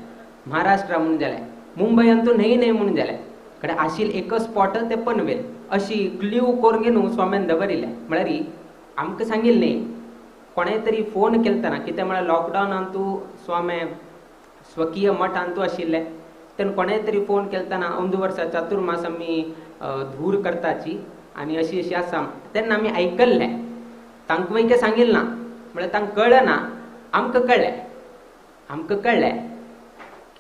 महाराष्ट्रा म्हूण जालें, मुंबयन तूं न्हय न्हय म्हूण जालें. कडे आशिल्लें एकच स्पॉट ते पनवेल. अशी क्ल्यू करून न्हू स्वाम्यान दवरिल्लें. म्हळ्यार आमकां सांगिल्लें न्ही, कोणें तरी फोन केलतना कितें म्हळ्यार लॉकडावनान तूं स्वामे स्वकीय मठान तूं आशिल्लें तेन्ना कोणें तरी फोन केलतना अंदू वर्सा चातुर्मास आमी धूर करताची आनी अशी अशी आसा तेन्ना आमी आयकल्लें. तांकां वयके सांगिल्लें ना, म्हळ्यार तांकां कळ्ळें ना, आमकां कळ्ळें. आमकां कळ्ळें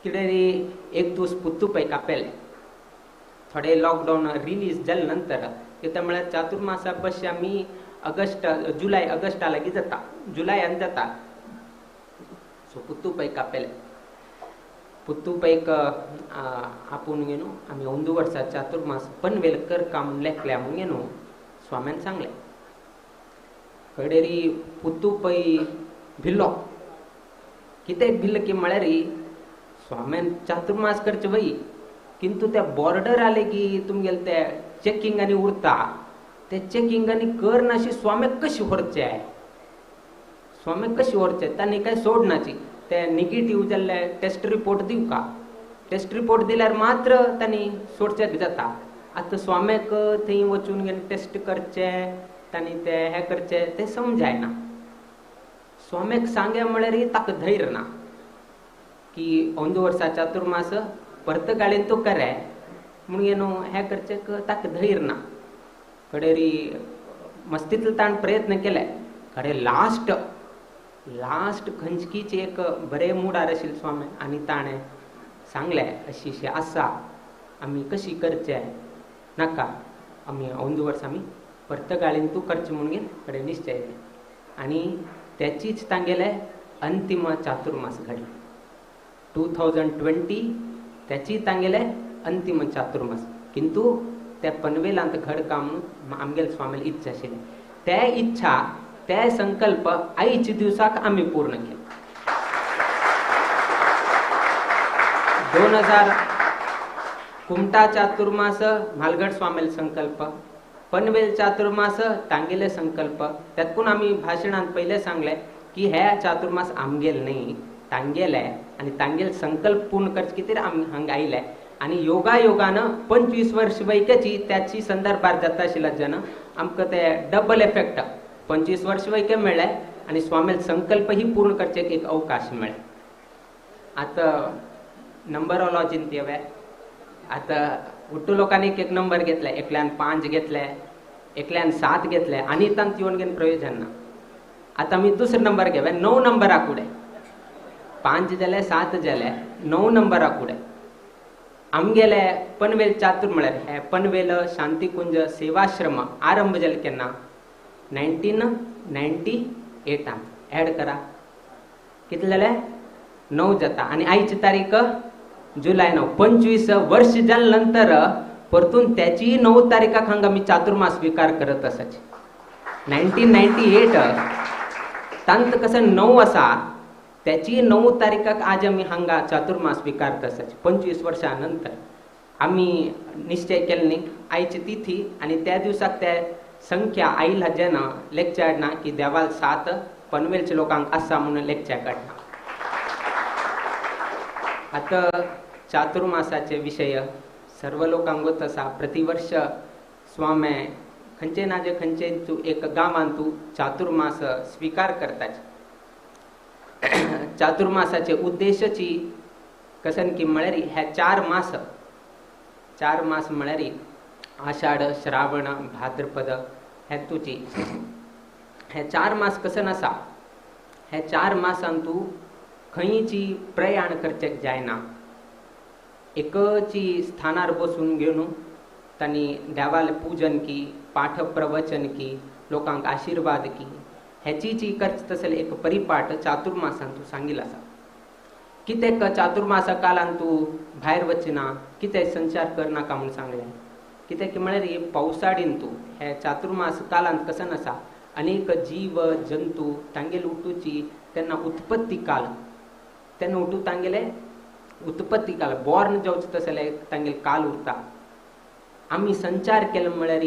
कितें री एक दीस पुत्तू पै कापेलें थोडे लॉकडावन रिलीज जाले नंतर कितें म्हळ्यार चातुर्मासा बशी आमी ऑगस्ट जुलय ऑगस्टा लागीं जाता, जुलयान जाता. सो पुत्तू पै कापेलें, पुत्तू पैक आपूण न्हू आमी अंदू वर्सा चातुर्मास पनवेल करका म्हूण लेखल्या म्हणून न्हू स्वाम्यान सांगलें. कडेरी पुत्तू पै भिल्लो. कितें भिल्लो की म्हळ्यार स्वाम्यान चातुर्मास करचे वय, किंतु त्या बॉर्डर आले की तुमगेले ते चॅकिंगांनी उरता, ते चॅकिंगांनी कर नाशी स्वाम्याक कशी व्हरचे, स्वाम्याक कशी व्हरचे तांणी काय सोडनाची. ते निगेटीव जाल्ले टेस्ट रिपोर्ट दिवका, टेस्ट रिपोर्ट दिल्यार मात्र तांणी सोडचें जाता. आतां स्वाम्याक थंय वचून घेवन टेस्ट करचे, तांणी ते हें करचें तें समजायना. स्वाम्याक सांगे म्हळ्यार ताका धैर्य ना की अंदू वर्सा चातुर्मास पर्तगाळीन तूं करे म्हणून न्हू हें करचें ताका धैर्य ना. कडेरी मस्तींतलो ताणें प्रयत्न केले, कडे लास्ट लास्ट खंयचीच एक बरें मुडार आशिल्लें स्वामी आनी ताणें सांगलें अशी अशी आसा आमी कशी करचें नाका, आमी अंदू वर्सा आमी पर्तगाळीन तूं करचें म्हणून कडेन निश्चय केलो आनी त्याचीच तांगेले अंतिम चातुर्मास घडले 2020. त्याची तांगेले अंतिम चातुर्मास, किंतु त्या पनवेलांत घडका म्हणून आमगेले स्वामीले इच्छा आशिल्ली. ते इच्छा ते संकल्प आयच्या दिवसाक आमी पूर्ण केले. 2000 कुमटा चातुर्मास म्हालगड स्वामीले संकल्प, पनवेल चातुर्मास तांगेले संकल्प. त्यातून आमी भाशणांत पयलें सांगलें की हे चातुर्मास आमगेले न्ही तांगेले, आनी तांगेले संकल्प पूर्ण करचे खातीर आमी हांगा आयले. आनी योगायोगान 25 वर्ष वैक्याची त्याची संदर्भार जाता आशिल्ल्या जेन्ना आमकां ते डबल एफेक्ट 25 वर्ष वैक्य मेळ्ळें आनी स्वामीले संकल्प ही पूर्ण करचे एक अवकाश मेळ्ळें. आतां नंबरोलॉजीन येवे आतां उट्टू लोकांनी एक एक नंबर घेतले, एकल्यान 5 घेतले, एकल्यान 7 घेतले आनी तांत येवन घेवन प्रयोजन ना. आतां आमी दुसरो नंबर घेवे 9 नंबरा कुडे, 5 जाले 7 जाले 9 नंबरा कुडे. आमगेले पनवेल चातुर म्हळ्यार हे पनवेल शांतिकुंज सेवाश्रम आरंभ जाले केन्ना 1998 ऍड करा कितले जाले 9 जाता आनी आयची तारीख जुलय 9. 25 वर्ष जाले नंतर परतून त्याची 9 तारीखाक हांगा आमी चातुर्मास स्विकार करत आसाची. 1998 तांत कसं 9 आसा त्याची 9 तारीखाक आज आमी हांगा चातुर्मास स्विकारत आसाची. 25 वर्षां नंतर आमी निश्चय केले न्ही आयची तिथी आनी त्या दिवसाक ते संख्या आयला जेन्ना लेक्चर ना की देवाल 7 पनवेलच्या लोकांक आसा म्हणून लेक्चर काडना. आतां चातुर्मासाचे विशय सर्व लोकांक वत आसा. प्रतिवर्ष स्वामे खंयचे ना जे खंयचे तूं एक गांवांत तूं चातुर्मास स्विकार करताच. चातुर्मासाचे उद्देशची कसन की म्हळ्यार ह्या 4 मास, 4 मास म्हळ्यार आषाढ, श्रावण, भाद्रपद हेतूची हे 4 मास कसन आसा. हे 4 मासान तूं खंयची प्रयाण करचेक जायना, एकची स्थानार बसून घेवन तांणी देवाले पूजन की, पाठ प्रवचन की, लोकांक आशिर्वाद की, हेची जी करचे तसले एक परिपाठ चातुर्मासान तूं सांगिल आसा. कित्याक चातुर्मासा कालान तूं भायर वचना, कितें संचार करनाका म्हूण सांगलें. कित्याक म्हळ्यार पावसाडीन तूं हे चातुर्मास कालांत कसन आसा अनेक जीव जंतू तांगेले उठूची तेन्ना उत्पत्ती काल, तेन्ना उठू तांगेले उत्पत्ती काल बॉर्न जावचें तसले तांगेले काल उरता. आमी संचार केलो म्हळ्यार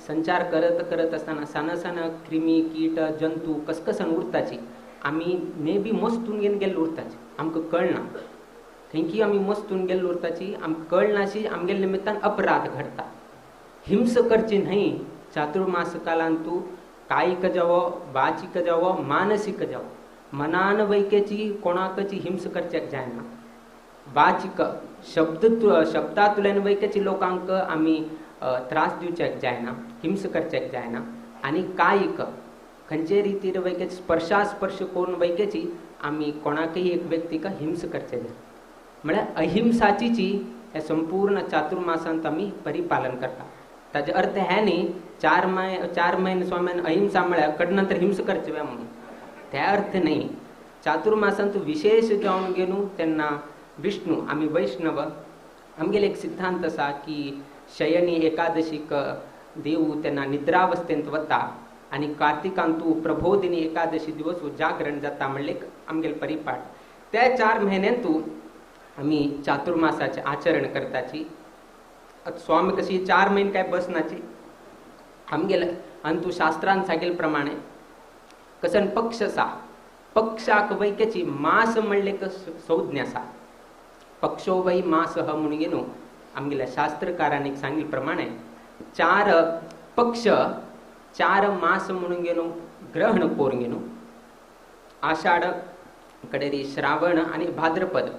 संचार करत करत आसतना सान सान क्रिमी कीट जंतू कसकसन उरताची, आमी मे बी मस्तून घेवन गेल्ले उरताची, आमकां कळना थंयकी आमी मस्तून गेल्ले उरताची, आमकां कळनाशी आमगेले निमित्तान अपराध घडता. हिंस करची न्हय चातुर्मास कालान तूं कायिक जावो, वाचिक जावो, मानसीक जावो, मनान वैकेची कोणाकची हिंस करच्याक जायना. वाचिक शब्द शब्दांतल्यान वैकेची लोकांक आमी त्रास दिवच्याक जायना, हिंस करच्याक जायना. आनी कायिक खंयचे रितीर वैकेची स्पर्शास्पर्श करून वैकेची आमी कोणाकय एक व्यक्तीक हिंस करचे जायना. म्हळ्यार अहिंसाचीची हे संपूर्ण चातुर्मासांत आमी परिपालन करता. ताजे अर्थ हे न्ही 4 म्हयने स्वाम्यान अहिंसा म्हळ्यार कडे नंतर हिंस करचे म्हणून, त्या अर्थ न्ही. चातुर्मासांत विशेष जावन घेवन तेन्ना विष्णू आमी वैष्णव आमगेले एक सिद्धांत आसा की शयनी एकादशीक देव तेन्ना निद्रावस्थेंत वता आनी कार्तिकांतू प्रबोधिनी एकादशी दिवस जागरण जाता म्हणलें आमगेले परिपाठ. त्या 4 म्हयन्यांतू आमी चातुर्मासाचें आचरण करताची. स्वामी कशी 4 म्हयने काय बसनाची आमगेले अंतू शास्त्रान सांगिल्ले प्रमाणे कसन पक्ष आसा, पक्षाक वैकेची मास म्हणले संज्ञा आसा. पक्षो वै मास म्हणून घेवन आमगेल्या शास्त्रकारांनी सांगिल्ले प्रमाणे 4 पक्ष 4 मास म्हणून घेवन ग्रहण करून घेवन आषाढ कडेरी श्रावण आनी भाद्रपद,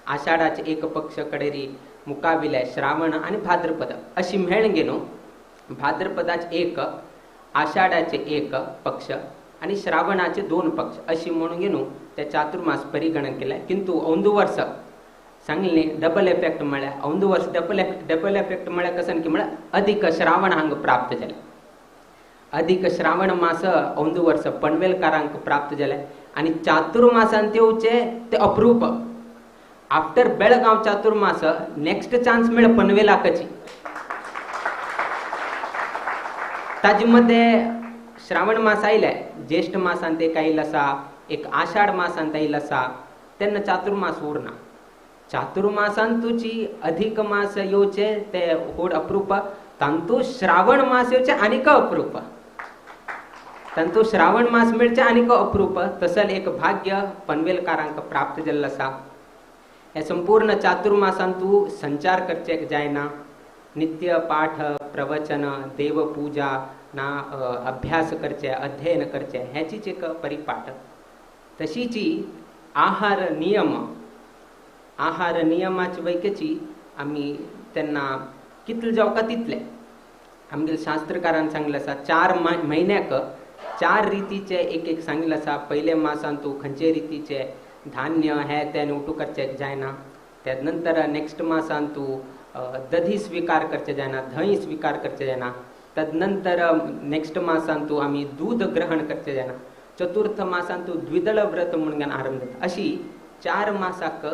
आषाढाचे एक पक्ष कडेरी मुकाविले श्रावण आनी भाद्रपद अशी मेळून घेवन भाद्रपदाचे 1, आषाढाचे 1 पक्ष आनी श्रावणाचे 2 पक्ष अशी म्हणून घेवन ते चातुर्मास परिगणन केले. किंतु अंदू वर्स सांगले डबल इफेक्ट म्हळ्यार अंदू वर्स डबल इफेक्ट म्हळ्यार कसन की म्हळ्यार अधिक श्रावण हांग प्राप्त जाले, अधिक श्रावण मास अंदू वर्स पनवेलकारांक प्राप्त जाले आनी चातुर्मासान येवचे ते अप्रूप. आफ्टर बेळगांव चातुर्मास नेक्स्ट चान्स मेळ पनवेलाकची. ताजे मध्ये श्रावण मास आयले, ज्येष्ठ मासांत एक आयिल्लो आसा, एक आषाढ मासांत आयिल्लो आसा, तेन्ना चातुर्मास उरना. चातुर्मासान तुजी अधिक मास येवचे ते व्हड अप्रूप, तांतू श्रावण मास येवचे आनीक अप्रूप, तांतू श्रावण मास मेळचे आनीक अप्रूप. तसल एक भाग्य पनवेलकारांक प्राप्त जाल्लो आसा. हे संपूर्ण चातुर्मासान तूं संचार करचेक जायना, नित्य पाठ प्रवचन देवपूजा ना अभ्यास करचे, अध्ययन करचे हेचीच एक परिपाठ. तशीची आहार नियम, आहार नियमाचे वैकेची आमी तेन्ना कितले जावका तितले आमगेले शास्त्रकारान सांगलें आसा. 4 म्हयन्याक 4 रितीचे एक एक सांगिल्लें आसा. पयले मासान तूं खंयचे रितीचे धान्य हे तें उठू करचें जायना, त्या नंतर नेक्स्ट मासान तूं दधी स्वीकार करचें जायना, धंय स्वीकार करचें जायना, तदनंतर नेक्स्ट मासान तूं आमी दूद ग्रहण करचें जायना, चतुर्थ मासान तूं द्विदळ व्रत म्हणून आरंभ जाता. अशी 4 मासाक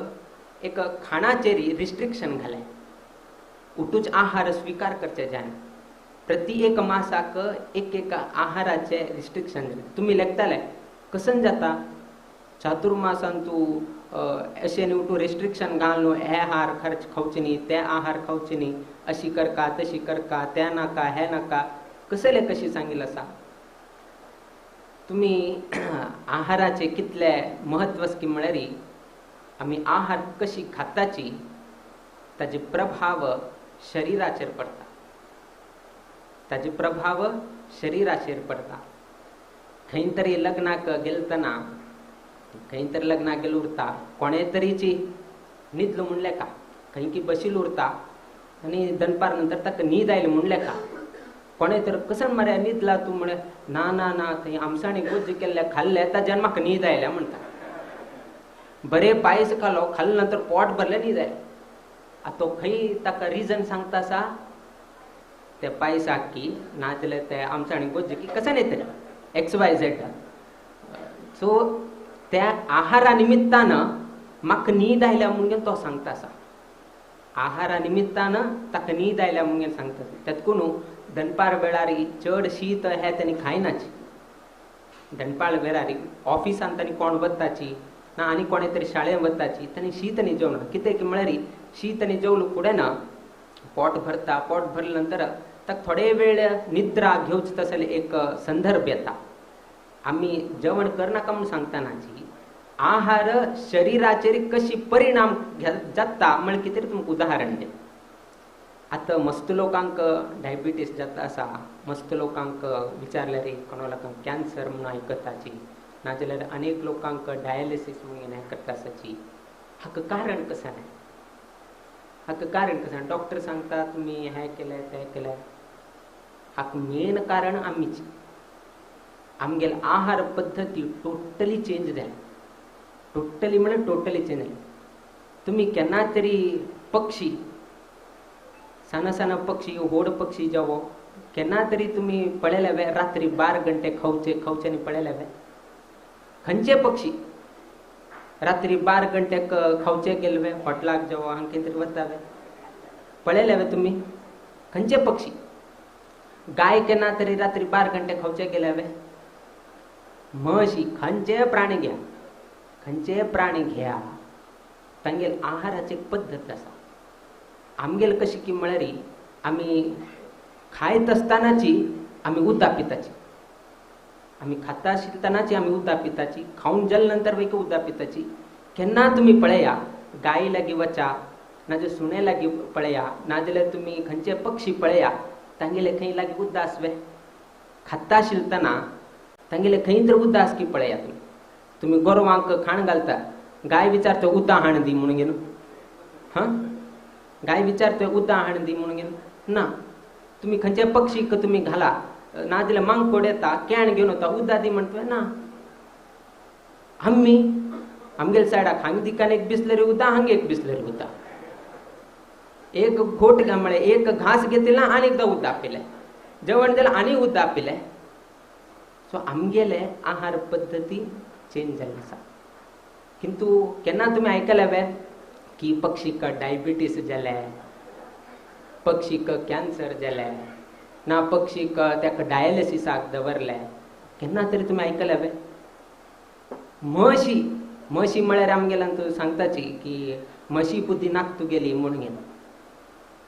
एक खाणाचेर रिस्ट्रिक्शन घालें, उठूच आहार स्वीकार करचें जायना. प्रति एक मासाक एक एक आहाराचे रिस्ट्रिक्शन जालें. तुमी लेखताले कसन जाता चातुर्मासान तूं अशें न्हू तूं रिस्ट्रिक्शन घाल न्हू, हे आहार खर्च खावचे न्ही, ते आहार खावचे न्ही, अशी करका तशी करका, ते नाका हे नाका, कसले कशी सांगिल्लें आसा. तुमी आहाराचे कितले म्हत्व की म्हळ्यार आमी आहार कशी खाताची ताजे प्रभाव शरिराचेर पडटा, ताजे प्रभाव शरिराचेर पडटा. खंय तरी लग्नाक गेलतना खंय तर लग्नाक गेलो उरता कोणे तरीची न्हिदलो म्हूण लेखा, खंय की बशील उरता आनी दनपार नंतर ताका न्हीद आयली म्हूण लेखा. कोणे तर कसन मरे न्हिदला तूं म्हळ्यार ना ना ना थंय आमसाणी गोज्ज केल्ले खाल्ले ताज्यान म्हाका न्हीद आयल्या म्हणटा. बरे पायस खालो, खाल्ले नंतर पोट भरलें न्हीद आयलें. आतां तो खंय ताका रिजन सांगता आसा ते पायसाक की नाजाल्यार ते आमसाणी गोज्ज की कशें न्ही तरी एक्स वाय झेड. सो त्या आहारा निमित्तान म्हाका न्हीद आयल्या म्हणून तो सांगता आसा. आहारा निमित्तान ताका न्हीद आयल्या म्हणून सांगता. तेतकून दनपार वेळार चड शीत हे तेणी खायनाची. दनपार वेळार ऑफिसान तांणी कोण वताची ना आनी कोणे तरी शाळेन वताची तांणी शीत आनी जेवण कितें म्हळ्यार शीत आनी जेवलो फुडें ना पोट भरता. पोट भरले नंतर ताका थोडे वेळ निद्रा घेवची तसले एक संदर्भ येता. आमी जेवण करनाका म्हूण सांगतानाची आहार शरिराचेर कशी परिणाम जाता म्हळ्यार कितें तुमकां उदाहरण दी. आतां मस्त लोकांक डायबिटीस जाता आसा, मस्त लोकांक विचारल्यार कोणा लोकांक कॅन्सर म्हणून आयकताची, नाजाल्यार अनेक लोकांक डायलिसीस म्हणून हें करता आसाची. हाका कारण कशें न्हय, हाका कारण कशें? डॉक्टर सांगता तुमी हें केलें तें केलें. हाका मेन कारण आमीच. आमगेले आहार पद्दती टोटली चेंज जाल्या. टोटली म्हळ्यार टोटली चेंज जाल्या. तुमी केन्ना तरी पक्षी सान सान पक्षी व्हड पक्षी जावो केन्ना तरी तुमी पळयले वे रात्री 12 घंटे खावचे खावच्यांनी पळयले वे? खंयचे पक्षी रात्री 12 घंटे खावचे गेले वे? हॉटलाक जावो हांगा खंय तरी वता वे? पळयले वे तुमी खंयचे पक्षी? गाय केन्ना तरी रात्री 12 घंटे खावचे गेले वे? म्हशी खंयचे प्राणी घ्या, खंयचे प्राणी घ्या तांगेल आहाराची एक पद्दत आसा. आमगेल कशी की म्हळ्यार आमी खायत आसतनाची आमी उदक पिताची, आमी खाता आसतनाची आमी उदक पिताची, खावन जाले नंतर वयक उदक पिताची. केन्ना तुमी पळया गाय लागीं वचा, नाजाल्यार सुणे लागीं पळया, नाजाल्यार तुमी खंयचे पक्षी पळया तांगेले खंय लागीं उदक आसवे? खाता आशिल्लतना तांगेले खंय तर उदक आसकी पळया तुमी. तुमी गोरवांक खाण घालता, गाय विचारता उदक हाण दी म्हणून घेवन, हां गाय विचारता उदक हाण दी म्हणून घेवन ना. तुमी खंयच्या पक्षीक तुमी घाला, नाजाल्यार मांगकोड येता can घेवन वता उदक दी म्हणटा ना. आमी आमगेले सायडाक हांगा दिकान एक बिसलरी उदक, हांगा एक बिसलरी उदक, एक घोट म्हळ्यार एक घास घेतला आनी एकदां उदक पिलें, जेवण जालें आनी उदक पिलें. सो आमगेले आहार पद्दती चेंज जाल्ली आसा. किंतु केन्ना तुमी आयकले वे की पक्षीक डायबिटीस जालें, पक्षीक कॅन्सर जालें, ना पक्षीक ताका डायलिसिसाक दवरलें? केन्ना तरी तुमी आयकले वे? म्हशी म्हशी म्हळ्यार आमगेल्यान तूं सांगताची की म्हशी बुद्दी नाक तुगेली म्हूण घेवन,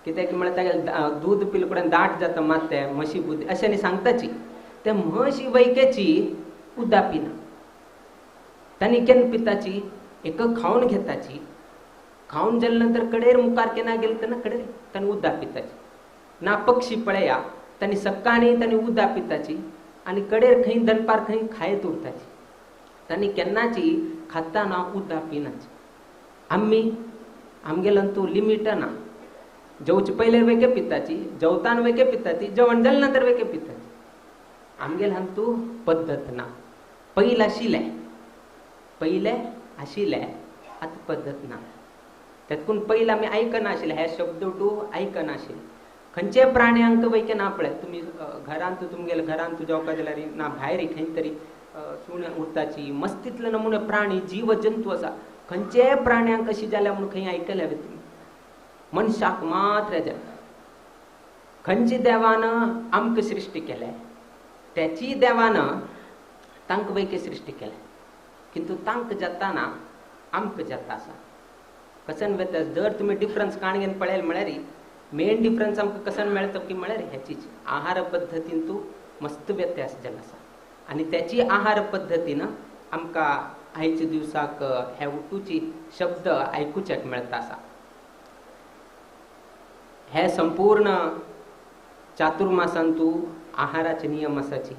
कित्याक म्हळ्यार तागेलें दूद पिले कडेन दाट जाता मात म्हशी बुद्दी अशें न्ही सांगताची. ते म्हशी वैकेची उदक पिना, तांणी केन्ना पिताची? एक खावन घेताची, खावन जाले नंतर कडेर मुखार केन्ना गेले तेन्ना कडेर तांणी उदक पिताची. ना पक्षी पळया तांणी सकाळीं तांणी उदक पिताची आनी कडेर खंय दनपार खंय खायत उरताची. तांणी केन्नाची खाताना उदक पिनाची. आमी आमगेल्यान तूं लिमीट ना, जेवचे पयले वेगे पिताची, जेवताना वेगे पिताची, जेवण जाले नंतर वेगे पिताची. आमगेल्यान तूं पद्दत ना. पयलें आशिल्लें, पयलें आशिल्लें, आतां पद्दत ना. तेतकून पयलीं आमी आयकनाशिल्ले हे शब्द टू आयकनाशिल्ले. खंयचे प्राण्यांक वयके ना पळय तुमी घरांत तुमगेले घरांत जेवपा जाल्यार ना भायर खंय तरी सुणे उरताची मस्तीतले नमुने प्राणी जीव जंतू आसा. खंयचे प्राण्यांक अशी जाल्या म्हूण खंय आयकले तुमी? मनशाक मात्र जाल्या. खंयचे देवान आमकां सृश्टी केले त्याची देवान तांकां वयके सृश्टी केले, किंतु तांकां जाताना आमकां जाता आसा. कसन वेता जर तुमी डिफरन्स काण घेवन पळयले म्हळ्यार मेन डिफरन्स आमकां कसन मेळटा की म्हळ्यार हेचीच आहार पद्दतीन तूं मस्त व्यत्यास जालो आसा. आनी त्याची आहार पद्दतीन आमकां आयच्या दिवसाक हे उटूची शब्द आयकुच्याक मेळटा आसा. हे संपूर्ण चातुर्मासांतू आहाराचे नियम आसाची.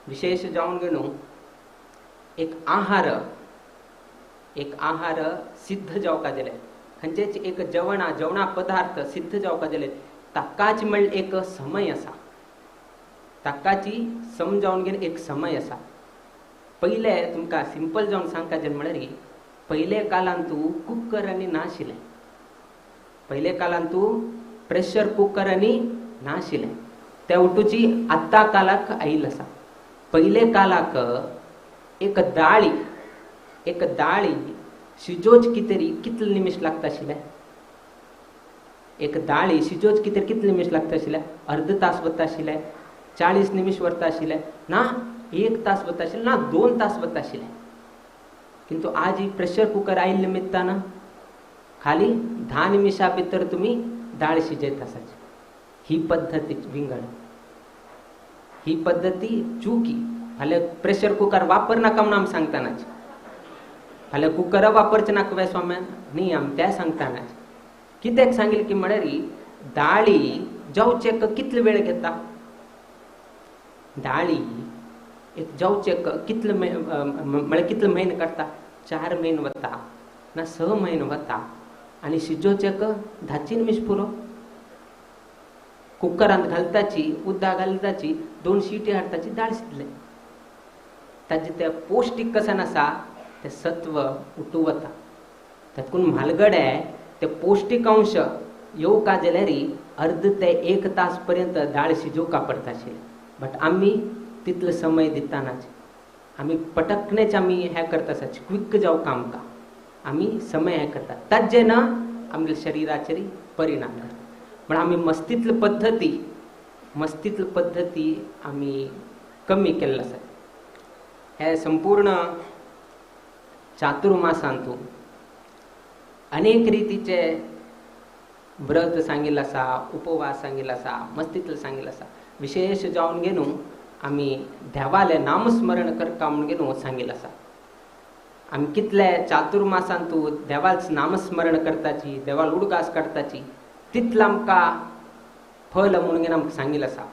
विशेष जावन घेवन एक आहार एक आहार सिद्ध जावका जाल्यार खंयचेच एक जेवणा जेवणा पदार्थ सिद्ध जावका जाल्यार ताकाच म्हणल्यार एक समय आसा, ताकाची समजावन घेवन एक समय आसा. पयले तुमकां सिंपल जावन सांगता जेन्ना म्हळ्यार पयले कालांतू कुकर आनी नाशिल्लें, पयले कालांतू प्रेशर कुकर आनी नाशिल्लें, त्या उटूची आत्तां कालाक आयिल्लो आसा. पयले कालाक एक दाळी, एक दाळी शिजोवच कितें कितले निमिश लागता आशिल्ले, एक दाळी शिजोवच कितें कितले निमिश लागता आशिल्ले, अर्द तास वता आशिल्ले, 40 निमिश वता आशिल्ले, ना 1 तास वता आशिल्ले, ना 2 तास वता आशिल्ले. किंतु आज ही प्रेशर कुकर आयिल्ले निमित्तान खाली 10 निमिशा भितर तुमी दाळ शिजयत आसाची. ही पद्दती विंगड, ही पद्दती चुकी. फाल्यां प्रेशर कुकर वापरनाका म्हणून आमी सांगतानाच, फाल्यां कुकर वापरचें नाका वे स्वाम्यान न्ही, आमी तें सांगतानाच. कित्याक सांगिल्लें की म्हळ्यार दाळी जेवचेक कितलो वेळ घेता, दाळी एक जेवचेक कितलो म्हळ्यार कितलो म्हयनो काडटा, 4 म्हयने वता ना 6 म्हयने वता, आनी शिजोवचेक 10 निमिश पुरो. कुकरांत घालताची, उदक घालताची, 2 शिटी हाडताची, दाळ शिजले. ताजें तें पौश्टीक कसन आसा तें सत्व उठू वता. तातूंत म्हालगडे ते पौश्टीक अंश येवका जाल्यार अर्द ते 1 तास पर्यंत दाळ शिजोवका पडटा आशिल्लें. बट आमी तितलो समय दितानाच, आमी पटकनेच आमी हें करता आसा, क्विक जावका आमकां आमी समय हें करता, ताजें ना आमच्या शरिराचेर परिणाम करता. पण आमी मस्तीतली पद्दती, मस्तीतली पद्दती आमी कमी केल्लो आसा. हे संपूर्ण चातुर्मासांतू अनेक रितीचे व्रत सांगिल्लें आसा, उपवास सांगिल्लो आसा, मस्तीतलें सांगिल्लें आसा. विशेष जावन घेवन आमी देवालें नामस्मरण करता म्हणून घेवन सांगिल्लें आसा. आमी कितले चातुर्मासांतू देवाच नामस्मरण करताची, देवाल उडगास काडटाची, तितलें आमकां फल म्हणून घेवन आमकां सांगिल्लें आसा.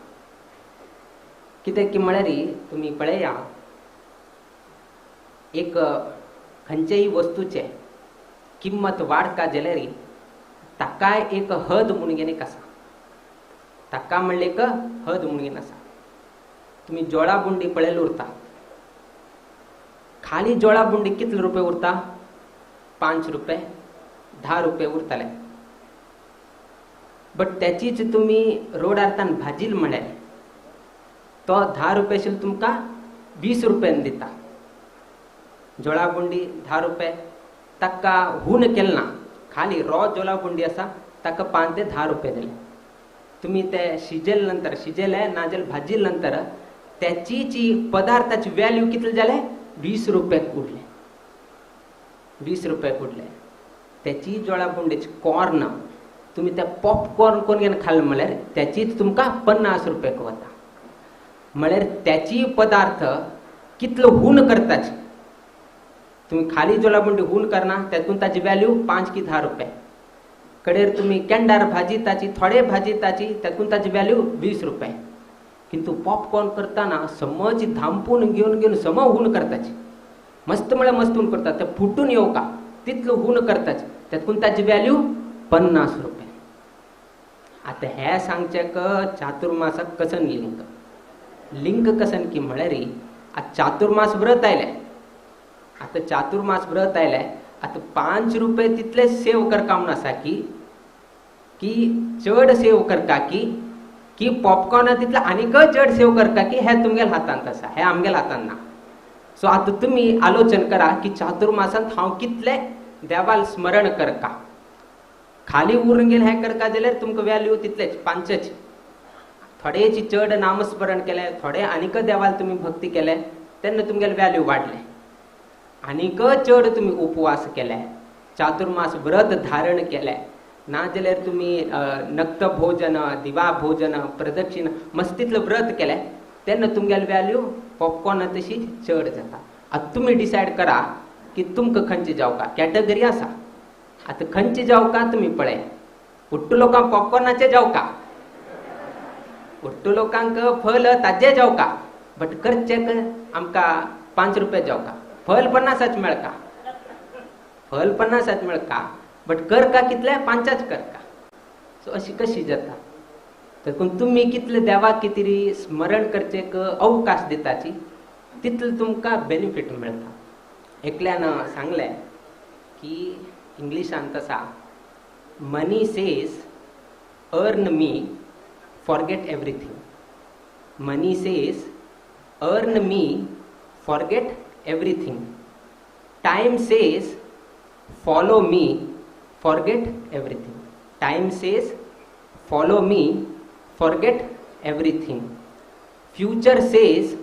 कित्याक की म्हळ्यार तुमी पळया, एक खंयचेय वस्तूचें किंमत वाडका जाल्यार ताकाय एक हद म्हणून घेवन एक आसा, ताका म्हणलें एक हद म्हणून घेवन आसा. तुमी जोळा बुंडी पळयले उरता, खाली जोळा बुंडी कितले रुपये उरता, 5 रुपये 10 रुपये उरताले. बट त्याचीच तुमी रोडार तान भाजील म्हळ्यार तो 10 रुपये आशिल्लो तुमकां 20 रुपयान दिता. जोळा बुंडी 10 रुपये, ताका हून केलें ना, खाली रॉ जोळा बुंडी आसा ताका 5 ते 10 रुपये दिले. तुमी ते शिजले नंतर, शिजले नाजाल्यार भाजिले नंतर त्याची जी पदार्थाची व्हॅल्यू कितले जाले, 20 रुपये उरले, 20 रुपये उरले. त्याची जोळा बुंडीची कॉर्न तुमी ते पॉपकॉर्न कोण घेवन खालें म्हळ्यार त्याचीच तुमकां 50 रुपये वता. म्हळ्यार त्याची पदार्थ कितलो हून करताची, तुमी खाली जोळा बुंडी हून करना तातूंत ताची व्हॅल्यू 5 की 10 रुपये. कडेर तुमी केंडार भाजी ताची, थोडे भाजी ताची, तातूंत ताची व्हॅल्यू 20 रुपये. किंतु पॉपकॉर्न करताना समज धांपून घेवन घेवन सम हून करताची, मस्त म्हळ्यार मस्त हून करता, ते फुटून येवका तितलो हून करताची, तातूंत ताची व्हॅल्यू 50 रुपये. आतां हें सांगचें चातुर्मासाक कसन लिंक, लिंक कसन की म्हळ्यार आतां चातुर्मास व्रत आयलें, आतां चातुर्मास व्रत आयलें, आतां 5 रुपये तितले सेव करका म्हूण आसा की की चड सेव करता की की पॉपकॉर्न तितले आनीक चड सेव करता की हें तुमगेल्या हातांत आसा, हें आमगेल्या हातांत ना. सो आतां तुमी आलोचन करा की चातुर्मासांत हांव कितले देवाल स्मरण करता, खाली उरून गेले हें करता जाल्यार तुमकां व्हॅल्यू तितलेच 5च. थोडेच चड नामस्मरण केलें, थोडे आनीक देवाल तुमी भक्ती केले तेन्ना तुमगेले व्हॅल्यू वाडले. आनीक चड तुमी उपवास केले, चातुर्मास व्रत धारण केलें, ना जाल्यार तुमी नक्त भोजन, दिवा भोजन, प्रदक्षिण मस्तीतलें व्रत केलें तेन्ना तुमगेले व्हॅल्यू पॉपकॉर्न तशी चड जाता. आतां तुमी डिसायड करा की तुमकां खंयचें जावका, कॅटेगरी आसा. आतां खंयचें जावका तुमी पळय, उट्टू लोकांक पॉपकॉर्नाचें जावका, उट्टू लोकांक फल ताजें जावका, बट करचें आमकां 5 रुपये जावका, फल 50 मेळका. फल 50 मेळका बट कर का कितले 5 कर का. सो अशी कशी जाता. तर तुमी कितले देवाक कितें स्मरण करचे अवकाश दिताची तितले तुमकां बेनिफीट मेळटा. एकल्यान सांगलें की इंग्लिशांत आसा, money says earn me forget everything. Money says earn me forget everything. Time says follow me forget everything. Time says follow me forget everything. Future says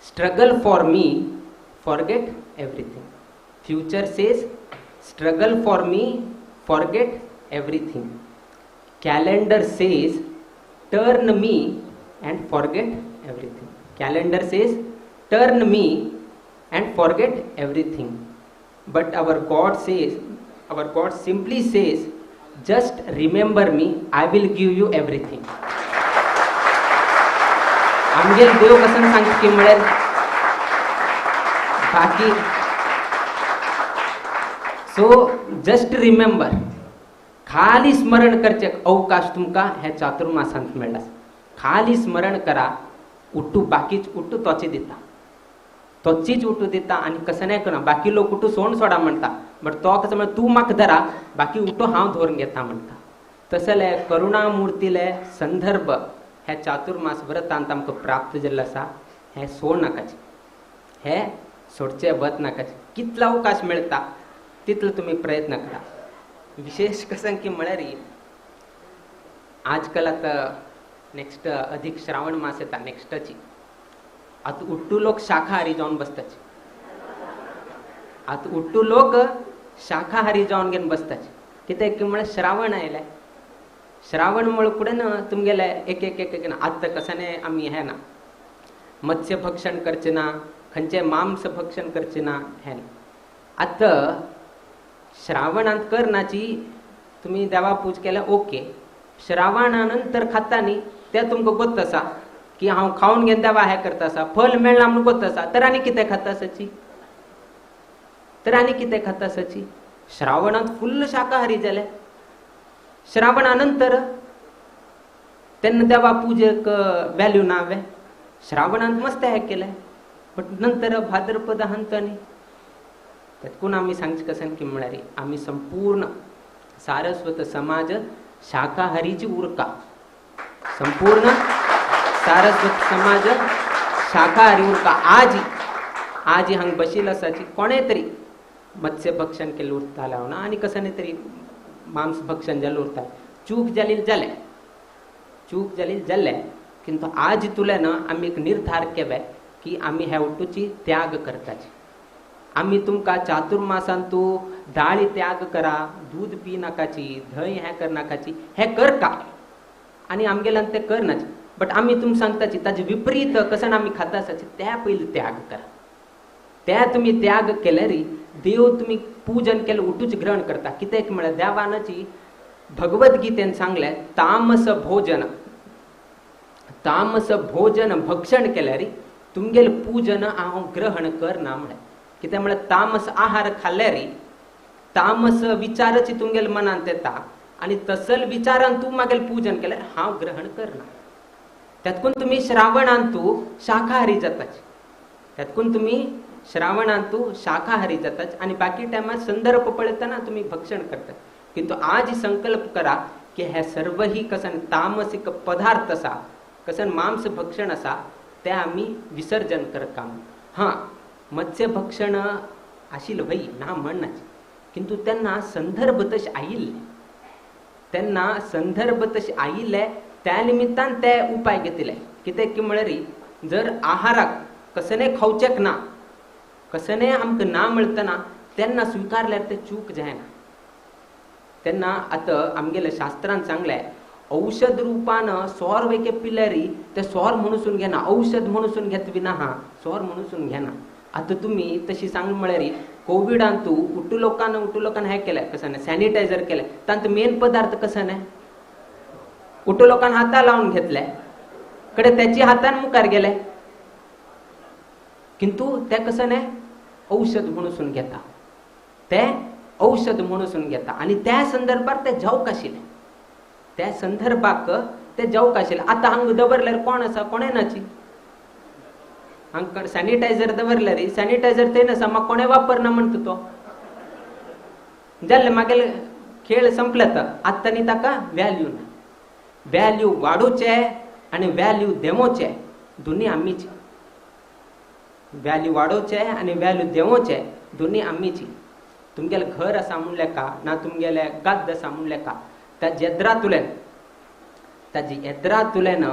struggle for me forget everything. Future says struggle for me forget everything. Calendar says turn me and forget everything. Calendar says turn me and forget everything. But our God says, our God simply says, just remember me, I will give you everything. आमगेल देव कसन सांगता की म्हळ्यार बाकी. So just remember, खाली स्मरण करचे अवकाश तुमकां ह्या चातुर्मासांत मेळ्ळा. खाली स्मरण करा, उठू बाकीच उठू तोचे दिता, तोचीच उठू दिता आनी कसं नाही करना. बाकी लोक उठू सोड सोडा म्हणटा बट तो कसं म्हणटा तूं म्हाका धरा बाकी उठू हांव धरून घेता म्हणटा. तसले करुणामूर्तीले संदर्भ ह्या चातुर्मास व्रतांत आमकां प्राप्त जाल्लो आसा. हें सोड नाकाचें, हें सोडचें वत नाकाचें. कितलो अवकाश मेळटा तितलो तुमी प्रयत्न करा. विशेष कसं की म्हळ्यार आजकाल आतां नेक्स्ट अधिक श्रावण मास येता नेक्स्टाची. आतां उट्टू लोक शाकाहारी जावन बसताचे. आतां उट्टू लोक शाकाहारी जावन घेवन बसताचे. कित्याक की म्हळ्यार श्रावण आयले. श्रावण म्हळ्यार फुडें ना तुमगेले एक एक एक ना आतां कसाने आमी हें ना मत्स्य भक्षण करचें ना, खंयचें मांस भक्षण करचें ना हें ना. आतां श्रावणांत करनाची तुमी देवा पूज केल्या ओके, श्रावणा नंतर खाता न्ही तें तुमकां गोत्त आसा की हांव खावन घेवन देवा हें करता आसा, फल मेळ्ळां म्हूण गोत्त आसा, तर आनी कितें खाता आसाची, तर आनी कितें खाता आसाची. श्रावणांत फुल्ल शाकाहारी जाले. श्रावणा नंतर तेन्ना देवा पुजेक वेल्यू ना हांवें श्रावणांत मस्त हें केलें बट नंतर भाद्रपद हंत न्ही. तेतकून आमी सांगचें कशें की म्हळ्यार आमी संपूर्ण सारस्वत समाज शाकाहारीची उरका. संपूर्ण सारस्वत समाज शाकाहारी उरका. आज आज हांगा बशिल्लो आसाची कोणें तरी मत्स्य भक्षण केल्लें उरतालें ना आनी कशें तरी मांस भक्षण जाल्लें उरतालें. चूक जाली जालें, चूक जाली जालें, किंतु आज तुले ना आमी एक निर्धार केले की आमी ह्या उटूची त्याग करताची. आमी तुमकां चातुर्मासान तूं दाळी त्याग करा, दूद पी नाकाची, धंय हें कर नाकाची, हें कर का आनी आमगेल्यान तें करनाचे. बट आमी तुमकां सांगताची ताजे विपरीत कशें आमी खाता आसाची त्या पयलीं त्याग करा. त्या तुमी त्याग केल्यार देव तुमी पूजन केलें उठूच ग्रहण करता. कित्याक म्हळ्यार देवानाची भगवद्गीतेन सांगलें तामस भोजन, तामस भोजन भक्षण केल्यार तुमगेलें पूजन हांव ग्रहण करना म्हळें. कित्याक म्हळ्यार तामस आहार खाल्ल्यार तामस विचारच तुमगेले मनांत येता आनी तसल विचारान तूं मागेलें पूजन केल्यार हांव ग्रहण करना. त्यातकून तुमी श्रावणांत तूं शाकाहारी जाताच, त्यातकून तुमी श्रावणांत तूं शाकाहारी जाताच आनी बाकी टायमार संदर्भ पळयतना तुमी भक्षण करतात. किंतु आज संकल्प करा की हे सर्वही कसन तामसिक पदार्थ आसा, कसन मांस भक्षण आसा ते आमी विसर्जन करता. हां, मत्स्य भक्षण आशिल्लें वय ना म्हणनाचे, किंतु तेन्ना संदर्भ तशें आयिल्ले, तेन्ना संदर्भ तशें आयिल्ले त्या निमित्तान ते उपाय घेतिल्ले. कित्याक की म्हळ्यार जर आहाराक कसनें खावचेक ना, कसनें आमकां ना मेळतना तेन्ना स्विकारल्यार तें चूक जायना. तेन्ना आतां आमगेल्या शास्त्रान सांगलें औषध रूपान सोर वेके पिल्यारी ते सोर म्हणून घेना, औषध म्हणून घेत ना, हा सोर म्हणून घेना. आतां तुमी तशी सांग म्हळ्यार कोविडान तूं उट्टू लोकान हें केलें कशें सॅनिटायझर केलें, तांत मेन पदार्थ कशें न्ही उट्टू लोकान हाता लावन घेतले कडे त्याची हातान मुखार गेले, किंतु ते कशें न्ही औषध म्हणून घेता. ते औषध म्हणून घेता आनी त्या संदर्भार ते जावंक आशिल्लें, त्या संदर्भाक ते जावंक आशिल्लें. आतां हांगा दवरल्यार कोण आसा, कोणें नाची. हांगा सॅनिटायझर दवरल्यार सॅनिटायझर थंय नासा, म्हाका कोणें वापरना म्हणटा तो. जाल्लें मागीर खेळ संपले. आतां न्ही ताका व्हॅल्यू ना. व्हॅल्यू वाडोवचे आनी व्हॅल्यू देंवोवचे दोनी आमीची. व्हॅल्यू वाडोवचे आनी व्हॅल्यू देंवोवचे दोनी आमीची. तुमगेलें घर आसा म्हूण लेखा ना तुमगेलें गाद्द आसा म्हूण लेखा, ताजे येद्रांतुल्यान, ताजी येद्रांतुल्यान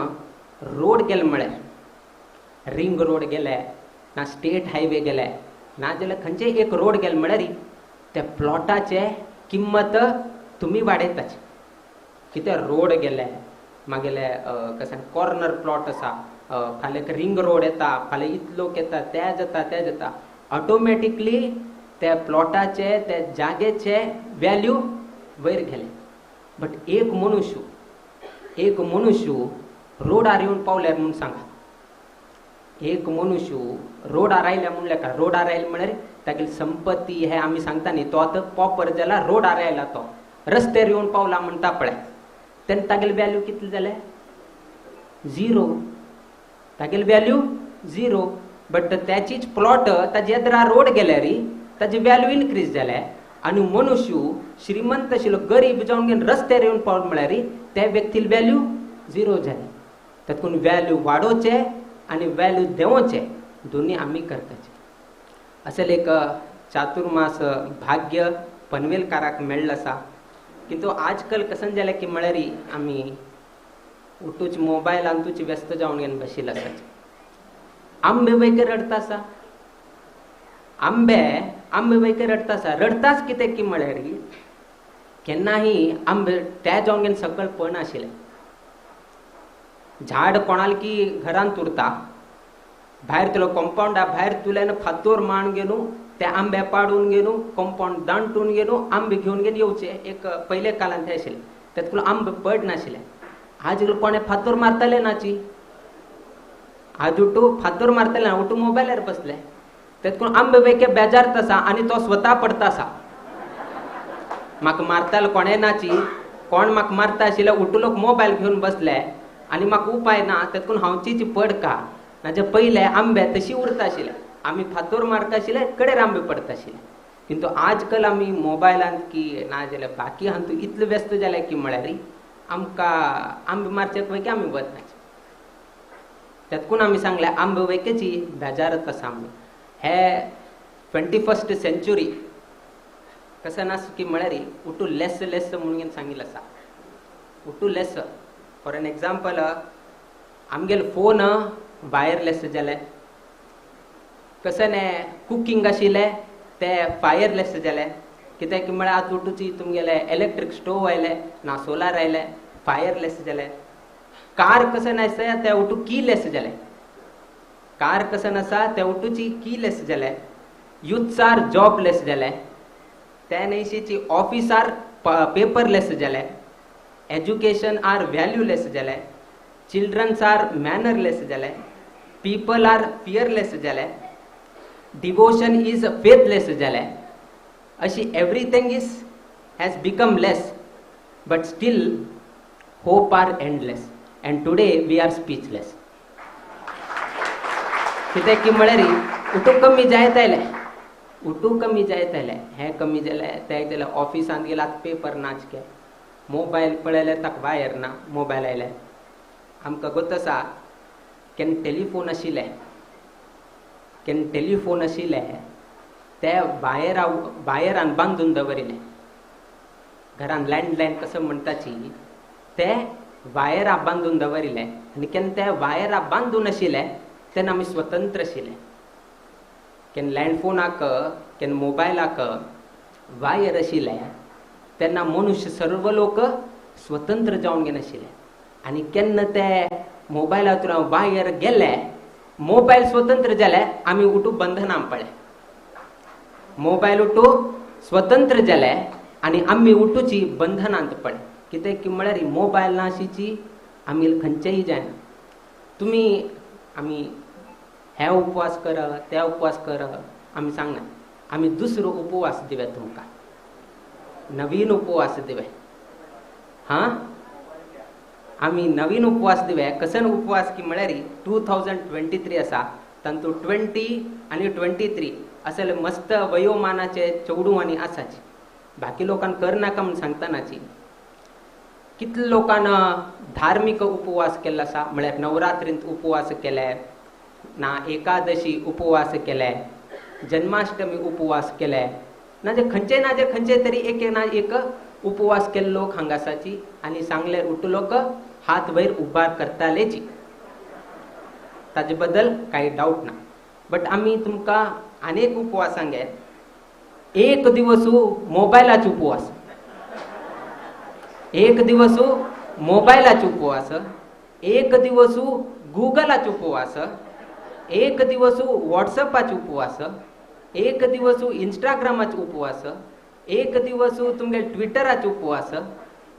रोड गेले म्हळ्यार रिंग रोड गेले ना स्टेट हायवे गेले ना जाल्यार खंयचेय एक रोड गेले म्हळ्यार त्या प्लॉटाचे किंमत तुमी वाडयताची. कितें रोड गेले मागेले कशें कॉर्नर प्लॉट आसा, फाल्यां एक रिंग रोड येता, फाल्यां इतलो लोक येता, ते जाता ते जाता, ऑटोमॅटिकली त्या प्लॉटाचे त्या जागेचे व्हॅल्यू वयर गेले. बट एक मनुष्य, एक मनुष्य रोडार येवन पावल्यार म्हूण सांगा, एक मनुष्य रोडार आयल्या म्हणल्यार का, रोडार आयले म्हळ्यार तागेली संपत्ती हे आमी सांगता न्ही, तो आतां पॉपर जाला, रोडार आयला, तो रस्त्यार येवन पावला म्हणटा पळय, तेन्ना तागेली व्हॅल्यू कितली जाले? झिरो. तागेली व्हॅल्यू झिरो. बट त्याचीच प्लॉट ताजे येद्रा रोड गेल्यार ताजी व्हॅल्यू इनक्रीज जाल्या. आनी मनुष्य श्रीमंत आशिल्लो गरीब जावन घेवन रस्त्यार येवन पावलो म्हळ्यार त्या व्यक्तीली व्हॅल्यू झिरो जाली. तातूंत व्हॅल्यू वाडोवचे आनी व्हॅल्यू देंवोवचे दोनी आमी करताचे. अशें एक चातुर्मास भाग्य पनवेलकाराक मेळ्ळें आसा. किंतु आजकाल कशें जालें की म्हळ्यार आमी उठूच मोबायलांतूच व्यस्त जावन घेवन बशिल्ले आसात. आंबे वयके रडटा आसा, आंबे आंबे वयके रडटा आसा. रडटाच कितें की म्हळ्यार केन्नाय आंबे त्या जावन घेवन सकयल पडनाशिल्लें. झाड कोणाल की घरांत उरता, भायर तुलो कंपाउंडा भायर तुल्यान फातोर मांड घेवन ते आंबे पाडून घेवन कंपाउंड दांटून घेवन आंबे घेवन घेवन येवचे एक पयले काळांत आशिल्लें. तातूंत आंबे पडनाशिल्ले. आज कोणें फातोर मारताले नाची, आज उठू फातोर मारताले ना, उठू मोबायलार बसले. तातूंत आंबे वेके बेजारत आसा आनी तो स्वता पडटा आसा. म्हाका मारतालो कोणें नाची, कोण म्हाका मारता आशिल्ले, उठू लोक मोबायल घेवन बसले आनी म्हाका उपाय ना, तातूंत हांवचीच पडका. नाजे पयले आंबे तशी उरता आशिल्ले, आमी फातोर मारता आशिल्ले, कडेर आंबे पडटा आशिल्ले. किंतु आजकाल आमी मोबायलांत की ना जाल्यार बाकी हातूंत इतले व्यस्त जाले की म्हळ्यार आमकां आंबे मारचे पैकी आमी वचनाचे. तातूंत आमी सांगलें आंबे वैकेची बेजारत आसा आमी. हे 21st century कशें नास की म्हळ्यार उठू लेस लेस म्हणून सांगिल्लें आसा. उठू लेस. फॉर एन एग्जाम्पल, आमगेले फोन वायरलेस जाले, कशें न्ही कुकींग आशिल्लें ते फायरलेस जाले. कित्याक की म्हळ्यार आतां उठूची तुमगेले इलेक्ट्रीक स्टोव आयले ना सोलार आयले, फायरलेस जाले. कार कशें नासता ते उठू कीलेस जाले, कार कशें नासा ते उठूची कीलेस जाले. युथ्स आर जॉबलेस जाले, ते न्हयशीची ऑफिस आर पेपरलेस जाले, एज्युकेशन आर व्हॅल्यूलेस जाले, चिल्ड्रन्स आर मॅनरलेस जाले, पीपल आर फियरलेस जाले, डिवोशन is faithless जाले. अशी everything is has become less, but still hope are endless and today we are speechless. कित्याक की म्हळ्यार उठू कमी जायत आयलें, उठू कमी जायत आयलें, हें कमी जालें तें जालें. ऑफिसांत गेल्यार आतां पेपर नाच के, मोबायल पळयल्यार ताका वायर ना, मोबायल आयले. आमकां गोत आसा केन्ना टेलिफोन आशिल्ले, केन्ना टेलिफोन आशिल्ले ते वायरा वायरान बांदून दवरिल्ले. घरान लँडलायन कसं म्हणटाची ते वायरा बांदून दवरिल्ले आनी केन्ना ते वायरा बांदून आशिल्ले तेन्ना आमी स्वतंत्र आशिल्ले. केन्ना लँडफोनाक केन्ना मोबायलाक वायर आशिल्ले तेन्ना मनुष्य सर्व लोक स्वतंत्र जावन घेनाशिल्ले. आनी केन्ना ते मोबायलांतल्यान वायर गेले, मोबायल स्वतंत्र जाले, आमी उठू बंधनां पडले. मोबायल उठू स्वतंत्र जाले आनी आमी उठूची बंधनांत पडले. कित्याक की म्हळ्यार मोबायल नाशिची आमी खंयचेय जायना. तुमी आमी हे उपवास कर ते उपवास कर आमी सांगना, आमी दुसरो उपवास दिवे तुमकां, नवीन उपवास दिवे. हां, आमी नवीन उपवास दिवे. कसन उपवास की म्हळ्यार 2023 आसा, तांतू 20 आनी 23 असले मस्त वयोमानाचे चेडूं आनी आसाची. बाकी लोकांक करनाका म्हूण सांगता नाची. कितले लोकांना धार्मीक उपवास केल्लो आसा, म्हळ्यार नवरात्रींत उपवास केले ना, एकादशी उपवास केले, जन्माष्टमी उपवास केले ना, जे खंयचे ना जे खंयचे तरी एक ना एक उपवास केल्लो लोक हांगा आसाची. आनी सांगल्यार उठू लोक हात वयर उबार करतालेची, ताजे बद्दल कांय डावट ना. बट आमी तुमकां अनेक उपवास सांगे. एक दिवस मोबायलाचो उपवास, एक दिवस मोबायलाचो उपवास, एक दिवस गुगलाचो उपवास, एक दिवस वॉट्सएपाचो उपवास, एक दिवस इंस्टाग्रामाचो उपवास, एक दिवस तुमगे ट्विटराचो उपवास,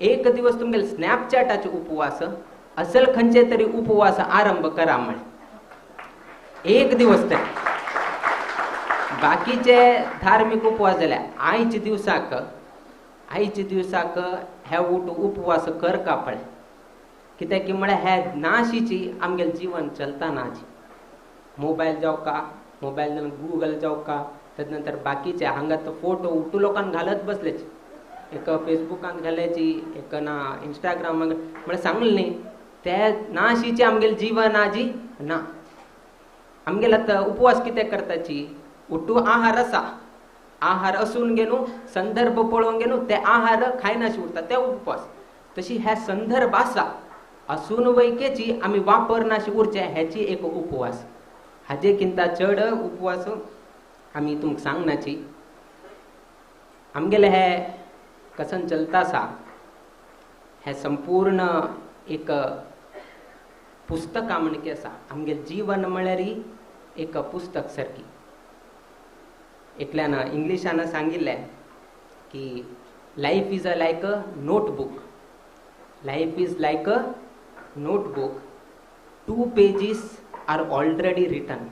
एक दिवस तुमगे स्नॅपचॅटाचो उपवास, असल खंयचे तरी उपवास आरंभ करा म्हळे एक दिवस तरी. बाकीचे धार्मीक उपवास जाल्यार आयच्या दिवसाक, आयच्या दिवसाक हे उठ उपवास कर का पळय, कित्याक की म्हळ्यार हे नाशीची आमगेलें जीवन चलता नाची. मोबायल जावं का, मोबायल गुगल जावं का, तेज नंतर बाकीचे हांगा तो फोटो उठू लोकांक घालत बसलेच, एक फेसबुकान घाल्याची, एक ना इंस्टाग्रामाक, म्हळ्यार सांगलें न्ही ते नाशीचे आमगेलें जीवन आजी ना. आमगेले आतां उपवास कित्याक करताची, उठू आहार आसा, आहार असून घेनु संदर्भ पळोवन घेनु ते आहार खायनाशी उरता ते उपवास. तशी हे संदर्भ आसा असून वैकेची आमी वापरनाशी उरचे हेची एक उपवास. हाजे किंता चड उपवास आमी तुमकां सांगनाची. आमगेले हे कसन चलता आसा हे संपूर्ण एक पुस्तकां म्हणके आसा. आमगेलें जीवन म्हळ्यार एक पुस्तक सारकी. एकल्यान इंग्लिशान सांगिल्लें की life is a like a notebook, life is like a notebook, 2 pages are already written,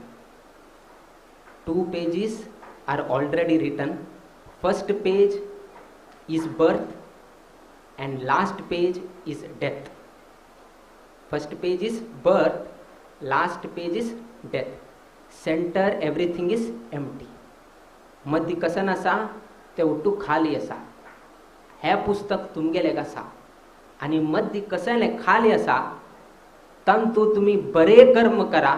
2 pages are already written, first page is birth and last page is death. First page is birth, last page is death, centre everything is empty. मदीं कसन आसा तें उठू खाली आसा. हें पुस्तक तुमगेलें आसा आनी मदीं कसलें खाली आसा तांतू तुमी बरें कर्म करा,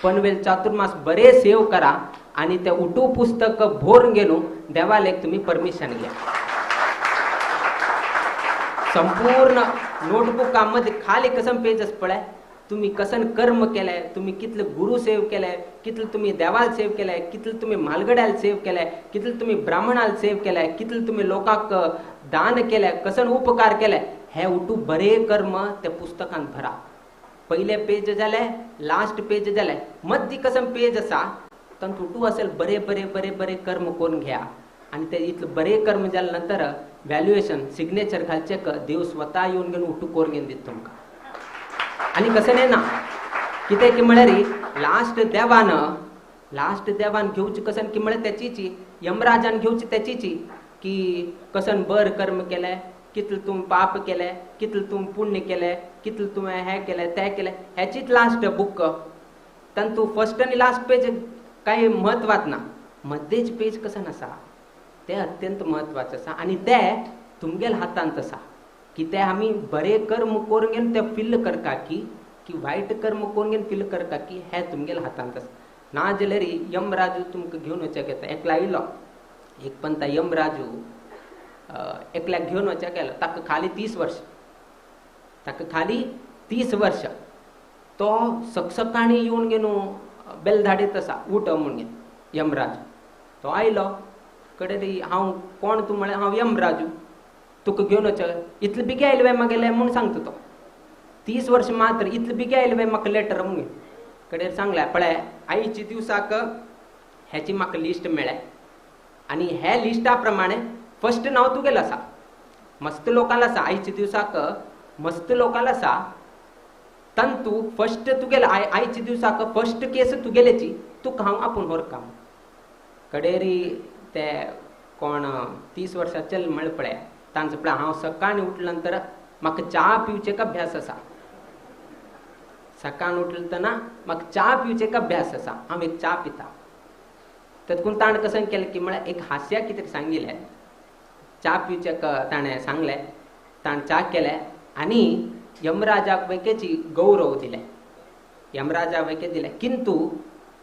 पनवेल चातुर्मास बरें सेव करा आनी तें उठू पुस्तक भोरून घेवन देवालेक तुमी परमिशन घ्या. संपूर्ण नोटबुका मदीं खाली कसन पेज आसा पळय, तुमी कसन कर्म केले, तुमी कितले गुरु सेव केले, कितले तुमी देवाल सेव केले, कितले तुमी म्हालगड्याल सेव केले, कितले तुमी ब्राह्मणाल सेव केले, कितले तुमी लोकांक दान केले, कसन उपकार केले, हे उठू बरे कर्म ते पुस्तकान भरा. पयले पेज जाले, लास्ट पेज जाले, मदीं कसन पेज आसा तातूंत उठू असेल बरे बरे बरे बरे कर्म करून घ्या आनी ते इतले बरे कर्म जाले नंतर व्हॅल्युएशन सिग्नेचर घालचे देव स्वता येवन घेवन उठू करून घेवन दिता तुमकां. आनी कशें न्ही ना कितें की म्हळ्यार लास्ट देवान, लास्ट देवान घेवची कसन की म्हळ्यार तेचीची यमराजान घेवची तेचीची की कसन बर कर्म केलें, कितलें तुवें पाप केलें, कितलें तुवें पुण्य केलें, कितलें तुवें हें केलें तें केलें, हेचीच लास्ट बूक. तातूंत फर्स्ट आनी लास्ट पेज कांय म्हत्वाच ना, मध्येच पेज कसन आसा तें अत्यंत म्हत्वाचें आसा आनी तें तुमगेल्या हातांत आसा की ते आमी बरे कर्म करून घेवन ते फिल करता की की वायट कर्म करून घेवन फिल करता की हें तुमगेल्या हातांत आसा. ना जाल्यार यमराजू तुमकां घेवन वचपाक येता. एकला आयलो एक पंता यमराजू एकल्याक घेवन वचपाक गेलो, ताका खाली 30 वर्ष, ताका खाली 30 वर्ष. तो सकसकाणी येवन घेवन बेल धाडीत आसा उठ म्हूण घेवन यमराजू. तो आयलो कडेन, हांव कोण तूं म्हळ्यार हांव यमराजू, तुका घेवन वच इतले बेगीन आयले बाय म्हागेले म्हूण सांगता तो. 30 वर्ष मात्र इतले बेगीन आयले बाय म्हाका लेटर म्हूण कडेन सांगलें. पळय आयच्या दिवसाक हेची म्हाका लिस्ट मेळ्ळें आनी हे लिस्टा प्रमाणे फर्स्ट नांव तुगेलें आसा, मस्त लोकांल आसा आयच्या दिवसाक मस्त लोकांल आसा, तांतू फर्स्ट तुगेले आयच्या दिवसाक फर्स्ट केस तुगेलेची, तुका हांव आपूण व्हरका. कडेरी ते कोण 30 वर्सां चल म्हळ पळय तांचो पळय हांव सकाळीं उठले नंतर म्हाका च्या पिवचें एक अभ्यास आसा. सकाळ उठले तेन्ना म्हाका च्या पिवचें एक अभ्यास आसा, हांव एक च्या पिता. तेतून ताणें कशें केलें की म्हळ्यार एक हास्या कितें सांगिल्लें, च्या पिवचें ताणें सांगलें, ताणें च्या केलें आनी यमराजाक वैकेची गौरव दिलें, यमराजा वैके दिलें, किंतु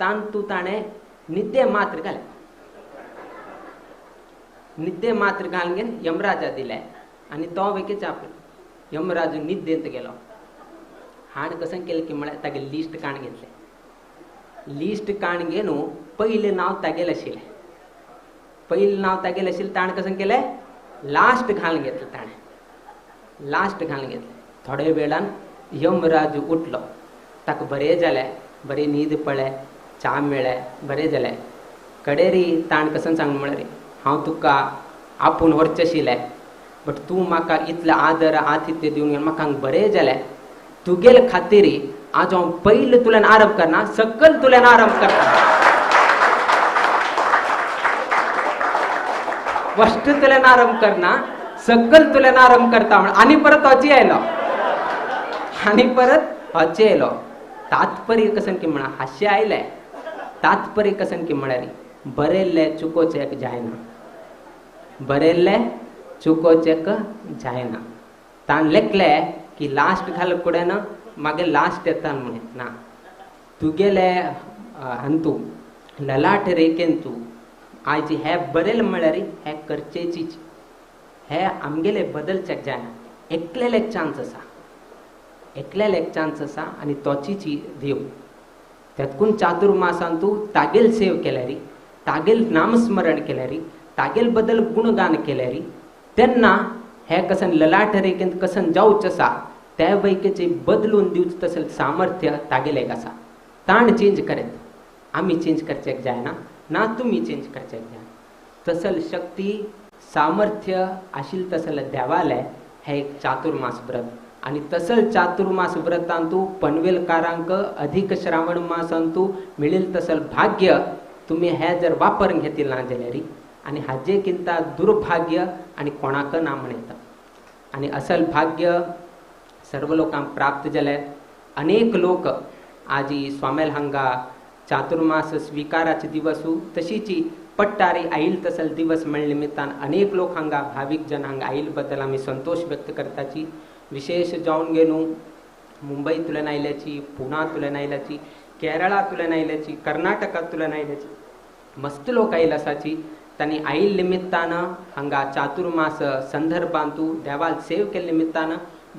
तांतू ताणें निद्दे मात्र घालें, निद्दे मात्र घालून घेवन यमराजा दिलें आनी तो वैके च्या पिलो. यमराजू निद्देंत गेलो. हाण कशें केलें की म्हळ्यार तागेलें लिस्ट काण घेतलें, लिस्ट काण घेवन पयलें नांव तागेलें आशिल्लें, पयलें नांव तागेलें आशिल्लें, ताणें कशें केलें लास्ट घालून घेतलें, ताणें लास्ट घालून घेतलें. थोडे वेळान यमराज उठलो, ताका बरें जालें, बरी न्हीद पडलें, च्या मेळ्ळें, बरें जालें. कडेरी ताणें कशें सांगलें म्हळ्यार हांव तुका आपूण व्हरचें आशिल्लें, बट तूं म्हाका इतलें आदर आतिथ्य दिवन म्हाका बरें जालें, तुगेले खातीर आज हांव पयलें तुल्यान आरंभ करना, सकल तुल्यान आरंभ करता, फस्ट तुल्यान आरंभ करना, सकल तुल्यान आरंभ करता म्हण. आनी परत हची आयलो, आनी परत हची आयलो. तात्पर्य कशें की म्हणा हांशें आयलें, तात्पर्य कशें की म्हळ्यार बरयल्लें चुकोवचें जायना, बरयल्लें चुकोवचें जायना. ताणें लेखलें की लास्ट घाल कुडें मागीर लास्ट येता म्हणे ना, तुगेले हांतू ललाट रेखेन तूं आयज हे बरेल म्हळ्यार हे करचेचीच, हे आमगेले बदलचें जायना. एकल्याक एक चान्स आसा, एकल्याक एक चान्स आसा आनी तोचीची देव. तेतकून चातुर्मासान तूं तागेल सेव केल्यारी, तागेल नामस्मरण केल्यारी, तागेल बदल गुणगान केल्यारी, तेन्ना हे कसन ललाट रेखेंत कसन जावचें आसा त्या वैकेचे बदलून दिवचें तसलें सामर्थ्य तागेलें एक आसा. ताण चेंज करेत, आमी चेंज करचें जायना, ना तुमी चेंज करचें जायना. तसल शक्ती सामर्थ्य आशिल्लें तसलें देवालें हें एक चातुर्मास व्रत. आनी तसल चातुर्मास व्रतांतू पनवेलकारांक अधिक श्रावण मासांतू मेळिल्लें तसल भाग्य तुमी हें जर वापर घेतिल्लें ना जाल्यार आनी हाजे किंता दुर्भाग्य आनी कोणाक ना म्हणटा. आनी असल भाग्य सर्व लोकांक प्राप्त जालें. अनेक लोक आजी स्वामेल हांगा चातुर्मास स्विकाराचे दिवसू तशीची पट्टारी आईल तसल दिवस मेळ्ळे निमित्तान अनेक लोक हांगा भावीक जन हांगा आईल बद्दल आमी संतोष व्यक्त करताची. विशेष जावन घेवन मुंबईतल्यान आयल्याची, पुणांतल्यान आयल्याची, केरळांतल्यान आयल्याची, कर्नाटकांतल्यान आयल्याची मस्त लोक आयल आसाची. तांणी आईल निमित्तान हांगा चातुर्मास संदर्भांतू देवाल सेव केल्ले निमित्तान,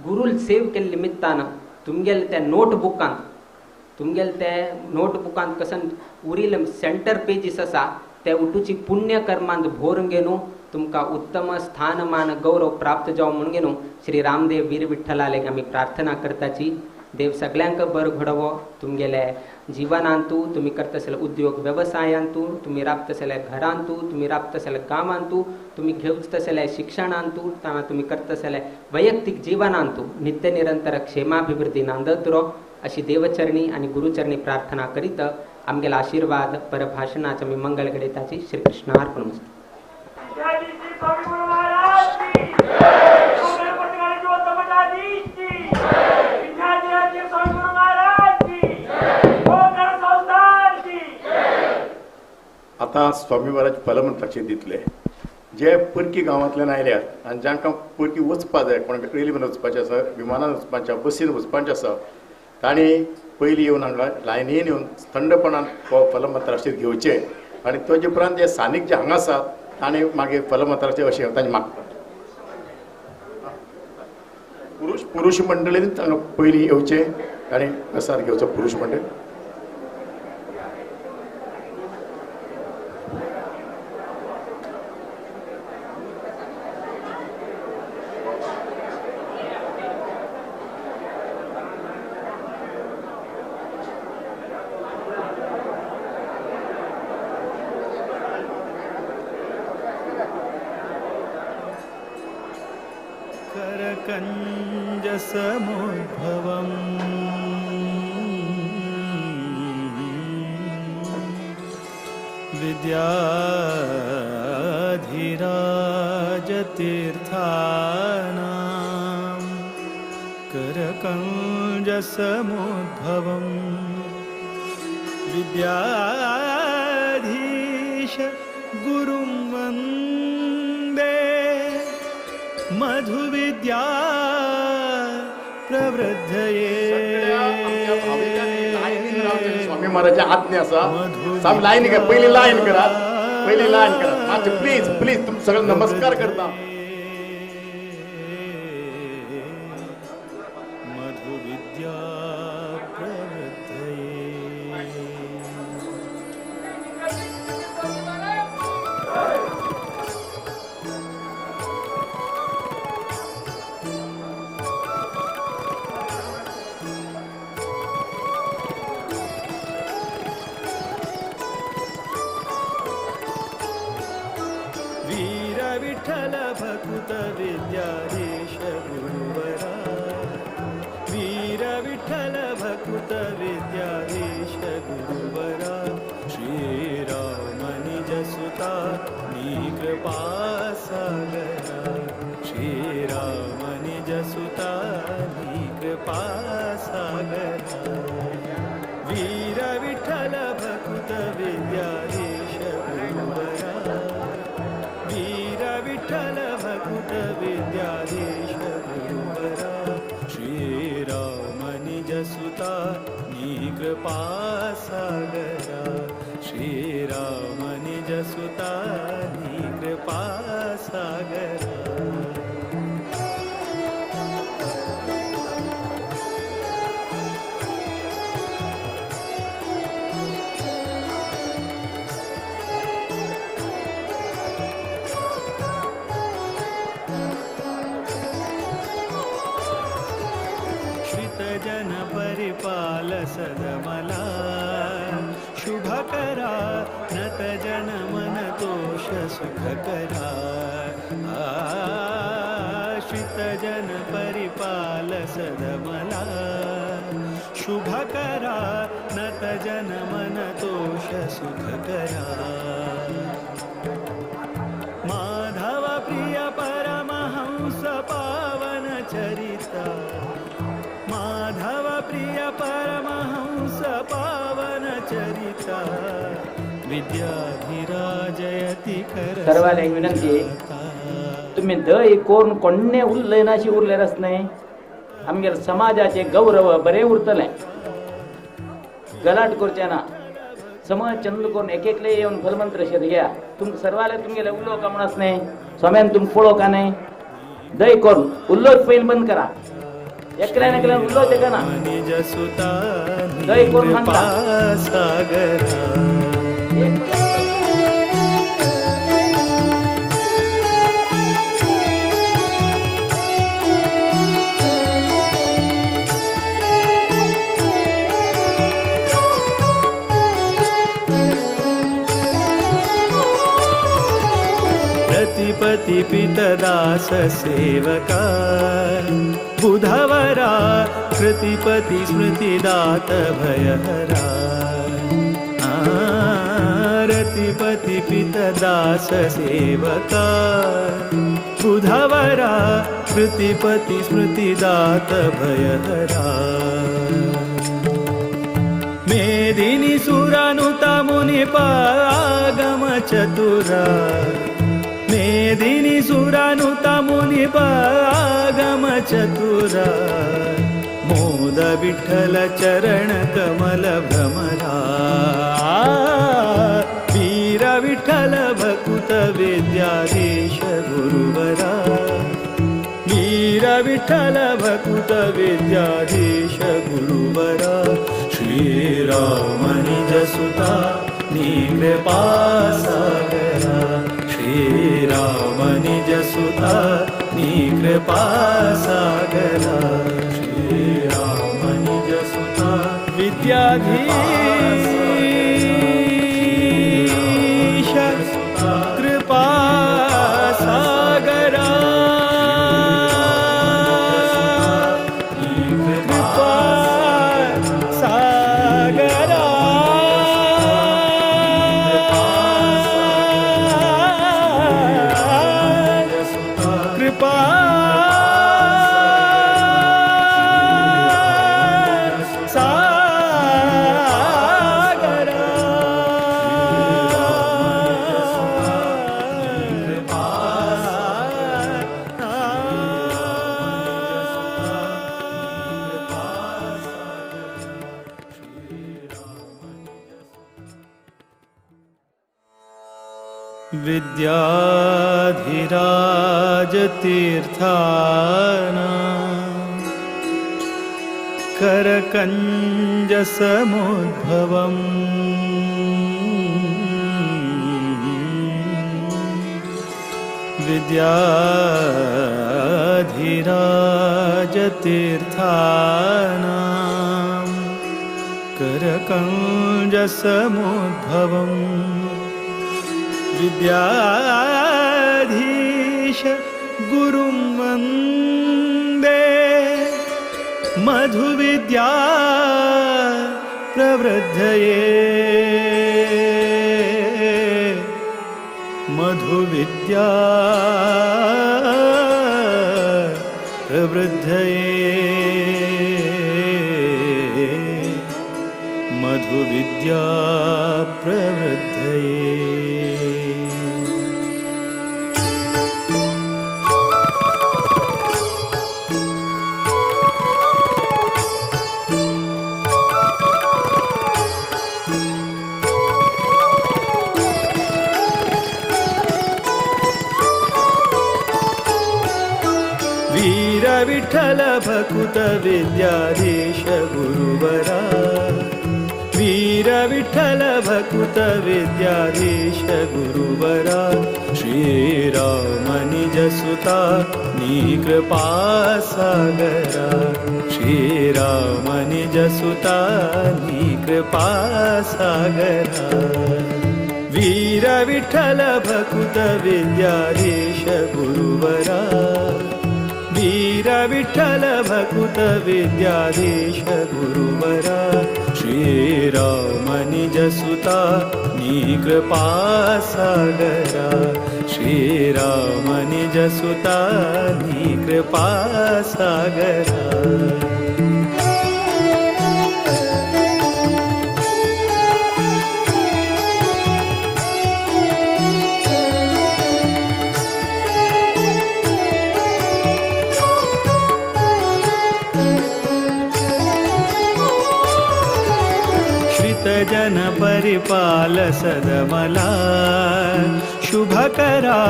गुरूल सेव केल्ले निमित्तान तुमगेले त्या नोटबुकांत, तुमगेले ते नोटबुकांत कसन उरिल्ले सेंटर पेजीस आसा ते उठूची पुण्यकर्मांत भोरून घेवन तुमकां उत्तम स्थानमान गौरव प्राप्त जावं म्हणून घेवन श्री रामदेव वीर विठ्ठलाले आमी प्रार्थना करताची. देव सगळ्यांक बरो घडोवो, तुमगेले जिवनांतू, तुमी करता उद्योग वेवसायांतू, तुमी राबता आसले घरांतू, तुमी राबता आसले गांवांतू, तुमी घेवचो आसले शिक्षणांतू, तुमी करता आसले वैयक्तीक जिवनांतू नित्य निरंतर क्षेमाभिवृद्धी नांदत रो अशी देवचरणी आनी गुरुचरणी प्रार्थना करीत आमगेला आशीर्वाद परभाषणाचे आमी मंगल घडयताची. श्री कृष्णार्पणमस्तु. आतां स्वामी महाराज फलमंत्राचे दितले जे परकी गांवांतल्यान आयल्यात आनी जांकां परकी वचपा जाय, कोणाक रेल्वेन वचपाचें आसा, विमानान वचपाचें, बसीन वचपाचें आसा, तांणी पयलीं येवन हांगा लायनीन येवन थंडपणान फलमंत्राचे घेवचे आनी ताजे उपरांत जे स्थानीक जे हांगा आसात तांणी मागीर फलमंत्राचे अशें तांणी मागतात. पुरुष मंडळीन तांकां पयलीं येवचें आनी प्रसाद घेवचो पुरुष मंडळी. समुद्भवम् विद्या विद्याधिराजतीर्थानां करकञ्जसमुद्भवम् विद्याधीश गुरुं वन्दे मधुविद्या प्रवृद्धये. स्वामी महाराजा आज्ञा आसा, साम लायन करा, पयली लायन करात, पयली लायन करात मातशें प्लीज प्लीज तुमकां सगळ्यांक नमस्कार करता. मधुविद्या प्रवृद्धये. वीर विठ्ठल भकुत विद्याधीश गुरुवरा, वीर विठ्ठल भकुत विद्याधीश गुरुवरा, श्रीराम निज सुता कृपा सागरा, श्रीराम निज सुता कृपा सागरा, वीर विठ्ठल भकुत विद्याधीश गुरुवरा, वीर विठ्ठल भकुत विद्याधीश गुरुवरा, श्रीराम निज सुता कृपा सागरा, श्रीराम निज सुता कृपा सागरा. श्रितजन परिपाल सदमला शुभकरा, नत जन मन तोष सुखकरा, श्रितजन परिपाल सदमला शुभकरा, नत जन मन तोष सुखकरा, माधव प्रिय परमहंस पावन चरिता, माधव प्रिय परमहंस पावन चरिता, विद्याधिराजयति कर. सर्वांना एक विनंती, तुम्ही दय कोण कोण्णे उरले उरलेच नाही, आमगेले समाजाचे गौरव बरें उरतलें. गलाट करचे ना, समज चंद करून एक एकले येवन फलमंत्र शेत घ्या. तुमकां सर्वाले तुमगेले उलोवंक म्हूण न्ही, स्वाम्यान तुमकां पळोवंक न्ही, दय करून उलोवच पयलीं बंद करा. एकल्यान एकल्यान उलोवचें का ना, दय करून सांगता. रतिपति पितदास सेवका बुधवरा, कृतिपति स्मृतिदात भयहरा, रतिपति पितदास सेवका बुधवरा, कृतिपति स्मृतिदात भयहरा, मेदिनी सुरानुता मुनिपागम चतुरा, मेदिनी सुरानुता मुनिपागम चतुरा, मोद विठ्ठल चरण कमल भ्रमरा, वीर विठ्ठल भकुत विद्याधीश गुरुवरा, वीर विठ्ठल भकुत विद्याधीश गुरुवरा, श्रीराम निज सुता कृपा सागरा, श्रीराम निज सुता कृपा सागरा, श्रीराम निज सुता विद्याधीश कृपा सागरा, कृपा सागरा. विद्याधिराजतीर्थाना करकञ्जसमुद्भवम् विद्याधिराजतीर्थानां करकञ्जसमुद्भवम् विद्याधीश गुरुं वन्दे मधुविद्या प्रवृद्धये मधुविद्या प्रवृद्धये मधुविद्या प्रवृद्धये। विठ्ठल भकुत विद्याधीश गुरुवरा वीर विठ्ठल भकुत विद्याधीश गुरुवरा श्रीराम निज सुता नी कृपा सागरा श्रीराम निज सुता नी कृपा सागरा वीर विठ्ठल भकुत विद्याधीश गुरुवरा वीर विठ्ठल भकुत विद्याधीश गुरुवरा श्रीराम निज सुता नी कृपा सागरा श्रीराम निज सुता नी कृपा सागरा। जन परिपाल सदमला शुभकरा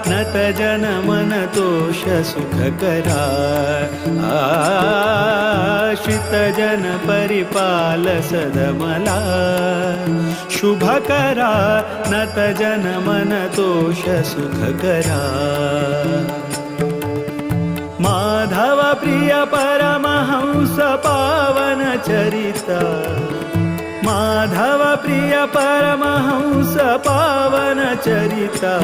नत जन मन तोष सुखकरा आश्रित जन परिपाल सदमला शुभकरा नत जन मन तोष सुखकरा माधव प्रिय परमहंस पावन चरिता माधव प्रिय परमहंस पावन चरिता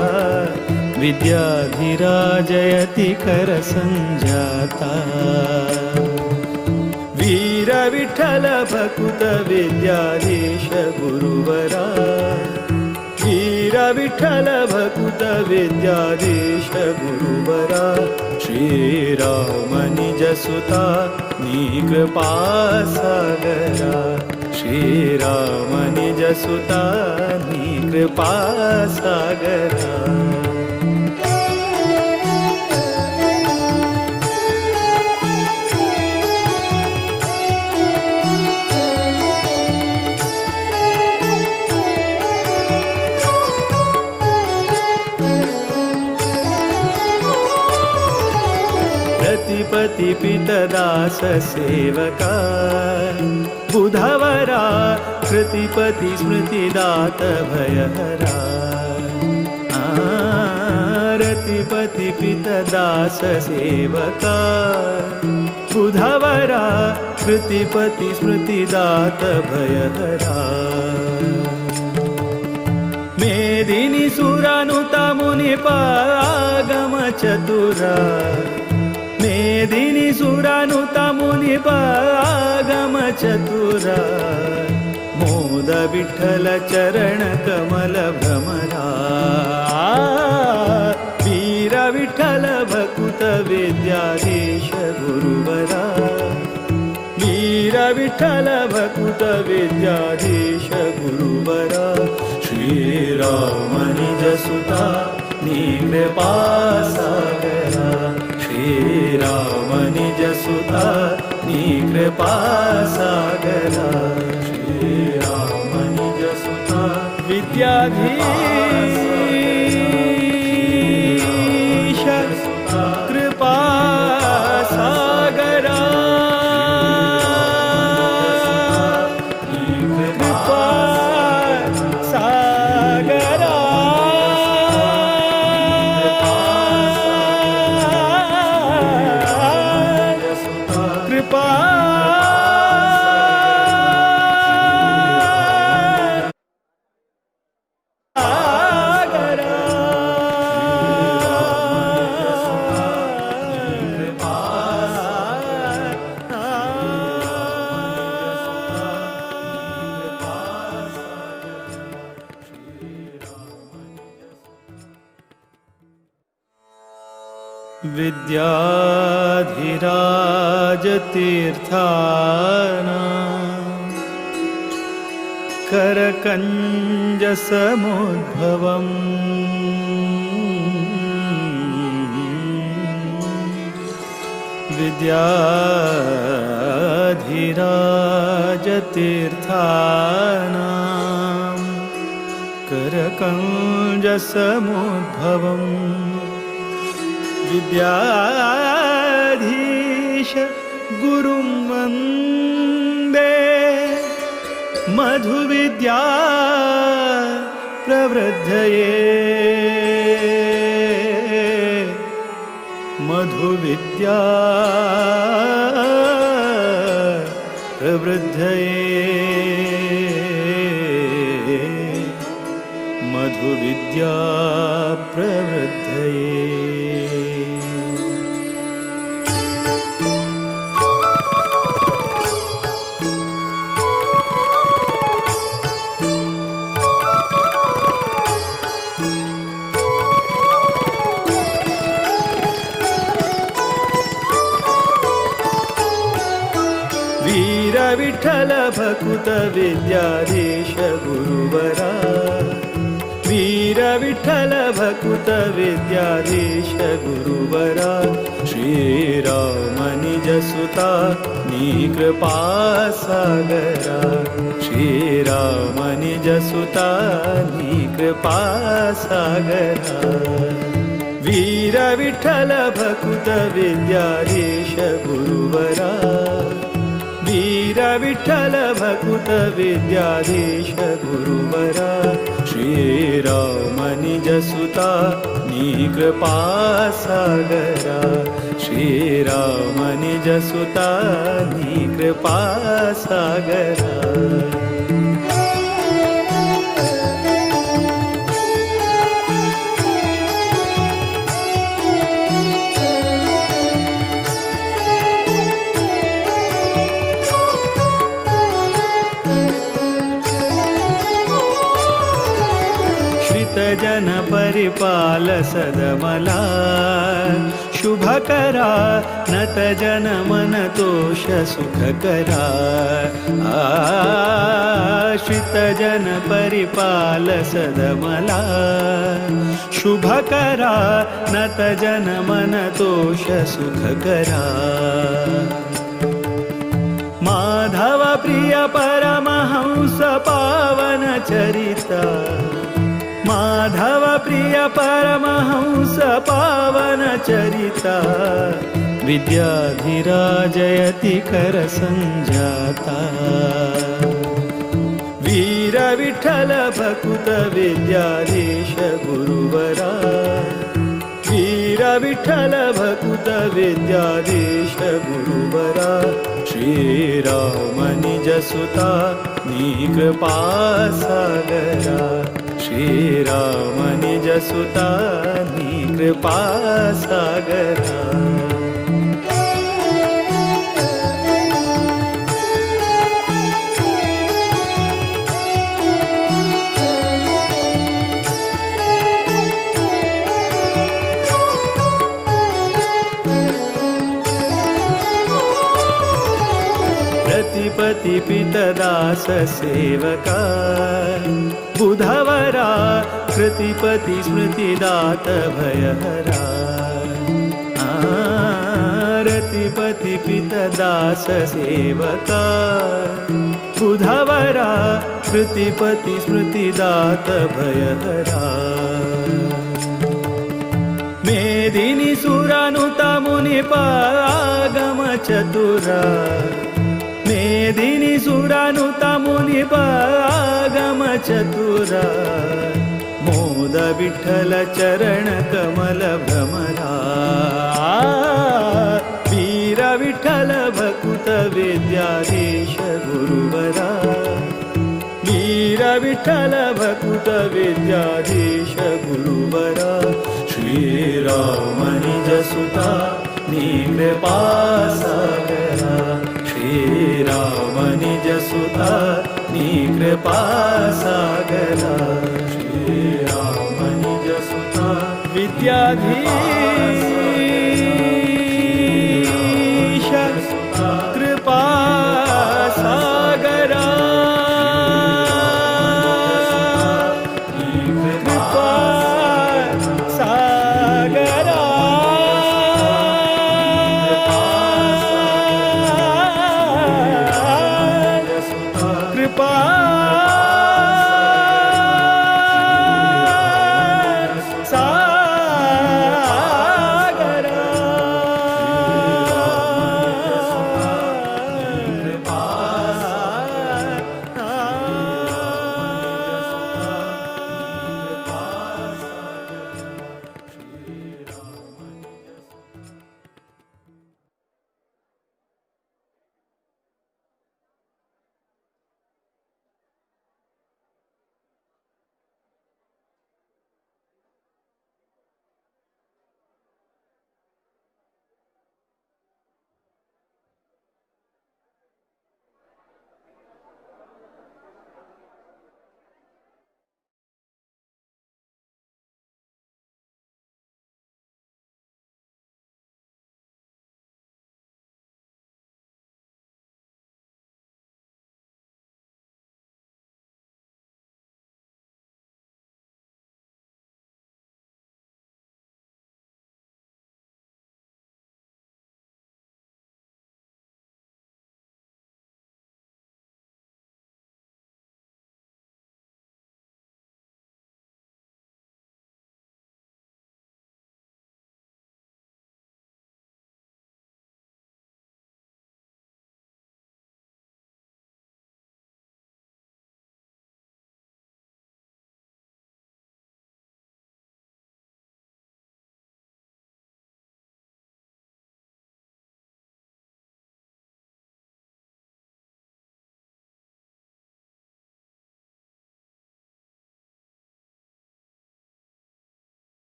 विद्याधिराजयति कर संजाता वीर विठ्ठल भकुत विद्याधीश गुरुवरा वीर विठ्ठल भकुत विद्याधीश गुरुवरा श्रीराम निज सुता नी कृपा सागरा श्रीराम निज सुता नी कृपा सागरा। रतिपति पितदास सेवका बुधवरा कृतिपति स्मृतिदात भयहरा रतिपति पितदास सेवका बुधवरा कृतिपति स्मृतिदात भयहरा मेदिनी सुरानुता मुनिपागम चतुरा मेदिनी सुरानुता मुनिपागम चतुरा मोद विठ्ठल चरण कमल भ्रमरा वीर विठ्ठल भकुत विद्याधीश गुरुवरा वीर विठ्ठल भकुत विद्याधीश गुरुवरा श्रीराम निज सुता नी कृपा सागरा श्रीराम निज सुता नी कृपा सागरा श्रीराम निज सुता विद्याधीश। विद्याधिराजतीर्थानां करकञ्जसमुद्भवम् विद्याधिराजतीर्थानां करकञ्जसमुद्भवम् विद्याधीश गुरुं वन्दे मधुविद्या प्रवृद्धये मधुविद्या प्रवृद्धये मधुविद्या प्रवृद्धये। विठ्ठल भकुत विद्याधीश गुरुवरा वीर विठ्ठल भकुत विद्याधीश गुरुवरा श्रीराम निजसुता नी कृपा सागरा श्रीराम निजसुता नी कृपा सागरा वीर विठ्ठल भकुत विद्याधीश गुरुवरा वीर विठ्ठल भकुत विद्याधीश गुरुवरा श्रीराम निजसुता नी कृपा सागरा श्रीराम निजसुता नी कृपा सागरा। जन परिपाल सदमला शुभकरा नत जन मन तोष सुखकरा आश्रित जन परिपाल सदमला शुभकरा नत जन मन तोष सुखकरा माधव प्रिय परमहंस पावन चरिता माधव प्रिय परमहंस पावन चरिता विद्याधिराजयति कर संजाता वीर विठ्ठल भकुत विद्याधीश गुरुवरा वीर विठ्ठल भकुत विद्याधीश गुरुवरा श्रीराम निजसुता नी कृपा सागरा श्रीराम निजसुता नी कृपा सागरा। प्रतिपति पितदास सेवका बुधवरा कृतिपति स्मृतिदात भयहरा रतिपति पितदास सेवका बुधवरा कृतिपति स्मृतिदात भयहरा मेदिनी सुरानुता मुनिपागम चतुरा मेदिनी सुरानुता मुनिपागम चतुरा मोद विठ्ठल चरण कमल भ्रमरा वीर विठ्ठल भकुत विद्याधीश गुरुवरा वीर विठ्ठल भकुत विद्याधीश गुरुवरा श्रीराम निजसुता नी कृपा सागरा श्रीराम निजसुता नी कृपा सागरा श्रीराम निजसुता विद्याधीश